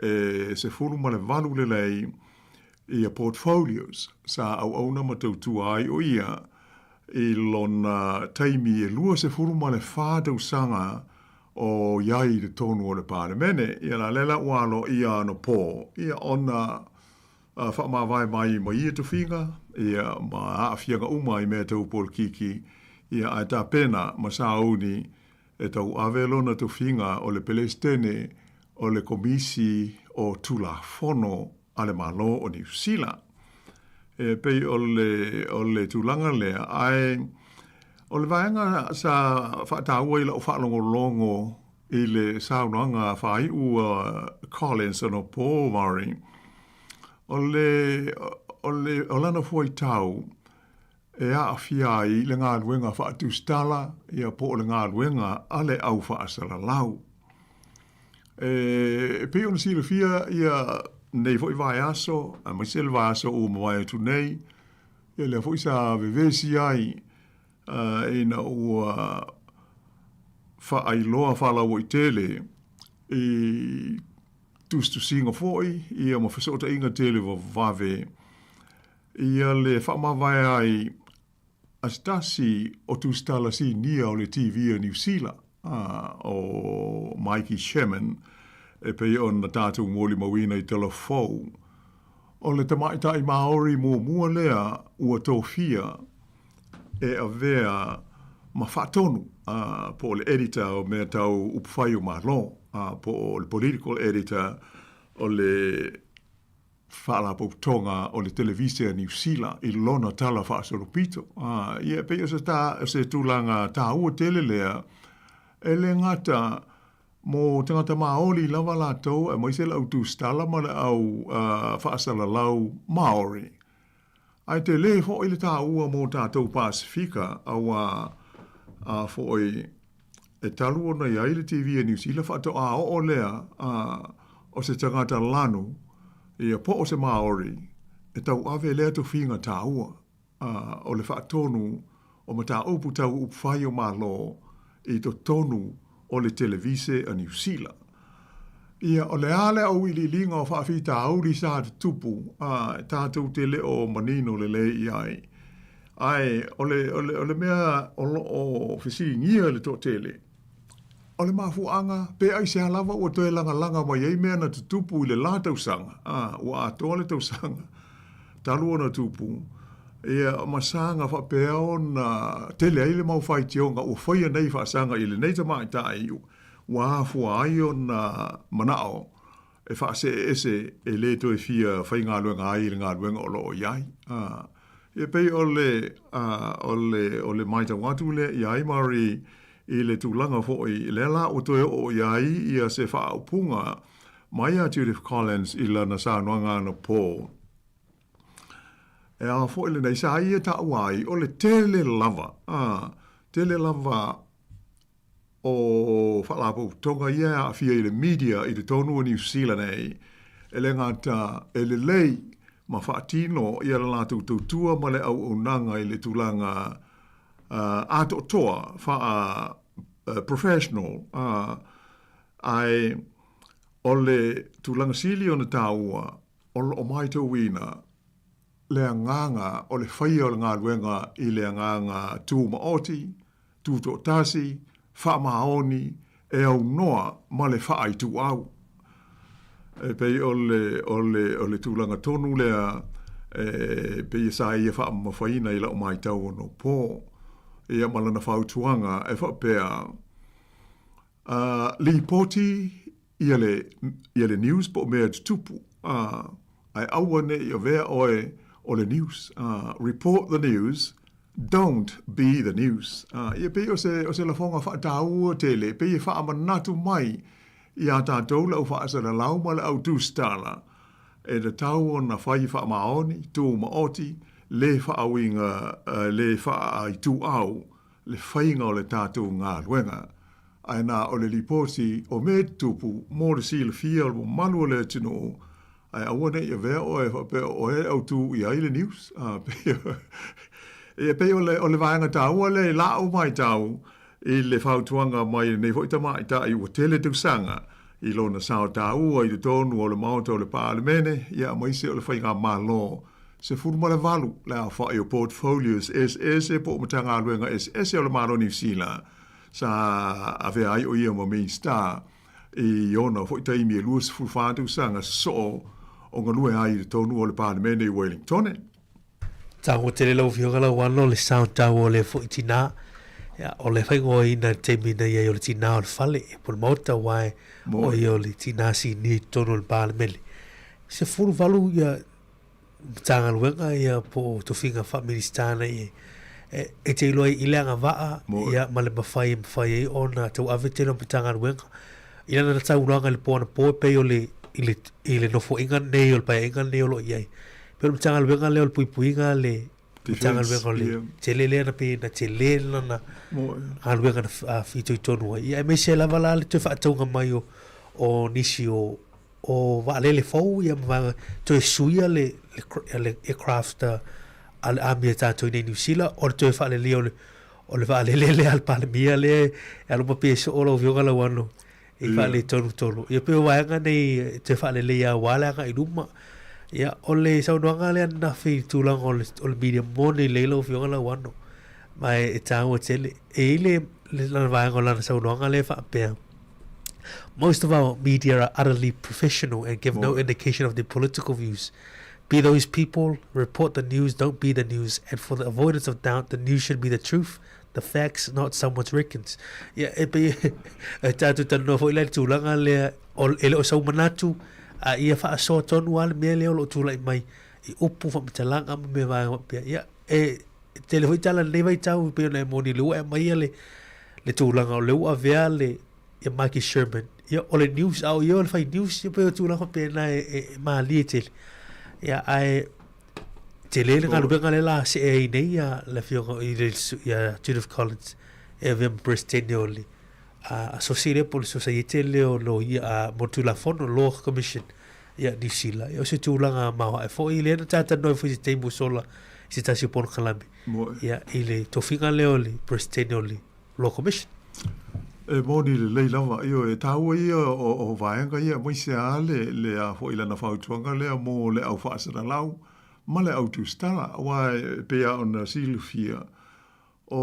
E 18 lelei ia portfolios sa auauna ma tautua ai o ia i lona taimi e 24 tausaga o i ai i totonu o le Palemene. Ia la lea la ua aloaia anapo ia ona faamavae mai ma ia tofiga ia ma aafiaga uma i mea tau polokiki ia ae tapena ma sauni e tauave lona tofiga o le Pelesitene o le Komisi o Tulafono a le Malo o Niu Sila. E pei o le, o le tulaga lea, ae o le vaega sa faataua i lau faalogologo i le saunoaga faaiu a Collins anapo Murray, o le, o le, o lana fuaitau, e aafia ai le galuega faatusitala ia po o le galuega a le au faasalalau. E pei ona silafia ia nei foi vaiaso, aemaise le vaiaso ua mavae atu nei, ia lea foi sa vevesi ai ina ua faailoa faalauaitele i tusitusiga foi ia ma fesootaiga tele vavave Ia le faamavae ai a se tasi o tusitala sinia o le TV a Niu Sila, o Mikey Sherman, e pei ona tatou molimauina i tala fou. O le tamaitai Māori muamua lea ua tofia e avea ma faatonu, po o le editor o mea tau upufai o Malo, po o le political editor o le Faalapotopotoga o le Televise a Niu Sila i lona tala faasolopito. Ia, e pei o se, tā, o se tulaga tāua tele lea, e le gata mo tagata Māori lava latou, aemaise le au tusitala ma le au faasalalau Māori. Ae tele foi le tāua mō tātou Pasifika, auā, a foi, e talu ona i ai le TV a Niu Sila faatoa oo lea a o se tagata lanu ia po o se Māori e tauave lea tofiga tāua a o le faatonu o mataupu tau upufai o Malo i totonu o le televise a Niu Sila. Ia, o le a le auiliiliga o faafitauli sa tutupu, a, tatou te le o manino lelei i ai. Ae o le, o le, o le mea o lo o fesiligia e le toatele, o le mafuaaga, pe aisea lava ua toe lagalaga mai ai mea na tutupu i le la tausaga, a, ua atoa le tausaga talu ona tupu, ia, ma saga faapea ona tele ai le mau faitioga ua faia nei faasaga i lenei tamaitai ua afua ai ona manao e faasee ese e lē toe fia faigaluega ai i le galuega o lo o i ai. A, e pei o le, a, o le, o le matau atu lea i ai Mari i le tulaga foi lea la ua toe oo i ai ia se faaupuga mai ia Judith Collins i lana saunoaga anapo. E a foi lenei, sa ia taua ai, o le tele lava, a, tele lava o Faalapotopotoga ia e aafia i le media i totonu o Niu Sila nei, e le gata e lelei ma faatino ia le latou tautua ma le auaunaga i le tulaga atoatoa faa professional, ae o le tulaga sili ona taua o lo o matauina le agaga o le faia o le galuega i le agaga tumaoti, tutoatasi, faamaoni, e aunoa ma le faaituau. E pei o le, o le, o le tulaga tonu lea e pei e sa ia faamamafaina i lau matau anapo, ia ma lana fautuaga e faapea, A lipoti ia le, ia le news po o mea e tutupu, a, ae aua ne i avea oe o le news. A, report the news, don't be the news. A, ia pei o se, o se lafoga faataua tele, pei e faamanatu mai iā tātou le au faasalalau ma le au tusitala, e tatau ona fai faamaoni, tumaoti, le faauiga, le faaituau le faiga o le tatou galuega, ae na o le lipoti o mea tutupu mo le silafia o le mamalu o le atunuu, ae aua ne i avea oe faapea o oe e autū i ai le news. A, pei, e pei o le, o le vaega taua lea i la'u matau i le fautuaga mai lenei foi tamaitai ua tele tausaga i lona sao taua i totonu o le Maota o le Palemene, ia aemaise o le Faigamalo 18 le aofai o portfolios eseese po o Matagaluega eseese o le Malo o Niu Sila sa avea ai o ia ma Minisita i ona foi taimi e 24 tausaga sosoo o galue ai i totonu o le Palemene i Wellingtone. Taua tele lau Afioga Lauano le sao taua o lea foi tinā. Ia, o le faaigoaina i le taimi na i ai o le tinā o le fale, po o le Maota, aua o ia o le tinā sinia i totonu o le Palemene. 18 ia Matagaluega ia po o tofiga faa-Minisita na i e, e te iloa i le agavaa ia ma le mafai e mafai ai ona tauave tele o Matagaluega. I lana taulaga i le po anapo e pei o le, i le, i le nofoaiga nei o le paeaiga nei o lo o i ai. Pei o le Matagaluega lea o le puipuiga le Matagaluega o le tele lea na pei na tele lana galuega na fitoitonu ai. Ia aemaise lava la le toe faatauga mai o, o nisi o o vaalele fou ia ma vaega toe suia le le aircraft a le army a tatou i nei Niu Sila o le toe faaleleia o le o le vaalele lea a le Palemia lea e alu ma pei e soo lau Afioga Lauano i faaletonutonu. Ia pei o vaega nei e toe faaleleia aua le agai i luma. Ia o le saunoaga lea ananafi i le tulaga o le o le media moni lelei lau Afioga Lauano ma e taua tele. E i ai le lana vaega o lana saunoaga lea e faapea, Most of our media are utterly professional and give no indication of their political views. Be those people, report the news, don't be the news, and for the avoidance of doubt, the news should be the truth, The facts, not someone's reckons. Ia, e pei e tātou talanoa foi la i le tulaga lea, o, e le o sau manatu, a ia faasoa tonu lava le mea lea o lo o tulai mai i upu faamatalaga ma mea vaega faapea. Ia, e tele foi tala i lenei vaitau e pei ona e moni o lea ua e aumaia le, le tulaga o lea ua avea le, ia Marcus Sherman, ia o le news, a o ia o le fai news, ia pei o tulaga faapena e, e, e malie tele. Ia, ae Tele le galuega lea la see ai nei ia le afioga i le ia Judith Collins e avea ma Peresetene o le Asosi lea po o le Sosaiete lea o Loia a mo le Tulafono, Law Commission ia Niu Sila. Ia o se tulaga maoae foi lea na talanoa ai foi i se taimi ua sola i se tasi o polokalame ia i le tofiga lea o le Peresetene o le Law Commission. E moni lelei lava, ioe, e tāua ia o, o vaega ia, aemaise lava le, le a foi lana fautuaga lea mo le au faasalalau ma le au tusitala, aua e pei lava ona silafia, o,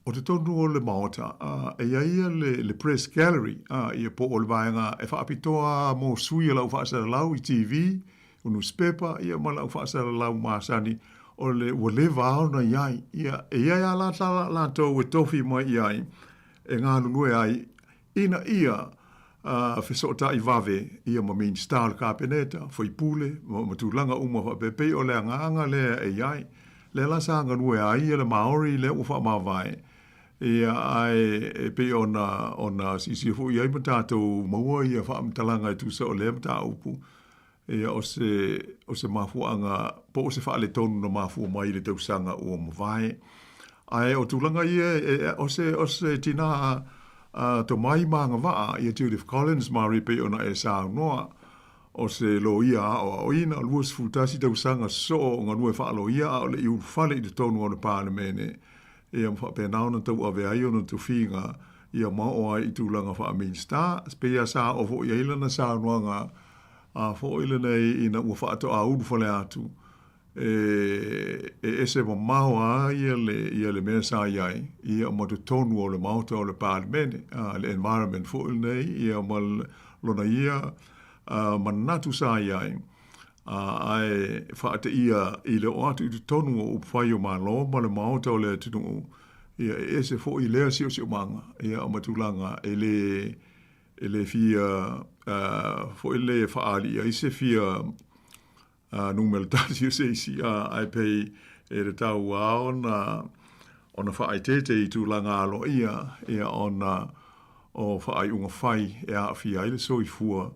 o totonu o le Maota, a, e i ai ia le, le Press Gallery, a, ia po o le vaega e faapitoa lava mo sui o le au faasalalau i TV, o nusipepa, ia ma le au faasalalau masani, o le ua leva lava ona i ai. Ia, e i ai lava la ta latou e tofi mai i ai e galulue ai ina ia fesootai vave ia ma Minisita o le Kapeneta, faipule ma tulaga uma faapea, e pei o le agaga lea e i ai. Lea la sa galue ai ia le Maori lea ua faamavae, ia ae e pei ona ona silasila foi i ai ma tatou maua ia faamatalaga e tusa o lea mataupu, Ia, o se, o se mafuaaga, po o se faaletonu na mafua mai i le tausaga ua mavae. Ae o tulaga ia, e, e, o se, o se tinā a, tomai ma agavaa, ia Judith Collins Murray e pei ona e saunoa, o se loia aoaoina, 21 tausaga sosoo o galue faaloia a o le i ulufale i totonu o le Palemene, ia ma faapena ona tauave ai ona tofiga, ia ma oo ai i tulaga faa-Minisita. Pei lava sa oo foi i ai lana saunoaga A foi lenei ina ua faatoa ulufale atu, e, e ese mamao lava ia le, ia le mea sa i ai, ia ma totonu o le Maota o le Palemene, a, le environment foi lenei, ia ma lona ia a, manatu sa i ai, a, ae faateia i le oo atu i totonu o upufai o Malo ma le Maota o le atunuu, ia e ese foi lea siosiomaga, ia ma tulaga e le, E le fia foi le faaali ai se fia numera tasi o se isi, ae pei e tatau lava ona ona faaeteete i tulaga aloaia ia ona o faaiuga fai e aafia ai le soifua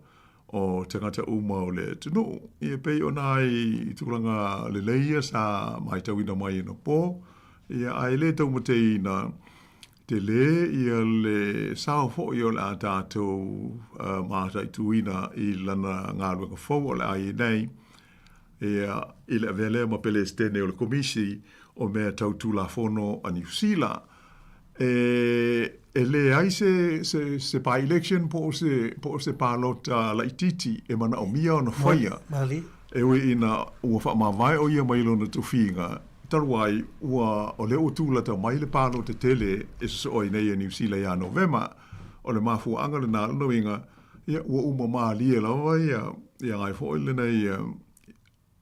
o tagata uma o le atunuu. Ia pei o nai tulaga lelei ia sa matauina mai anapo, ia ae le taumateina Tele ia le sao foi o le a tatou mataituina i lana galuega fou o le a i ai nei, ia, i le avea lea ma Pelesitene o le Komisi o Mea Tau Tulafono a Niu Sila. E, e leai se, se, se by-election po o se, po o se palota laitiiti e manaomia ona faia. E ui ina ua faamavae ʻo ia mai lona tofiga, Talu ai, ua, o lea ua tūlata mai le pālota tele e sosoo ai nei e Niu Sila iā Novema. O le mafuaaga lena, o lona uiga, ia, ua uma mālie lava ia, ia ngai foi lenei, ia,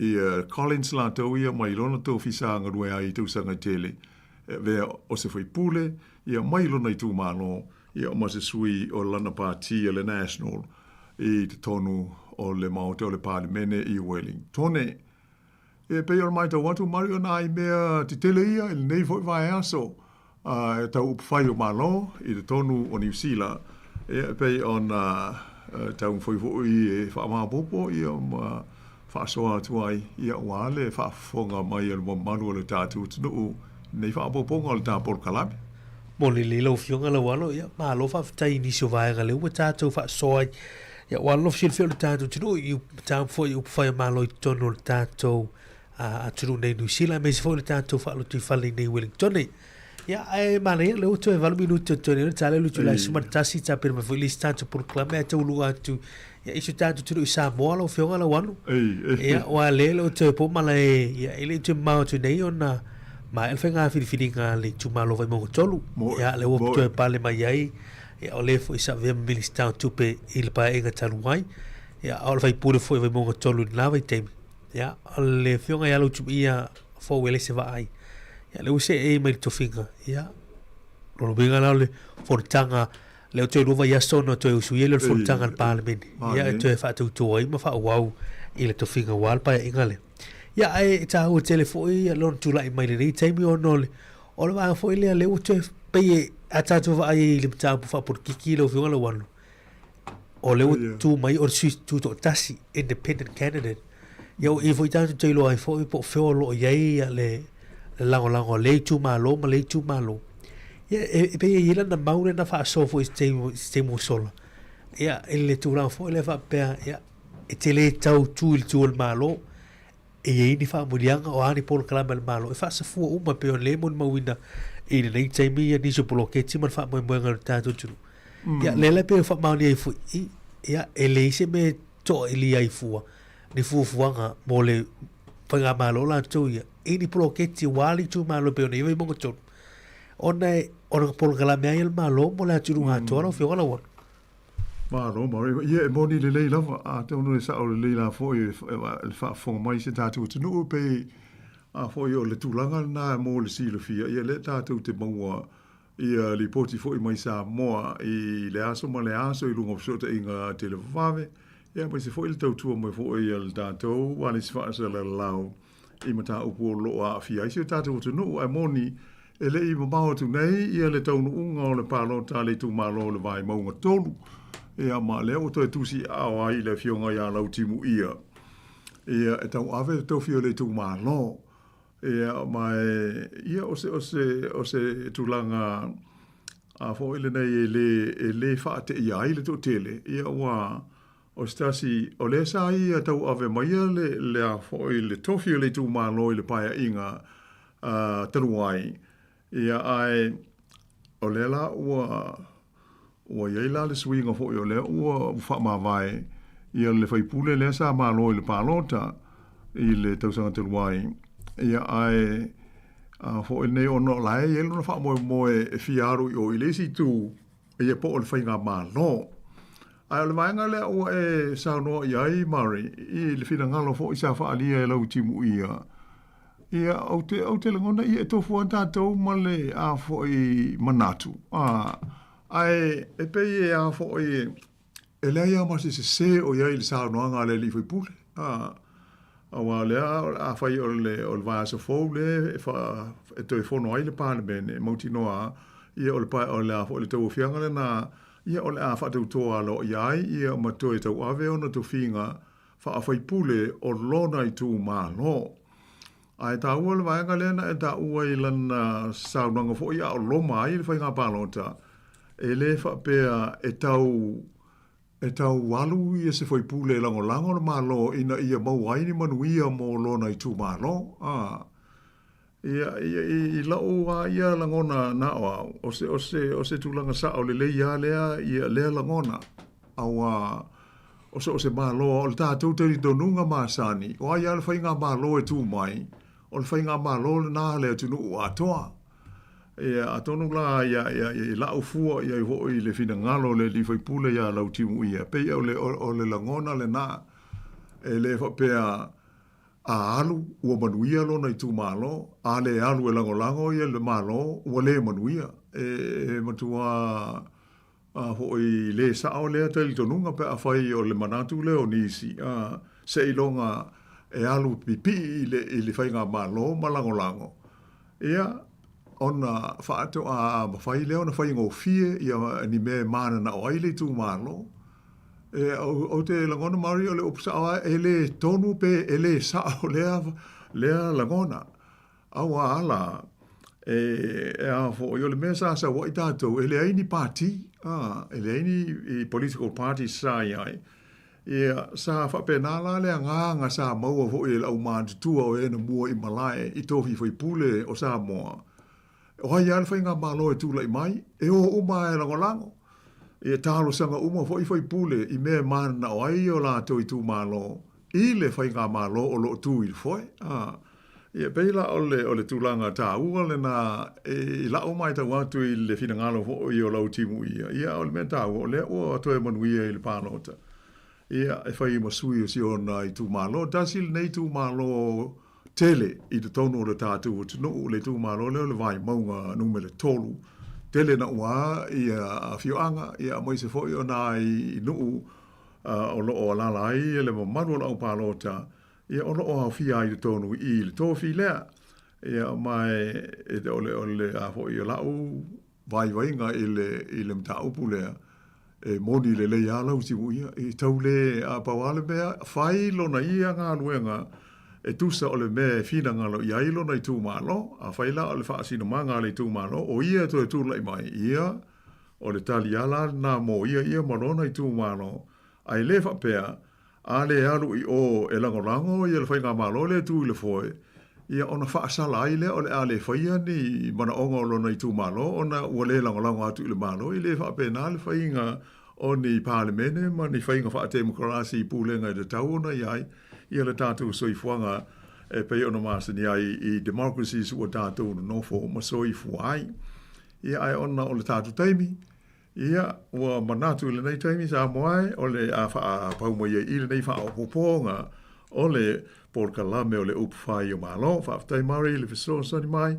ia Collins latou ia mai lona tofi sa galue ai i tausaga tele, e avea o se faipule, ia, mai lona itumalo, ia, ma se sui o lana pāti a le National i totonu o le Maota o le Palemene i Wellingtone. E pei o le matau atu Mario nai mea tetele ia i lenei foi vaeaso e tau upufai o Malo i totonu o Niu Sila, ia e pei ona taumafai foi e faamaopoopo ia ma faasoa atu ai ia aua le faafofoga mai a le mamalu o le tatou atunuu i lenei faaopoopoga o le ta polokalame. Momoli lelei lau Afioga Laualo, ia malo faafetai i nisi o vaega lea ua tatou faasoa ai. Ia ua alofa silafia o le tatou atunuu i mataupu foi i upufai o Malo i totonu o le tatou atunuu nei Niu Sila aemaise foi o le tatou faalotoifale i nei Wellingtone. Ia ae manaia lea ua toe 8 minute o totoe nei o le tala i le itula e 11 tapena mai foi le isi tatou polokalame ae tauluga atu ia i si o tatou atunuu i Samoa lau Afioga Lauanu. Ia aua lea e le o toe po malae ia e le i toe mamao atu nei ona maea le faiga filifiliga a le itumalo o Vaimauga 3. Ia lea ua toe pale mai ai Ia, o le foi sa avea ma Minisita o Tupe i le Paeaiga talu ai, ia, a o le faipule foi o Vaimauga 3 i lena vaitaimi. Ia, o le Afioga ia Lautumiia Fou Uelese Vaai. Ia, lea ua seei mai le tofiga, ia, lona uiga la o le fonotaga, lea ua toe lua vaiaso ona toe usuia lea o le fonotaga a le Palemene, ia, e toe faatauto ai ma faaauau i le tofiga aua le Paeaiga lea. Ia, ae e taua tele foi lona tulai mai i lenei taimi ona o le, o le vaega foi lea, lea ua toe pei e, a tatou vaai ai i le mataupu faapolokiki lau Afioga Lauano, o lea ua tu mai o le sui tutoatasi, independent candidate. Ia o i foi tatou te iloa ai foi po o fea o lo o i ai le lagolago a lea itumalo ma lea itumalo. Ia e pei e i ai lana mau lea na faasoa foi i se taimi, se taimi ua sola. Ia i le tulaga foi lea faapea, ia e te le tau tu i le tu o le Malo, e i ai ni faamanuiaga o a ni polokalame a le Malo e faasafua uma e pei ona lea e molimauina i lenei taimi ia nisi o poloketi ma le faamoemoega o le tatou atunuu. Ia lea la e pei e faamaonia ai foi, ia e leai se mea e toailia ai fua ni fuafuaga mo le faigamalo latou ia i ni poloketi aua le itumalo e pei ona i ai Vaimauga 3 ona e o le polokalame lava ia a le Malo mo le atunuu atoa lau Afioga Lauano. Malo, malo. Ia, e moni lelei lava, atonu e sao lelei la foi le faafofoga mai i si o tatou atunuu, pei a foi o le tulaga lena mo le silafia, ia lea tatou te maua ia lipoti foi mai Samoa i le aso ma le aso i luga o fesootaiga televavave, ia aemaise foi le tautua mai foi a le tatou ualesi faasalalau i mataupu o lo o aafia ai si o tatou atunuu. Ae moni, e le i mamao atu nei ia le taunuuga o le palota a le itumalo o le Vaimauga 3, ia ma lea ua toe tusiaao ai i le Afioga ia Lautimuia, ia e tauave le tofi o le itumalo. Ia ma e, ia o se, o se, o se tulaga a foi lenei e le, e le faateia ai le toatele, ia ua, o se tasi, o lea sa ia tauave maia le, le a foi le tofi o le itumalo i le paeaiga talu ai, ia ae o lea la ua, ua i ai la le suiga foi o lea ua faamavae ia le faipule lea sa malo i le palota i le tausaga talu ai, ia ae a foi lenei ona o la e i ai lona faamoemoe e fia alu i o i le isi itu, ia po o le faigamalo. Ae o le vaega lea ua e saunoa i ai Murray, i le finagalo foi sa faaalia e lau timuia, ia, ou te, ou te lagona ia e tofu lava tatou ma le a foi manatu, a, ae e pei e a foi e leai lava ma se sese o i ai i le saunoaga a le alii faipule, a. Aua o lea afai o le o le vaiaso fou lea e fa e toe fono ai le Palemene, e mautinoa lava ia o le pae o le a foi le tauaofiaga lena ia o le a faatautoa aloaia ai ia ma toe tauave ona tofiga faafaipule o lona itumalo. Ae taua le vaega lea na e taua i lana saunoaga foi a o loma ai le faiga palota, e le faapea e tau E tau alu ia se faipule e lagolago le Malo ina ia maua ai ni manuia mo lona itumalo. A. Ia, ia, i, i la'u a ia lagona na o au, o se, o se, o se tulaga sa'o lelei a lea, ia, lea lagona. Auā, o so o se Malo, o le tatou talitonuga masani, o ai a le faigamalo e tu mai, o le faigamalo lena a le atunuu atoa. Ia, atonu la, ia, ia, i la'u fua i ai foi i le finagalo o le alii faipule iā Lautimuia, pei o le, o le lagona lena, e le faapea a alu ua manuia lona itumalo, a le alu e lagolago ia le Malo ua le manuia. E, e matuā A foi le sao lea talitonuga pe afai o le manatu lea o nisi, a, seiloga e alu pipii i le, i le faigamalo ma lagolago, ia, ona faatoa mafai lea ona faigofie ia ni mea e mananao ai le itumalo. E, ou, ou te lagona Marie o le upu sao lava, e le tonu pe e le sao lea, lea lagona. Aua ala, e, e a foi, o le mea sa sau ai tatou, e leai ni pati, a, e leai ni i political parties sa i ai. Ia, sa faapena la le agaga sa maua foi e le aumatutua o e na mua i malae i tofi faipule o Samoa. O ai lava le faigamalo e tulai mai, e o uma lava e lagolago. Ia talosaga uma foi faipule i mea e mananao ai o latou itumalo i le faigamalo o lo o tu i le foe. A, ia, pei la o le, o le tulaga taua lena i la'u matau atu i le finagalo foi o lau timuia, ia, o le mea taua, o lea ua toe manuia i le palota, ia, e fai ma sui o si ona itumalo. Tasi lenei itumalo. tele i totonu o le tatou atunuu, le itumalo lea o le Vaimauga numera 3. Tele naua ia afioaga, ia aemaise foi o nai nuu o lo o alaala ai le mamalu o le aupalota, ia o lo o aofia ai i totonu i i i le tofi lea. Ia ma e o le o le a foi o lau vaivaiga i le i le mataupu lea, e moni lelei lava lau siuia, e tau le a pau lava le mea, fai lona ia galuega e tusa o le mea e finagalo i ai lona itumalo. Afai la o le faasinomaga a le itumalo o ia e toe tulai mai, ia, o le tali lava la lena mo ia ia ma lona itumalo, ae le faapea A le alu i o e lagolago ia le faigamalo lea e tu i le foe, ia ona faasala ai lea o le a le faia ni manaoga o lona itumalo ona ua le lagolago atu i le Malo. E le faapena le faiga o ni Palemene ma ni faiga faatemokarasi i pulega e tatau ona i ai ia le tatou soifuaga e pei ona masani ai i democracies ua tatou nonofo ma soifua ai. Ia ae ona o le tatou taimi, Ia, ua manatu i lenei taimi Samoa e, o le a faapau mai ai i lenei faaopoopoga o le polokalame o le upu fai o Malo. Faafetai Murray i le fesoasoani mai.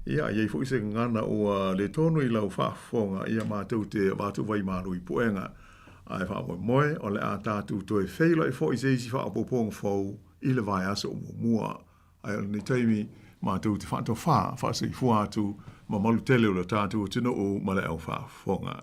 Ia, a i ai foi se gagana ua le tonu i lau faafofoga, ia matou te avatu vaimalu i puega. Ae faamoemoe, o le a tatou toe feiloai foi i se isi faaopoopoga fou i le vaiaso muamua. Ae o lenei taimi, matou te faatofā, faasoifua atu ma malu tele o le tatou atunuu ma le au faafofoga.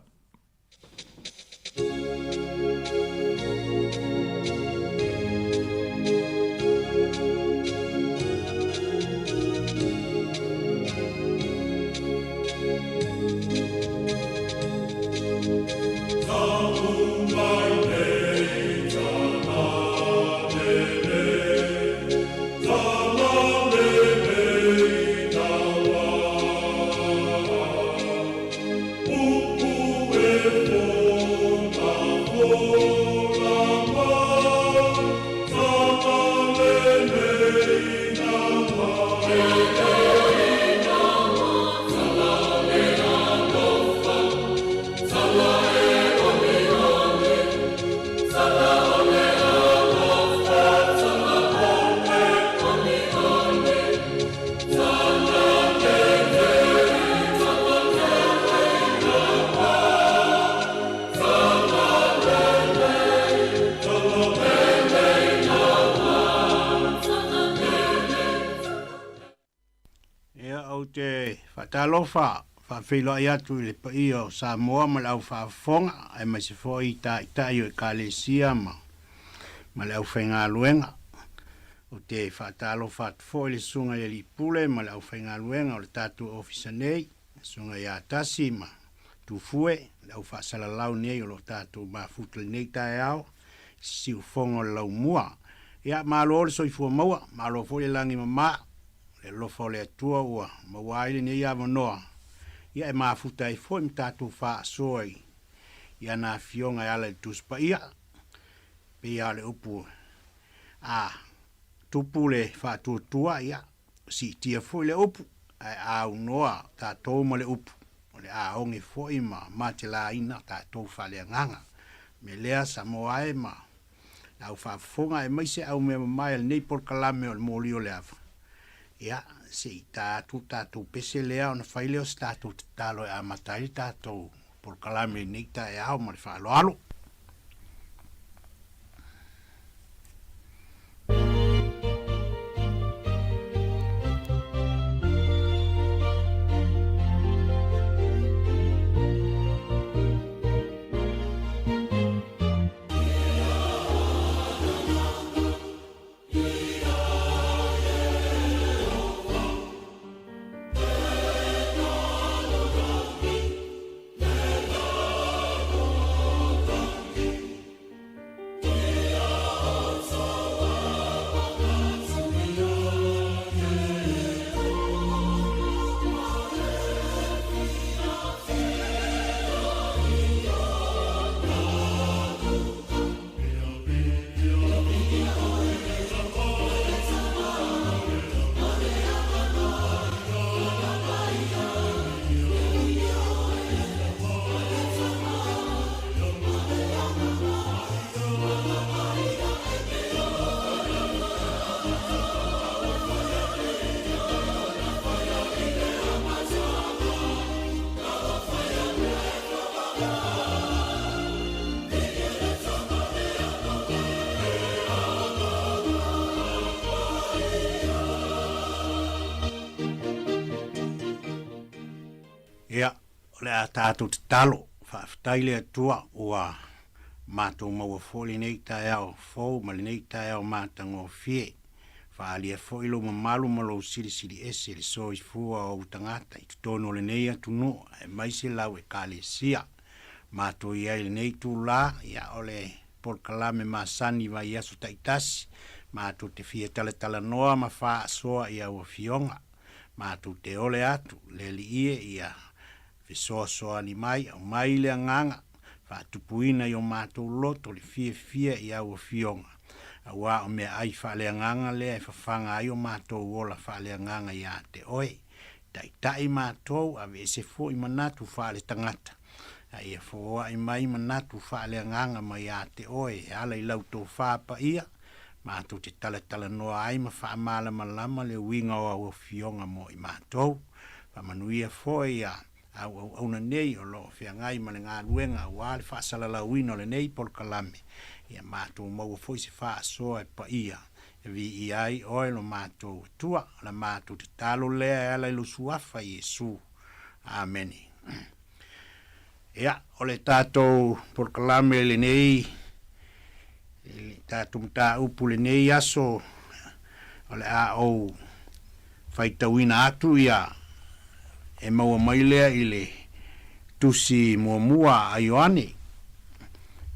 Ia, ou te faatalofa, faafeiloai atu i le paia o Samoa ma le au faafofoga, aemaise foi i taitai o Ekalesia ma, ma le aufaigaluega. Ou te faatalofa atu foi i le Susuga i le Alii Pule ma le aufaigaluega o le tatou ofisa nei, le Susuga ia Tasi ma Tufue, le au faasalalau nei o lo o tatou mafuta i lenei taeao, i siufofoga o le laumua. Ia, malo le soifua maua, malo foi le lagi mama, le alofa o le Atua ua maua ai lenei avanoa, ia e mafuta ai foi ma tatou faasoa i i ana afioga e ala i le Tusi Paia, pei lava o le upu a tupu le faatuatua, ia, siitia foi le upu, ae aunoa tatou ma le upu, o le a oge foi ma matelaina tatou faaleagaga. O le mea lea, Samoa e ma le au faafofoga aemaise au mea mamae a lenei polokalame o le moli o le ava, ia, se i ta atu le tatou pese lea ona fai lea o se tatou tatalo e amata ai le tatou polokalame i lenei taeao ma le faaaloalo. Ia, o le a tatou tatalo, faafetai le Atua ua matou maua foi lenei taeao fou ma lenei taeao matagofie. Faaalia foi lou mamalu ma lou silisili ese i le soifua o ou tagata i totonu o lenei atunuu aemaise lau Ekalesia. Matou i ai i lenei itula, ia, o le polokalame masani vaiaso taitasi, matou te fia talatalanoa ma faasoa i au afioga. Matou te ole atu, le Alii e, ia fesoasoani mai, aumai le agaga, faatupuina i o matou loto le fiafia i au afioga, auā o meaai faaleagaga lea e fafaga ai o matou ola faaleagaga iā te oe. Taitai matou, aveese foi manatu faaletagata, a ia foai mai manatu faaleagaga mai iā te oe e ala i lau tofā paia, matou te talatalanoa ai ma faamalamalama le uiga o au afioga mo i matou. Faamanuia foi a au auauna nei o lo o feagai ma le galuega aua le faasalalauina o lenei polokalame, ia matou maua foi se faasoa e paia e viia ai oe lo matou Atua. O la matou tatalo lea e ala i lou Suafa Iesu. Amene. Ia, o le tatou polokalame lenei, le tatou mataupu lenei aso, o le a ou faitauina atu ia e maua mai lea i le tusi muamua a Ioane.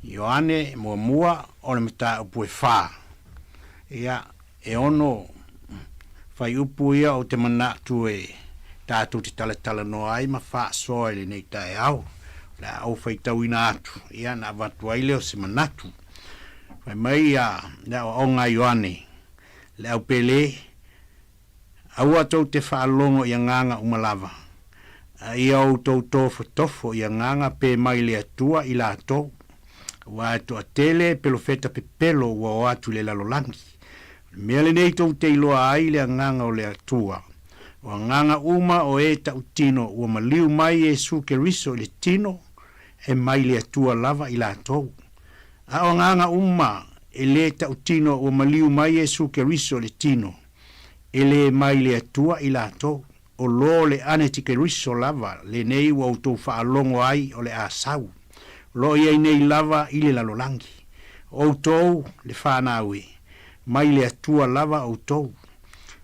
Ioane muamua o le mataupu e fa. Ia, e ono fuaiupu ia ou te manatu e tatou te talatalanoa ai ma faasoa i lenei taeao. O le a ou faitauina atu, ia na avatu ai lea o se manatu. Fai mai ia le aoaoga a Ioane, le au pele, Aua tou te faalogo i agaga uma lava, a ia outou tofotofo i agaga pe mai le Atua i latou, aua e toatele pelofeta pepelo ua o atu i le lalolagi. O le mea lenei tou te iloa ai le agaga o le Atua, o agaga uma o e tautino ua maliu mai Iesu Keriso i le tino, e mai le Atua lava i latou. A o agaga uma e lē tautino ua maliu mai Iesu Keriso i le tino, e lē mai le Atua i latou, o lo le Anetikeriso lava lenei ua outou faalogo ai o le a sau, o lo o i ai nei lava i le lalolagi. O outou, le fanau e, mai le Atua lava outou.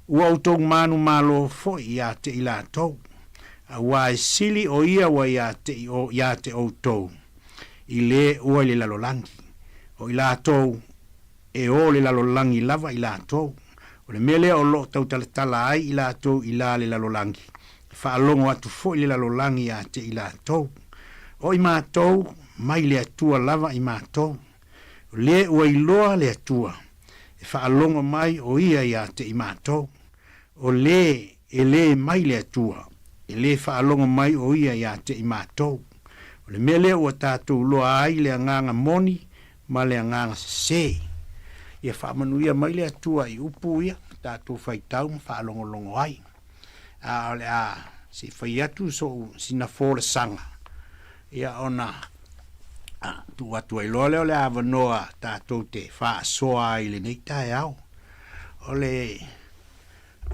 Ua outou manumalo foi iā te i latou, auā e sili o ia ua iā te i o iā te outou i lē ua i le lalolagi. O i latou, e o le lalolagi lava i latou. O le mea lea o lo o tautalatala ai i latou i la le lalolagi, e faalogo atu foi le lalolagi ia te i latou. O i matou, mai le Atua lava i matou. O le ua iloa le Atua, e faalogo mai o Ia ia te i matou. O le e lē mai le Atua, e lē faalogo mai o Ia ia te i matou. O le mea lea ua tatou iloa ai le agaga moni ma le agaga sesē. Ia faamanuia mai le Atua i upu ia tatou faitau ma faalogologo ai. A o le a se i fai atu sou sina folasaga, ia ona tuu atu ai loa lea o le avanoa tatou te faasoa ai i lenei taeao. O le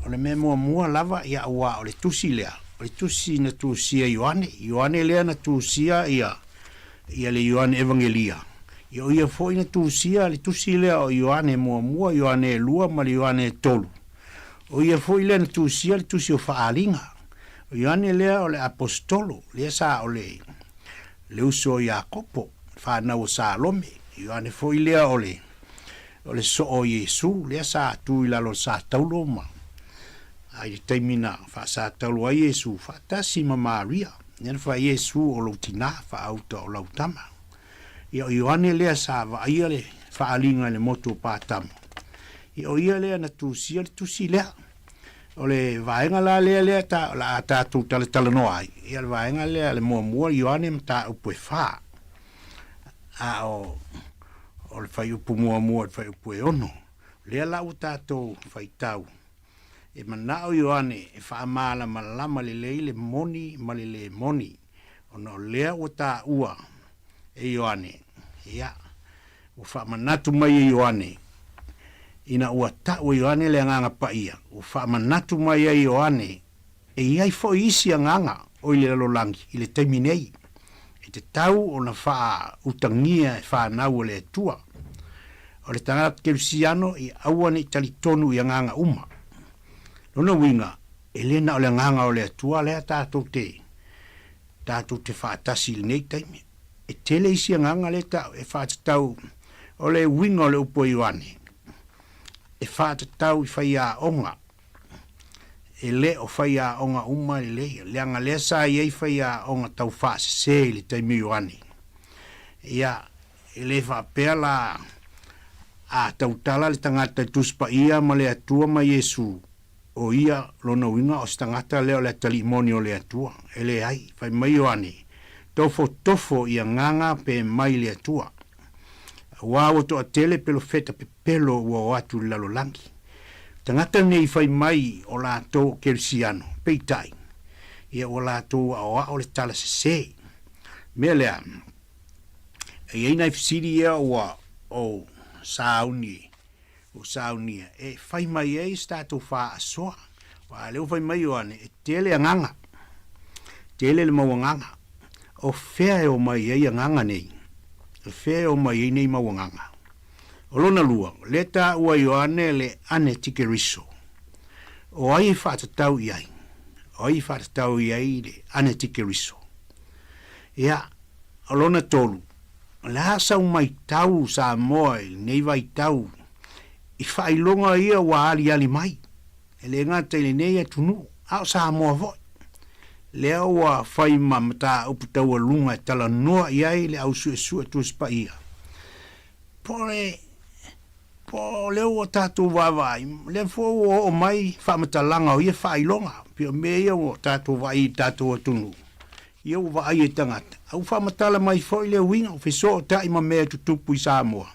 O le mea muamua lava, ia, aua o le tusi lea, o le tusi na tusia Ioane, Ioane lea na tusia ia, ia le Ioane Evangelia. Ia o ia foi na tusia le tusi lea o Ioane muamua, Ioane e lua ma le Ioane e tolu. O ia foi lea na tusia le tusi o Faaaliga. O Ioane lea o le Aposetolo, lea sa o le, le uso o Iakopo, le fanau o Salome. Ioane foi lea o le, O le soo o Iesu lea sa tu i lalo o le sātaulo ma a i le taimi na faasātaulo ai Iesu faatasi ma Maria, lea na fai Iesu o lou tinā faauta o lau tama. Ia o Ioane lea sa vaaia le faaaliga i le motu o Patamo. Ia o ia lea na tusia le tusi lea. O le vaega la lea lea ta, o le a tatou talatalanoa ai, ia le vaega lea le muamua Ioane mataupu e fa. A o o le fuaiupu muamua i le fuaiupu e ono. O lea la ua tatou faitau, e manao Ioane e faamalamalama lelei le moni ma le lē moni, ona o lea ua taua e Ioane, ia, ua faamanatu mai e Ioane, ina ua tau e Ioane le Agaga Paia, ua faamanatu mai ai Ioane e i ai foi isi agaga. o i le lalolagi i le taimi nei, e tatau ona faautagia e fanau a le Atua. O le tagata kerisiano ia aua ne i talitonu i agaga uma. Lona uiga, e le na o le agaga o le Atua lea tatou te tatou te faatasi i lenei taimi. E tele isi agaga lea e e faatatau, o le uiga o le upu a Ioane, e faatatau i faiaoga, e le o faiaoga uma e lelei, leaga lea sa i ai faiaoga tau faasese i le taimi o Ioane. Ia, e le faapea la a tautala le tagata i Tusi Paia ma le Atua ma Iesu, o ia lona uiga o se tagata lea o le atalii moni o le Atua. E leai, fai mai Ioane, tofotofo i agaga pe mai le Atua. Aua ua toatele pelofeta pepelo ua o atu i le lalolagi. Tagata nei fai mai o latou o Kerisiano, peitai, ia ua latou aoao le tala sese. Mea lea, e i ai nai fesili ia ua ou sauni, ua saunia e fai mai ai se tatou faasoa. Aua lea ua fai mai Ioane, e tele agaga, tele le mau agaga. O fea e omai ai agaga nei? O fea e omai ai nei mau agaga? O lona lua, lea taua e Ioane le Anetikeriso. O ai e faatatau i ai? O ai e faatatau i ai le Anetikeriso? Ia, o lona tolu, o le a sau maitau Samoa i lenei vaitau i faailoga ia ua aliali mai, e le gata i lenei atunuu, a o Samoa foi. Lea ua fai ma mataupu taualuga e talanoa i ai le au suesue Tusi Paia. Po o le, po o lea ua tatou vaavaai, lea foi ua oo mai faamatalaga o ia faailoga, pei o mea ia ua tatou vaai i le tatou atunuu, ia ua vaai e tagata, a ua faamatala mai foi le uiga, ua fesootai ma mea e tutupu i Samoa.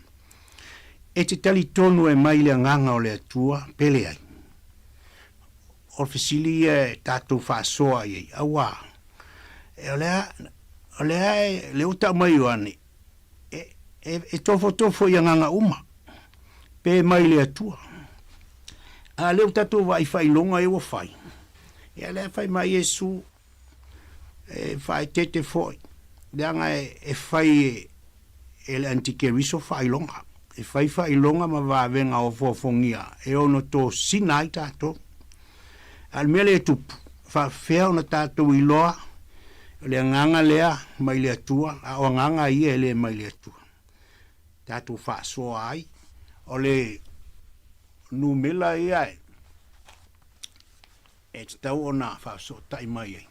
E te talitonu e mai le Agaga o le Atua pe leai? O le fesili ia e tatou faasoa i ai, auā, o le a, o le a e, lea ua tau mai Ioane, e, e, e tofotofo i agaga uma, pe mai le Atua. A lea ua tatou vaai faailoga ia ua fai, ia lea fai mai Iesu, e faaeteete foi, leaga e, e fai e, e le antikeriso faailoga. E fai faailoga ma vavega ofoafogia e ono tosina ai tatou. A o le mea lea e tupu, e faapefea ona tatou iloa o le agaga lea mai le Atua, a o agaga ia e le mai le Atua. Tatou faasoa ai. O le numela ia e tatau ona faafesootai mai ai.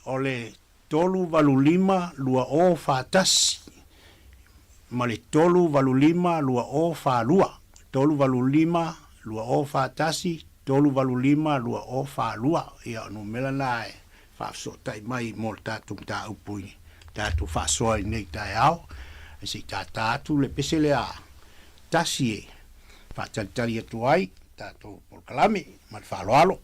O le 385 2041 ma le 385 2042, 385 2041, 385 2042. Ia, o numera na e faafesootai mai mo le tatou mataupu i tatou faasoa i lenei taeao. Ae se i tātā atu le pese lea tasi e faatalitali atu ai tatou polokalame ma le faaaloalo.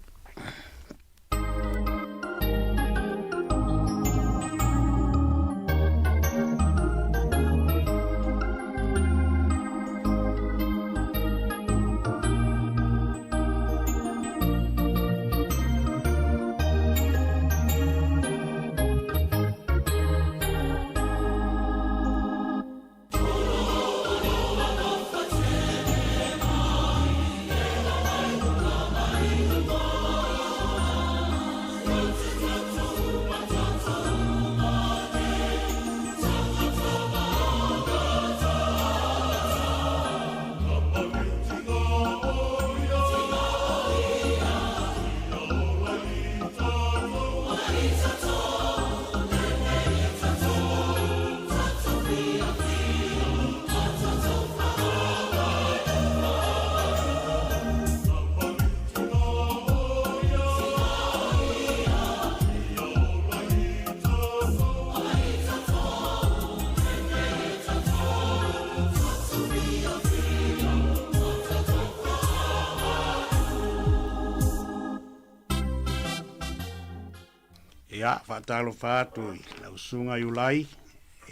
Ia, faatalofa atu i lau susuga Iulai,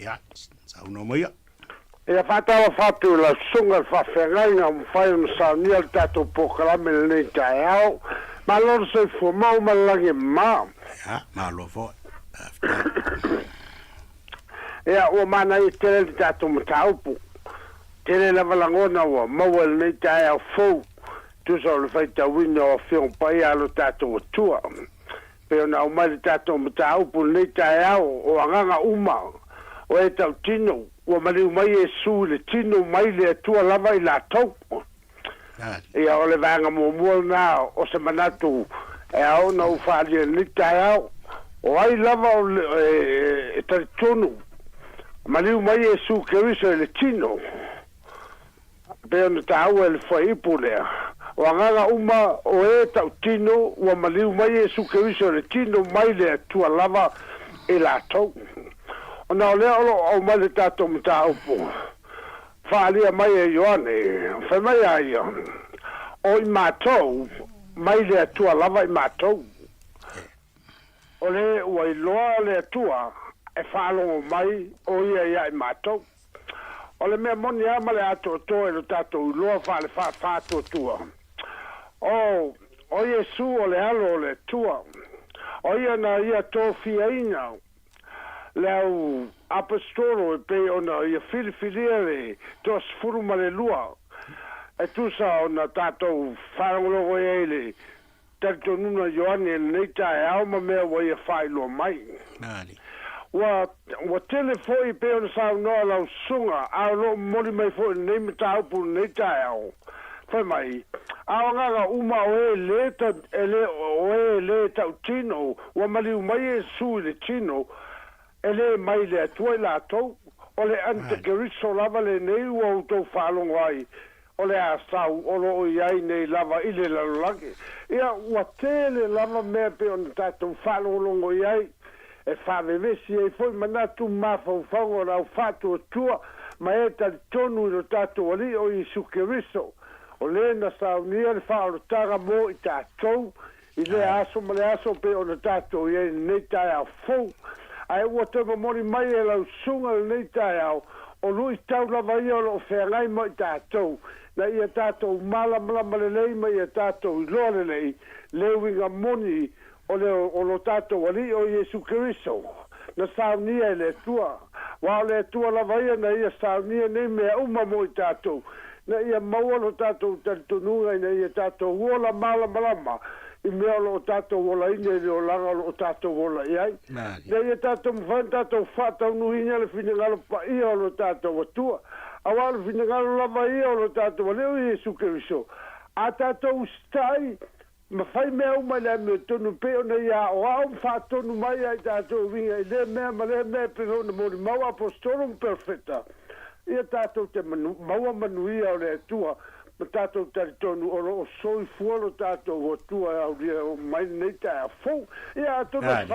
ia, saunoa maia. Ia, faatalofa atu i lau susuga i le faafeagaiga ua mafai ona saunia le tatou polokalame i lenei taeao. Malo le soifua maua ma le lagi e mama. Ia, malo foi. Faafetai. Ia, ua manaia tele le tatou mataupu. Tele lava lagona ua maua i lenei taeao fou, tusa o le faitauina o Afioga Paia a lo tatou Atua. Pei ona aumai le tatou mataupu i lenei taeao, o agaga uma o e tautino, ua maliu mai Iesu i le tino mai le Atua lava i latou. Ia, o le vaega muamua lena o se manatu e ao ona ou faaalia i lenei taeao. O ai lava o le, e talitonu, maliu mai Iesu Keriso i le tino, pei ona taua e le fuaiupu lea, o agaga uma o e tautino ua maliu mai Iesu Keriso i le tino mai le Atua lava i latou. Ona o lea o lo o aumai le tatou mataupu. Faaalia mai e Ioane, fai mai a ia, O i matou, mai le Atua lava i matou. O le ua iloa le Atua e faalogo mai o ia ia i matou. O le mea moni a ma le atoatoa i lo tatou iloa faale faafaatoatoa, o, o Iesu o le Alo o le Atua, o ia na ia tofiaina le au Aposetolo e pei ona ia filifilia le toasefulu ma le lua, e tusa ona tatou faalogologo i ai i le talitonuga Ioane i lenei taeao ma mea ua ia faailoa mai. Ua, ua tele foi e pei ona saunoa lau susuga, a o lo o momoli mai foi i lenei mataupu i lenei taeao, Fai mai, A o agaga uma o e lē ta, e lē, o e lē tautino, ua maliu mai Iesu i le tino, e lē mai le Atua i latou. O le Antikeriso lava lenei ua outou faalogo ai, o le a sau, o lo o i ai nei lava i le lalolagi. Ia, ua tele lava mea pei ona tatou faalogologo i ai, e faavevesi ai foi manatu ma mafaufauga o le au faatuatua ma e talitonu i lo tatou Alii o Iesu Keriso, o le na saunia le faaolataga mo i tatou i lea aso ma le aso pei ona tatou i ai i lenei taeao fou. Ae ua toe momoli mai e lau susuga lenei taeao, o luitau lava ia o lo o feagai ma i tatou, na ia tatou malamalama lelei ma ia tatou iloa lelei le uiga moni O le o lo tatou Alii o Iesu Keriso, na saunia e le Atua. Aua o le Atua lava ia na ia saunia nei mea uma mo i tatou, na ia maua lo tatou talitonuga ina ia tatou ola malamalama i mea o lo o tatou olaina i le olaga o lo o tatou ola i ai, ina ia tatou mafai ona tatou faataunuina le finagalo paia o lo tatou Atua. Aua o le finagalo lava ia o lo tatou Alii o Iesu Keriso, a tatou usitai, Ma fai mea uma i le amiotonu e pei ona ia aoao ma faatonu mai ia i tatou e uiga i lea mea ma lea mea e pei ona molimau Aposetolo ma Perofeta, ia tatou te maua manuia o le Atua ma tatou talitonu o lo o soifua lo tatou Atua e aulia mai lenei taeao fou. Ia atonu e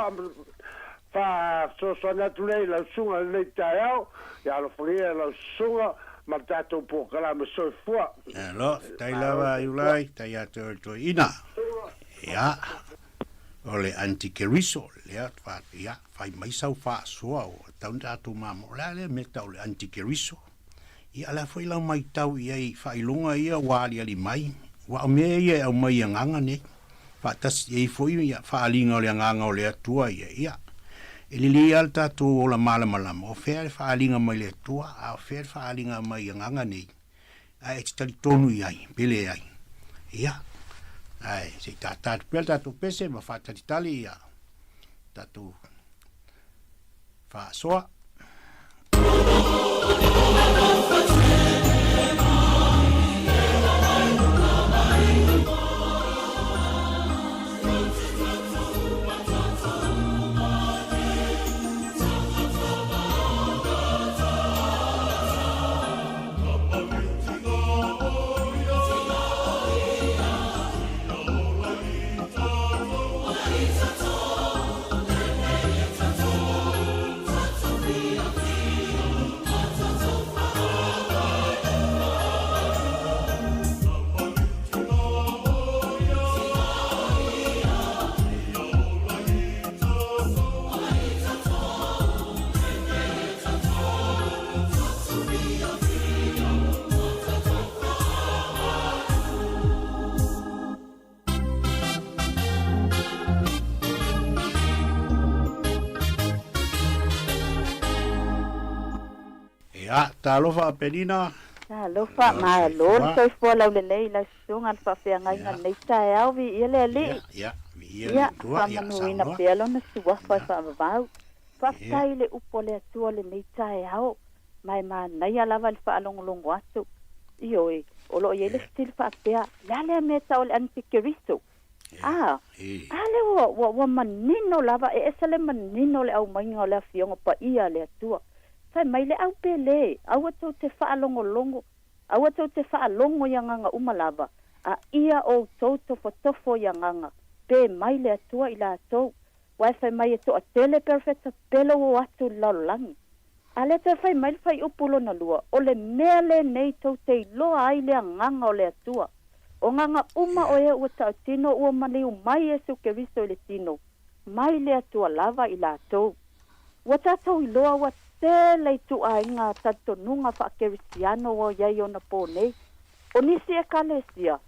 faasoasoani atu lea i lau susuga i lenei taeao, ia alofagia e lau susuga ma le tatou polokalame soifua. Alo, faafetai lava Iulai, faafetai ia te oe le toeaina. Ia, o le antikeriso, lea, fa, ia, fai mai sau faasoa ua tatau ona tatou mamoe. O le a lea mea e tau o le antikeriso? Ia, o le a foi lau matau i ai i faailoga ia ua aliali mai, aua o mea ia e aumai i agaga nei, faatasi i ai foi ia faaaliga o le agaga o le Atua ia, ia, e lelei lava le tatou ola malamalama, o fea le faaaliga mai le Atua, a o fea le faaaliga mai i agaga nei, ae e te talitonu i ai, pe leai. Ia, ae se i tātā atu pea le tatou pese ma faatalitali ia tatou faasoa. Ia, talofa Penina. Talofa, malo le soifua laulelei i lau susuga le faafeagaiga i lenei taeao, viia le Alii. Ia, viia le Atua, ia faamanuina pea Lona suafa e faavavau. Faafetai i le upu a le Atua i lenei taeao, ma e manaia lava le faalogologo atu. Ioe, o lo o i ai le fesili faapea, le a lea mea e tau o le antikeriso? A, a lea ua, ua, ua manino lava, e ese le manino o le aumaiga o le Afioga Paia a le Atua. Fai mai le au pele, aua tou te faalogologo, aua tou te faalogo i agaga uma lava, a ia outou tofotofo i agaga, pe mai le Atua i latou. Ua e fai mai e toatele perofeta pele ua o atu i le lalolagi. A lea toe fai mai le fuaiupu lona lua, o le mea lenei tou te iloa ai le agaga o le Atua. O agaga uma o e ua tautino ua maliu mai Iesu Keriso i le tino, mai le Atua lava i latou. Ua tatou iloa ua tele ituaiga talitonuga faakerisiano ua i ai ona po nei. O nisi Ekalesia,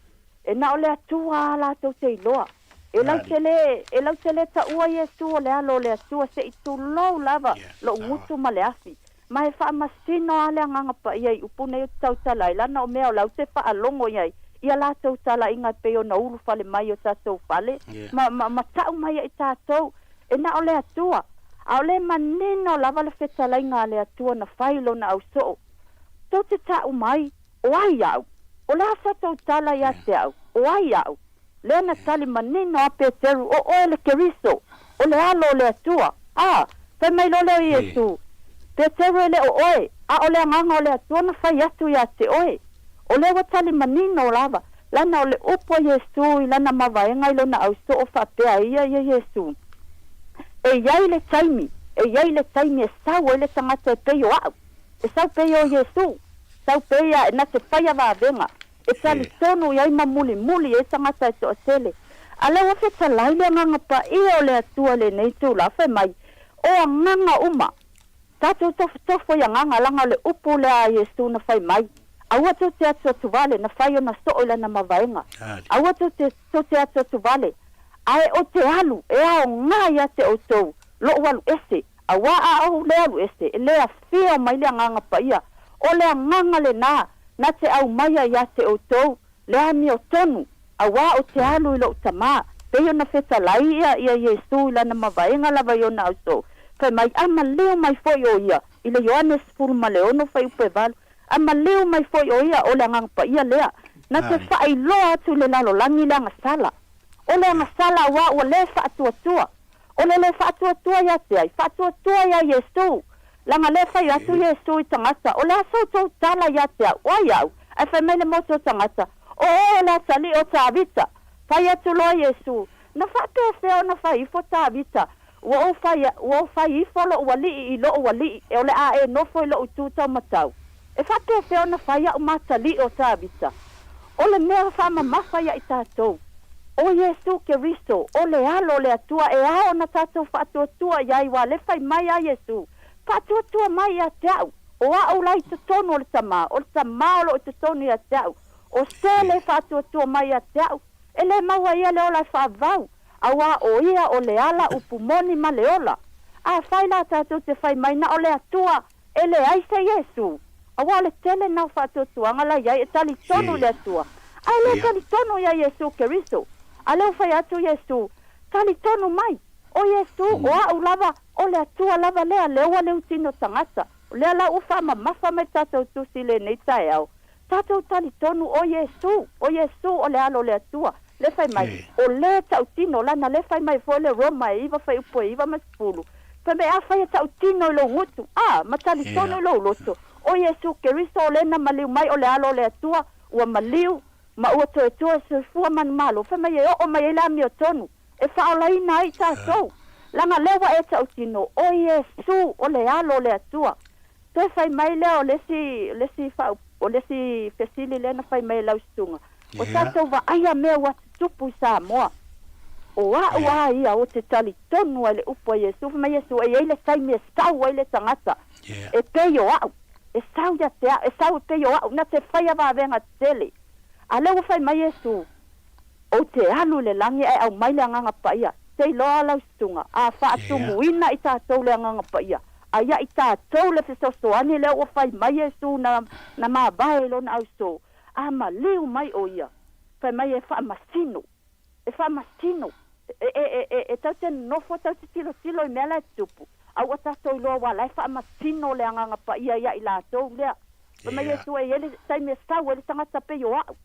e na o le Atua a latou te iloa. E lautele, e lautele taua Iesu o le Alo o le Atua se i tulou lava lou gutu ma le afi. Ma e faamasino a le Agaga Paia i upu nei o te tautala ai, lana o mea o la ou te faalogo i ai i a latou talaiga e pei ona ulufale mai i o tatou fale, ma, ma, ma tau mai ai tatou, e na o le Atua. A o le manino lava le fetalaiga a le Atua na fai i lona ausoo. Tou te tau mai, O ai au? O le a sa tou tala ia te au, O ai au? Lea na tali manino a Peteru, O oe le Keriso, o le Alo o le Atua. A, fai mai loa lea o Iesu, Peteru e le o oe, a o le Agaga o le Atua na fai atu ia te oe. O lea ua tali manino lava, lana o le upu a Iesu i lana mavaega i lona ausoo faapea ai ia ia Iesu, E i ai le taimi, e i ai le taimi e sau ai le tagata e pei o a'u, e sau pei o Iesu, sau pei a na te faia vavega. E talitonu i ai ma mulimuli ai tagata e toatele. A lea ua fetalai le Agaga Paia o le Atua i lenei itula, fai mai, O agaga uma, tatou tofotofo i agaga, leaga o le upu lea a Iesu na fai mai, Aua tou te atuatu vale, na fai ona soo i lana mavaega. Aua tou te, tou te atuatu vale, ae ou te alu e aoga ia te outou lou alu ese, auā a ou le alu ese, e le afio mai le Agaga Paia. O le agaga lenā, na te aumaia ia te outou le amiotonu, auā ou te alu i lou Tamā. Pei ona fetalai ia ia Iesu i lana mavaega lava i ona ausoo, fai mai, A maliu mai foi o ia, i le Ioane 16 fuaiupu e 8, A maliu mai foi o ia, o le Agaga Paia lea, na te faailoa atu i le lalolagi le agasala. O le agasala auā ua le faatuatua. O le le faatuatua ia te ai? Faatuatua ia Iesu. Leaga lea fai atu Iesu i tagata, O le a sa outou tala ia te au? O ai au? Ae fai mai le motu o tagata, O oe o le atalii o Tavita. Fai atu loa Iesu, Na faapefea ona fai ifo Tavita? Ua ou fai, ua ou fai ifo lou alii i lou alii, e o le a e nofo i lou itu taumatau. E faapefea ona fai a'u ma atalii o Tavita? O le mea faamamafa ia i tatou, o Iesu Keriso, o le Alo o le Atua e ao ona tatou faatuatua i ai ua le fai mai a Iesu, Faatuatua mai ia te a'u, o a'u la i totonu o le Tamā, o le Tamā o lo o i totonu ia te a'u, o se le faatuatua mai ia te a'u, e le maua ia le ola e faavau, auā o ia o le ala upu moni ma le ola. Afai la tatou te fai mai na o le Atua E leai se Iesu, aua o le tele na o faatuatuaga la i ai e talitonu i le Atua, a e le talitonu ia Iesu Keriso. A lea ua fai atu Iesu, Talitonu mai, o Iesu, o a'u lava, o le Atua lava lea, lea ua leutino tagata, o lea la ua faamamafa mai le tatou Tusi i lenei taeao, tatou talitonu o Iesu, o Iesu o le Alo o le Atua, lea fai mai, o le tautino, lana lea fai mai foi le Roma e 9 fuaiupu e 9 ma 10, Fai mai, Afai e tautino i lou gutu, a, ma talitonu i lou loto, o Iesu Keriso o lena maliu mai o le Alo o le Atua, ua maliu, ma ua toe tua e soifua manumalo. Fai mai e oo mai ai le amiotonu, e faaolaina ai i tatou. Leaga lea ua e tautino, o Iesu o le Alo o le Atua. Toe fai mai lea o le isi, le isi faaupu, o le isi fesili lea na fai mai e lau susuga, O tatou vaaia mea ua tutupu i Samoa. O a'u a ia o te talitonu ai le upu a Iesu, fai mai Iesu, e i ai le taimi e sau ai le tagata e pei o a'u, e sau ia te a'u, e sau e pei o a'u, na te faia vavega tele. A lea ua fai mai Iesu, Ou te alu i le lagi ae aumai le Agaga Paia, te iloa lau susuga, a faatumuina i tatou le Agaga Paia. A ia i tatou le fesoasoani lea ua fai mai Iesu na, na mavae i lona ausō, a maliu mai ʻo ia, fai mai e faamasino, e faamasino, e, e, e, e, e tatou te nonofo tatou te tilotilo i mea la e tutupu, a ua tatou iloa aua la e faamasino le Agaga Paia ia i latou lea. Fai mai Iesu, e i ai le taimi e sau ai le tagata pei o a'u,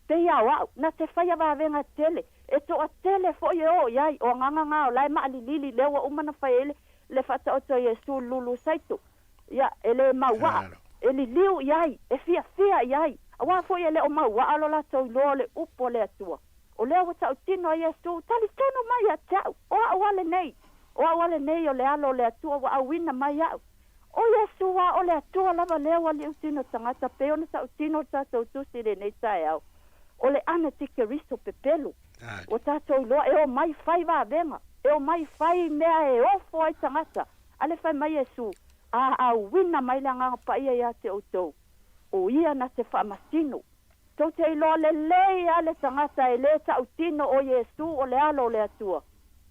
pei a o a'u, na te faia vavega tele, e toatele foi e o i ai, o agaga na o la e maalilili, lea ua uma na fai ai le, le faataoto a Iesu i le lulu saito, ia, e le mauaa, e liliu i ai, e fiafia i ai, auā foi e le o mauaa lo latou iloa o le upu a le Atua. O lea ua tautino a Iesu, Talitonu mai ia te a'u, o a'u a lenei, o a'u a lenei o le Alo o le Atua ua auina mai a'u. O Iesu a o le Atua lava lea ua liutino tagata pei ona tautino le tatou tusi i lenei taeao, o le anatikeriso pepelu. Ua tatou iloa e omai fai vavega, e omai fai mea e ofo ai tagata, a le fai mai Iesu, A auina mai le Agaga Paia ia te outou, o ia na te faamasino. Tou te iloa lelei a le tagata e lē tautino o Iesu o le Alo o le Atua,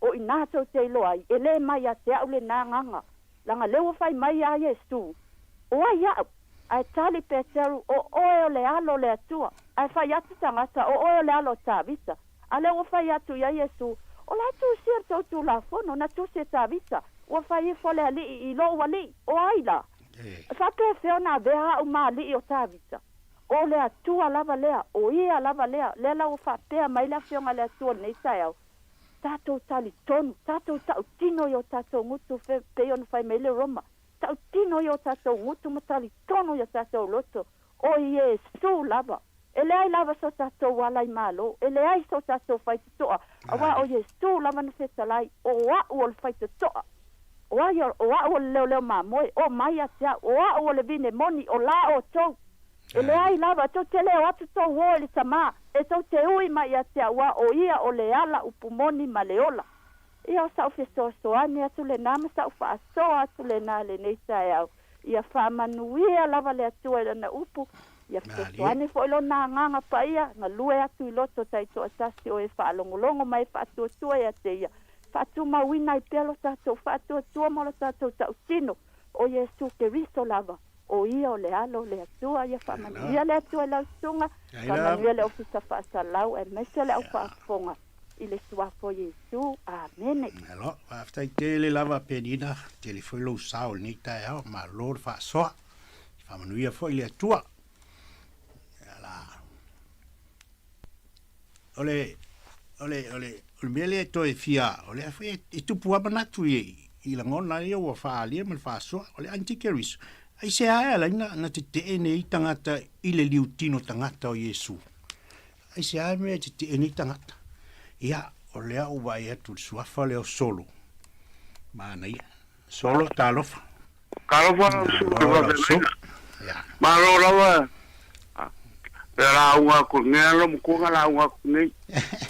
o inā tou te iloa ai, e lē mai ia te a'u lenā agaga, laga lea ua fai mai iā Iesu, O ai a'u? Ae tali Peteru, O oe o le Alo o le Atua. Ae fai atu tagata, O oe o le alo o Tavita. A lea ua fai atu iā Iesu, O la e tusia le tou Tulafono, na tusi e Tavita, ua fai ifo le Alii i lou Alii, o ai la? E faapefea ona avea a'u ma Alii o Tavita? O le Atua lava lea, o Ia lava lea, lea la ua faapea mai le Afioga a le Atua i lenei taeao, tatou talitonu, tatou tautino i o tatou gutu fe, pei ona fai mai le Roma, tautino i o tatou gutu ma talitonu i o tatou loto, o Iesu lava. E leai lava so tatou ala i Malo, e leai so tatou faitotoa, auā o Iesu lava na fetalai, o a'u o le faitotoa. O ai o, o a'u o le leoleo mamoe, o mai ia te a'u, o a'u o le vine moni, o la outou. E leai lava, tou te le o atu tou o i le Tamā, e tou te ui mai ia te a'u a o ia o le ala upu moni ma le ola. Ia o sa'u fesoasoani atu lenā ma sa'u faasoa atu lenā i lenei taeao. Ia faamanuia lava le Atua i Lana upu, ia fesoasoani foi Lona Agaga Paia, galue atu i loto taitoatasi o e faalogologo ma e faatuatua ia te Ia. Faatumauina ai pea lo tatou faatuatua ma lo tatou tautino, o Iesu Keriso lava, o Ia o le Alo o le Atua. Ia faamanuia le Atua i lau susuga, faamanuia le Ofisa Faasalau aemaise le au faafofoga. I le Suafa o Iesu. Amene. Malo, faafetai tele lava Penina, tele foi lou sao i lenei taeao, malo le faasoa, faamanuia foi le Atua. Ala, o le, o le, o le, o le mea lea e toe fia, o lea foi e tupu lava manatu i, i lagona ia ua faaalia ma le faasoa, o le antikeriso. Aisea e ala ai na, na tetee nei tagata i le liutino tagata o Iesu? Aisea e mea e tetee nei tagata? Ia, o lea ua vaai atu i le suafa lea o Solo. Manaia. Solo, talofa. Talofa lau susuga i le faafeagaiga. Malo lava le lauga atu nei lou matua na lauga atu nei.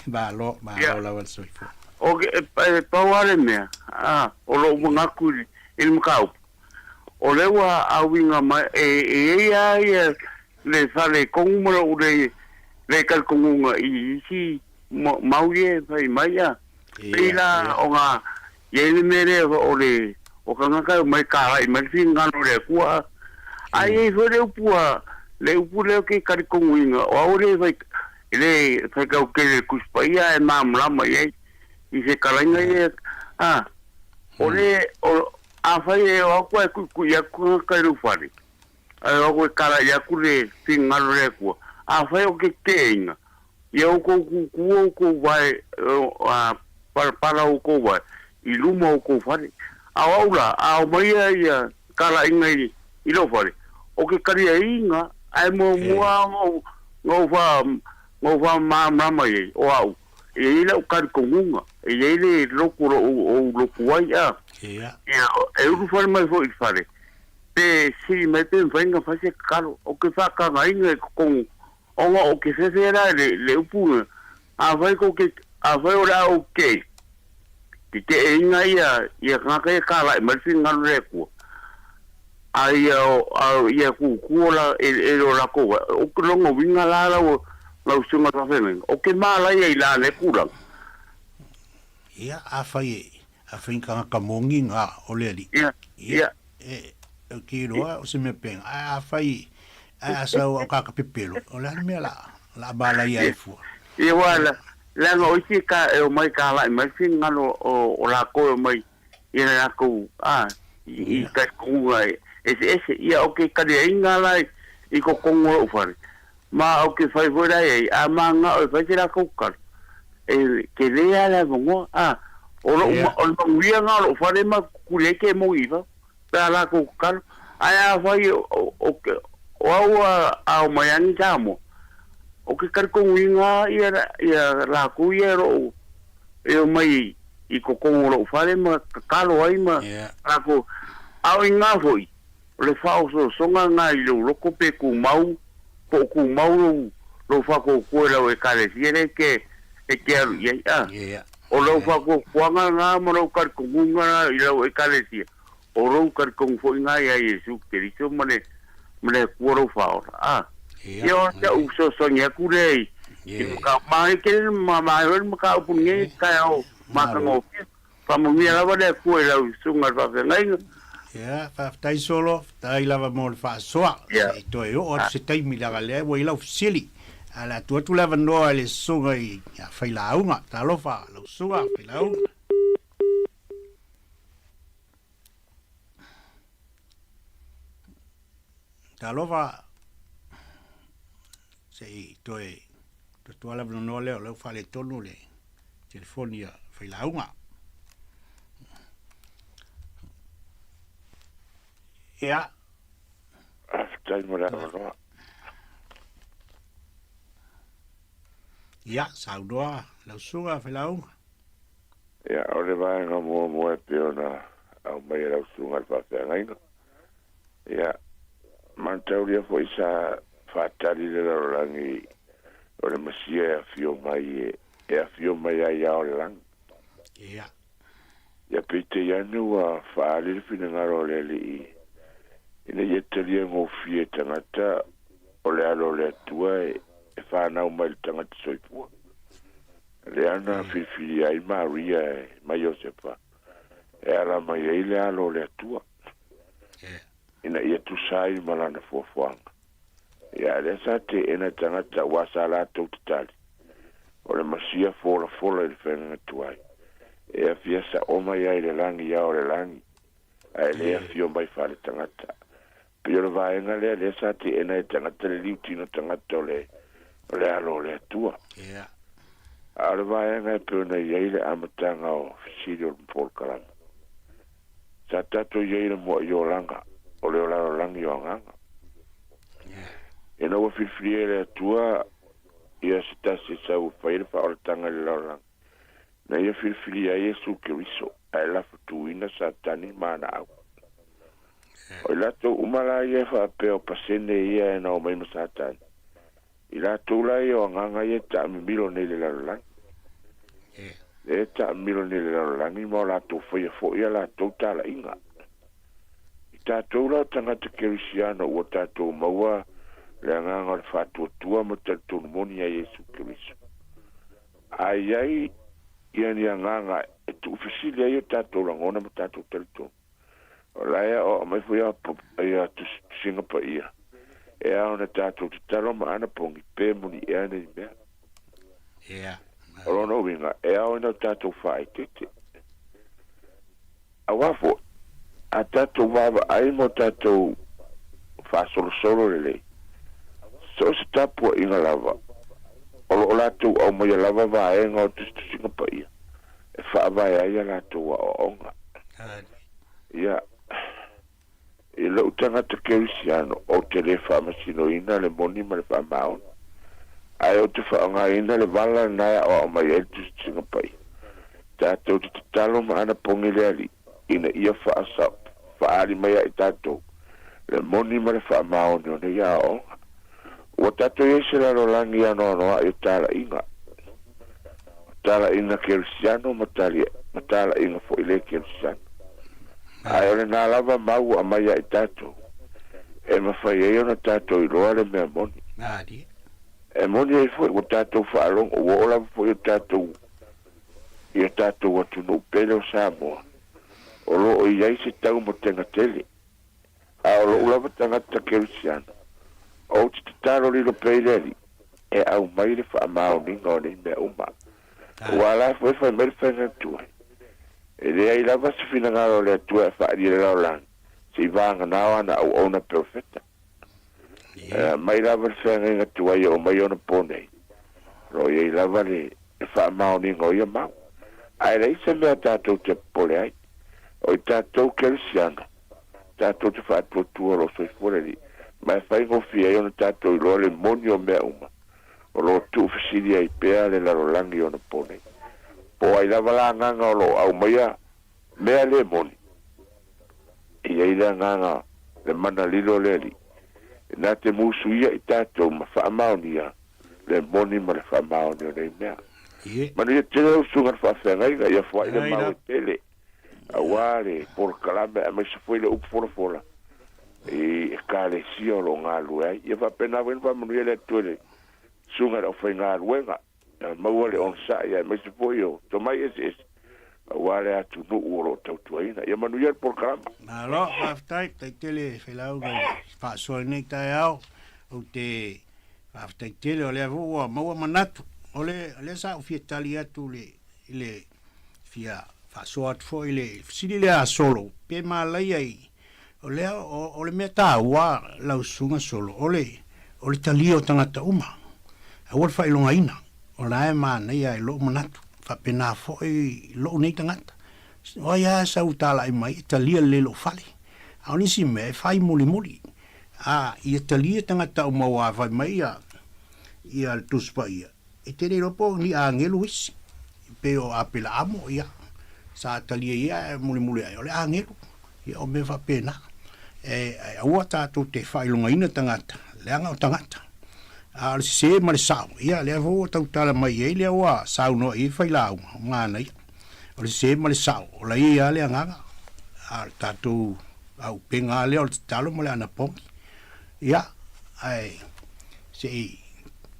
Malo, malo lava le soifua. O ke, e pau lava le mea, o lou manatu i le mataupu, o lea ua auiga mai, e i ai lava ia le fale tonu ma lou le le talitonuga i isi mau ia e fai mai a. Pei la ona i ai le mea lea o le o tagata e omai kalai mai le finagalo o le Atua a. Ae i ai foi le upu a le upu lea ou te talitonuina o au e le fai e le faitau tele i le Tusi Paia ae malamalama i ai i fetalaiga ia a. O le o afai e o atu ae tuitui atu tagata i lou fale Ae o aku e kalaʻi aku le finagalo o le Akua, afai o ke teʻeina, ia oukou kūkū oukou wae, a palapala oukou wae i luma o oukou fale. A o aʻu la, a o mai ia ia kalaʻiga i i lou fale, o ke kaliaiga, ae muamua ona ou fa na ou faamalamalama i ai, o aʻu, e i ai laʻu talitonuga, e i ai le lotu o loʻu ou lotu ai, a. Ia, e ulufale mai foi i le fale, Pe sili mai pe mafai ona fai se tatalo. Ou te faatagaina i totonu ona ou te fefe la i le upu lena, afai tou te, afai o le a ou tetee, teteeina ia, ia tagata ia e talai mai le finagalo o le Atua, a ia, a ia tutu o la, e, e lo latou ai, ou te lona uiga la lau, lau susuga i le faafeagaiga, ou te malaia i la lea tulaga. Ia, afai e, afai ni tagata moni na o le Alii, Ia, ia, ia. e ou te iloa o se mea pena, ae afai ae a sau au kaka pepelo, o le a le mea la la a malaia ai fua. Ia aua la leaga o isi ka e omai talai mai le finagalo o o lakou e omai i le lakou a i talitonuga eseese. Ia o ke taliaiga la i totonu o lou fale ma ou te fai foi la i ai, a mananao e fai se latou tatalo, e tele lava le avanoa. A o lou o le manuia lena o lou fale ma tutuli ai kemoni i fafo pe a latou tatalo. Ae afai o o au a omai lava ni Samoa, ou te talitonuina lava ia latou ia e lou e omai i totonu o lou fale ma tatalo ai ma latou. A o i ina foi, O le faaosoosoga lena i lou loto pe tumau, po o tumau lou, lou faatuatua i lau Ekalesia lea e te, e te alu i ai. A, o lou faatuatuaga lena ma lou talitonuga lena i lau Ekalesia, o lou talitonu foi lena ia Iesu Keriso ma le, ma le Atua lou Faaola. A, ia o si au fesoasoani atu lea i, i mataupu. Manaia tele, manaia foi le mataupu i lenei taeao matagofie. Faamanuia lava le Atua i lau susuga i le faafeagaiga. Ia, faafetai Solo, faafetai lava mo le faasoa. Se i toe oo atu se taimi leaga lea ua i lau fesili. Ae o le a tuu atu le avanoa i le susuga i a Failauga. Talofa lau susuga Failauga. Talofa se i toe tuu atu le avanoa lea o lea ua faaletonu le telefoni a Failauga. Ia. Faafetai mo le avanoa. Ia, saunoa lau susuga Failauga. Ia, o le vaega muamua e pei ona aumai e lau susuga i le faafeagaiga, ia, manataulia foi sa faatali le lalolagi o le Masia e afio mai e afio mai ai ao le lagi. Ia. Ia peitai ane ua faaali le finagalo o le Alii ina ia talia gofie e tagata o le alo o le Atua e fanau mai le tagata soifua. Lea na filifilia ai Maria e ma Iosepa e ala mai ai le alo o le Atua, ina ia tusa ai ma lana fuafuaga. Ia, a lea sa teena e tagata aua sa latou tatali, o le Masia folafola i le faigaga tuai, e afia sa'o mai ai le lagi ao le lagi, ae le afio mai faaletagata. Pei o le vaega lea lea sa teena e tagata le liutino tagata o le o le alo o le Atua. A o le vaega e pei ona i ai le amataga o fesili o le polokalame, sa tatou i ai i le mua'iolaga o le olalolagi o agaga. Ina ua filifilia e le Atua ia se tasi e sau e fai le faaolataga i le lalolagi, na ia filifilia ai Iesu Keriso, ae lafo tuina Satani ma ana au. O i latou uma la ia e faapea o pasene ia e na omai ma Satani, i latou la ia o agaga ia e taamimilo nei i le lalolagi. Lea e taamilo nei i le lalolagi ma o latou faia foi a latou talaiga. I tatou la o tagata kerisiano ua tatou maua le agaga o le faatuatua ma talitonu moni ia Iesu Keriso. A i ai ia ni agaga e tuufesili ai o tatou lagona ma tatou talitonu, o la e aoao mai foi ia Tusiga Paia, e ao ona tatou tatalo ma anapogi pe moni ea nei mea. O lona uiga, e ao ina o tatou faaeteete. Aua foi, a tatou vaavaai ma o tatou faasolosolo lelei, so o se tapuaiga lava, o lo o latou aumaia lava vaega o tusitusiga paia e faavae ai a latou aoaoga. Ia, i lou tagata kerisiano, ou te le faamasinoina le moni ma le faamaoni, ae ou te faaaogaina le vala lena e aoao mai ai le tusitusiga paia. Tatou te tatalo ma anapogi le Alii ina ia faaali mai ia i tatou le moni ma le faamaoni o nei aoaoga. Ua tatou i ai se lalolagi anoanoai o talaiga, o talaiga kerisiano ma ma talaiga foi le kerisiano. Ae o lena lava mau ua aumai ia i tatou, e mafai ai ona tatou iloa le mea moni. E moni ai foi ua tatou faalogo, ua oo lava foi o tatou i o tatou atunuu pele o Samoa, o lo o i ai se taumatega tele. A o lo'u lava tagata kerisiano, ou te tatalo lilo pea i le Alii e aumai le faamaoniga o nei mea uma. Ua ala foi e fai mai le faiga tuai, E leai lava se finagalo o le Atua e faaalia i le lalolagi, seia vagana o ana auauna perofeta. E aumai lava le feagaiga tuai e oo mai ona po nei, o lo o i ai lava le faamaoniga o ia mau. Ae leai se mea tatou te popole ai, o i tatou kerisiano, tatou te faatuatua o lo o soifua le Alii, ma e faigofie ai ona tatou iloa le moni o mea uma o lo o tuufesili ai pea le lalolagi ona po nei. Po o ai lava la agaga o lo o aumaia mea le moni, e i ai le agaga le mana lilo o le Alii, na te musuia i tatou ma faamaonia le moni ma le faamaoni o nei mea. Manuia tele lau susuga i le faafeagaiga, ia foai le mau e tele. Aua le polokalame aemaise foi le upu folafola i Ekalesia o lo o galulue ai. Ia faapena foi ona faamanuia le Atua i le susuga i le aufaigaluega, ia maua le onosai aemaise foi o tomai eseese aua le atunuu o lo o tautuaina. Ia manuia le polokalama. Malo, faafetai, faafetai tele Failauga i le faasoa i lenei taeao. Ou te faafetai tele o lea foi ua maua manatu. O le, o lea sa ou fia tali atu i le, i le fia faasoa atu foi i le fesili lea a Solo, pe malaia i, o lea, o, o le mea taua lau susuga Solo, o le, o le talia o tagata uma. Aua le faailogaina, o la e manaia i lou manatu, faapena foi lou nei tagata. O ai lava sau talai mai e talia lelei lou fale. A o nisi mea e fai mulimuli. A ia talia tagata uma aua fai mai ia, ia le Tusi Paia, E te le iloa po o ni agelu isi, pei o Apelaamo, ia, sa talia ia ae mulimuli ae o le agelu, ia o mea faapena. E, aua tatou te faailogaina tagata, leaga o tagata. A o le sese ma le sao, ia, lea foi ua tautala mai i ai lea ua saunoa i ai failauga, o manaia. O le sese ma le sao, o la e i ai lava le agaga, a o le tatou auupega lava lea o le tatalo ma le anapogi. Ia, ae se i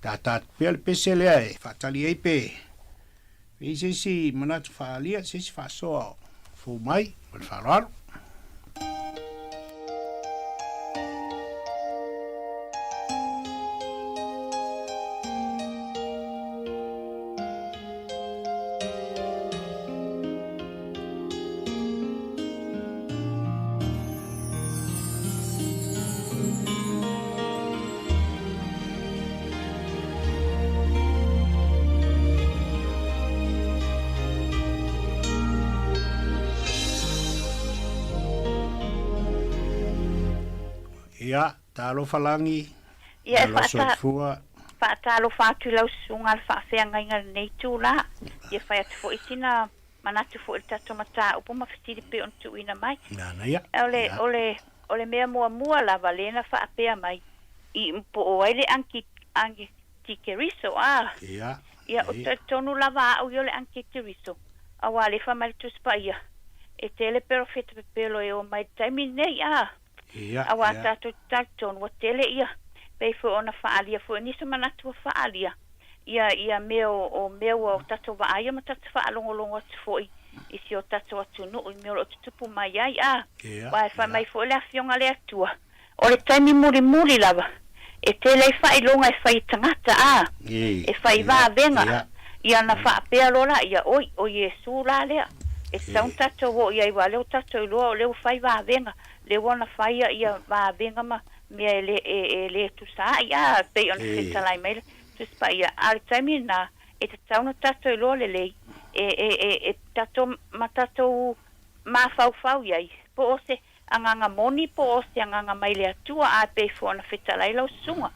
tātā atu pea le pese lea e faatali ai pe i ai se isi manatu faaalia, se isi faasoa o fou mai ma le faaaloalo. Ia, talofa lagi, Ia, e malo faata, soifua. faatalofa atu i lau susuga le faafeagaiga i lenei itula. Ia fai atu foi sina Manatu foi i le tatou mataupu ma fesili pei ona tuuina mai. Nana ia. O le, o le, o le mea muamua lava lea na faapea mai, i po o ai le anki, antikeriso, a? Ia. Ia, o talitonu lava au ia o le antikeriso, aua lea fai mai le Tusi Paia, e tele perofeta pepelo e o mai i le taimi lenei, a? Ia, Aua ia. tatou te talitonu ua tele ia, pei foi ona faaalia foi nisi o manatu ua faaalia, ia, ia mea o, o mea ua tatou vaaia ma tatou faalogologo atu foi i si o tatou atunuu i mea o lo o tutupu mai ai, a, Ia, aua e fai ia. mai foi le Afioga a le Atua, o le taimi mulimuli lava e tele ai faailoga e fai i tagata, a, Ī, e fai ia, vavega, ia. ia ona faapea loa laia, Oi, o Iesu la lea, e tatau ona tatou oo i ai, aua o lea ua tatou iloa o lea ua fai vavega, lea ua ona faia ia vavega ma mea e le, e, e le tusa ai, a, e pei ona fetalai mai le Tusi Paia. A o le taimi lena, e tatau ona tatou iloa lelei, e, e, e, e tatou, ma tatou mafaufau i ai, po o se agaga moni po o se agaga mai le Atua, a e pei foi ona fetalai lau susuga,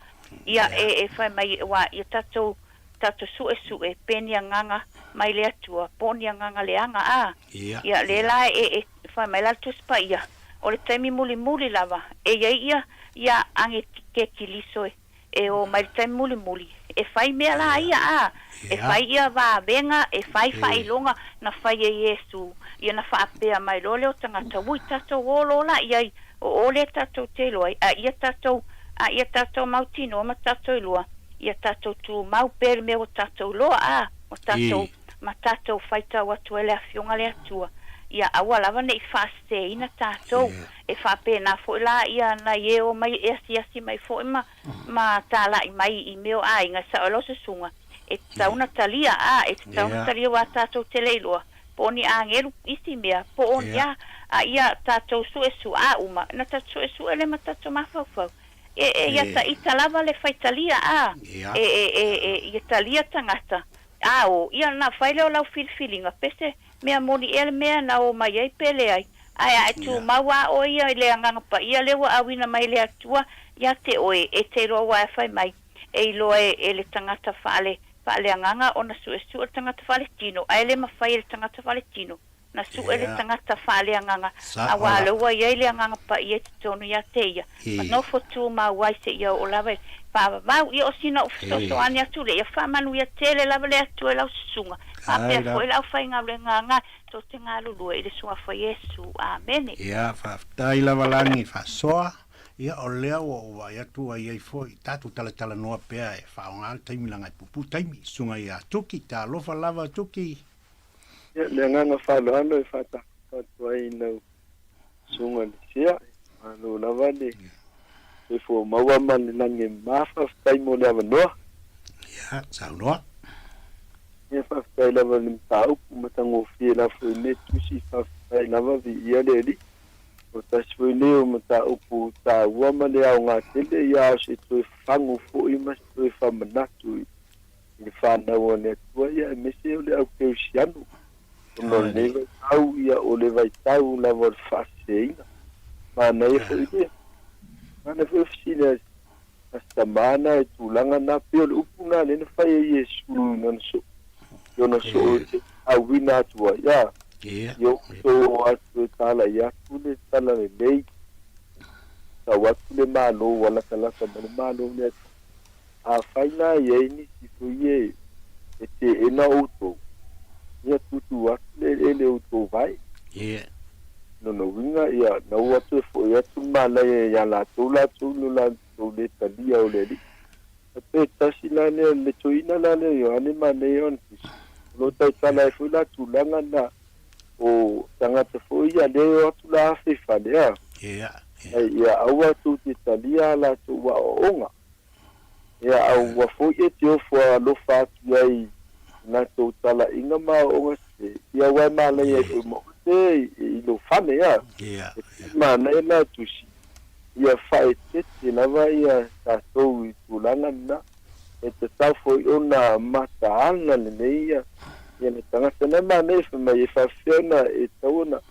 ia, e, e fai mai, aua ia tatou, tatou suesue pe ni agaga mai le Atua, po o ni agaga leaga, a. Ia, lea la e, e fai mai la le Tusi Paia, o le taimi mulimuli lava, e i ai ia, ia age ke Kiliso e, e o mai le taimi mulimuli, e fai mea la ia, a, e fai ia vavega, e fai faailoga na fai e Iesu, ia na faapea mai loa lea o tagata, ui, tatou o loa la i ai, o o lea tatou te iloa ai, a ia tatou, a ia tatou mautinoa ma tatou iloa, ia tatou tumau pea i le mea ua tatou iloa, a, ua tatou, ma tatou faitau atu ai le Afioga a le Atua. Ia aua lava ne i faaseseina tatou. E faapena foi la ia nai e omai e asiasi mai foi ma ma talai mai i mea o aiga, e sao ai lau susuga, e tatau ona talia, a, e tatau ona talia aua tatou te le iloa po o ni agelu isi mea, po o ni a, a ia tatou suesu'a uma, ona tatou suesue lea ma tatou mafaufau. E, e, ia taita lava le faitalia, a, e, e, e, e, ia talia tagata, a o, ia ona fai lea o lau filifiliga, pe se mea moni ea le mea na o mai ai pe leai. Ae a e tumau a oe ia i le Agaga Paia lea ua auina mai e le Atua ia te oe, e te iloa aua e fai mai, e iloa e, e le tagata faale, faaleagaga ona suesue le tagata faaletino, ae le mafai e le tagata faaletino na sue le tagata faaleagaga, aua lea ua i ai le Agaga Paia i totonu ia te ia, ma nofo tumau ai seia oo lava i le faavavau. Ia o sina ou fesoasoani atu lea, ia faamanuia tele lava le Atua i lau susuga, faapea foi le aufaigaluega ga tou te galulue i le Suafa Iesu. Amene. Ia, faafetai lava Lagi faasoa. Ia, o lea ua ou vaai atu ua i ai foi tatou talatalanoa pea e faaaoga le taimi leaga e puupuu taimi. Susuga ia Tuki, talofa lava Tuki. Ia, le agaga faaaloalo e faatalofa atu ai i lau Susuga Lisia. Malo lava le soifua maua ma le lagi e mama. Faafetai mo le avanoa. Ia, saunoa. Ia, faafetai lava i le mataupu matagofie la foi nei tusi. Faafetai lava, viia le Alii. O tasi foi nei o mataupu taua ma le aoga tele, ia a o se toe fagu foi ma se toe faamanatu i i le fanau a le Atua, ia aemaise o le au kerisiano, ona o lenei vaitau, ia o le vaitau lava o le faaseseina. Manaia foi le, manaia foi le fesili a a si tama na i tulaga na, pei o le upu na lea na fai e Iesu i lana soo, i ona soo e auina atu ai, a, ia outou o atu e talai atu le talalelei, sau atu le Malo ua latalata mai le Malo o le Atua. Afai la e i ai nisi foi e e teena outou, ia tutu atu le eleele o outou vae. Lona uiga, ia na ua toe foi atu le malaia ia latou latou i lo latou le talia o le Alii. A pe tasi la lea, le toeaina la lea o Ioane manaia ona tusi, o lo o tautala ai foi la tulaga na o tagata foi ia lea e o atu la afe i fale, a. Ai ia aua tou te talia a latou aoaoga. Ia, a ua foi e te ofo alofa atu i ai i latou talaiga ma aoaoga sese, ia aua e mālaia ai foi ma oe te i lou fale, a. E pei manaia la tusi, ia faaeteete lava ia tatou i tulaga lena, e tatau foi ona mataala lelei ia le tagata. Na manaia fai mai e faafefea ona e tatau ona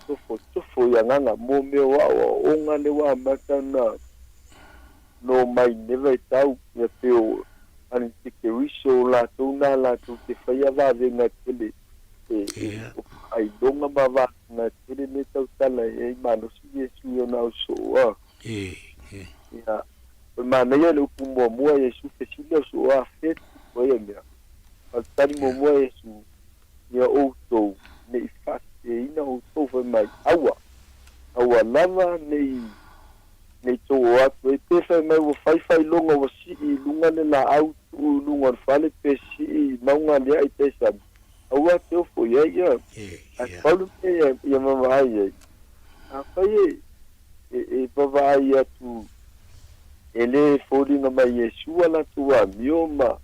tofotofo i agaga mo mea o aoaoga lea ua amata ona No mai nei vaitau, ia pei o Antikeriso o latou na latou te faia vavega tele e o faailoga ma vavega tele me tautala i ai malosi Iesu i ona au soo a. Ia, o le manaia le upu muamua Iesu fesili au soo a fe tupu ai ia mea. A o le tali muamua Iesu, ia outou ne i faaseseina outou fai mai, aua, aua lava ne i Nei tou o atu ai pe fai mai ua fai failoga ua sii i luga le laau tuu i luga o le fale pe sii i mauga aliae i tai sami, aua te ofo i ai ia. Ae pau le mea ia vavaai ai, afai e e vavaai atu e le foliga mai Iesu a latou amio ma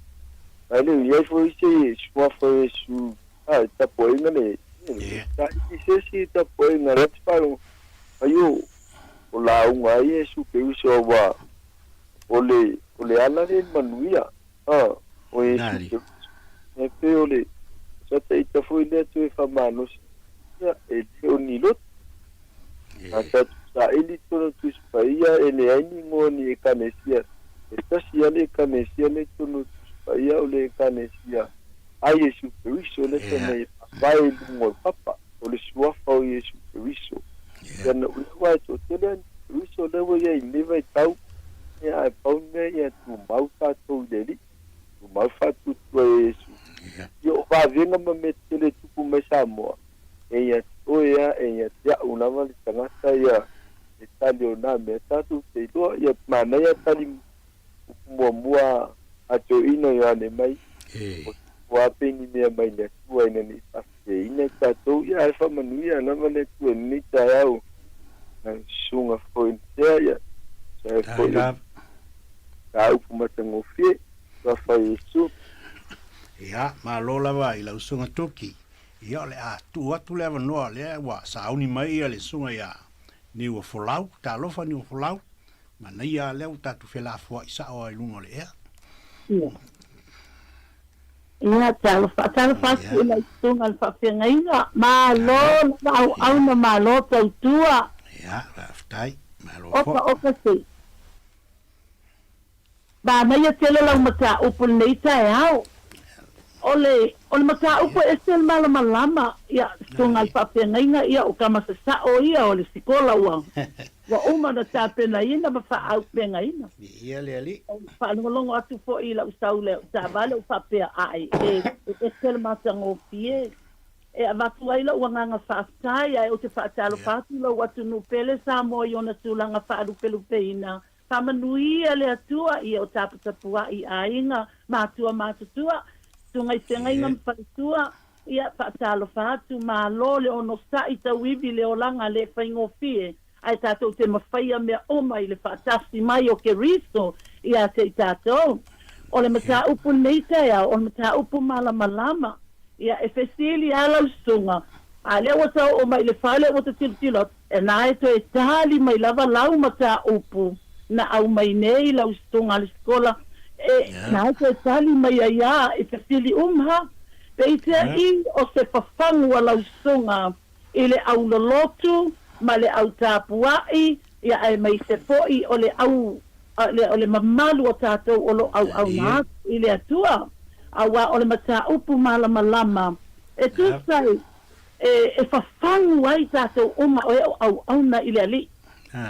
ae le o i ai foi se suafa o Iesu a e tapuaiga le i se isi tapuaiga la te faalogo ai o o lauga ai Iesu Keriso aua o le o le ala lea i le manuia, a, o Iesu Keriso. E pei o le sa taita foi lea toe faamalosi ia e le o ni loto. A tatou saili tonu Tusi Paia e leai ni igoa ni ekalesia e tasi lava le ekalesia lea i totonu o Tusi Paia o le ekalesia a Iesu Keriso lea fai mai e papae i luga o le papa. O le suafa o Iesu Keriso. Ia na ua aua e toatele a Keriso lea ua i ai i lenei vaitau, ia ae pau le mea ia tumau tatou i le Alii, tumau faatuatua ia Iesu. Ia o vavega ma mea tetele e tupu mai Samoa, e ia te oe a, e ia te a'u lava le tagata ia e tali o na mea tatou te iloa. Ia manaia tali upu muamua a toeaina o Ioane mai, o te ua pei ni mea mai le Atua ina ne i faasese. faaseseina i tatou, ia ae faamanuia lava le Atua i lenei taeao lau susuga foi Tea, ia tusa ai foi le mataupu matagofie, suafa Iesu. Ia, malo lava i lau susuga Tuki. Ia, o le a tuu atu le avanoa lea ua sauni mai ia le susuga ia Niuafolau. Talofa Niuafolau, manaia lava lea ua tatou felafoai sao lava i luga o le ea. Ia. Ia, talofa, talofa atu i lau susuga i le faafeagaiga. Malo lava auauna, malo tautua. Ia, faafetai. Malo foi. Oka, oka se. Manaia tele lau mataupu i lenei taeao. O le, o le mataupu e ese le malamalama, ia, susuga i le faafeagaiga, ia, o tama sasao ia o le sikola ua, ua uma ona tapenaina ma faaaupegaina. Viia le Alii. Faalogologo atu foi i lau sau le taavale ou faapea, Ae, e, e ese le matagofie. E avatu ai lou agaga faafetai ae ou te faatalofa atu i lou atunuu pele Samoa i ona tulaga faalupelupeina. Faamanuia le Atua ia o taputapuai aiga, matua matutua, susuga i feagaiga ma faletua, ia faatalofa atu, malo le onosai tauivi le olaga le faigofie, ae tatou te mafaia mea uma i le faatasi mai o Keriso ia te i tatou. O le mataupu lenei taeao, o le mataupu malamalama, ia e fesili a lau susuga, a lea ua tau oo mai i le fale ua ta tilotilo atu, E na e toe tali mai lava lau mataupu na aumai nei lau susuga a le sikola, e na e toe tali mai ai a i fesili uma, peiseai o se fafagu a lau susuga i le au lolotu ma le au tapuai, ia aemaise foi o le au o le mamalu o tatou o lo auauna atu i le Atua, aua o le mataupu malamalama e tusa ai E fafagu ai tatou uma o e o auauna i le Alii.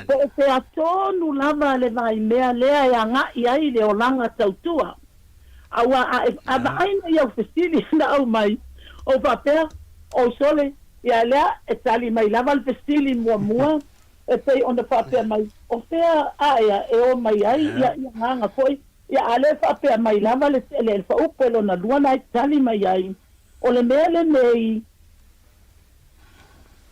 Po o fea tonu lava le vaimea lea e agai ai le olaga tautua. Aua a e vaai nei au fesili na aumai, ou faapea, Ou sole, ia lea e tali mai lava le fesili muamua e pei ona faapea mai, o fea aea e o mai ai ia agaga foi, ia a le faapea mai lava le faaupu e lona lua na e tali mai ai. O le mea lenei,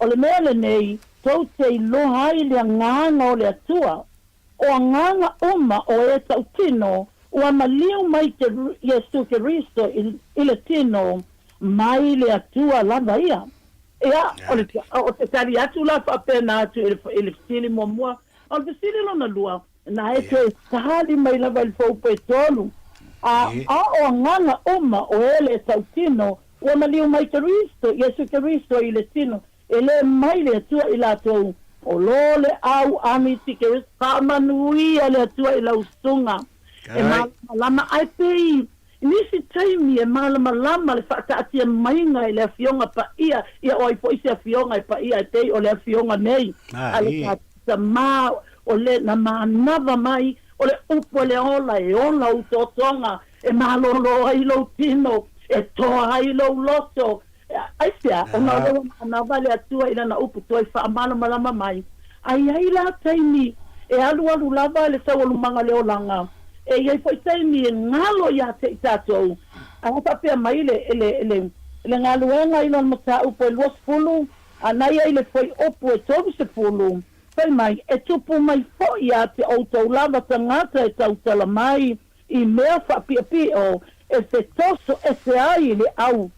o le mea lenei, tou te iloa ai le agaga o le Atua, o agaga uma o e tautino ua maliu mai te Iesu Keriso i le tino, mai le Atua lava ia. Ia, o le, o te tali atu la faapena atu i le, i le fesili muamua. A o le fesili lona lua, Na e toe tali mai lava i le foupo e tolu, a a o agaga uma o ele e tautino, ua maliu mai Keriso, Iesu Keriso i le tino, e le mai le Atua i latou, o lo le au ami ti Keriso, faamanuia le Atua i lau susuga, e malamalama ae pei i nisi taimi e malamalama le faataatia maiga i le Afioga Paia, ia o ai foi se Afioga e paia e pei o le Afioga nei a le Tama o le na manava mai, o le upu a le ola e ola ou totoga, e malolo ai lou tino, e toa ai lou loto. Aisea? Ona o lea ua manava le Atua i Lana upu toe faamalamalama mai. A i ai la taimi e alualu lava le taualumaga o le olaga, e i ai foi taimi e galo ia te i tatou. A faapea mai le, le, le, le galuega i lona mataupu e 20, a na ia i le fuaiupu e 30, Fai mai, e tupu mai foi ia te outou lava tagata e tautala mai i mea faapiopio e fetoso ese ai le au,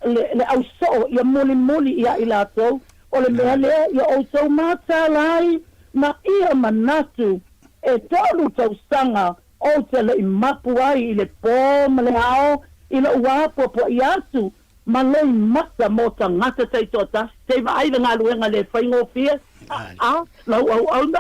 le, le au soo ia mulimuli iā i latou, o le mea lea ia outou mataala ai ma ia manatu, e tolu tausaga ou te le i mapu ai i le pō ma le ao i lou apoapoai atu Ma loimata mo tagata taitoatasi, sei vaai le galuega le faigofie, a, lau auauna,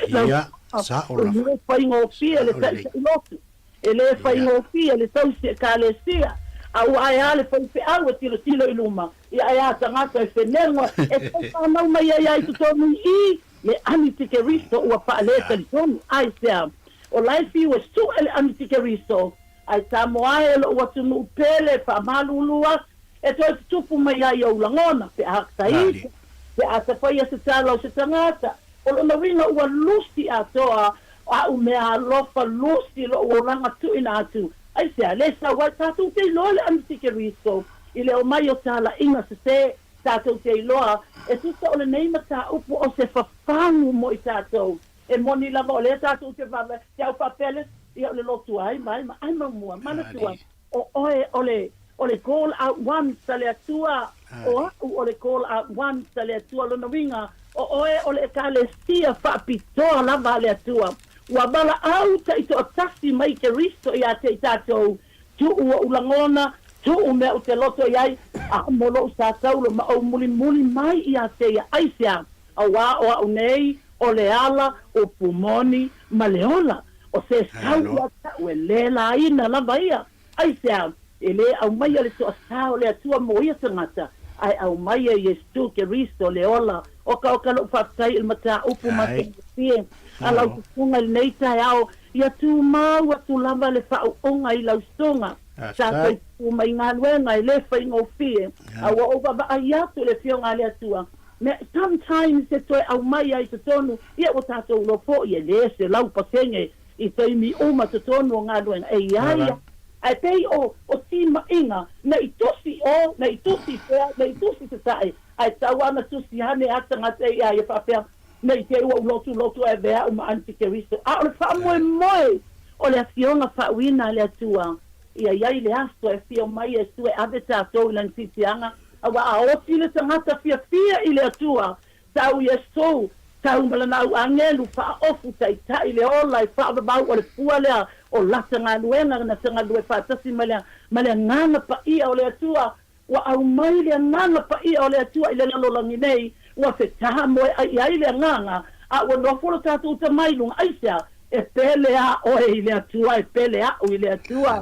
lau, Ia, sao lava. e le faigofie le Sao lelei. taʻitaʻi lotu, e le faigofie le tausi ekalesia, a ua ae a le faifeau e tilotilo i luma, ia ae a tagata e fenego e tau fanau mai ai a i totonu i i, le anitikeriso ua faaletalitonu. Aisea? O la e fiu e suʻe le anitikeriso, Ae Samoa e lou atunuu pele faamalulu atu e toe tutupu mai ai ou lagona pe a taita, pe a tafaia se tala o se tagata. O lona uiga ua lusi atoa a'u mea alofa, lusi lo'u olaga tuuina atu. Aisea? Le sau ai tatou te iloa le Anitikeriso. I le omai o talaiga sesē, tatou te iloa, e tusa o lenei mataupu o se fafagu mo i tatou. E moni lava o lea tatou te vaavaai, te au faapea le, ia o le lotu ai ma ai ma ai maumua. Manatua, o oe o le, o le call out ones a le Atua, o a'u o le call out ones a le Atua. Lona uiga, o oe o le Ekalesia faapitoa lava a le Atua. Ua valaau taitoatasi mai Keriso ia te i tatou, Tuu ou lagona, tuu mea ou te loto i ai, a mo lou sa taulo ma ou mulimuli mai ia te ia. Aisea? Auā o a'u nei o le ala, upu moni, ma le ola. O se sau ia te a'u e lē lāina lava ia. Aisea? E lē aumaia le toasā o le Atua mo ia tagata, ae aumaia Iesu Keriso le ola. Okaoka lou faafetai i le mataupu matagofie a lau tufuga i lenei taeao. Ia tumau atu lava le faauuga i lau susuga. Sa toe tupu mai galuega e le faigofie, a ua ou vaavaai atu i le Afioga a le Atua, mea sometimes e toe aumai ai i totonu, ia ua tatou iloa foi e le 100% i taimi uma totonu o galuega e i ai a, ae pei o o timaiga ne i tusi o, ne i tusi fea, ne i tusi sasae, ae tau ana tusi ane a tagata ia ia faapea, Ne i te i ua ou lotulotu ae avea au ma antikeriso. A o le faamoemoe o le Afioga faauuina a le Atua, ia i ai le aso e afio mai Iesu e ave tatou i lana siisiaga, aua a oti le tagata fiafia i le Atua, tau Iesu, tau ma lana au agelu faaofu taitai le ola e faavavau o le fua lea o lata galuega na ta galue faatasi ma le ma le Agaga Paia o le Atua. Ua aumai le Agaga Paia o le Atua i le lalolagi nei, ua fetaha moe ai i ai le Agaga, a ua nofo lo tatou tama i luga. Aisea? E pele a oe i le Atua, e pele a'u i le Atua.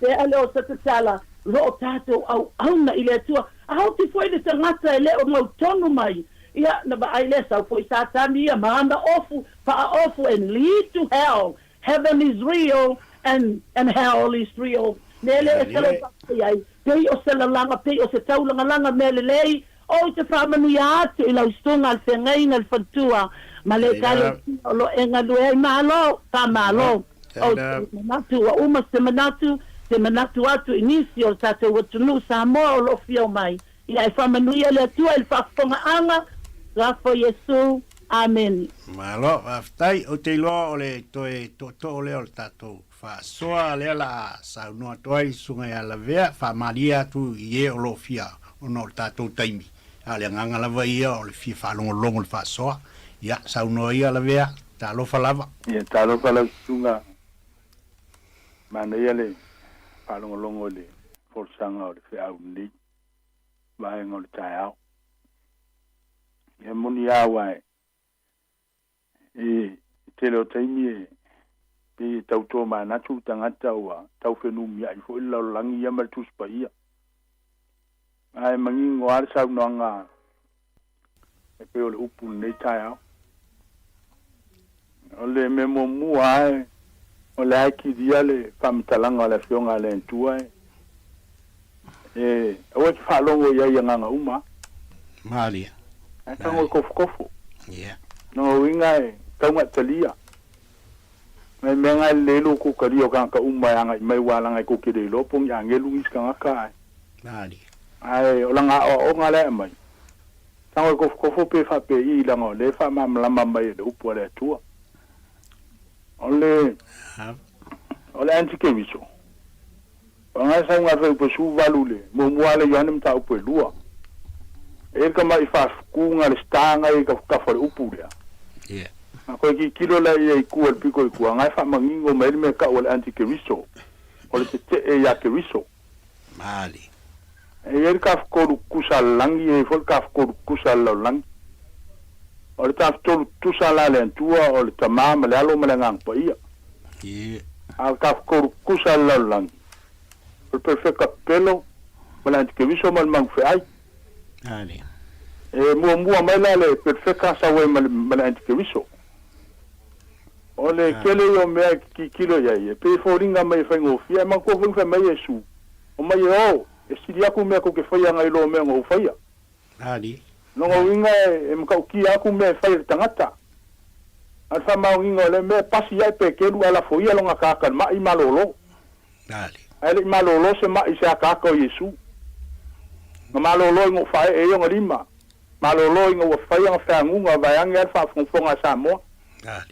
Pea lea o se tatala, lo o tatou auauna i le Atua. A oti foi le tagata e le o mautonu mai, ia, na vaai lea, sau foi Satani ia ma ana ofu, faaofu, and lead to hell. Heaven is real and and hell is real. Mea lea e tala faafetai ai, pei o se lalaga, pei o se taulagalaga mea lelei, o i te faamanuia atu i lau susuga le feagaiga le faletua ma le ekalesia o lo e galue ai. Malo, faamalo. Ou te manatu ua uma se manatu, te manatu atu i nisi o le tatou atunuu Samoa o lo o fia omai. Ia e faamanuia le Atua i le faafofogaaga, Lafo Iesu. Amene. Malo, faafetai. Ou te iloa o le toe tootoo lea o le tatou faasoa lea la a saunoa atu ai le Susuga ia Lavea, faamalie atu i e o lo o fia ona o le tatou taimi, a o le agaga lava ia o le fia faalogologo i le faasoa. Ia, saunoa ia Lavea, talofa lava. Ia, talofa lau Susuga. Manaia le faalogologo i le folasaga o le feau lenei. vaega o le taeao. Ia moni lava aua e, i tele o taimi e pei e tau tomanatu le tagata ua tau fenumiai foi le lalolagi ia ma le Tusi Paia. Ae manino lava le saunoaga e pei o le upu i lenei taeao. O le mea muamua lava o le a e kilia le faamatalaga a le Afioga a le Atua e, e aua e te faalogo i ai i agaga uma. Malia. Ae tago e kofokofo. Yeah. Lona uiga e tau na talia. Nai mea na e lelei lo kou talia o tagata uma e agai mai ua leaga e kou te le iloa po o ni agelu nisi tagata ae. Malia. Ae o lana aoaoga lea e aumai, tago e kofokofo pe faapei leaga o lea e faamalamalama mai e le upu a le Atua. O le, o le antikeriso, o lana sauga e fai upu e 18 le muamua lava le Ioane mataupu e lua. E i ai le tama'i faasukuga le star na i ai tafatafa o le upu lea. Na toe tilotilo lea i ai i tua i le pito i tua, na e faamanino mai ai le mea e ta'u o le antikeriso, o le tete'e ia Keriso. Maali. E i ai le tafatolu tutusa a le lagi, e i ai foi le tafatolu tutusa a le lalolagi. O le tafatolu tutusa la a le Atua, o le Tama ma le Alo ma le Agaga Paia. A o le tafatolu tutusa a le lalolagi, o le Perofeta pepelo, ma le Antikeriso ma le Magufeai. E muamua mai la le Perofeta sau ai ma le, ma le Antikeriso. O le tele ia o mea e tilotilo i ai, e pei e foliga mai e faigofie, ae manatua foi na fai mai Iesu, Omai e o, e sili aku mea kou te faia nai lo mea na ou faia. Lona uiga e matautia aku mea e fai e le tagata. A o le faamaoniga o lea mea, e pasi ae Peteru ae lafo ia lona ataata i le ma'i malolo. Ae le i malolo se ma'i i se ataata o Iesu. Na malōlō ina ua faaee ai ona lima. Malōlō ina ua fai ana feaguga vaeane a le faafogafoga a Samoa.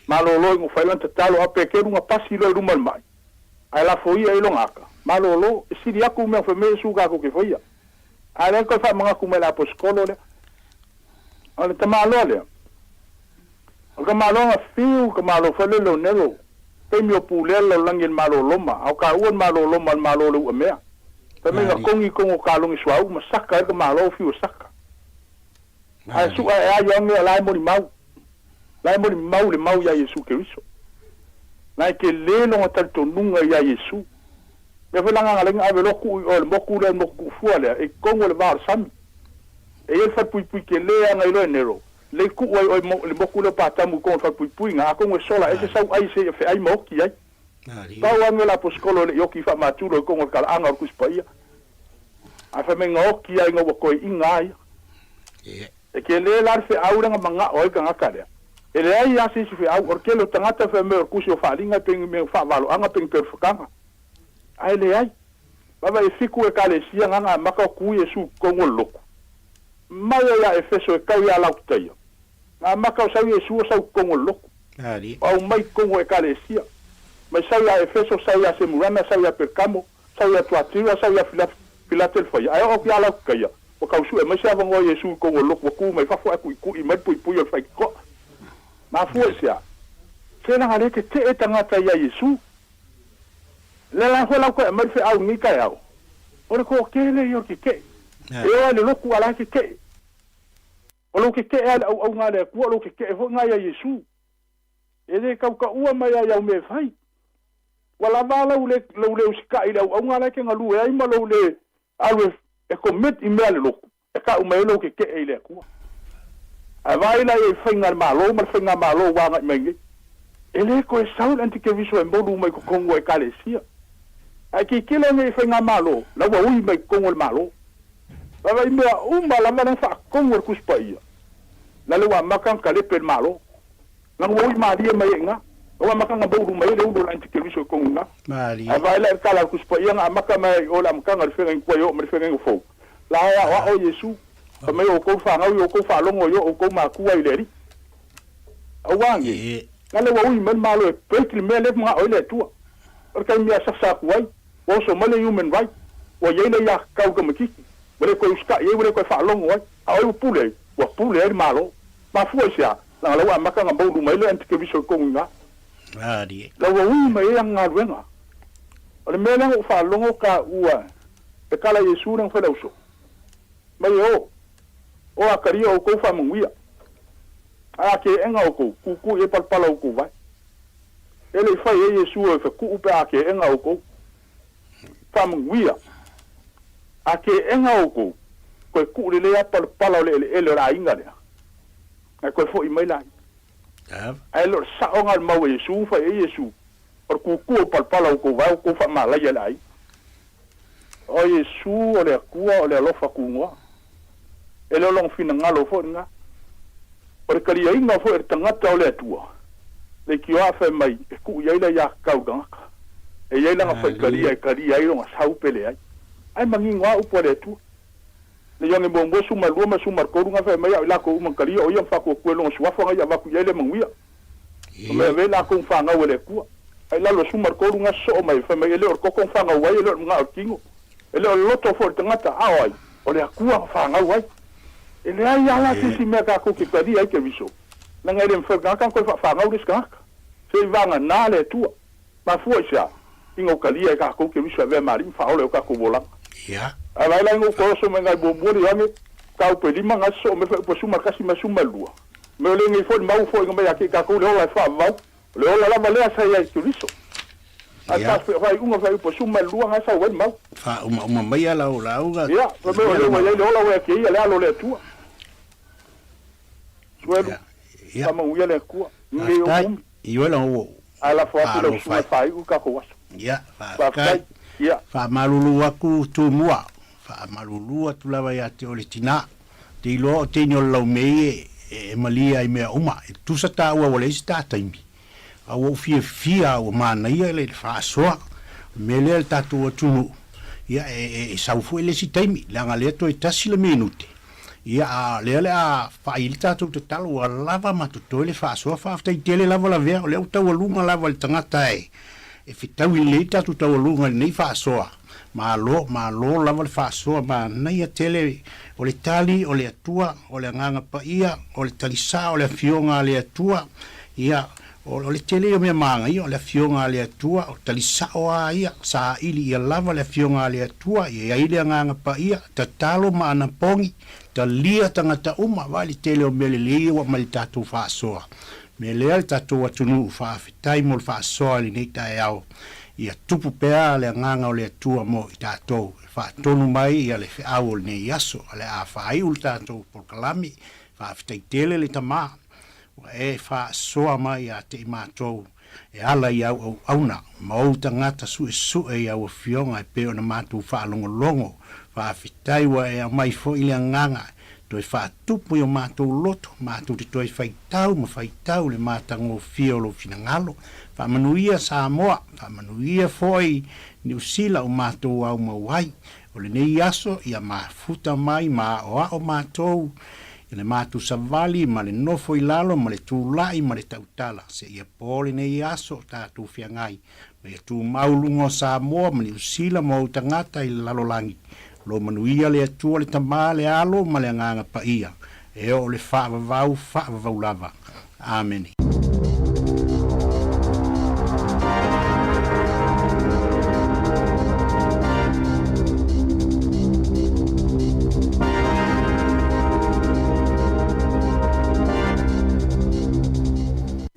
Malōlō ina ua fai lana tatalo a pe kelu na pasi loa i luma o le ma'i ae lafo ia i lona aka. Malōlō, e sili atu mea fai mai Iesu kākou ke faia. Ae leai toe faamanatu mai le Aposetolo lea. O le tamaloa lea, o le tamaloa na fiu i ka Malo foi lea Leonelo, taimi o pulea le lalolagi e le Malo o Loma, a o taua le Malo o Loma o le Malo o le uamea. Fai mai na kogi i totonu o kalogi suauu ma saka ai le tamaloa o fiu e saka. Ae su'a e a Ioane o la e molimau. La e molimau le mau iā Iesu Keriso. La e tele lona talitonuga iā Iesu. Mea foi la na ala ai na ave loa tuu i o i le motu lea, le motu tuufua lea, i totonu o le va o le sami. E i ai le falepuipui tele ana i loa e Nero, lei tuu ai oe i le motu lea o Patamu i totonu o le falepuipuiga, atonu e sola ese sau ai seia feai ma oti ai. Pau ane o le aposetolo e le i oti faamatulo i totonu o le talaaga o le Tusi Paia. Ae fai mai na oti ai ina ua toeina a ia. E tele la le feau lea na manao ai le tagata lea. E leai lava se isi feau, o le tele o tagata fai mai o le tusi o Faaaliga e pei ni mea faavaloaga pe ni pelefakaga. Ae leai. Lava e fiku Ekalesia na na amata o tu Iesu i totonu o le lotu. Mai ai ia Efeso e tau ia Laotitaia. Na amata o sau Iesu o sau i totonu o le lotu. O aumai i totonu o Ekalesia. Mai sau ia Efeso, sau ia Semurana, sau ia Perkamo, sau ia Tuatira, sau ia Filatelfaia, ae oo atu ia Laotitaia, ua tau sue mai se avanoa o Iesu i totonu o le lotu, ua tu mai fafo ae tuitui mai le puipui o le faitotoa. Mafua i se a? Se leaga le tetee tagata ia Iesu. Lea la foi lau toe aumai le feau i lenei taeao, o le toatele ia o le tetee. E o lava i le lotu a o la e tetee. O lou tetee lava i le auauga a le Atua, o lou tetee foi lena ia Iesu. E le tautaua mai lava i au mea e fai. Ua lava lou le, lou le usitai i le auauga la e te galue ai ma lou le alu e commit i mea a le lotu, e tau mai ai lou tetee i le Atua. Ae vaai la i ai i faiga a le Malo ma le faigamalo ua agai mai nei. E le toe sau le antikeriso e molu mai totonu o Ekalesia. Ae tilotilo nei i faigamalo, la ua ui mai totonu o le Malo. Vaavaai mea uma lava lea na faatonu e le Tusi Paia, la le ua amata ona talepe e le Malo. Leaga ua ui malie mai ai i ina. La ua amata ona moulu mai ai le ulu o le antikeriso i totonu i ina. Ae vaai la i le tala a le Tusi Paia na amata mai ai i o i le amataga i le feagaiga tuai e oo mai i le feagaiga fou. La e aoao Iesu, fai mai outou fanau i outou faalogo i o outou matua i le Alii. Aua ne, la le ua ui mai le Malo e break le mea lea e manao ai le Atua. O le taimi e asasa atu ai, ua oso mai le human right, ua i ai le aiatatau i tamaitiiti, ua le toe usitai ai, ua le toe faalogo ai. A o ai ua pule ai? Ua pule ai le Malo. Mafua i se a? Leaga la ua amata ona moulu mai le antikeriso i totonu i ina. La ua ui mai ai ana galuega. O le mea lea na ou faalogo taua e tala Iesu lea na fai le auso mai e o, o a talia outou faamanuia, ae a keega outou, kukui ai palapala o outou vae. E le i fai ai Iesu e fetuu pe a keega outou. Faamanuia. A keega outou, toe tuu lelei lava palapala o le eleele o le aiga lea, ae toe foi mai laia. Ae le o le sao lena o le mau a Iesu, ua fai ai Iesu, O le kuku o palapala o outou vae, outou faamalaia i le aiga. O Iesu o le Atua o le alofa tunoa. E le o lona finagalo foi lena. O le taliaina foi o le tagata o le Atua, leitioa fai mai e tuu i ai le aiatatau i le tagata. E i ai lana faitalia e talia ai lona sau pe leai. Ae manino lava upu a le Atua. Le Ioane muamua 12 ma le 13 na fai mai, A o i latou uma na talia, o ia na faatuatua i lona suafa na ia avatu i ai le manuia. Fai mai, Avea i latou na fanau e le Atua. Ae i lalo o le 13 na sosoo mai, fai mai, E le o le toto na fanau ai, e le o le manao o le tino, e le o le loto foi o le tagata, a o ai? O le Atua na fanau ai. E leai lava la se isi mea tatou te talia ai Keriso, leaga e le mafai e le tagata ona toe faafanau le isi tagata, se i vagana le Atua. Mafua i se a? Ina ua talia e tatou Keriso e avea ma Alii ma Faaola i o tatou olaga. Ae vaai la ina ua toe oso mai nai muamua le Ioane, mataupu e lima, na sosoo mai foi upu e 11 ma le 12. Mea o lenei foi le mau foaiga mai ia te i tatou le ola e faavavau, o le ola lava lea sa i ai i Keriso. Ae faaiuga faaiupu e 12 na sau ai le mau. Faaumauma maia lau lauga. Ia, fai mai o lea ua i ai le ola ua ia te ia le Alo o le Atua. Suelu, faamanuia le Atua. Nei ou umi. Ioe la ua Ae lafo atu lau susuga e faaiu le tatou aso. Ia, faafetai. Ia. Faamalulu atu Tumua, faamalulu atu lava ia te oe le tina. Te iloa o teine o le laumei e malie ai mea uma. E tusa taua ua leai se ta taimi, a ua ou fiafia ua manaia le faasoa. O le mea lea le tatou atunuu, Ia, e, e, e sau foi le isi taimi, leaga lea toe tasi le minute. Ia, a o lea o le a faai le tatou tatalo, ua lava ma totoe le faasoa. Faafetai tele lava Lavea, o lea ua taualuga lava le tagata e, e fetaui lelei le tatou taualuga i lenei faasoa. Malo, malo lava le faasoa, manaia tele o le tali o le Atua, o le Agaga Paia, o le tali sao o le Afioga a le Atua. Ia, o, o le tele ia o mea manaia, o le Afioga a le Atua, o tali sao lava ia, saili ia lava le Afioga a le Atua, ia i ai le Agaga Paia, tatalo ma anapogi, talia tagata uma, vaai le tele o mea lelei ia ua aumai i le tatou faasoa. Mea lea le tatou atunuu, faafetai mo le faasoa i lenei taeao. Ia tupu pea le Agaga o le Atua mo i tatou, e faatonu mai ia le feau o lenei aso. O le a faaiu le tatou polokalame. Faafetai tele le Tama, ua e faasoa mai ia te i matou e ala i au auauna ma ou tagata suesue i au Afioga e pei ona matou faalogologo. Faafetai ua e aumai foi le Agaga toe faatupu i o matou loto, matou te toe faitau ma faitau le matagofie o lou finagalo. Faamanuia Samoa, faamanuia foi Niu Sila o matou aumau ai. O lenei aso ia mafuta mai ma aoao matou i le matou savali ma le nofo i lalo ma le tulai ma le tautala seia po lenei aso o tatou feagai ma ia tumau luga o Samoa ma Niu Sila ma ou tagata i le lalolagi. Lo manuia le Atua le Tama, le Alo ma le Agaga Paia, e oo le faavavau, faavavau lava. Amene.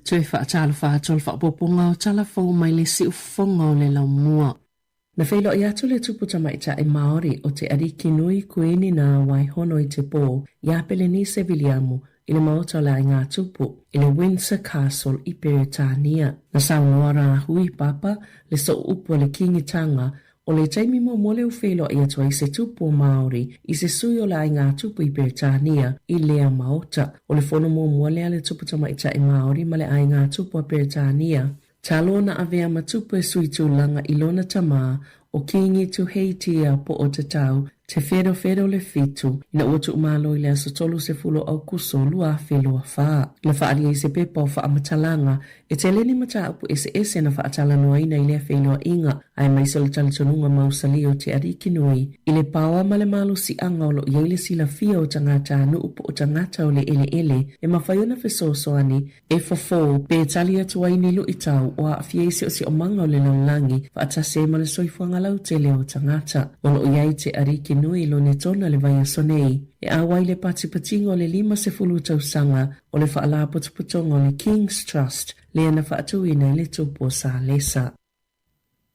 Toe faatalofa atu o le faaopoopoga o tala fou mai le siufofoga o le laumua. Na feiloai atu le tupu tamaitai Māori o te Ariki Nui Kuini Nā Waihono i te pō iā Pelenise Viliamu i le maota o le Aiga Tupu i le Windsor Castle i Peretānia. Na saunoa Rāhui Papa le sooupu a le Kīngitanga o le taimi muamua lea ua feiloai atu ai se tupu o Māori i se sui o le Aiga Tupu i Peretānia i lea maota. O le fono muamua lea a le tupu tamaitai Māori ma le Aiga Tupu a Peretānia. Talo na avea ma tupu e sui tulaga i lona tamā o Kīngi Tuheitia po o Tatau Te Wherowhero le Fitu ina ua tuumalo i le aso 30 o Aukuso 2024. Na faaali ai se pepa o faamatalaga e tele ni mataupu eseese na faatalanoaina i lea feiloaiga aemaise o le talitonuga mausali o Te Ariki Nui i le paoa ma le malosiaga o lo o i ai le silafia o tagatanuu po o tagata o le eleele e mafai ona fesoasoani E fofo, pe tali atu ai ni luitau o aafia i siosiomaga o le lalolagi faatasi ai ma le soifuaga lautele o tagata. O lo o i ai te Ariki nui i Lonetona le vaiaso nei, e auai le patipatiga o le 50 tausaga o le Faalapotopotoga o le King's Trust lea na faatuina i le Tupu o Salesa.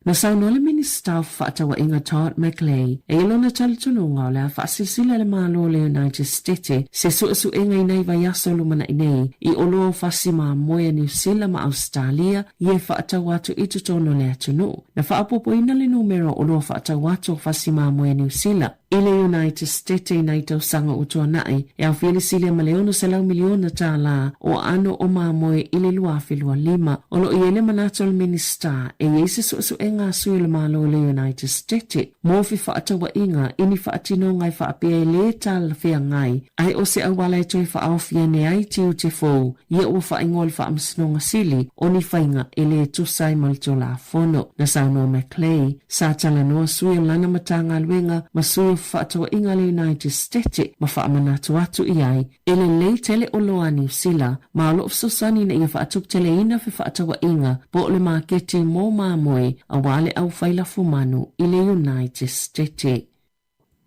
Na saunoa le Minisita o Fefaatauaiga Todd McClay e i lona talitonuga o le a faasilasila e le Malo o le United Stete se suesuega i nai vaiaso o lumanai nei i oloa o fasi mamoe a Niu Sila ma Ausetalia ia e faatau atu i totonu o le atunuu. Na faaopoopoina le numera o oloa faatau atu o fasi mamoe a Niu Sila i le United Stete i nai tausaga ua tuanai, e aofia le silia ma le $600 miliona tālā o aano o mamoe i le 2025. O lo o i ai le manatu o le Minisita e i ai se suesuega a sui o le Malo i le United Stete mo fefaatauaiga i ni faatinoga e faapea e lē talafeagai ae o se auala e toe faaofi ane ai tiute fou ia ua faaigoa le Faamasinoga Sili o ni faiga e lē tusa ai ma le Tulafono. Na saunoa McClay, Sa talanoa sui o lana Matagaluega ma sui o Fefaatauaiga a le United Stete ma faamanatu atu i ai, e lelei tele oloa a Niu Sila ma o lo o fesoasoani ina ia faatuputeleina fefaatauaiga po o le maketi mo mamoe aua le aufai lafumanu i le United Stete.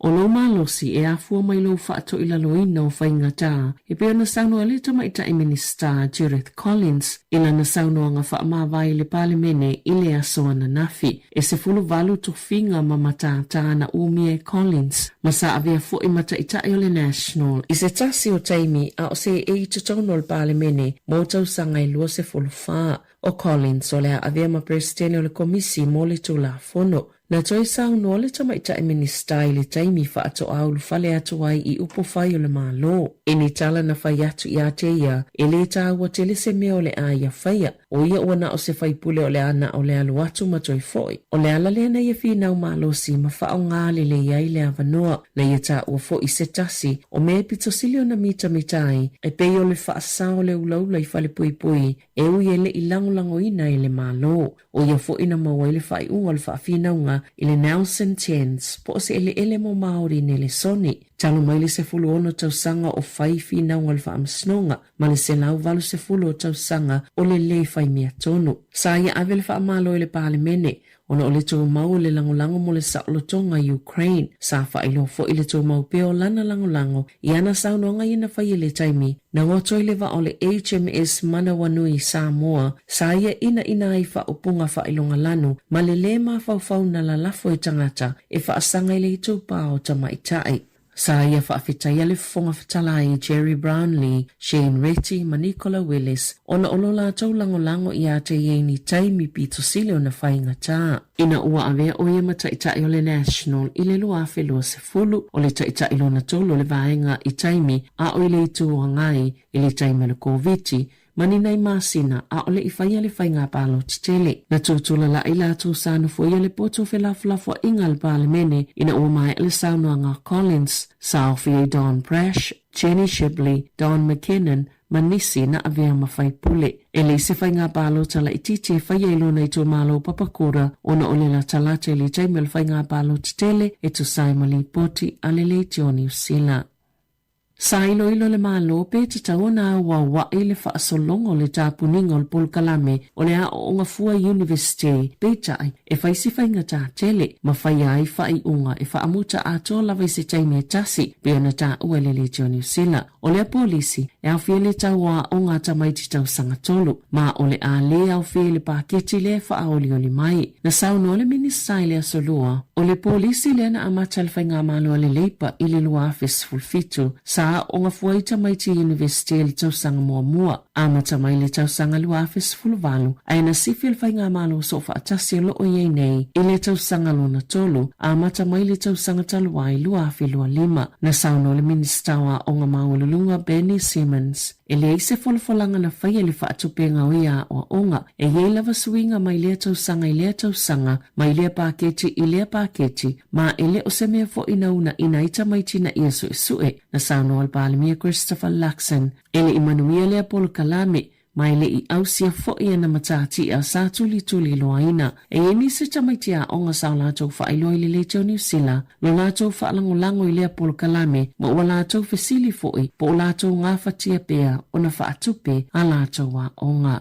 O lou malosi e afua mai lou faatoilaloina o faigata, e pei ona saunoa le Tamaitai Minisita Judith Collins i lana saunoaga faamavae i le Palemene i le aso ananafi. E 18 tofiga ma matātā na umia e Collins, ma sa avea foi ma taitai o le National i se tasi o taimi a o seei i totonu o le Palemene mo tausaga e 24. O Collins o le a avea ma Peresetene o le Komisi mo le Tulafono. Na toe saunoa le Tamaitai Minisita i le taimi faatoa ulufale atu ai i upufai o le Malo. I ni tala na fai atu ia te ia, e lē taua tele se mea o le a ia faia, ʻO ia ua na o se faipule o le a na o le alu atu ma toe foʻi. ʻO le ala lea na ia finau malosi ma faaaoga lelei ai le avanoa. Na ia taua foʻi se tasi o mea e pito sili ona mitamita ai, e pei o le faasao o le ulaula i falepuipui e ui e le i lagolagoina e le Malo. ʻO ia foʻi na maua ai le faaiuga o le faafinauga i le Nelson Tens, po o se ʻeleʻele mo Māori Nelesoni. Talu mai le 16 tausaga o fai finauga o le faamasinoga ma le 180 o tausaga o le lē fai mea tonu. Sa ia ave le faamalo i le Palemene ona o le tumau o le lagolago mo le saolotoga i Ukraine. Sa faailoa foʻi le tumau pea o lana lagolago i ana saunoaga ia na fai i le taimi na goto ai le vaa o le HMS Manawanui i Samoa, sa ia inaina ai faaupuga faailoga lanu ma le lē mafaufau na lalafo e tagata e faasaga i le itupa o tamaitai. Sa ia faafetaia le Fofoga Fetalai Gerry Brownlee, Shane Reti ma Nicola Willis ona o lo latou lagolago iā te ia i ni taimi pito sili ona faigata. Ina ua avea ʻo ia ma Taitai o le National i le 2020, ʻo le Taitai lona tolu o le vaega i taimi a o i le Itu Agai i le taimi o le Koviti, ma ni nai masina ʻaʻole i faia le faiga palota tele. Na tūtulalaʻi latou sa nofoia le poto felafolafoaiga a le Palemene ina ua maea le saunoaga a Collins, sa aofia ai Don Brash, Jenny Shipley, Don McKinnon ma nisi na avea ma faipule. E leai se faiga palota laitiiti e faia i lona itumalo o Papakura ona o le latalata i le taimi o le faiga palota tele e tusa ai ma lipoti a le Leitio Niu Sila. Sa iloilo le Malo pe tatau ona auauaʻi le faasologa o le tapuniga o le polokalame o le aoaoga fua Iunivesite, peitai, e fai se faigata tele ma faia ai faaiuga e faamuta atoa lava i se taimi e tasi, pei ona taua e le Leitio Niu Sila. O lea polisi, e aofia le tau o aoga a tamaiti tausaga tolu, ma o le a lē aofia i le paketi lea e faaolioli mai. Na saunoa le Minisita i le Aso Lua, o le polisi lea na amata le Faigamalo a le Leipa i le 2017, sa aooga fua ai tamaiti i Iunivesite i le tausaga muamua, amata mai le tausaga 2018, ae na sifi le Faigamalo Soofaatasi o lo o i ai nei i le tausaga lona tolu, amata mai le tausaga talu ai 2025. Na saunoa le Minisita o Aoga Maualuluga Bernie Simmons, E leai se folafolaga na faia i le faatupenga o ia aoaoga. E i ai lava suiga mai lea tausaga i lea tausaga, mai lea paketi i lea paketi, ma e le o se mea foʻi na unaʻina ai tamaiti ina ia suʻesuʻe, na saunoa le Palemia Christopher Luxon. E le i manuia lea polokalame, ma e le i ausia foʻi ana matatia sa tulituli loaina. E i ai nisi tamaiti aoga sa o latou faailoa i le Leitio Niu Sila lo latou faalagolago i lea polokalame ma ua latou fesili foʻi po o latou gafatia pea ona faatupe a latou aoga.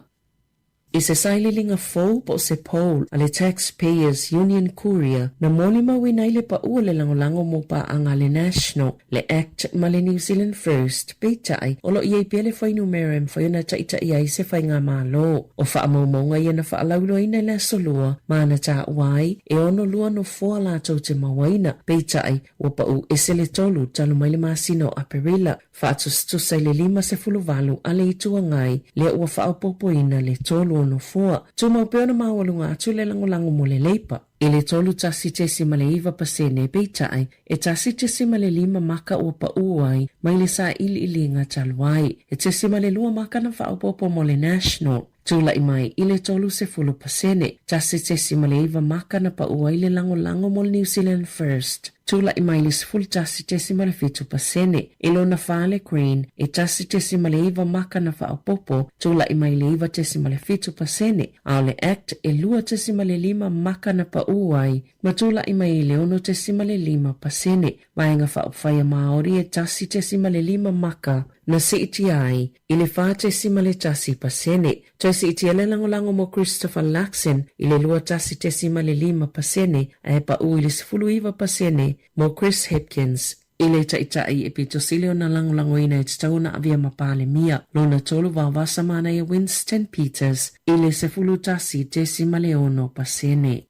I se sailiiliga fou po o se poll a le Taxpayers Union Courier na molimauina ai le paʻu o le lagolago mo paaga a le National, le Act ma le New Zealand First, peitai, o lo o i ai pea le fuainumera e mafai ona taitaʻi ai se faigamalo. O faamaumauga ia na faalauiloaina i le Aso Lua ma na taua ai e 62 nofoa latou te mauaina, peitai, ua paʻu ese le tolu talu mai le masina o Aperila. Faatusatusa i le 58 a le Itu Agai lea ua faaopoopoina le tolu o nofoa. Tumau pea ona maualuga atu le lagolago mo le Leipa i le 31.9%, peitai, e 1.5 maka ua paʻu ai mai le sailiiliga talu ai. E 0.2 maka na faaopoopo mo le National. Tulai mai i le 30%, 1.9 maka na paʻu ai le lagolago mo le New Zealand First. Tulai mai le 11.7%, i lona whā le Green, e 1.9 maka na faaopoopo, tulai mai le 9.7%, a o le Act e 2.5 maka na paʻu ai, ma tulai mai i le 6.5%. Vaega Faaupufai a Māori e 1.5 maka na siitia ai i le 4.1%. Toe siitia le lagolago mo Christopher Luxon i le 21.5% ae paʻu i le 19% mo Chris Hipkins i le Taitai e pito sili ona lagolagoina e tatau ona avea ma Palemia. Lona tolu Vaovasa Manaia Winston Peters i le 11.6%.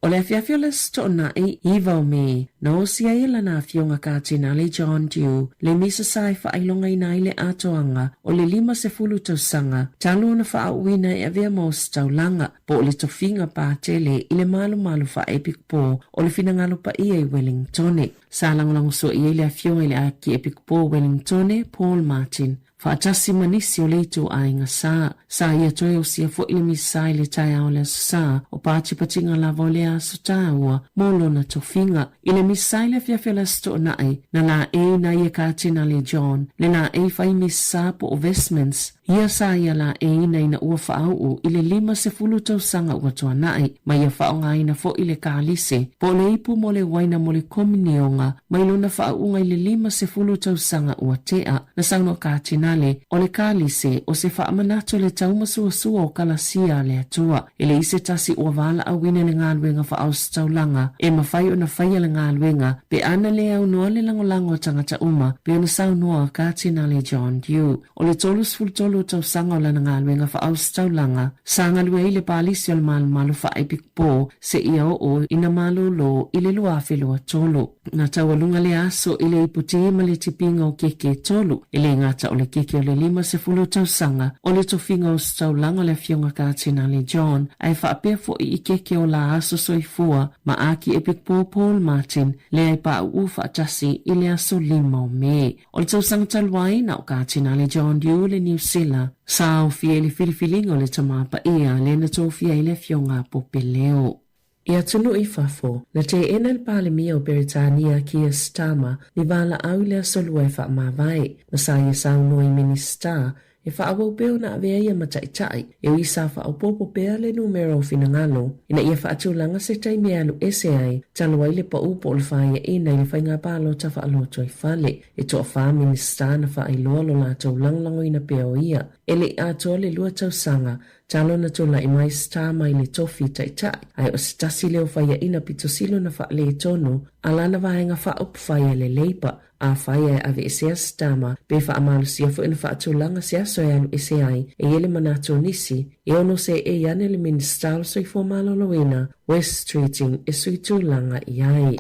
O le afiafi o le Aso Toonai, 9 o Me, na osi ai e lana Afioga Katenale John Dew le misa sa e faailogaina ai le atoaga o le 50 tausaga talu ona faaauuina e avea ma ositaulaga po o le tofiga patele i le malomalo faaepikopo o le finagalo paia i Wellingtone. Sa lagolagosua i ai le Afioga i le Akiepikopo o Wellingtone, Paul Martin, faatasi ma nisi o le ituaiga sa. Sa ia toe osia foi le misa i le taeao o le Aso Sa, o patipatiga lava o lea aso taua mo lona tofiga. I le misa i le afiafi o le Aso Toonai, na laeiina ai e Katenale John le laei fai misa po o vestments, Ia sa ia laeiina ina ua faauu i le 50 tausaga ua tuanai, ma ia faaaogaina foi le kalise, po o le ipu mo le uaina mo le kominioga mai lona faauuga i le 50 tausaga ua tea. Na saunoa Katinale, o le kalise, o se faamanatu le taumasuasua o kalasia a le Atua. E leai se tasi ua valaauina le galuega faaositaulaga e mafai ona faia le galuega pe ana le aunoa le lagolago a tagata uma, pei ona saunoa Katinale John Dew. O le 33 tausaga o lana galuega faaositaulaga, sa galue ai le Palisi o le Malumalu Faaepikopo seia oo ina malōlō i le 2023. Na taualuga lea aso i le iputi ma le tipiga o keke e tolu, e le gata o le keke o le 50 tausaga o le tofiga ositaulaga o le Afioga Katinale John, ae faapea foi i keke o la aso soifua ma Akiepikopo Paul Martin, lea e pauu faatasi i le aso 5 o Me. O le tausaga talu ai, na o Katinale John Dew le Niu Sila sa aofia i le filifiliga o le Tama Paia lea na tofia ai le Afioga a Pope Leo. I atunuu i fafo, na teena le Palemia o Peretania Keir Starmer ni valaau i le aso Lua e faamavae, na sa ia saunoa i Minisita E faaauau pea ona avea ia ma taitai, e ui sa faaopoopo pea le numera o finagalo, ina ia faatulaga se taimi e alu ese ai, talu ai le pau po o le fāiaina i le faiga palota faalotoifale. E toawhā Minisita na faailoa lo latou lagolagoina pea o ia. E le i atoa le lua tausaga, talo na tulai mai Star mai le tofi taitai, ae o se tasi lea o faiaina pito sili ona faaletonu a lana vaega faaupufai a le Labour, Afai ae aveesea Starmer, pe faamalosia foi ona faatulaga se aso e alu ese ai, e i ai le manatu o nisi, e ono seei ane le Minisita o le Soifua Maloloina, Wes Streeting, e sui tulaga i ai.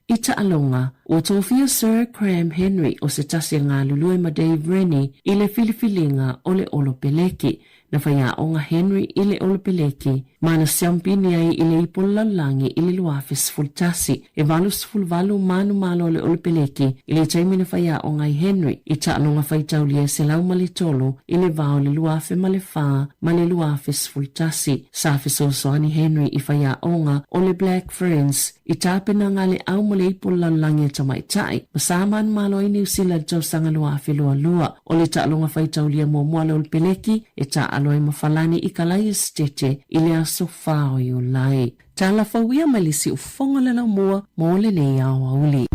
I taaloga, ua tofia Sir Graham Henry o se tasi a galulue ma Dave Rennie i le filifiliga o le Olopeleki. Na faiaoga Henry i le Olopeleki, ma na siampini ai i le ipu o le lalolagi i le 2011. E 88 manumalo o le Olopeleki i le taimi na faiaoga ai Henry i taaloga faitaulia 103 i le va o le 2004 ma le 2011. Sa fesoasoani Henry i faiaoga o le Black Ferns i tapenaga a le au ma le ipu o le lalolagi a tamaitai ma sa manumalo ai Niu Sila i le tausaga 2022. O le taaloga faitaulia muamua a le Olopeleki e taaalo ai ma Falani i Kalaia Esitete i le aso 4 o Iulai. Tala fou ia mai le siufofoga o le laumua mo lenei aoauli.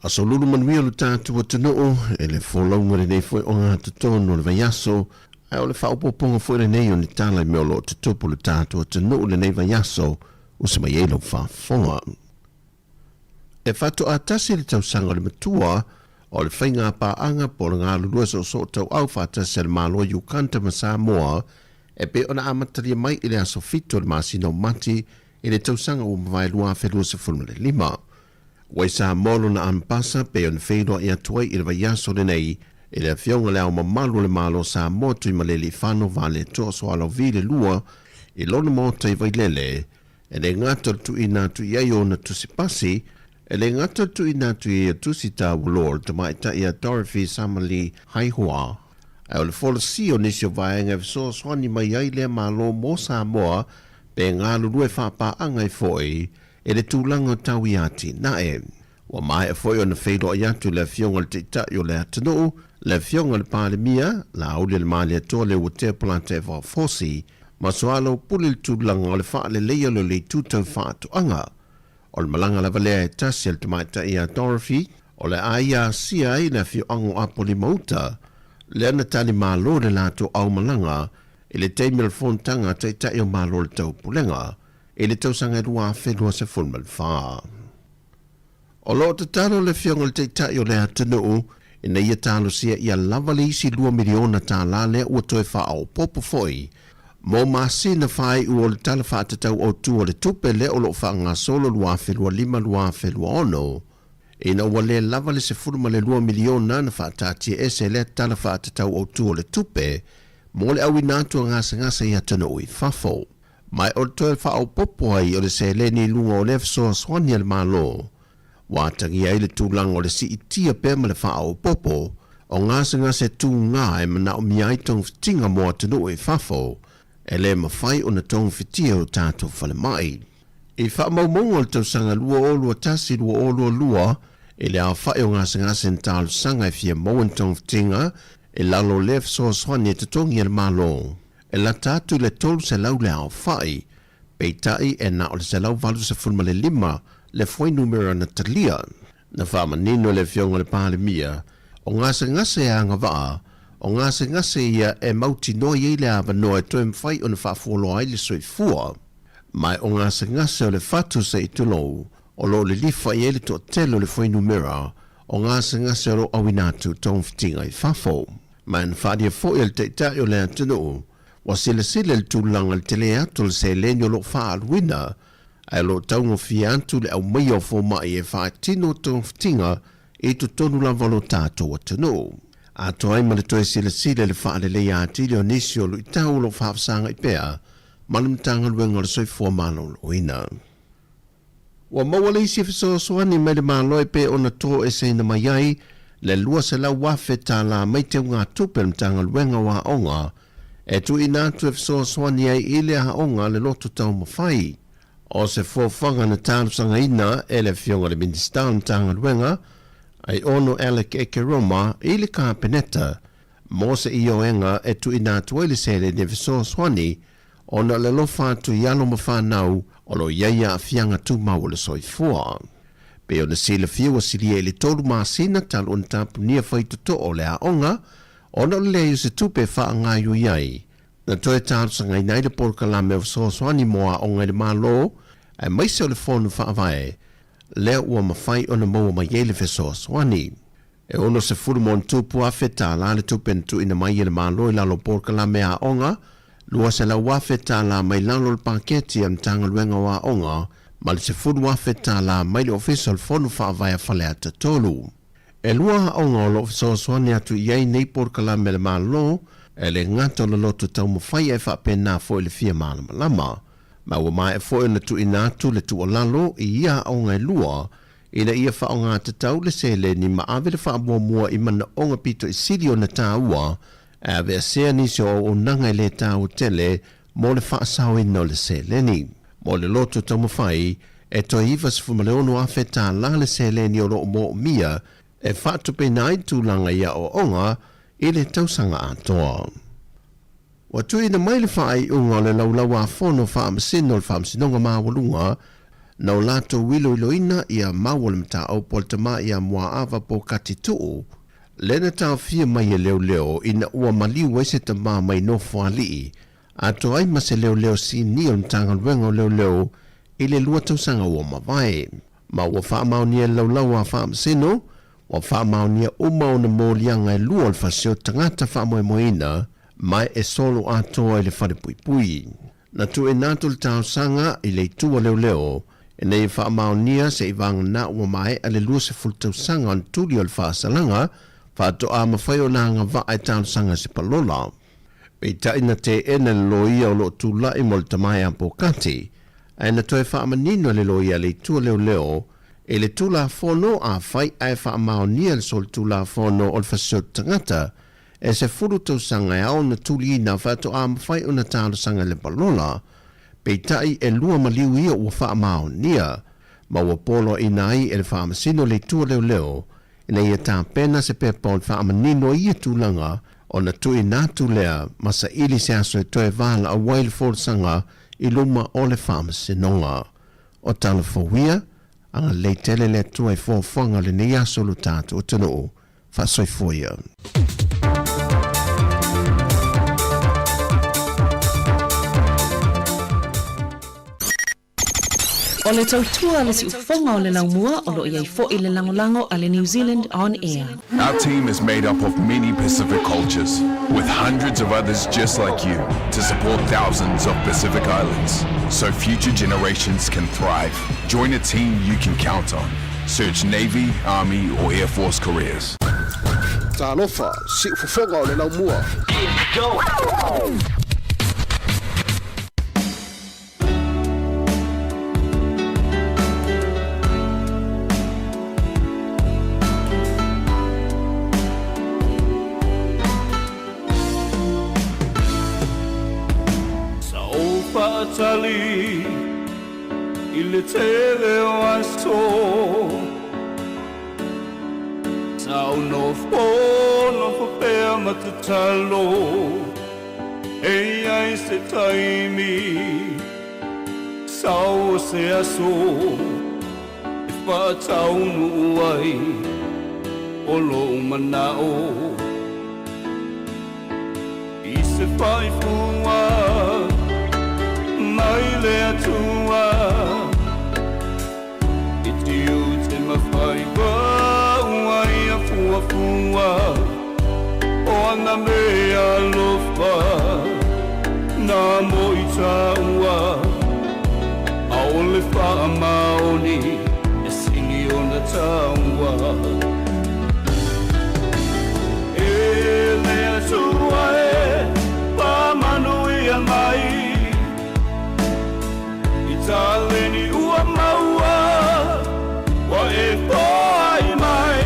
Aso lulu manuia lo tatou atunuu e le folauga lenei foi o gatotonu o le vaiaso, ae o le faaopoopoga foi lenei o ni tala i mea o lo o tutupu lo tatou atunuu lenei vaiaso usa mai ai lau faafofoga. E faatoa tasi le tausaga o le matua o le faiga paaga po o le galulue soosoo tauau faatasi a le Malo o Uganda ma Samoa e pei ona amatalia mai i le aso 7 o le masina o Mati i le tausaga ua mavae 2025. Ua i Samoa lona ampasa pei ona feiloai atu ai i le vaiaso lenei i le Afioga i Le Ao Mamalu o le Malo o Samoa Tuimalealiifano Vaaletoa Sualauvi le Lua i lona maota i Vailele E le gata o le tuuina atu i ai o ona tusi pasi, e le gata o le tuuina atu i ai o tusi taualoa o le tamaitai ia Dorothy Samalie Haihua, ae o le folasia o nisi o vaega e fesoasoani mai ai lea Malo mo Samoa pe galulue faapaaga ai foi i le tulaga o tau i atinae. Ua maea foi ona feiloai atu le Afioga i le Taitai o le atunuu, le Afioga i le Palemia, Laaulialemalietoa Leuatea Polataivao Fosi, ma soalaupule le tulaga o le faaleleia o le itu tau faatoaga. O le malaga lava lea e tasi a le tamaitai ia Dorothy, o le a ia asia ai le afioaga o Apolima-uta. lea na talimalo i le latou aumalaga i le taimi o le Fonotaga a Taitai o Malo o le Taupulega i le tausaga e 2024. O lo o tatalo le Afioga i le Taitai o le atunuu ina ia talosia ia lava le isi $2 miliona lea ua toe faaopoopo foi mo masina faaiu o le Tala Faatatau Autu o le Tupe lea o lo o faagasolo 2025/2026, ina ua le lava le $12 miliona na faataatiaese e lea Tala Faatatau Autu o le Tupe mo le auina atu o gasegase i atunuu i fafo. Ma o le toe faaopoopo ai o le seleni i luga o lea fesoasoani a le Malo, ua atagia ai le tulaga o le siitia pea ma le faaopoopo o gasegase tuga e manaomia ai togafitiga mo atunuu i fafo e le mafai ona togafitia e o tatou falemai. I faamaumauga o le tausaga 2021/2022, i le aofai o gasegase na talosaga e fia maua ni togafitiga i lalo o lea fesoasoani e totogi e le Malo, e lata atu i le 300 le aofai, peitai e na o le 185 le fuainumera na talia. Na faamanino e le Afioga i le Palemia, o gasegase e agavaa, o gasegase ia e mautinoa i ai le avanoa e toe mafai ona faafualoa ai le soifua. Ma o gasegase o le fatu se i tulou, o lo o lilifa i ai le toatele o le fuainumera o gasegase o lo o auina atu togafitiga i fafo. Ma na faaalia foi e le Taitai o le atunuu, ua silasila i le tulaga i le tele atu o le seleni o lo o faaaluina, ae o lo o taugofie atu le aumaia o fomai e faatino togafitiga i totonu lava o lo tatou atunuu. Atoa ai ma le toe silasila i le faaleleia atili o nisi o luitau o lo o faafesagai pea ma le Matagaluega o le Soifua Maloloina. Ua maua le isi fesoasoani mai le Malo e pei ona toeseina mai ai le $200,000 mai teugatupe a le Matagaluega o Aoga e tuuina atu e fesoasoani ai i le aoga a le Loto Taumafai. O se fuafuaga na talosagaina e le Afioga i le Minisita o le Matagaluega, Aiono Alec Ekeroma i le Kapeneta mo se ioega e tuuina atu ai le seleni e fesoasoani ona o le alofa atu i alo ma fanau o lo o i ai aafiaga tumau o le soifua. Pei ona silafia ua silia i le tolu masina talu ona tapunia faitotoo o le aoga ona o le leai o se tupe e faagaioi ai. Na toe talosagaina ai le polokalame o fesoasoani mo aoga i le Malo aemaise o le Fono Faavae lea ua mafai ona maua mai ai le fesoasoani. E $60,000 le tupe na tuuina mai e le Malo i lalo o polokalame aoga, $200,000 mai lalo o le paketi a le Matagaluega o Aoga ma le $10,000 mai le Ofisa o le Fono Faavae a Faleata 3. E lua aoga o lo o fesoasoani atu i ai nei polokalame a le Malo, e le gata o le loto taumafai ae faapena foi le fia malamalama. Ma ua maea foi ona tuuina atu le tuualalo i ia aoga e lua ina ia faaaoga tatau le seleni ma ave le faamuamua i manaoga pito i sili ona taua e aveesea nisi o auaunaga e le taua tele mo le faasaoina o le seleni. Mo le loto taumafai, e toe $96,000 le seleni o lo o moomia e faatupeina ai tulaga i aoaoga i le tausaga atoa. Ua tuuina mai le faaiuga o le Laulau-a-Fono Faamasino o le Faamasinoga Maualuga na o latou iloiloina ia mau o le mataupu a le tama ia Muaava Pokati Tuu, lea na taofia mai e leoleo ina ua maliu ai se tama mai Nofoalii atoa ai ma se leoleo sinia o le Matagaluega o Leoleo i le lua tausaga ua mavae. Ma ua faamaonia e le Laulau-a-Faamasino Ua faamaonia uma ona moliaga e lua o le fasioti tagata faamoemoeina ma e solo atoa i le falepuipui. Na tuuina atu le talosaga i le itu a leoleo ina ia faamaonia se i vagana ua maea le 20 tausaga ona tuli o le faasalaga faatoa mafai ona agavaa e talosaga i se palola. Peitai na teena e le loia o lo o tulai mo le tama ia Pokati, ae na toe faamanino e le loia a le itu a leoleo I le Tulafono, afai ae faamaonia le solitulafono o le fasioti tagata, e 10 tausaga e ao ona tuliina faatoa mafai ona talosaga i le palola, peitai e lua maliu ia ua faamaonia, ma ua poloaiina ai e le Faamasino le Itu o Leoleo ina ia tapena se pepa o le faamanino i ia tulaga ona tuuina atu lea ma saili se aso e toe valaau ai le folasaga i luma o le Faamasinoga. O tala fou ia, agalelei tele le Atua i foafoaga o lenei aso lo tatou atunuu. Faasoifua ia. O le tautua a le siufofoga o le laumua o lo o i ai foi le lagolago a le New Zealand On Air. Our team is made up of many Pacific cultures, with hundreds of others just like you to support thousands of Pacific Islands so future generations can thrive. Join a team you can count on. Search Navy, Army or Air Force careers. Talofa, siufofoga o le laumua. Sa ou faatali i le tele o aso Sa ou nofo nofo pea ma tatalo E i ai se taimi Sau o se aso e faataunuu ai o lou manao I se faifua mai le Atua I tiute ma faiva ua ia fuafua O ana mea alofa na mo i tāua ʻAʻole faamaoni e sili ona taua E le Atua e faamanuia mai I taleni ua maua ua e foai mai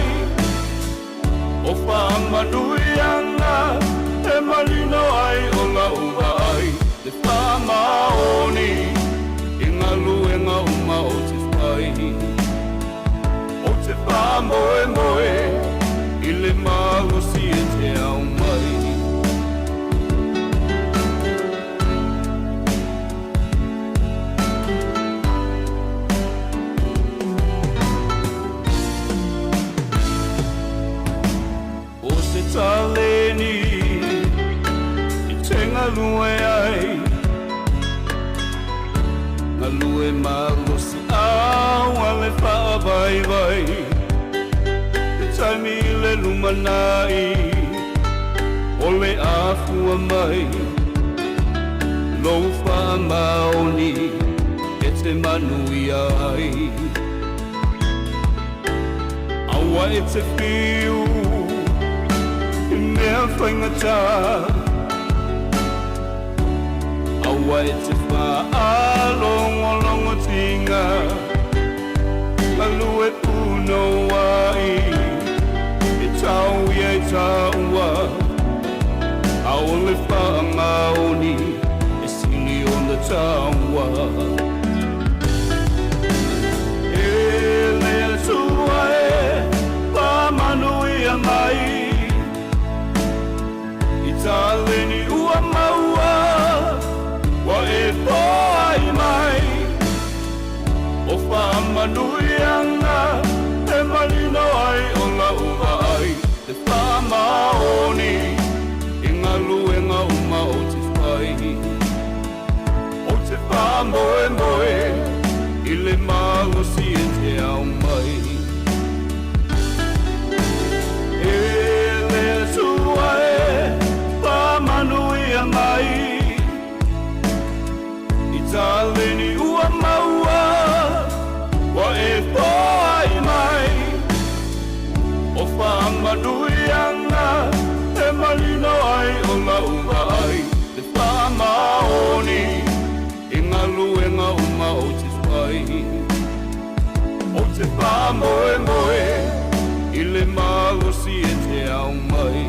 O faamanuiaga e malino ai o lau vaai Le faamaoni i galuega uma ou te fai Ou te faamoemoe i le malosi e te aumai. O se taleni e te galue ai, Galue malosi aua le faavaivai, Te taimi i le lumanai o le afua mai, Lou faamaoni e te manuia ai. Aua e te whiu i mea faigata, Aua e te whaalongolongotinga, Galue punouai e tau ia i taua, Aole whaamaoni e sili ona taua. E le Atua e whaamanuia mai I taleni ua maua ua e foai mai O whaamanuiaga e malino ai o lau vaai Te whaamaoni i galuega uma ou te whai Ou te faamoemoe i le malosi e te aumai. E le Atua e faamanuia mai i taleni ua maua ua e foai mai. O faamanuiaga e malino ai o lau vaai le faamaoni i galuega uma ou te fai. Ou te faamoemoe i le malosi e te aumai.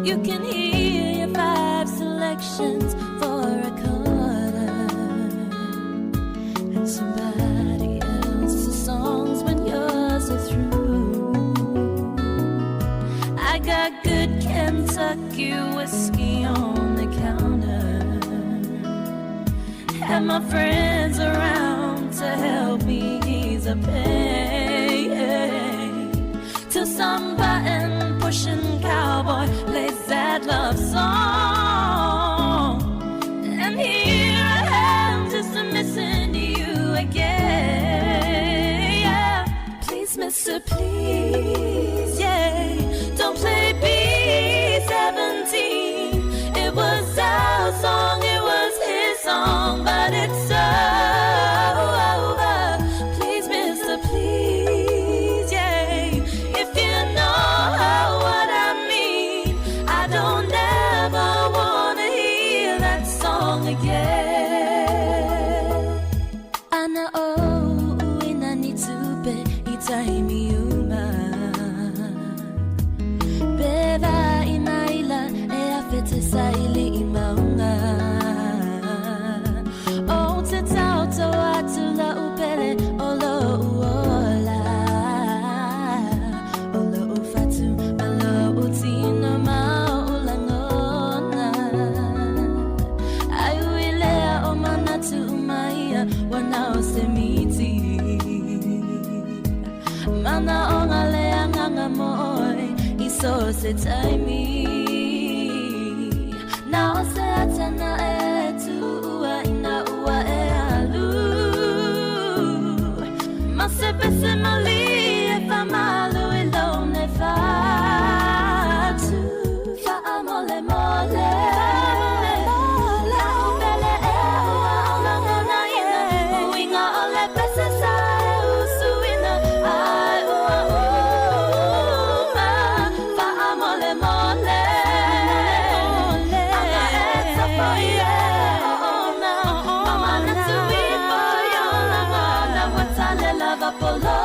You can hear your five selections for a quarter and somebody else's songs when yours are through. I got good Kentucky whiskey on the counter, and my friends around to help me ease the pain. Till some button pushing cowboy plays that love song, and here I am just missing you again. Yeah. Please, mister, please, yeah. Don't play B-17. It was our song, it was his song, but it's over. Please, mister, please, yeah. If you know what I mean, I don't ever wanna hear that song again. Ana o uina ni tupe i taimi uma. Pe vai maila e afe te saili i maunga. O te tauto atu la upele o lo uola. O lo ufatu ma lo utino ma o ulangona. Ai uilea o manatu umaia wana o se miti. Mana o ngā lea nganga moi i so se taimi. Na o se atana e tuua ina ua e alu. Ma se pese mali e whamalu i lone whatu. Wha mole mole. La upele e ua o langona ina. Uinga o le pese sa e usuina. Ai ua uma. Wha mole mole. Anga e tapo i e ona. Mama na tui po i o langona. Wa tale lava polo.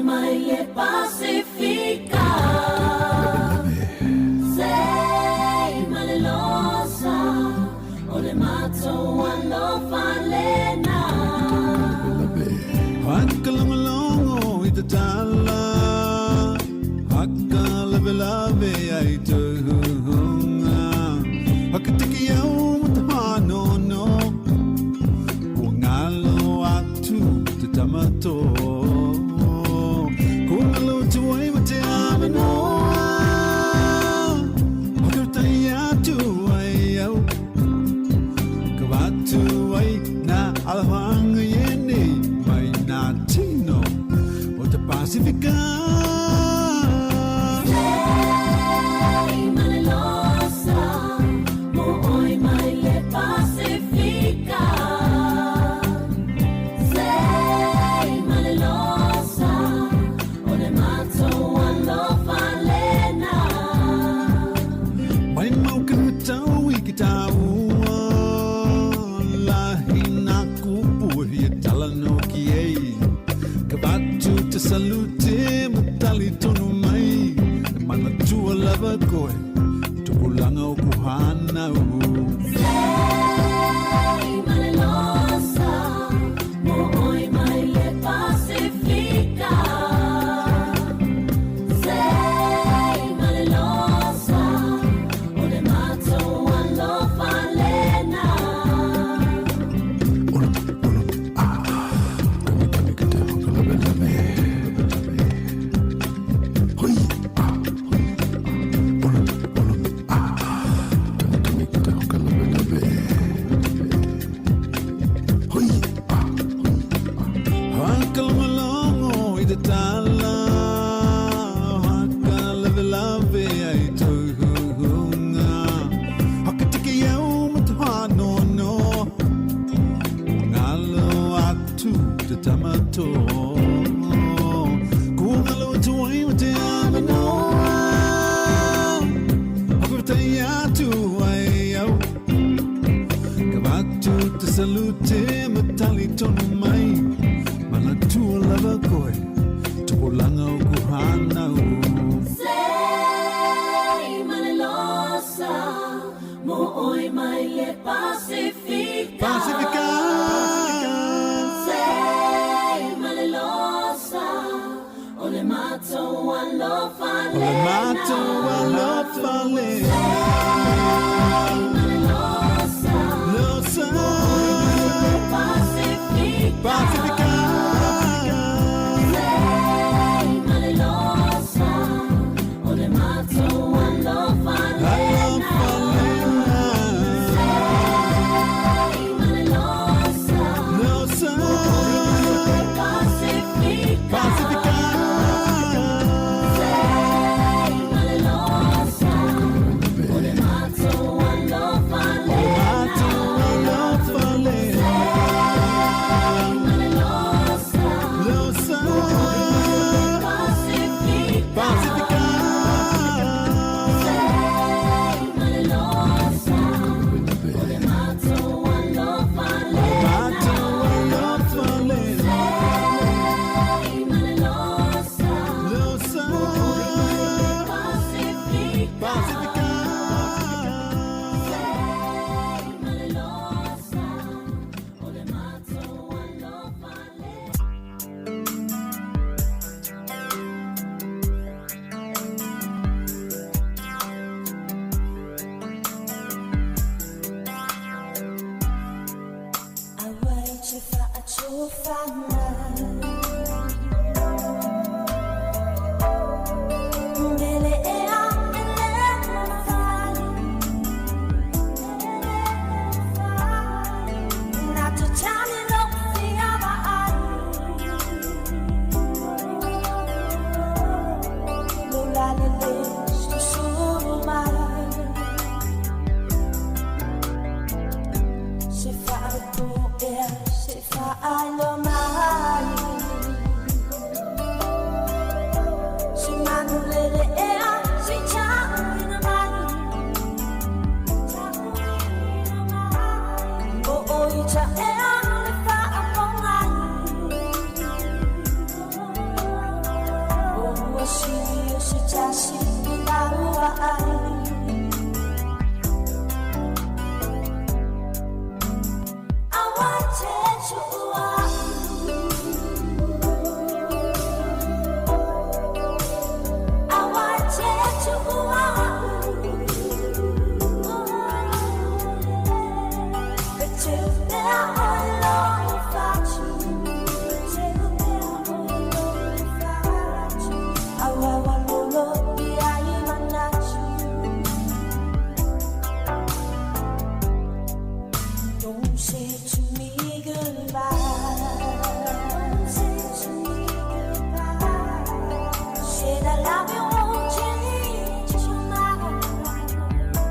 mai le Pasifika. Sei ma le losa, o le matou alofa lena. Hakalongolongo i te tala Hakalawelawe ai te huhunga Hakatiki au ma te hanono Kua ngalo atu te tamato Kua ngalo atu ai ma te avanoa Hakautai atu ai au Ka watu ai nā alawhanga i ēnei mai nā tino o te Pasifika. Sei ma le losa, mo oi mai le Pasifika. Sei ma le losa, o le matou alofa lena. Mai mau ka tau i ki tāua Lahi nā kupu e hia tala no ki ei Ka vatu te salute ma tali tonu mai E manatua lava koe Tupulaga o ku hānau. Sei ma le losa, mo oi mai le Pasifika. Sei ma le losa, o le matou alofa lena. Hakalongolongo i te tala Hakalawelawe ai tau huhunga Hakatiki au ma te hanono Kua ngalo atu te tamato Kua ngalo atu ai ma te avanoa Hakawhetai atu ai au Ka vatu te salute ma tali tonu mai Manatua lava koe Tupulaga o ku hānau. Sei ma le losa, mo oi mai le Pasifika. Pasifika. Sei ma le losa, o le matou alofa O le lena. matou alofa lena. Sei ma le losa, Losa. mo oi mai le Pasifika. Pasifika. Sei ma le losa, o le matou alofa lena. Alofa lena. Sei ma le losa, Losa. mo oi mai le Pasifika. Pasifika. Sei ma le losa, o le matou alofa lena. Matou alofa lena. Sei ma le losa, Losa. mo oi mai le Pasifika. Pasifika. Sei ma le losa, o le matou alofa lena. Matou alofa lena. Sei ma le losa, Losa. mo oi mai le Pasifika. Pasifika. Sei ma le losa, o le matou alofa lena. Don't say to me goodbye. Don't say to me goodbye. Say that love you won't change your mind.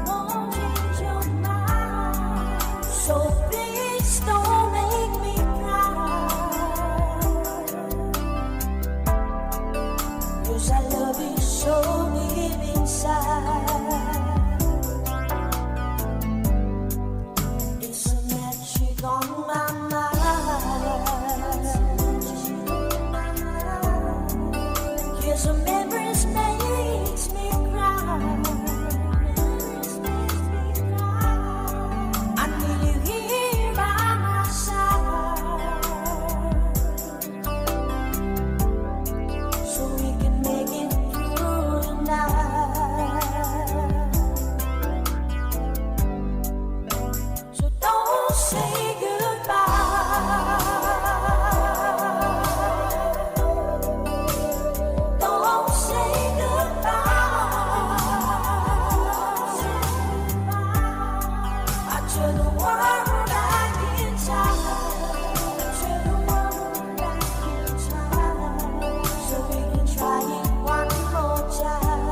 Won't change your mind. So please don't make me cry. 'Cause I love you so deep inside. It's a magic on my mind. Yes, the memories makes me cry. I need you here by my side, so we can make it through the night. So don't say goodbye. Don't say goodbye. I turn the world back in time. Turn the world back in time. So we can try it one more time.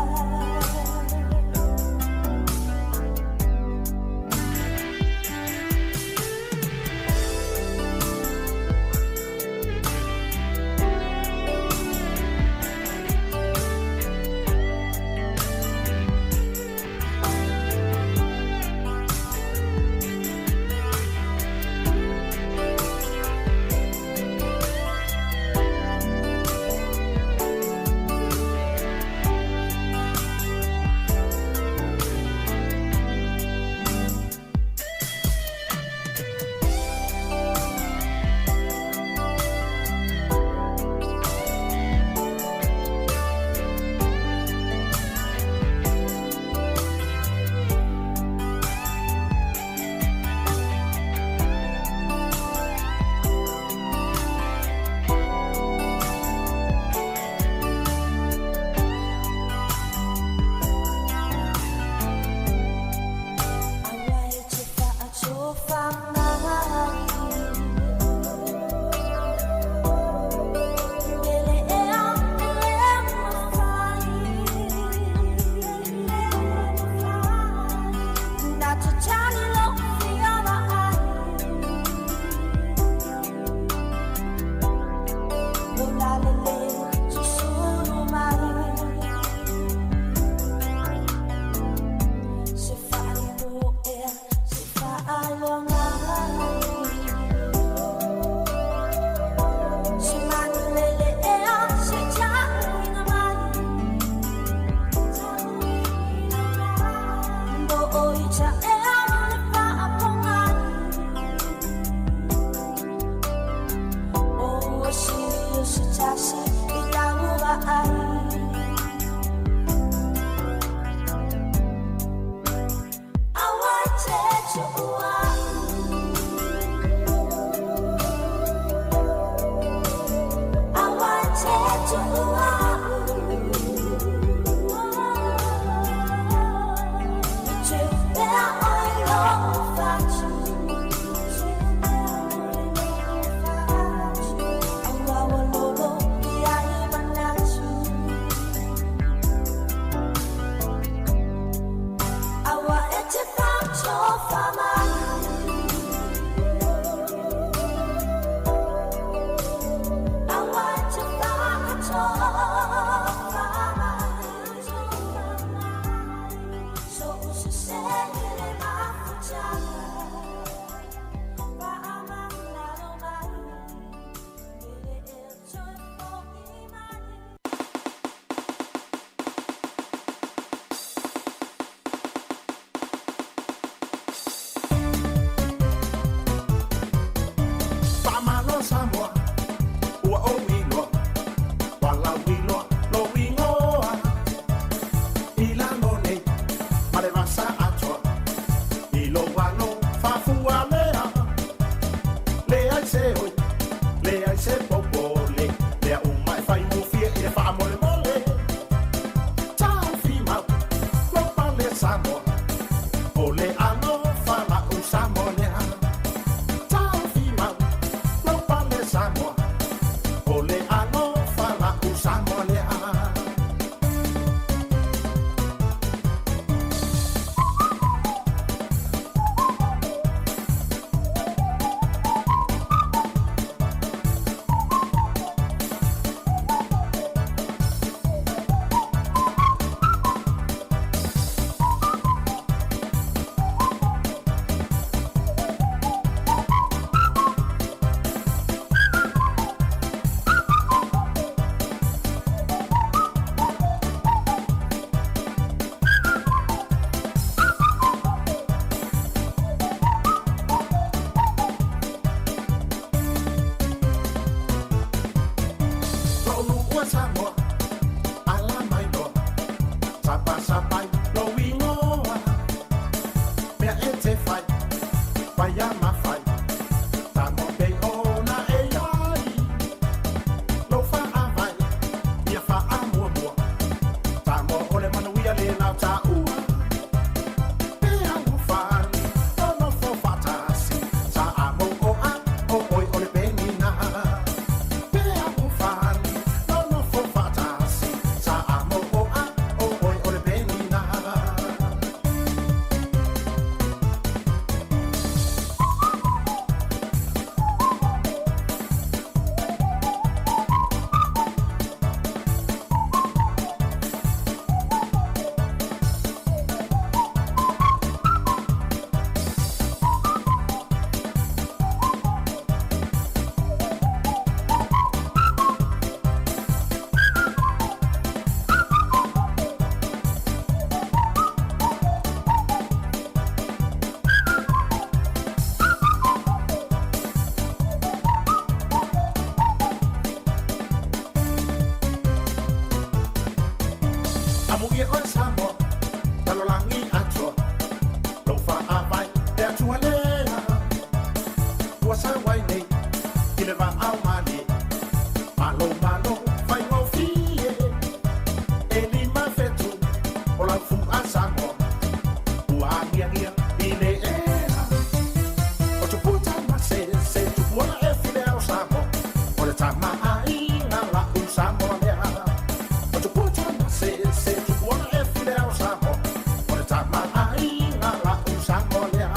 Faamalo Samoa, ua ou iloa, palau iloa lou igoa. I lalo nei ma le vasa atoa, i lou alo faafualea. Leai se oi, leai se popole, mea uma e faigofie i le faamolemole. Taofi mau lou pale Samoa, o le alofa la'u Samoa lea. fai Samoa pei ona e i ai Lou faavae ia faamuamua Samoa o le manuia lena o taua E alofani nonofo faatasi Samoa o oe o le penina E alofani nonofo faatasi Samoa o oe o le penina. Amuia oe Samoa, lalolagi atoa, lou faavae le Atua lea. Ua sau ai nei i le vaao malie, malo malo faigofie. E 5 fetu o lau fua Samoa, ua agiagia i le ea. O Tupua Tamasese, Tupuola e file o Samoa, o le tamaaiga la'u Samoa lea. O Tupua Tamasese, Tupuola e file o Samoa, o le tamaaiga la'u Samoa lea.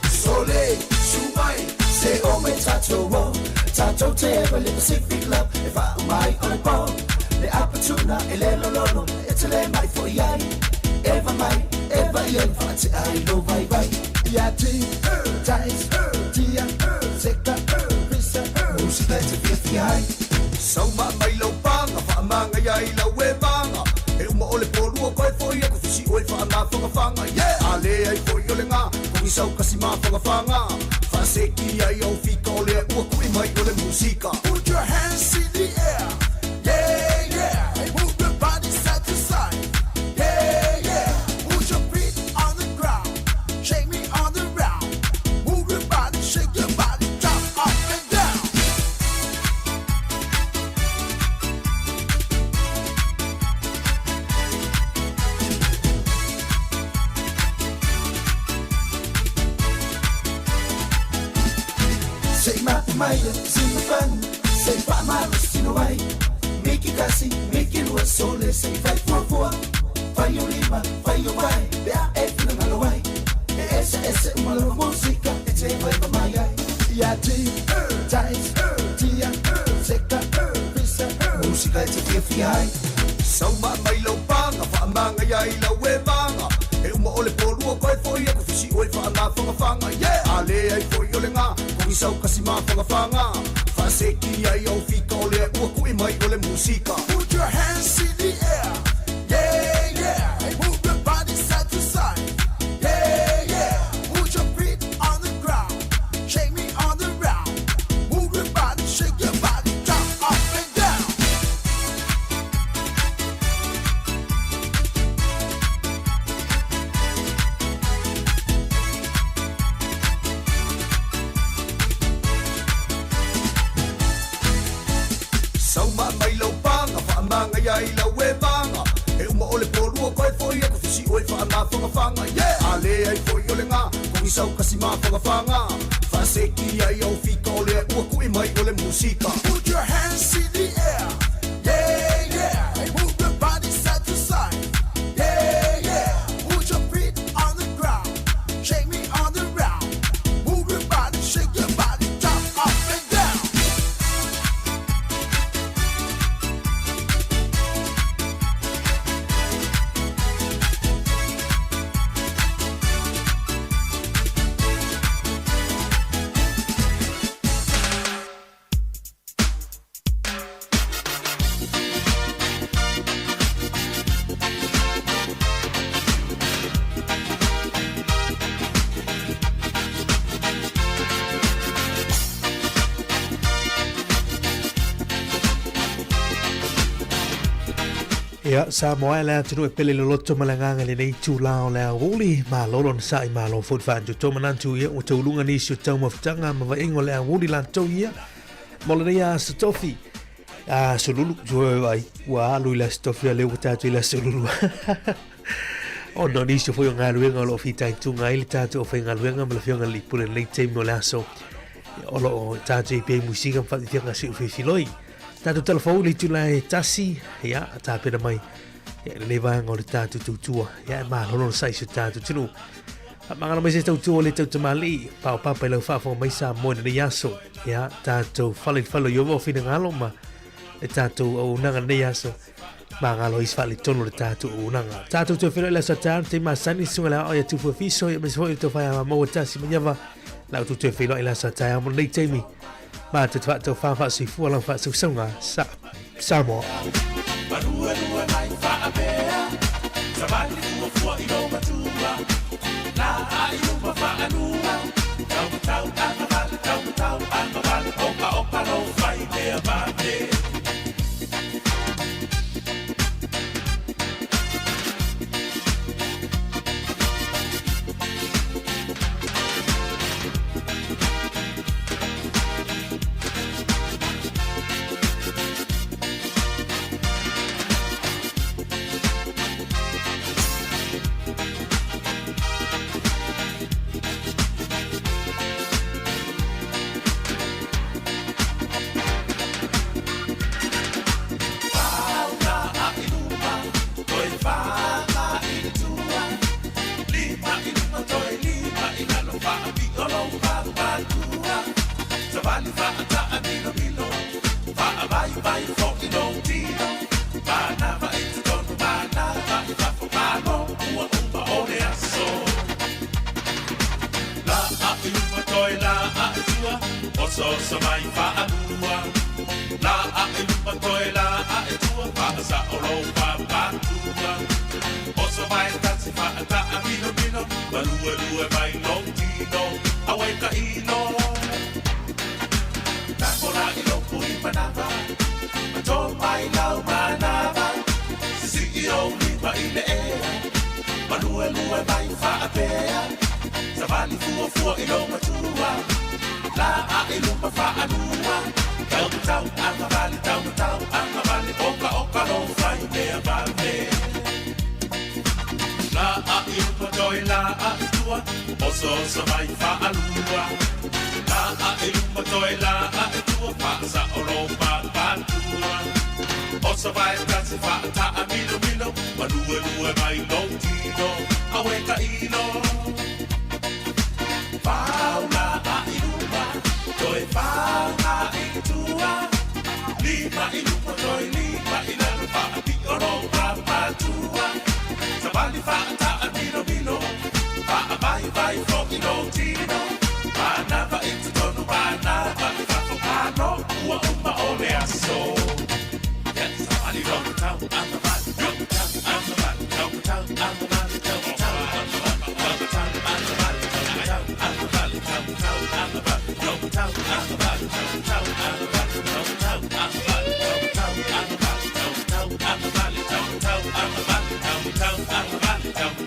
Sole, su mai, se o mai tatou o Tatou te ewa le Pacific Love E wha mai o le po Le apatuna e le lololo E te le mai fo iai Eva mai, eva i ai Wha te ai lo vai vai Ia ti, tais, tia, seka, pisa Musika e te fia fia ai Sauma mai lau panga, whaamanga ia i lau e vanga. E uma o le polua koe foi aku fisi oe whaamawhangawhanga. Yeah! Ale ai foi o le ngā, kongi sau kasi mawhangawhanga. Whaaseki ai au fika o le ua kui mai o le musika. Put your hands in the air. Yeah, yeah. Move your body side to side. Yeah, yeah. Put your feet on the ground. Shake me on the round. Move your body, shake your body, jump up and down. Sei ma maia, sina fan, sei fa ma sino ai. Miki kasi, miki lua sole, sei fai fua fua. Fai o lima, fai o vai, bea e fina ngalo ai. E ese ese uma lova música, e te vai pa mai ai. Ia ti, tais, tia, seka, pisa, música e te fia fia ai. Sauma mai lau panga, whaamanga ia i lau e vanga. E uma o le polua koe foi aku fisi oe whaamawhangawhanga. Yeah! Ale ai foi o le ngā, kongi sau kasi mawhangawhanga. Whaaseki ai au fika o le ua kui mai o le musika. Put your hands in the air. Yeah, yeah. Move your body side to side. Yeah, yeah. Put your feet on the ground. Shake me on the round. Move your body, shake your body, jump up and down. Sauma mai lau panga, whaamanga ia i lau e vanga. E uma o le polua koe foi aku fisi oe whaamawhangawhanga. Yeah! Ale ai foi o le ngā, kongi sau kasi mawhangawhanga. Faaseki ai au fika o lea ua kuʻi mai o le musika. Put your hands in the air, yeah, yeah. And move your body side to side, yeah, yeah. Put your feet on the ground, shake me on the round. Move your body, shake your body, jump up and down. Ia, Samoa e le atunuu e pele loloto ma le agaga i lenei itulā o le aoauli, malo lona sa'i, malo foi le faantutua manatu ia ua tauluga nisi o taumafataga ma vaaiga o le aoauli latou ia mo lenei aso tofi. Aso lulu, ai, ua alu i le aso tofi a lea ua tatou i le aso lulu. Ona o nisi foi o galuega o lo o fitaituga ai le tatou aufaigaluega ma le Afioga i le Alii Pule i lenei taimi o le aso o lo o tatou i pea i musika ma faafiafiaga siufilfiloi. Tatou talafou i le itula e 1, ia, tapena mai ia, lenei vaega o le tatou tautua, ia, e malolo le sai si o tatou atunuu. Faamagalo mai se tautua o le tautamalii, paopapa i lau faafofoga mai Samoa i lenei aso. Ia, tatou fale i le fale o Ieova o finagalo ma le tatou auaunaga i lenei aso. Magalo ai se faaletonu o le tatou auaunaga. Tatou toe feiloai i le aso a taeao, taimi masani, susuga i le aoao ia Tufu Afiso, ia aemaise foi le tofa ia Maua Tasi Maniava. La outou toe feiloai i le aso a taeao mo lenei taimi. Matou te faataufa faasoifua lau faasausauga sa Samoa. Maluelue mai faapea Savali fuafua i lou matua La a i luma faalua Taumatau agavale Taumatau agavale Oka oka lou fai mea vave. Osooso mai faalua La a i luma toe la a i tua Faasao lou papatua Oso mai tasi faataa milomilo Maluelue mai lou tino Auē ka ilo Takola i lou pui manava Ma tō mai lau manava Sisii ou lima i le ea Maluelue mai faapea Savali fuafua i lou matua La a i luma faalua Taumatau agavale Taumatau agavale Oka oka lou fai mea vave La a i luma toe la a i tua Osooso mai faalua La a i luma toe la a i tua Faasao lou papatua Oso vae tasi faataa milomilo Maluelue mai lou tino Auē ka ilo Fau la a i luma Toe fau a i tua Lima i luma toe lima i lalo Faapio lou papatua Savali faataa milomilo Faavaivai foi lou tino Manava i totonu manava i fafo Malo ua uma o le aso. Yeah, savali lou matau agavale Tau agavale tau matau agavale tau matau agavale tau matau agavale tau matau agavale tau matau agavale tau matau agavale tau matau agavale tau matau agavale tau matau agavale tau matau agavale tau matau agavale tau matau agavale tau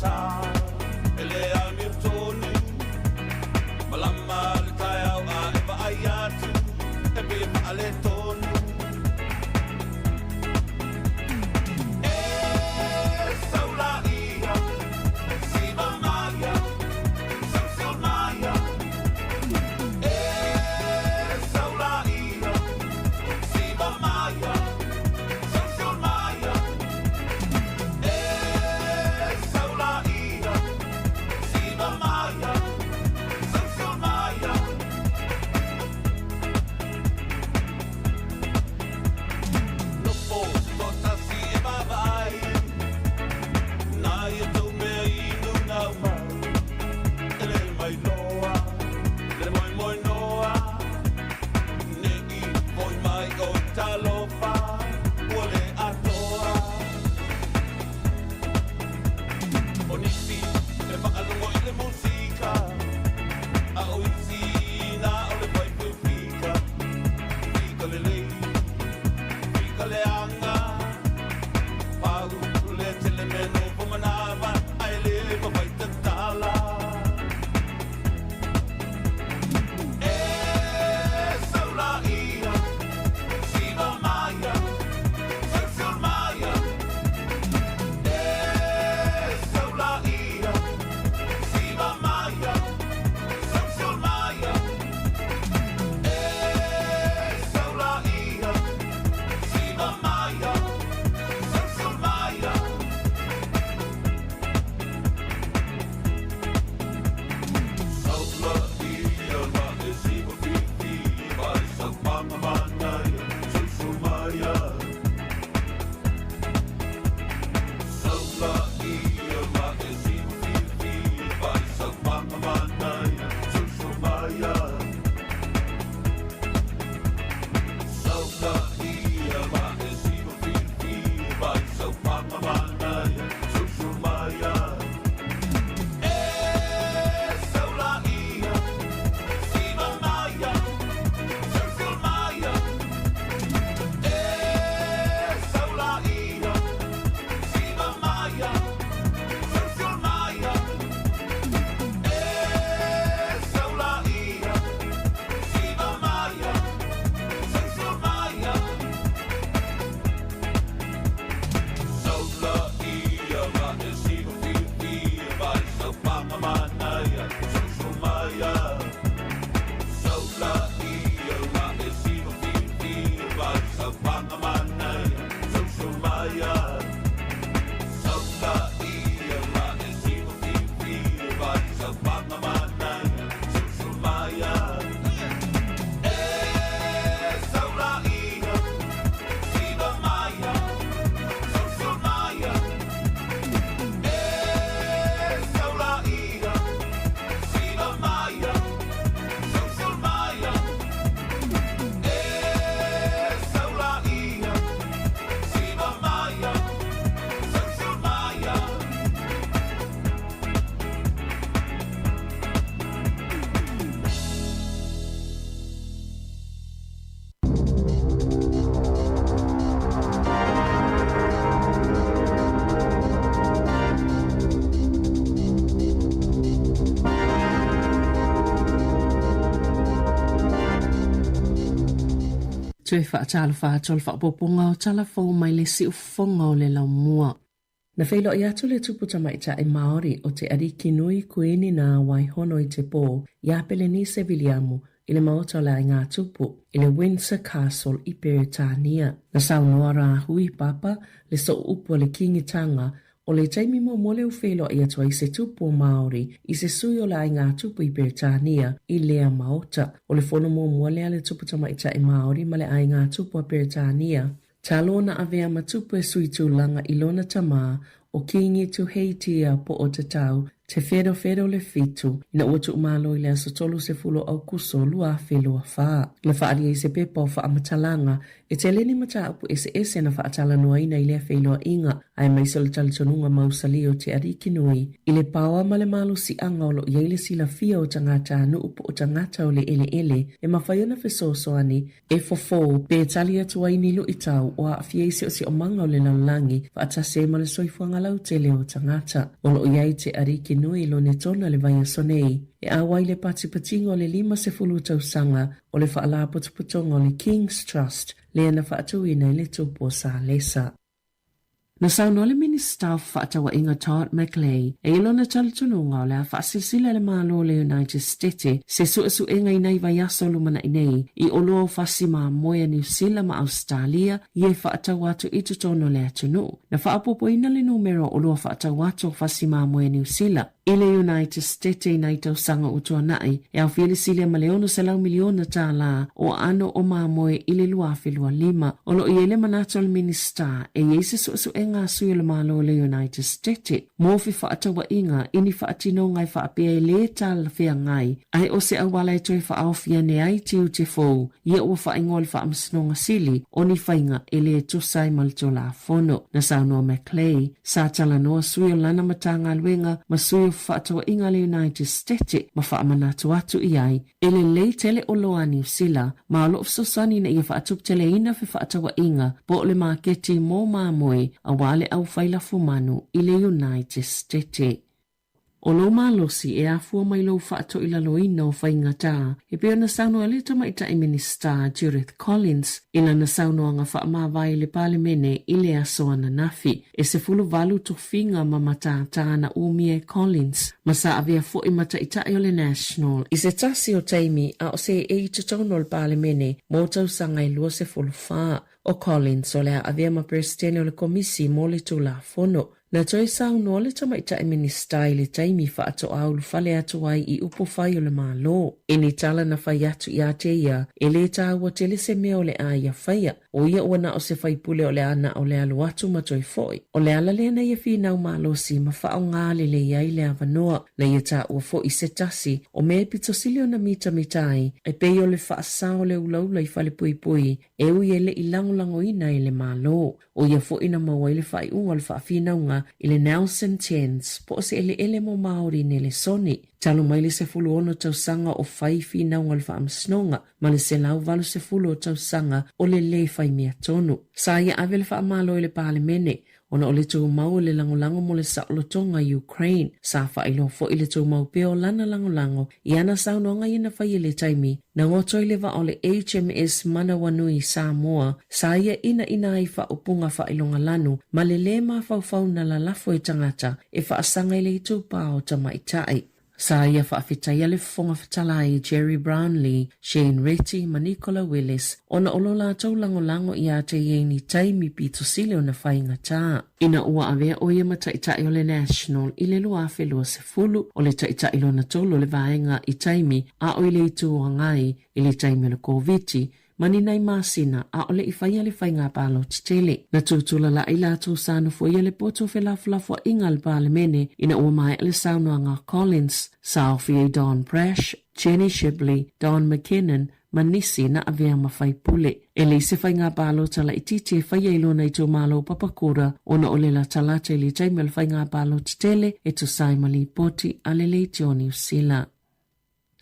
sa e le amiotonu. Malama le taeao a e vaai atu e pei e faaletonu. E saulaia, siva maia, social maia. E saulaia, siva maia, social maia. E saulaia, siva maia, social maia. Nofo toatasi e vaavaai, na ia tou mea inu naumau. E le mailoa, le moemoenoa, nei foi mai o talofa, ua le atoa. O nisi e faalogo i le musika, a o isi na o le paepae fika. Fika lelei, fika leaga, pau le tele mea nofo manava, ae le mafai tatala. E saulaia, siva maia, social maia. E saulaia, siva maia, social maia. E saulaia, siva maia, social maia. Saulaia ma e siva fifi, vai saupanga manaia, social maia. Saulaia ma e siva fifi, vai saupanga manaia, social maia. Saulaia ma e siva fifi, vai saupanga manaia, social maia. E saulaia, siva maia, social maia. E saulaia, siva maia, social maia. E saulaia, siva maia, social maia. Saulaia ma e siva fifi, vai saupanga manaia, social maia. Saulaia ma e siva fifi, vai saupanga manaia, social maia. Saulaia ma e siva fifi, vai saupanga manaia, social maia. E saulaia, siva maia, social maia. E saulaia, siva maia, social maia. E saulaia, siva maia, social maia. Toe faatalofa atu o le faaopoopoga o tala fou mai le siufofoga o le laumua. Na feiloai atu le tupu tamaitai Māori o te Ariki Nui Kuini Nā Waihono i te pō iā Pelenise Viliamu i le maota o le Aiga Tupu i le Windsor Castle i Peretania. Na saunoa Rāhui Papa le sooupu a le Kīngitanga o le taimi muamua lea ua feiloai atu ai se tupu o Māori i se sui o le Aiga Tupu i Peretania i lea maota. O le fono muamua lea a le tupu tamaitai Māori ma le Aiga Tupu a Peretania Talo na avea ma tupu e sui tulaga i lona tamā o Kīngi Tuheitia Pootatau Te Wherowhero le Fitu, ina ua tuumalo i le aso 30 o Aukuso 2024. Na whaaria i se pepa o whaamatalaga E tele ni mataupu eseese na faatalanoaina i lea feiloaiga, aemaise o le talitonuga mausali o Te Arikinui i le paoa ma le malosiaga o lo o i ai le silafia o tagatanuu po o tagata o le eleele e mafai ona fesoasoani e fofo pe tali atu ai ni luitau o aafia i siosiomaga o le lalolagi faatasi ai ma le soifuaga lautele o tagata. O lo o i ai Te Arikinui i Lonetona le vaiaso nei e auai le patipatiga o le 50 tausaga o le Faalapotopotoga o le King's Trust lea na faatuina i le Tupu o Salesa. Na saunoa le Minisita o Fefaatauaiga Todd McClay e i lona talitonuga o le a faasilasila e le Malo o le United Stete se suesuega i nai vaiaso lumanai nei i oloa o fasi mamoe a Niu Sila ma Ausetalia ia e faatau atu i totonu o le atunuu. Na faaopoopoina le numera o oloa faatau atu o fasi mamoe a Niu Sila i le United Stete i nai tausaga ua tuanai, e aofia le silia ma le $600 miliona tālā o aano o mamoe i le 2025. O lo o i ai le manatu o le Minisita e i ai se suesuega a sui o le Malo o le United Stete mo fefaatauaiga i ni faatinoga e faapea e lē talafeagai ae o se auala e toe faaofi ane ai tiute fou ia ua faaigoa le Faamasinoga Sili o ni faiga e lē tusa ai ma le Tulafono. Na saunoa McClay, sa talanoa sui o lana Matagaluega ma sui o Fefaatauaiga a le United Stete ma faamanatu atu i ai, e lelei tele oloa a Niu Sila ma o lo o fesoasoani ina ia faatuputeleina fefaatauaiga po o le maketi mo mamoe aua le aufai lafumanu i le United Stete. O lou malosi e afua mai lou faatoilaloina o faigatā, e pei ona saunoa le Tamaitai Minisita Judith Collins i lana saunoaga faamavae i le Palemene i le aso ananafi. E 18 tofiga ma matātā na umia e Collins, ma sa avea foi ma Taitai o le National i se tasi o taimi a o seei i totonu o le Palemene mo tausaga e 24. O Collins o le a avea ma Peresetene o le Komisi mo le Tulafono. Na toe saunoa le Tamaitai Minisita i le taimi faatoa ulufale atu ai i upufai o le Malo. I ni tala na fai atu iā te ia, e lē tāua tele se mea o le a ia faia, ʻo ia ua na o se faipule o le a na o le alu atu ma toe foʻi. O le ala lea na ia finau malosi ma faaaogā lelei ai le avanoa. Na ia tāua foʻi se tasi o mea e pito sili ona mitamita ai, e pei o le faasao o le ulaula i falepuipui e ui e le i lagolagoina e le Malo. ʻO ia foʻi na maua ai le faaiuga o le faafinauga i le Nelson Tens, po o se eleele mo Māori Nelesoni. Talu mai le 16 tausaga o fai finauga o le faamasinoga ma le 180 o tausaga o le lē fai mea tonu. Sa ia ave le faamalo i le Palemene ona o le tumau o le lagolago mo le saolotoga i Ukraine. Sa faailoa foʻi le tumau pea o lana lagolago i ana saunoaga ia na fai i le taimi na goto ai le vaa o le HMS Manawanui Samoa sa ia inaina ai faaupuga faailogalanu ma le lē mafaufau na lalafo e tagata e faasaga i le itupa o tamaitai. Sa ia faafetaia le Fofoga Fetalai Gerry Brownlee, Shane Reti ma Nicola Willis ona o lo latou lagolago iā te iei ni taimi pito sili ona faigatā. Ina ua avea ʻo ia ma Taitai o le National i le 2020, o le Taitai lona tolu o le vaega i taimi a o i le Itu Agai i le taimi o le Koviti ma ni nai masina a o le i faia le faiga palota tele. Na tūtulalaʻi latou sa nofoia le poto felafolafoaiga a le Palemene ina ua maea le saunoaga a Collins, sa aofia ai Don Brash, Jenny Shipley, Don McKinnon ma nisi na avea ma faipule. E leai se faiga palota laitiiti e faia i lona itumalo o Papakura ona o le latalata i le taimi o le faiga palota tele e tusa ai ma lipoti a le Leitio Niu Sila.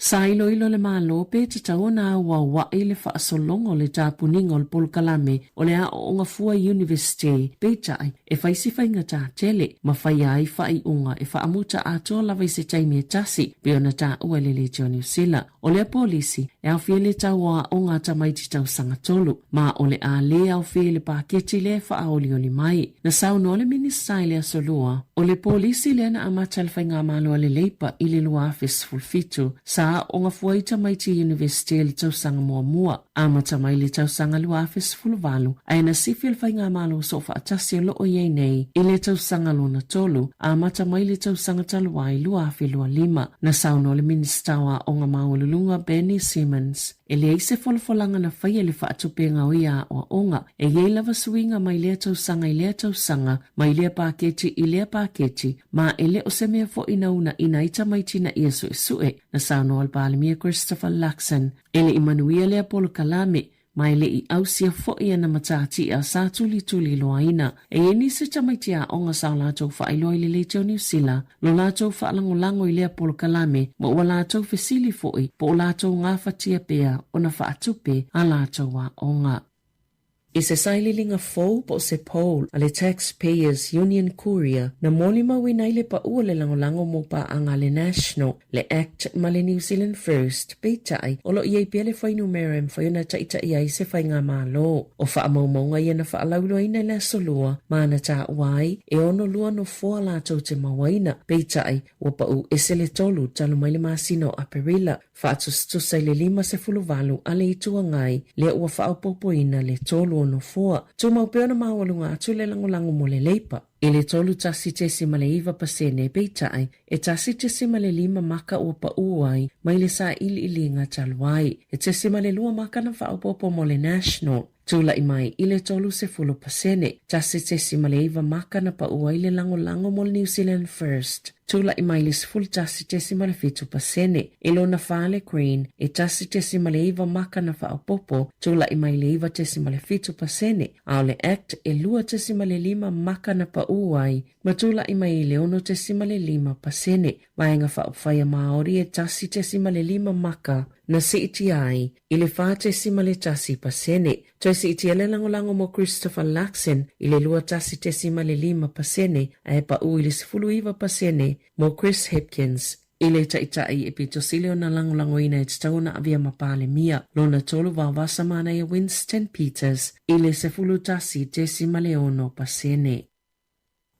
Sa iloilo le Malo pe tatau ona auauaʻi le faasologa o le tapuniga o le polokalame o le aoaoga fua i Iunivesite, peitai, e fai se faigatā tele ma faia ai faaiuga e faamuta atoa lava i se taimi e tasi, pei ona taua e le Leitio Niu Sila. O lea polisi, e aofia i le tau o aoga a tamaiti tausaga tolu, ma o le a lē aofia i le paketi lea e faaolioli mai. Na saunoa le Minisita i le Aso Lua, o le polisi lea na amata le Faigamalo a le Leipa i le 2017, sa aooga fua ai tamaiti i Iunivesite i le tausaga muamua, amata mai le tausaga 2018, ae na sifi le Faigamalo Soofaatasi o lo o i ai nei i le tausaga lona tolu, amata mai le tausaga talu ai 2025. Na saunoa le Minisita o Aoga Maualuluga Benny Simmons, E leai se folafolaga na faia i le faatupega o ia aoaoga. E i ai lava suiga mai lea tausaga i lea tausaga, mai lea paketi i lea paketi, ma e le o se mea foi na uunaina ai tamaiti ina ia suesue, na saunoa le Palemia Christopher Luxon. E le i manuia lea polokalame. Ma e le i ausia foi ana matatia sa tulituliloaina. E i ai nisi tamaiti aoga sa o latou faailoa i le Leitio Niu Sila lo latou faalagolago i lea polokalame ma ua latou fesili foi po o latou gafatia pea ona faatupe a latou aoga. I se sailiiliga fou po o se poll a le Taxpayers Union Courier na molimauina ai le pau o le lagolago mo paaga a le National, le Act ma le New Zealand First, peitai, o lo o i ai pea le fuainumera e mafai ona taitai ai se faigamalo. O faamaumauga ia na faalauiloaina i le Aso Lua ma na taua ai e 62 nofoa latou te mauaina, peitai, ua pau ese le tolu talu mai le masina o Aperila. Faatusatusa i le 58 a le Itu Agai lea ua faaopoopoina le tolu o nofoa. Tumau pea ona maualuga atu le lagolago mo le Leipa i le 31.9%, peitai, e 1.5 maka ua paū ai mai le sailiiliga talu ai. E 0.2 maka na faaopoopo mo le National. Tulai mai i le 30%, 1.9 maka na pau ai le lagolago mo le New Zealand First. Tulai mai le 11.7%, i lona fa le Green, e 1.9 maka na faaopoopo, tulai mai le 9.7%, a o le Act e 2.5 maka na pau ai, ma tulai mai i le 6.5%. Vaega Faaupufai a Māori e 1.5 maka na siitia ai i le 4.1%. Toe siitia le lagolago mo Christopher Luxon i le 21.5% ae pau i le 19% mo Chris Hipkins. I le taitai e pito sili ona lagolagoina e tatau ona avea ma Palemia, lona tolu vaovasa manaia Winston Peters i le 11.6%.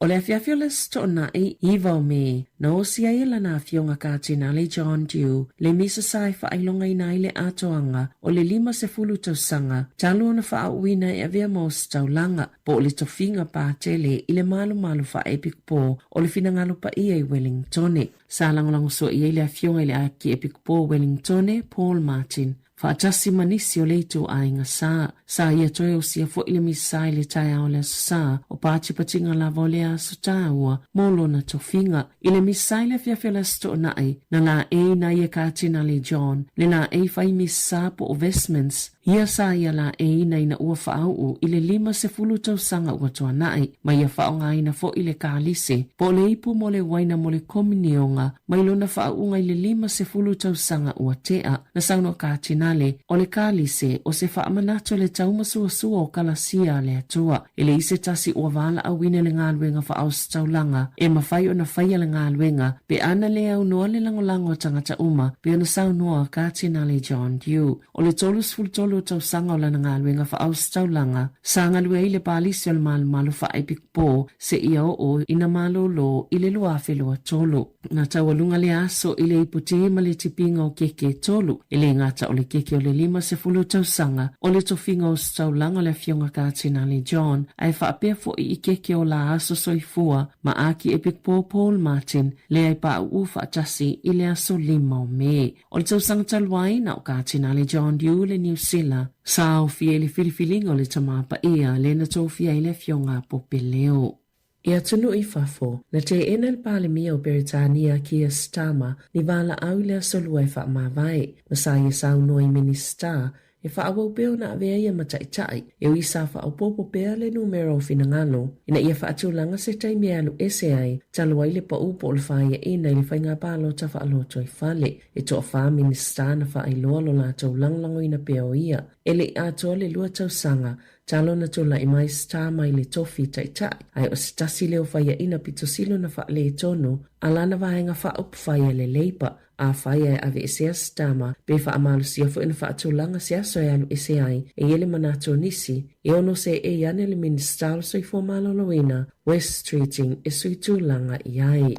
O le afiafi o le Aso Toonai, 9 o Me, na osi ai e lana afioga Katenale John Dew le misa sa e faailogaina ai le atoaga o le 50 tausaga talu ona faaauuina e avea ma ositaulaga po o le tofiga patele i le malumalu faaepikopo o le finagalo paia i Wellingtone. Sa lagolagosoa i ai le afioga i le Akiepikopo o Wellingtone, Paul Martin, Faatasi ma nisi o le ituaiga sa. Sa ia toe osia foi le misa i le taeao o le Aso Sa, o patipatiga lava o lea aso taua mo lona tofiga. I le misa i le afiafi o le Aso Toonai, na laeiina ai e Katenale John le laei fai misa po o vestments, ia sa ia laeiina ina ua faauu i le 50 tausaga ua tuanai, ma ia faaaogaina foi le kalise po o le ipu mo le uaina mo le kominioga mai lona faauuga i le 50 tausaga ua tea. Na saunoa Katinale, o le kalise, o se faamanatu le taumasuasua o kalasia a le Atua. E leai se tasi ua valaauina le galuega faaositaulaga e mafai ona faia le galuega pe ana le aunoa le lagolago a tagata uma, pei ona saunoa Katinale John Dew. O le 33 o tausaga o lana galuega faaositaulaga, sa galue ai le Palisi o le Malumalu Faaepikopo seia oo ina malōlō i le 2023. Na taualuga lea aso i le iputi ma le tipiga o keke e tolu, e le gata o le keke o le 50 tausaga o le tofiga ositaulaga o le Afioga Katinale John, ae faapea foi i keke o la aso soifua ma Akiepikopo Paul Martin, lea e pauu faatasi i le aso 5 o Me. O le tausaga talu ai, na o Katinale John Dew le Niu Sila sa aofia i le filifiliga o le Tama Paia lea na tofia ai le Afioga a Pope Leo. I atunuu i fafo, na teena le Palemia o Peretania Keir Starmer ni valaau i le Aso Lua e faamavae, ma sa ia saunoa i Minisita e faaauau pea ona avea ia ma taitai, e ui sa faaopoopo pea le numera o finagalo ina ia faatulaga se taimi e alu ese ai talu ai le pau po o le faiaina i le faiga palota faalotoifale. E toafa Minisita na faailoa lo latou lagolagoina pea o ia. E le i atoa le lua tausaga talu ona tulai mai Starmer mai le tofi taitai, ae o se tasi lea o faiaina pito sili ona faaletonu a lana vaega faaupufai a le Labour. Afai ae aveesea Starmer, pe faamalosia foi ona faatulaga se aso e alu ese ai, e i ai le manatu o nisi, e ono seei ane le Minisita o le Soifua Maloloina, Wes Streeting, e sui tulaga i ai.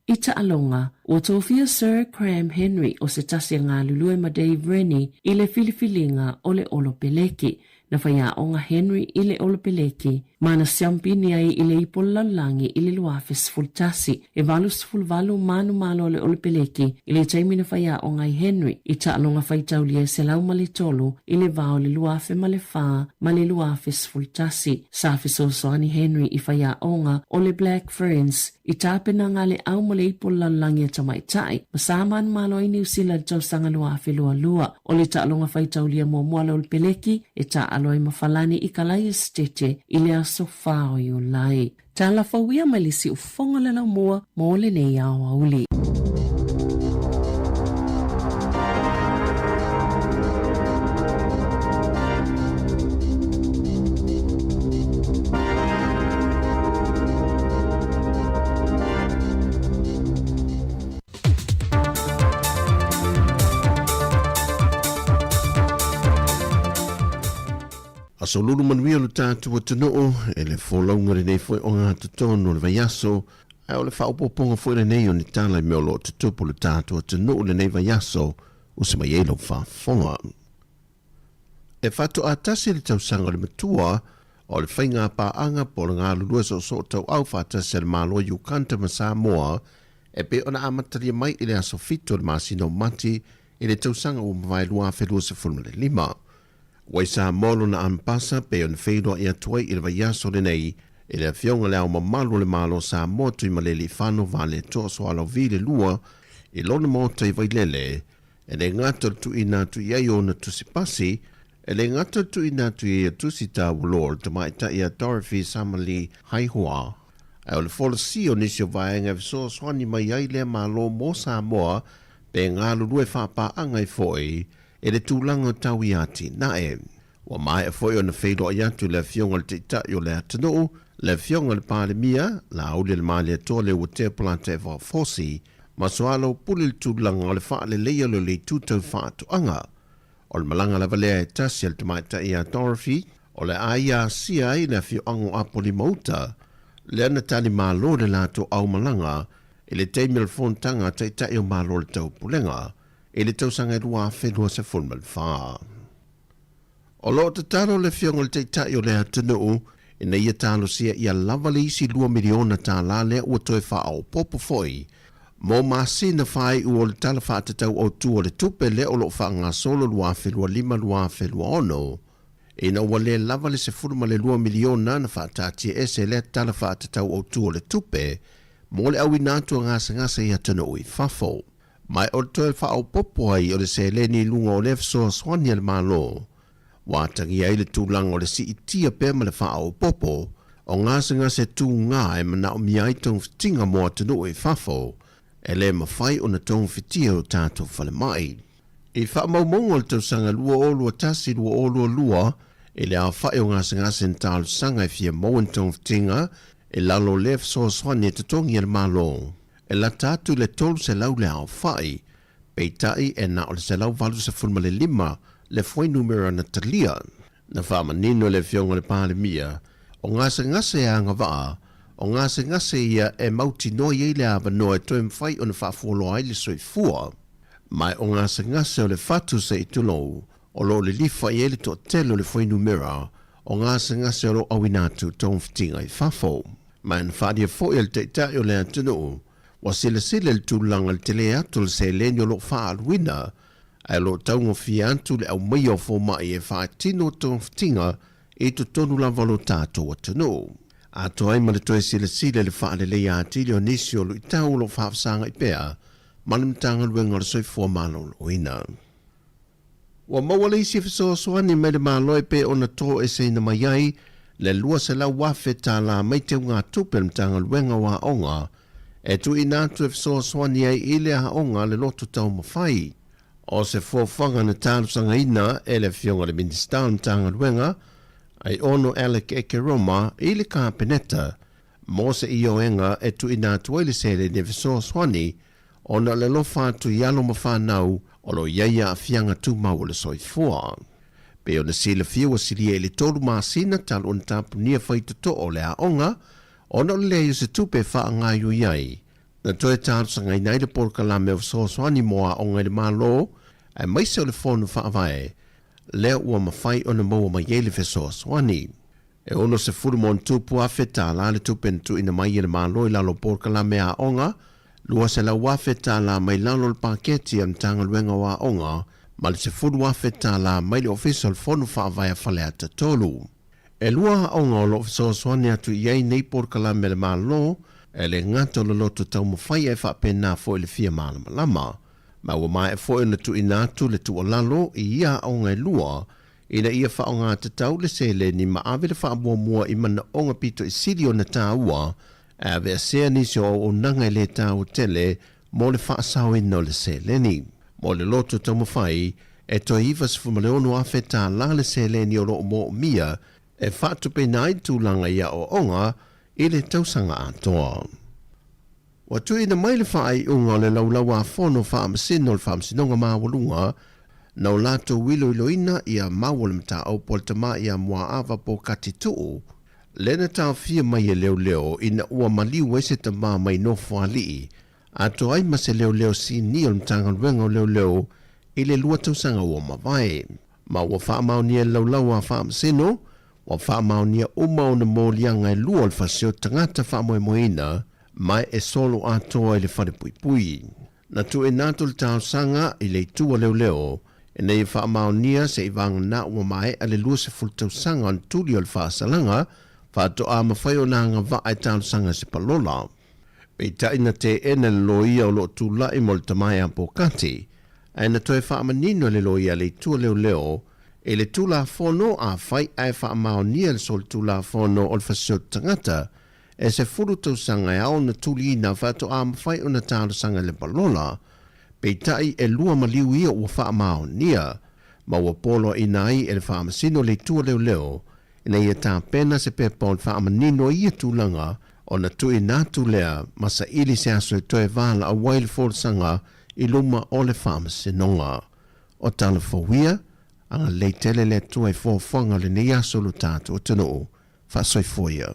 I taaloga, ua tofia Sir Graham Henry o se tasi a galulue ma Dave Rennie i le filifiliga o le Olopeleki. Na faiaoga Henry i le Olopeleki. Ma na siampini ai i le ipo o le lalolagi i le 2011. E 88 manumalo a le Olepeleki i le taimi na faiaoga ai Henry i taaloga faitaulia e 103 i le va o le 2004 ma le 2011. Sa fesoasoani Henry i faiaoga o le Black Ferns i tapenaga a le au mo le ipo o le lalolagi a tamaitai ma sa manumalo ai Niu Sila i le tausaga 2022. O le taaloga faitaulia muamua a le Olepeleki e taaalo ai ma Falani i Kalaia Sitete i le aso 4 o Iulai. Tala fou ia mai le siufofoga o le laumua mo lenei aoauli. Aso lulu manuia lo tātou atunuu, e le folauga lenei foi o ngā totonu o le vaiaso, ae o le faaopoopoga foi lenei o ni tala i mea o lo o tutupu i lo tātou atunuu lenei vaiaso, usi mai ai lau faafofoga. E faatoa tasi le tausaga o le matua o le faiga paaga po o le galulue soosoo tauau faatasi a le Malo o Uganda ma Samoa e pei ona amatalia mai i le aso 7 o le masina o Mati i le tausaga ua mavae 2025. Ua i Samoa lona ampasa pei ona feiloai atu ai i le vaiaso lenei i le Afioga i Le Ao Mamalu o le Malo o Samoa Tuimalealiifano Vaaletoa Sualauvi le Lua i lona maota i Vailele E le gata o le tuuina atu i ai o ona tusi pasi, e le gata o le tuuina atu i ai o tusi taualoa o le tamaitai a Dorothy Samali Haihua, ae o le folasia o nisi o vaega e fesoasoani mai ai lea Malo mo Samoa pe galulue faapaaga ai foi i le tulaga o tau i atinae. Ua maea foi ona feiloai atu i le Afioga i le Taitai o le atunuu, le Afioga i le Palemia, Laaulialemalietoa Leuatea Polataivao Fosi, ma soalaupule le tulaga o le faaleleia o le itu tau faatoaga. O le malaga lava lea e tasi a le tamaitai ia Dorothy, o le a ia asia ai le afioaga o Apolima-uta, lea na tali malo le latou aumalaga i le taimi o le fonotaga a Taitai o Malo o le Taupulega i le tausaga e 2024. O lo o tatalo le Afioga i le Taitai o le atunuu ina ia talosia ia lava le isi $2 miliona tala lea ua toe faaopoopo foi mo masina faaiu o le Tala Faatatau Autu o le Tupe lea o lo o faagasolo 2025/2026, ina ua le lava le $12 miliona na faataatiaese lea Tala Faatatau Autu o le Tupe mo le auina atu a gasegase i atunuu i fafo. Ma o le toe faaopoopo ai o le seleni i luga o lea fesoasoani a le Malo, ua atagia ai le tulaga o le siitia pea ma le faaopoopo o gasegase tugā e manaomia ai togafitiga mo atunuu i fafo e le mafai ona togafitia e o tatou falemai. I faamaumauga o le tausaga 2021/2022, i le aofai o gasegase na talosaga e fia maua ni togafitiga i lalo o lea fesoasoani e totogi e le Malo, E lata atu i le 300 le aofai, peitai e na o le 185 le fuainumera na talia. Na faamanino e le Afioga i le Palemia, o gasegase e agavaa, o gasegase ia e mautinoa i ai le avanoa e toe mafai ona faafualoa ai le soifua. Ma o gasegase o le fatu se i tulou, o lo o lilifa i ai le toatele o le fuainumera o gasegase o lo o auina atu togafitiga i fafo. Ma na faaalia foi e le Taitai o le atunuu, ua silasila i le tulaga i le tele atu o le seleni o lo o faaaluina, ae o lo o taugofie atu le aumaia o fomai e faatino togafitiga i totonu lava o lo tatou atunuu. Atoa ai ma le toe silasila i le faaleleia atili o nisi o luitau o lo o faafesagai pea ma le Matagaluega o le Soifua Maloloina. Ua maua le isi fesoasoani mai le Malo e pei ona toeseina mai ai le $200,000 mai teugatupe a le Matagaluega o Aoga e tuuina atu e fesoasoani ai i le aoga a le loto taumafai. O se fuafuaga na talosagaina e le Afioga i le Minisita o le Matagaluega, Aiono Alec Ekeroma i le Kapeneta mo se ioega e tuuina atu ai le seleni e fesoasoani ona o le alofa atu i alo ma fanau o lo o i ai aafiaga tumau o le soifua. Pei ona silafia ua silia i le tolu masina talu ona tapunia faitotoo o le aoga ona o le leai o se tupe e faagaioi ai. Na toe talosagaina ai le polokalame o fesoasoani mo aoga i le Malo aemaise o le Fono Faavae lea ua mafai ona maua mai ai le fesoasoani. E $60,000 tala le tupe na tuuina mai e le Malo i lalo o polokalame a aoga, $200,000 mai lalo o le paketi a le Matagaluega o Aoga ma le $10,000 mai le Ofisa o le Fono Faavae a Faleata 3. E lua aoga o lo o fesoasoani atu i ai nei polokalame a le Malo, e le gata o le loto taumafai ae faapena foi le fia malamalama. Ma ua maea foi ona tuuina atu le tuualalo i ia aoga e lua ina ia faaaoga tatau le seleni ma ave le faamuamua i manaoga pito i sili ona taua e aveesea nisi o auaunaga e le taua tele mo le faasaoina o le seleni. Mo le loto taumafai, e toe $96,000 le seleni o lo o moomia e faatupeina ai tulaga i aoaoga i le tausaga atoa. Ua tuuina mai le faaiuga o le Laulau-a-Fono Faamasino o le Faamasinoga Maualuga na o latou iloiloina ia mau o le mataupu a le tama ia Muaava Pokati Tuu, lea na taofia mai e leoleo ina ua maliu ai se tama mai Nofoalii atoa ai ma se leoleo sinia o le Matagaluega o Leoleo i le lua tausaga ua mavae. Ma ua faamaonia e le Laulau a Faamasino, ua faamaonia uma ona moliaga e lua o le fasioti tagata faamoemoeina ma e solo atoa i le falepuipui. Na tuuina atu le talosaga i le itu a leoleo ina ia faamaonia se i vagana ua maea le 20 tausaga o le tuli o le faasalaga faatoa mafai ona agavaa e talosaga se palola. Peitai na teena le loia o lo o tulai mo le tama ia Pokati, ae na toe faamanino e le loia a le itu a leoleo i le Tulafono afai ae faamaonia le solitulafono o le fasioti tagata e 10 tausaga e ao ona tuliina faatoa mafai ona talosaga i le palola, peitai e lua maliu ia ua faamaonia ma ua poloaiina ai e le Faamasino le Itu a Leoleo ina ia tapena se pepa o le faamanino i ia tulaga ona tuuina atu lea ma saili se aso e toe valaau ai le folasaga i luma o le Faamasinoga. O tala fou ia, agalelei tele le Atua i foafoaga o lenei aso lo tatou atunuu. Faasoifua ia.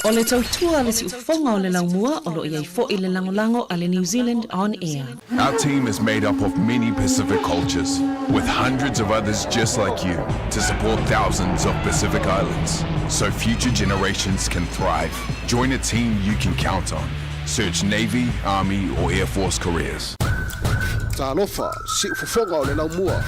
O le tautua a le siufofoga o le laumua o lo o i ai foi le lagolago a le New Zealand On Air. Our team is made up of many Pacific cultures, with hundreds of others just like you to support thousands of Pacific Islands so future generations can thrive. Join a team you can count on. Search Navy, Army or Air Force careers. Talofa, siufofoga o le laumua.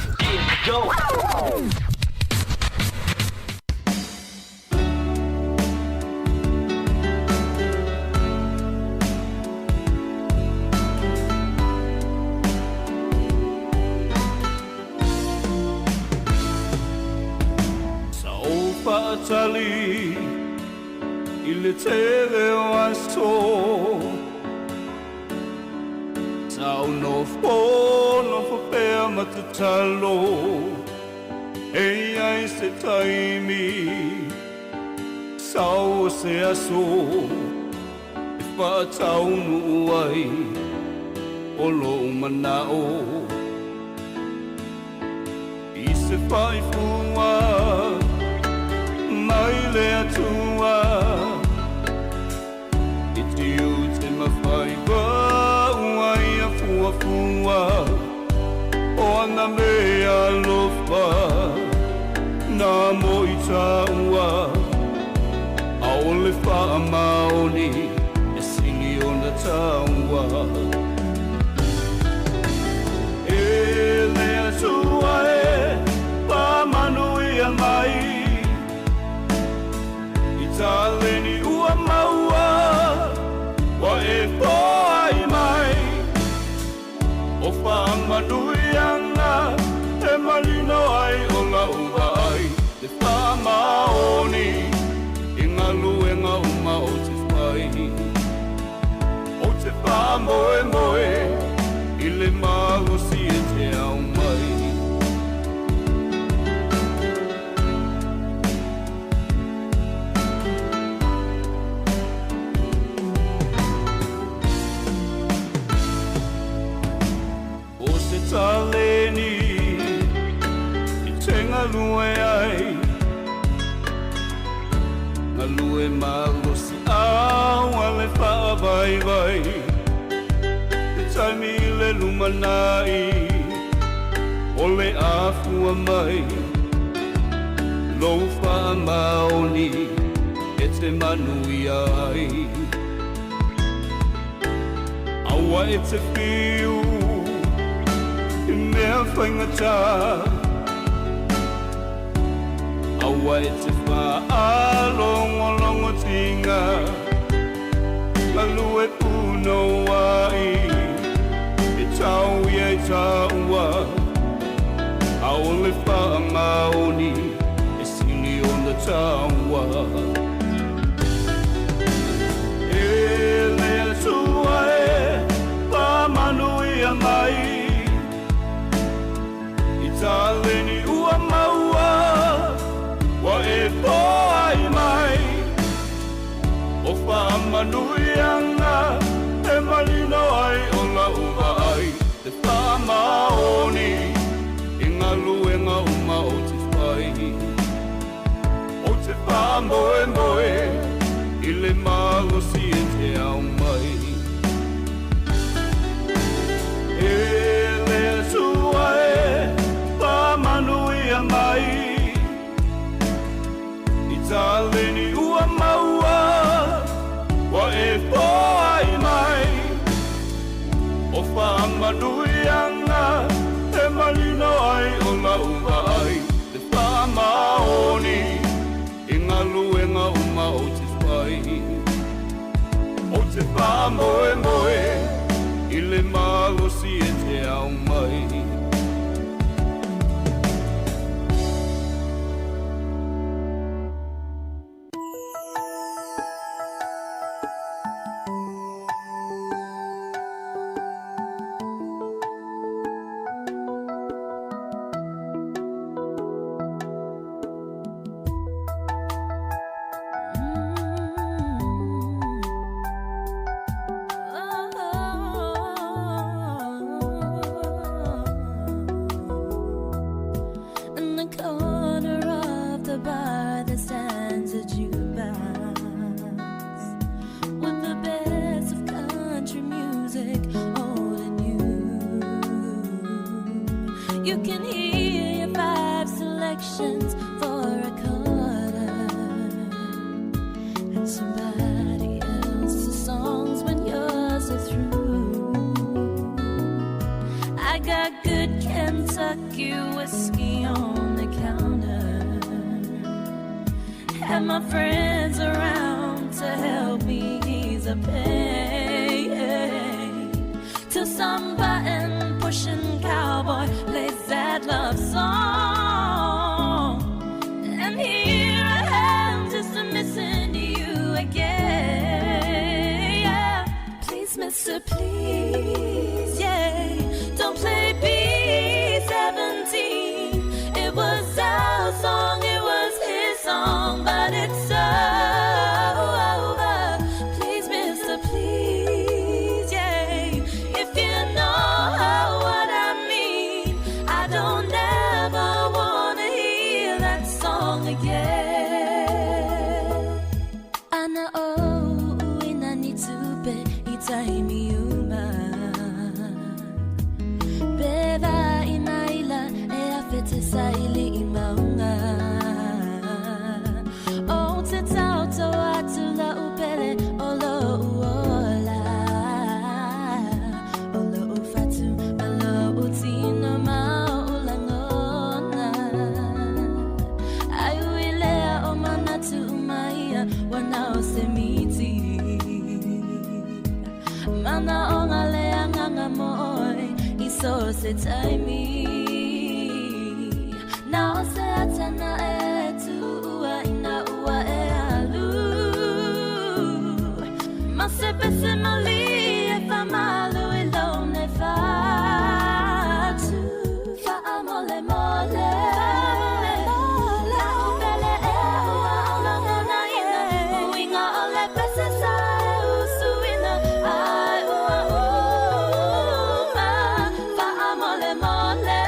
Sa ou faatali i le tele o aso Sa ou nofo nofo pea ma tatalo E i ai se taimi Sau o se aso E faataunuu ai o lou manao I se faifua mai le Atua I tiute ma faiva ua ia fuafua O ana mea alofa na mo i tāua ʻAʻole faamaoni e sili ona taua E le Atua e faamanuia mai I taleni ua maua ua e foai mai O faamanuiaga e malino ai o lau vaai Le faamaoni i galuega uma ou te fai Ou te faamoemoe i le malosi e te aumai. O se taleni i te galue ai, Galue malosi au a le faavaivai, Te taimi i le lumanai o le afua mai lou faamaoni e te manuia ai. Aua e te fiu i mea faigata, aua e te faalogologotiga galue punouai e tau ia i taua aole faamaoni e sili ona taua. E le Atua e faamanuia mai i taleni ua maua ua e foai mai o faamanuiaga e malino ai o lau vaai te faamaoni i galuega uma o te fai o te faamoemoe i le malosi e te ao mai. E le Atua e faamanuia mai i taleni ua maua ua e foai mai o faamanuiaga e malino ai o lau vaai te faamaoni i galuega uma o te fai o te faamoemoe i le malosi e te ao mai. In the corner of the bar there stands a jukebox with the best of country music, old and new. You can hear your 5 selections for a quarter and somebody else's songs when yours are through. I got good Kentucky whiskey on the counter and my friends around to help me ease the pain. Till some button pushing cowboy plays that love song, and here I am just missing you again. Yeah. Please, mister, please, yeah, don't play B-17. It was our song, it was his song, but it's over. Please, mister, please, yeah, if you know what I mean, I don't ever want to hear that song again. Ana o uina ni tupe i taimi uma. Beva i maila e awhete sa ili i maunga. O te tauto atu la upele o lo uola. O lo ufatu ma lo utino ma o ulangona. Ai uilea o manatu umaia wana o se miti. Mana o ngā lea nganga moe i so se taimi. Na o se atana e tuua ina ua e alu. Ma se pese mali e whamalu i lone whatu. Wha mole mole. La upele e ua o langona ina. Uinga o le pese sa e usuina. Ai ua uma. Wha mole mole.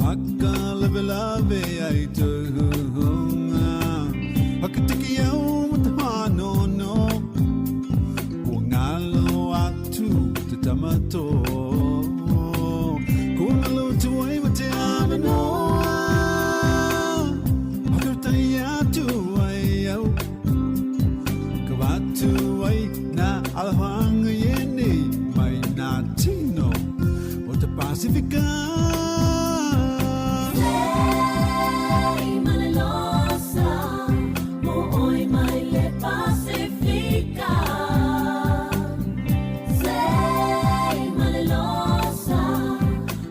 Haka lavelave ai tauhunga. Hakatiki au ma te whanono. Kua ngalo atu te tamato. Kua ngalo atu ai ma te amanoa. Hakatai atu ai au. Ka watu ai nā alahanga i nei mai nā tino o te Pasifika. Sei malelosa, mo oi mai le Pasifika. Sei malelosa,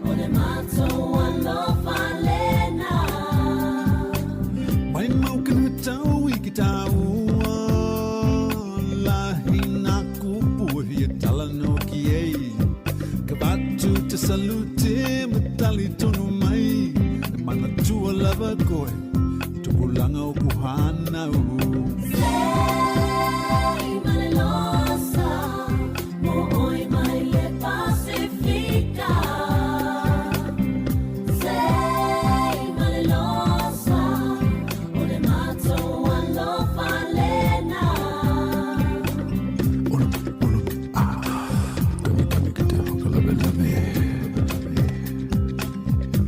o le matou alofa lena. Mai mau ka tau i ki tāua. Lahi nā kupu e hia tala no ki ei. Ka watu te salute ma tali tonu mai. E mana tua lava koe, tupulanga o ku hānau. Sei malelosa, mo oi mai le Pasifika. Sei malelosa, o le matou alofa lena. Kami ki te whakalavelave.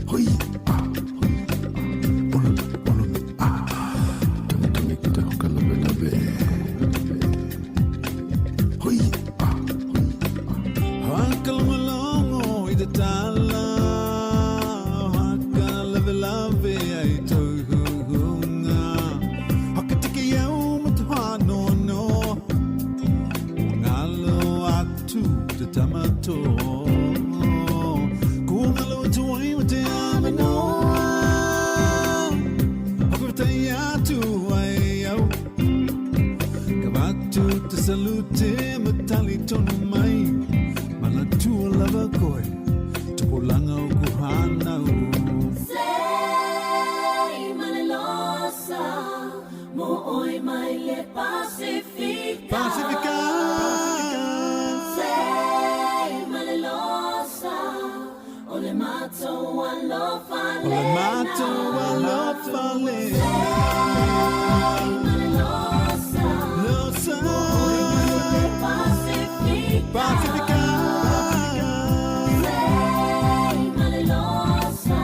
Hoi, ah, hoi, olo, olo, ah. Kami ki te whakalavelave. Hoi, ah, hoi, Hakalongolongo i te tala. Hakalavelave ai tauhunga. Hakatiki au ma te whanono. Kua ngalo atu te tamato. Kua ngalo atu ai ma te amanoa. Hakatai atu ai au. Ka watu te salute ma tali tonu mai. Mana tua lava koe, tupulanga o ku hānau. Sei malelosa, mo oi mai le Pasifika. Pasifika. Sei malelosa, o le matou alofa O le lena. matou alofa lena. Sei malelosa, Losa. mo oi mai le Pasifika. Pasifika. Sei malelosa,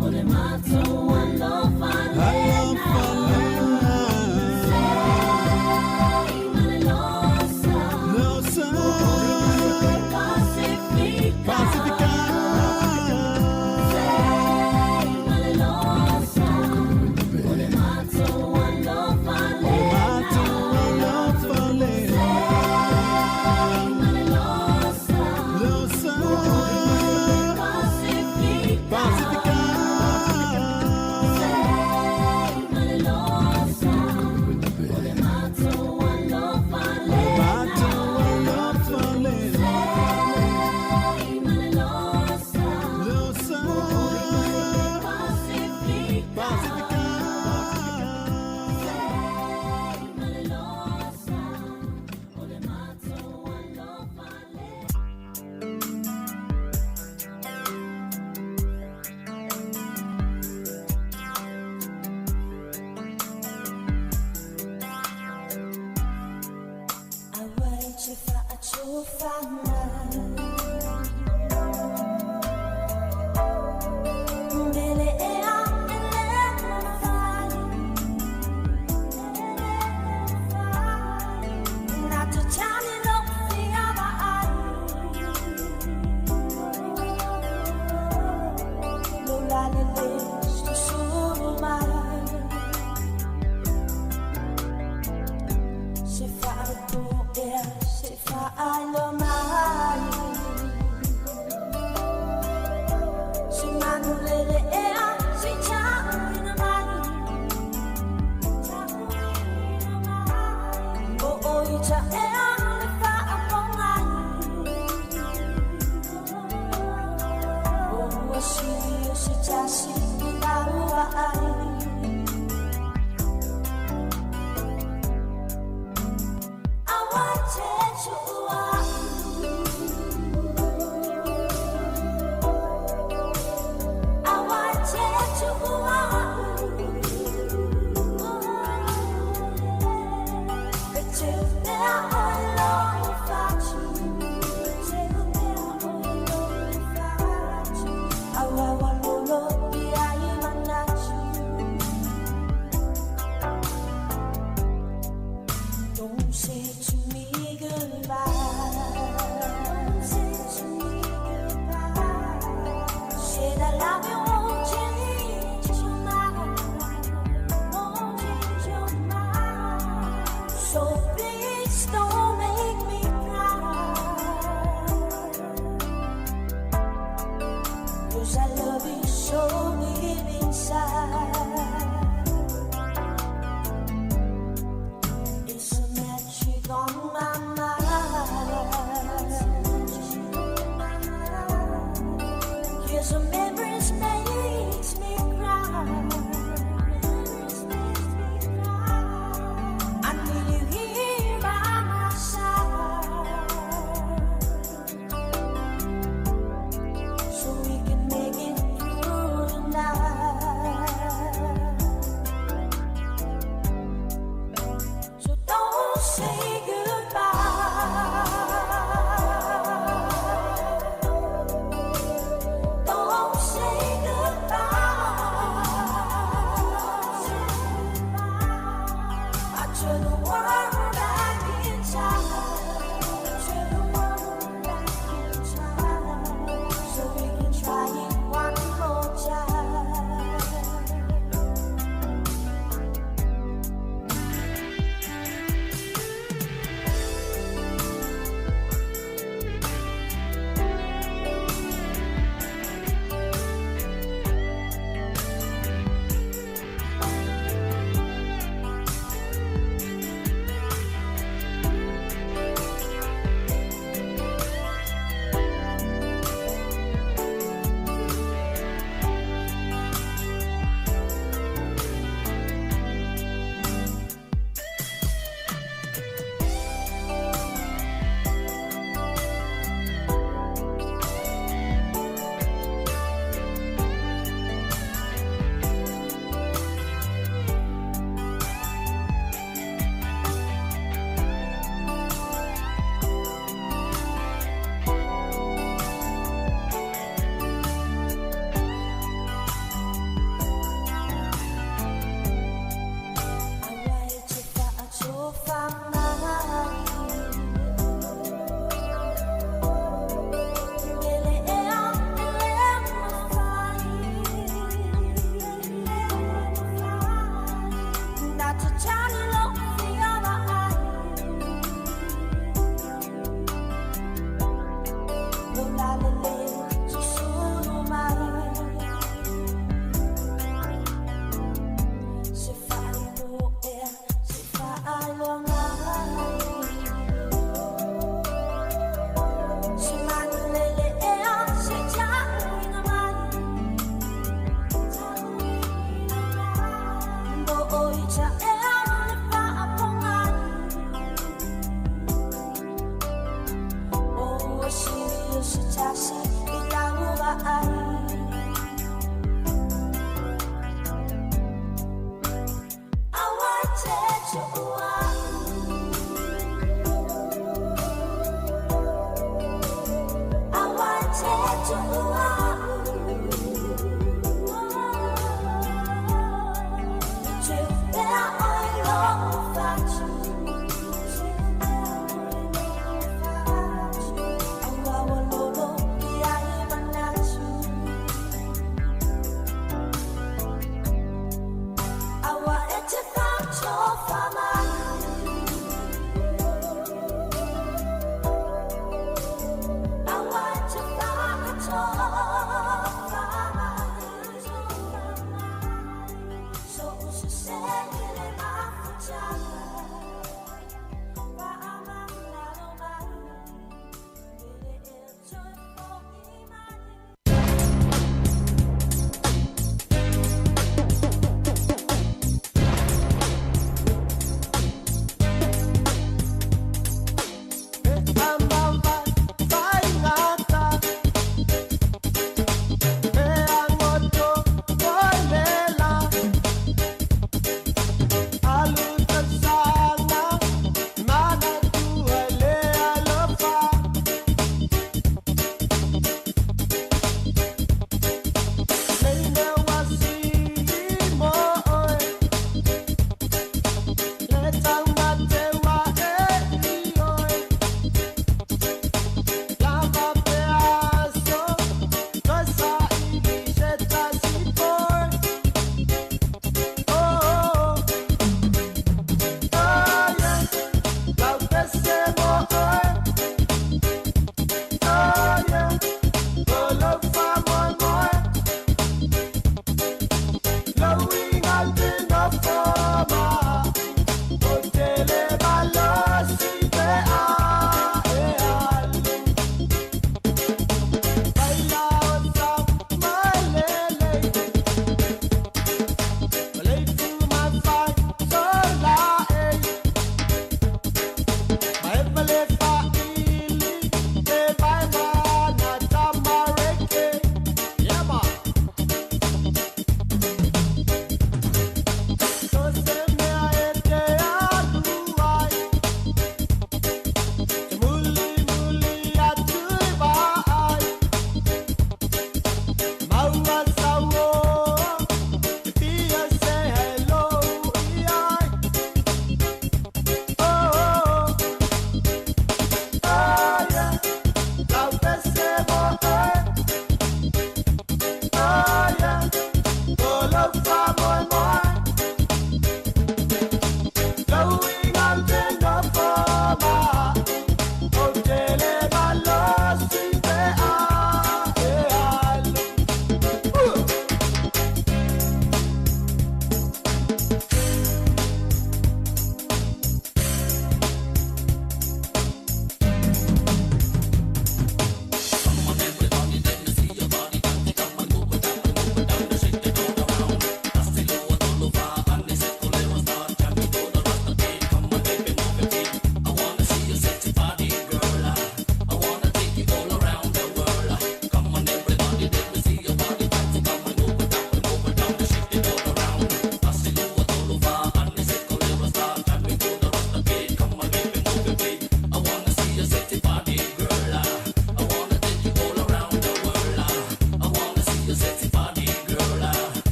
o le matou alofa lena. Alofa lena. Sei malelosa, Losa. mo oi mai le Pasifika. Pasifika. Sei malelosa, o le matou alofa lena. Matou alofa lena. Sei malelosa, Losa. mo oi mai le Pasifika. Pasifika. Sei malelosa, o le matou alofa lena. Matou alofa lena. Sei malelosa, Losa. mo oi mai le Pasifika. Pasifika. Sei malelosa, o le matou alofa lena. Se fa se fa mai Se manulele ea se chauina mai O o i cha ea le fa apongai O ua si o se tasi i la ua ai so deep inside. It's a magic on my mind. Here's a memories makes me cry. I need you here by my side, so we can make it through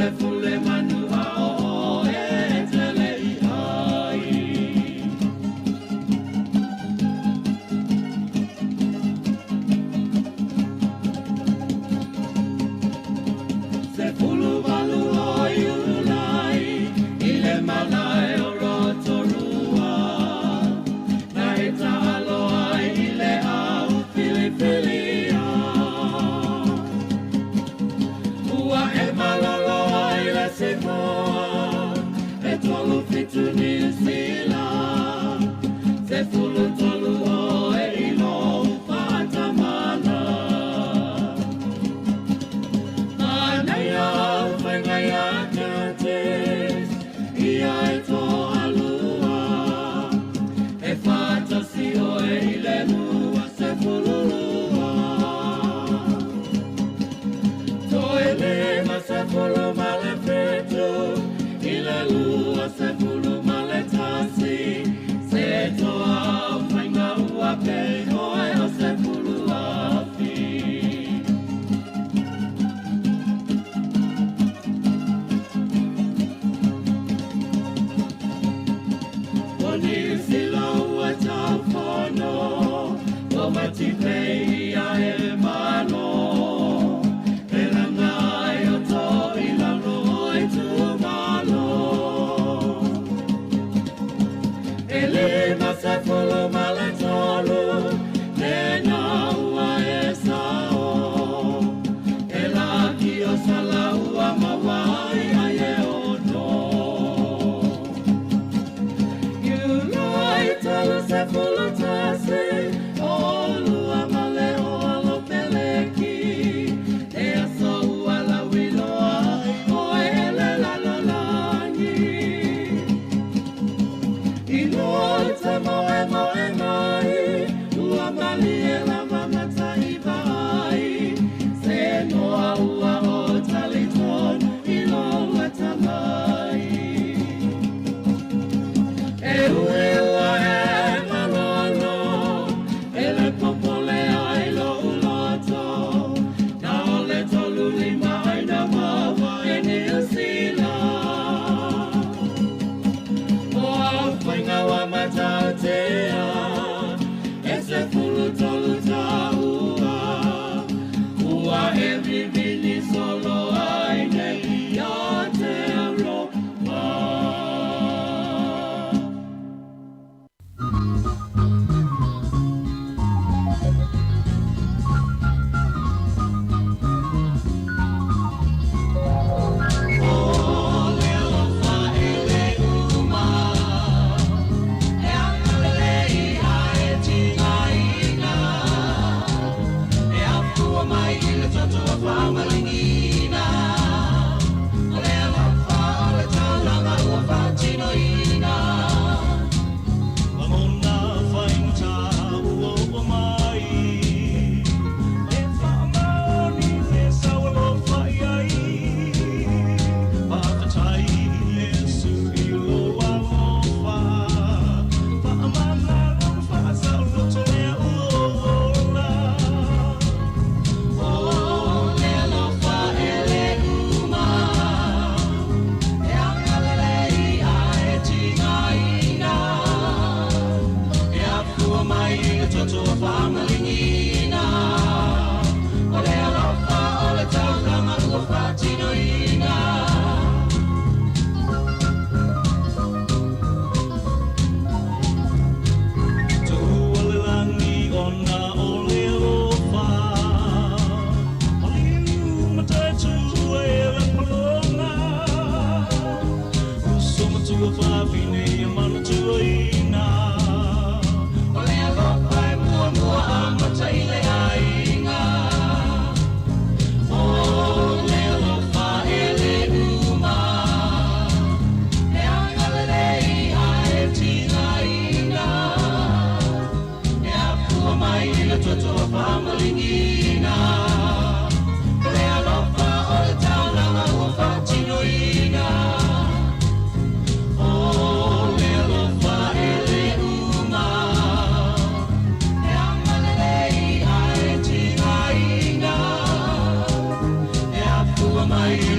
Fulepule manu a o e tele i ai. 18 o Iulai i le malae o Rotorua, na e taalo ai i le au filifilia. Ua e malolo ai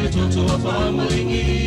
le toto a whaamaingi.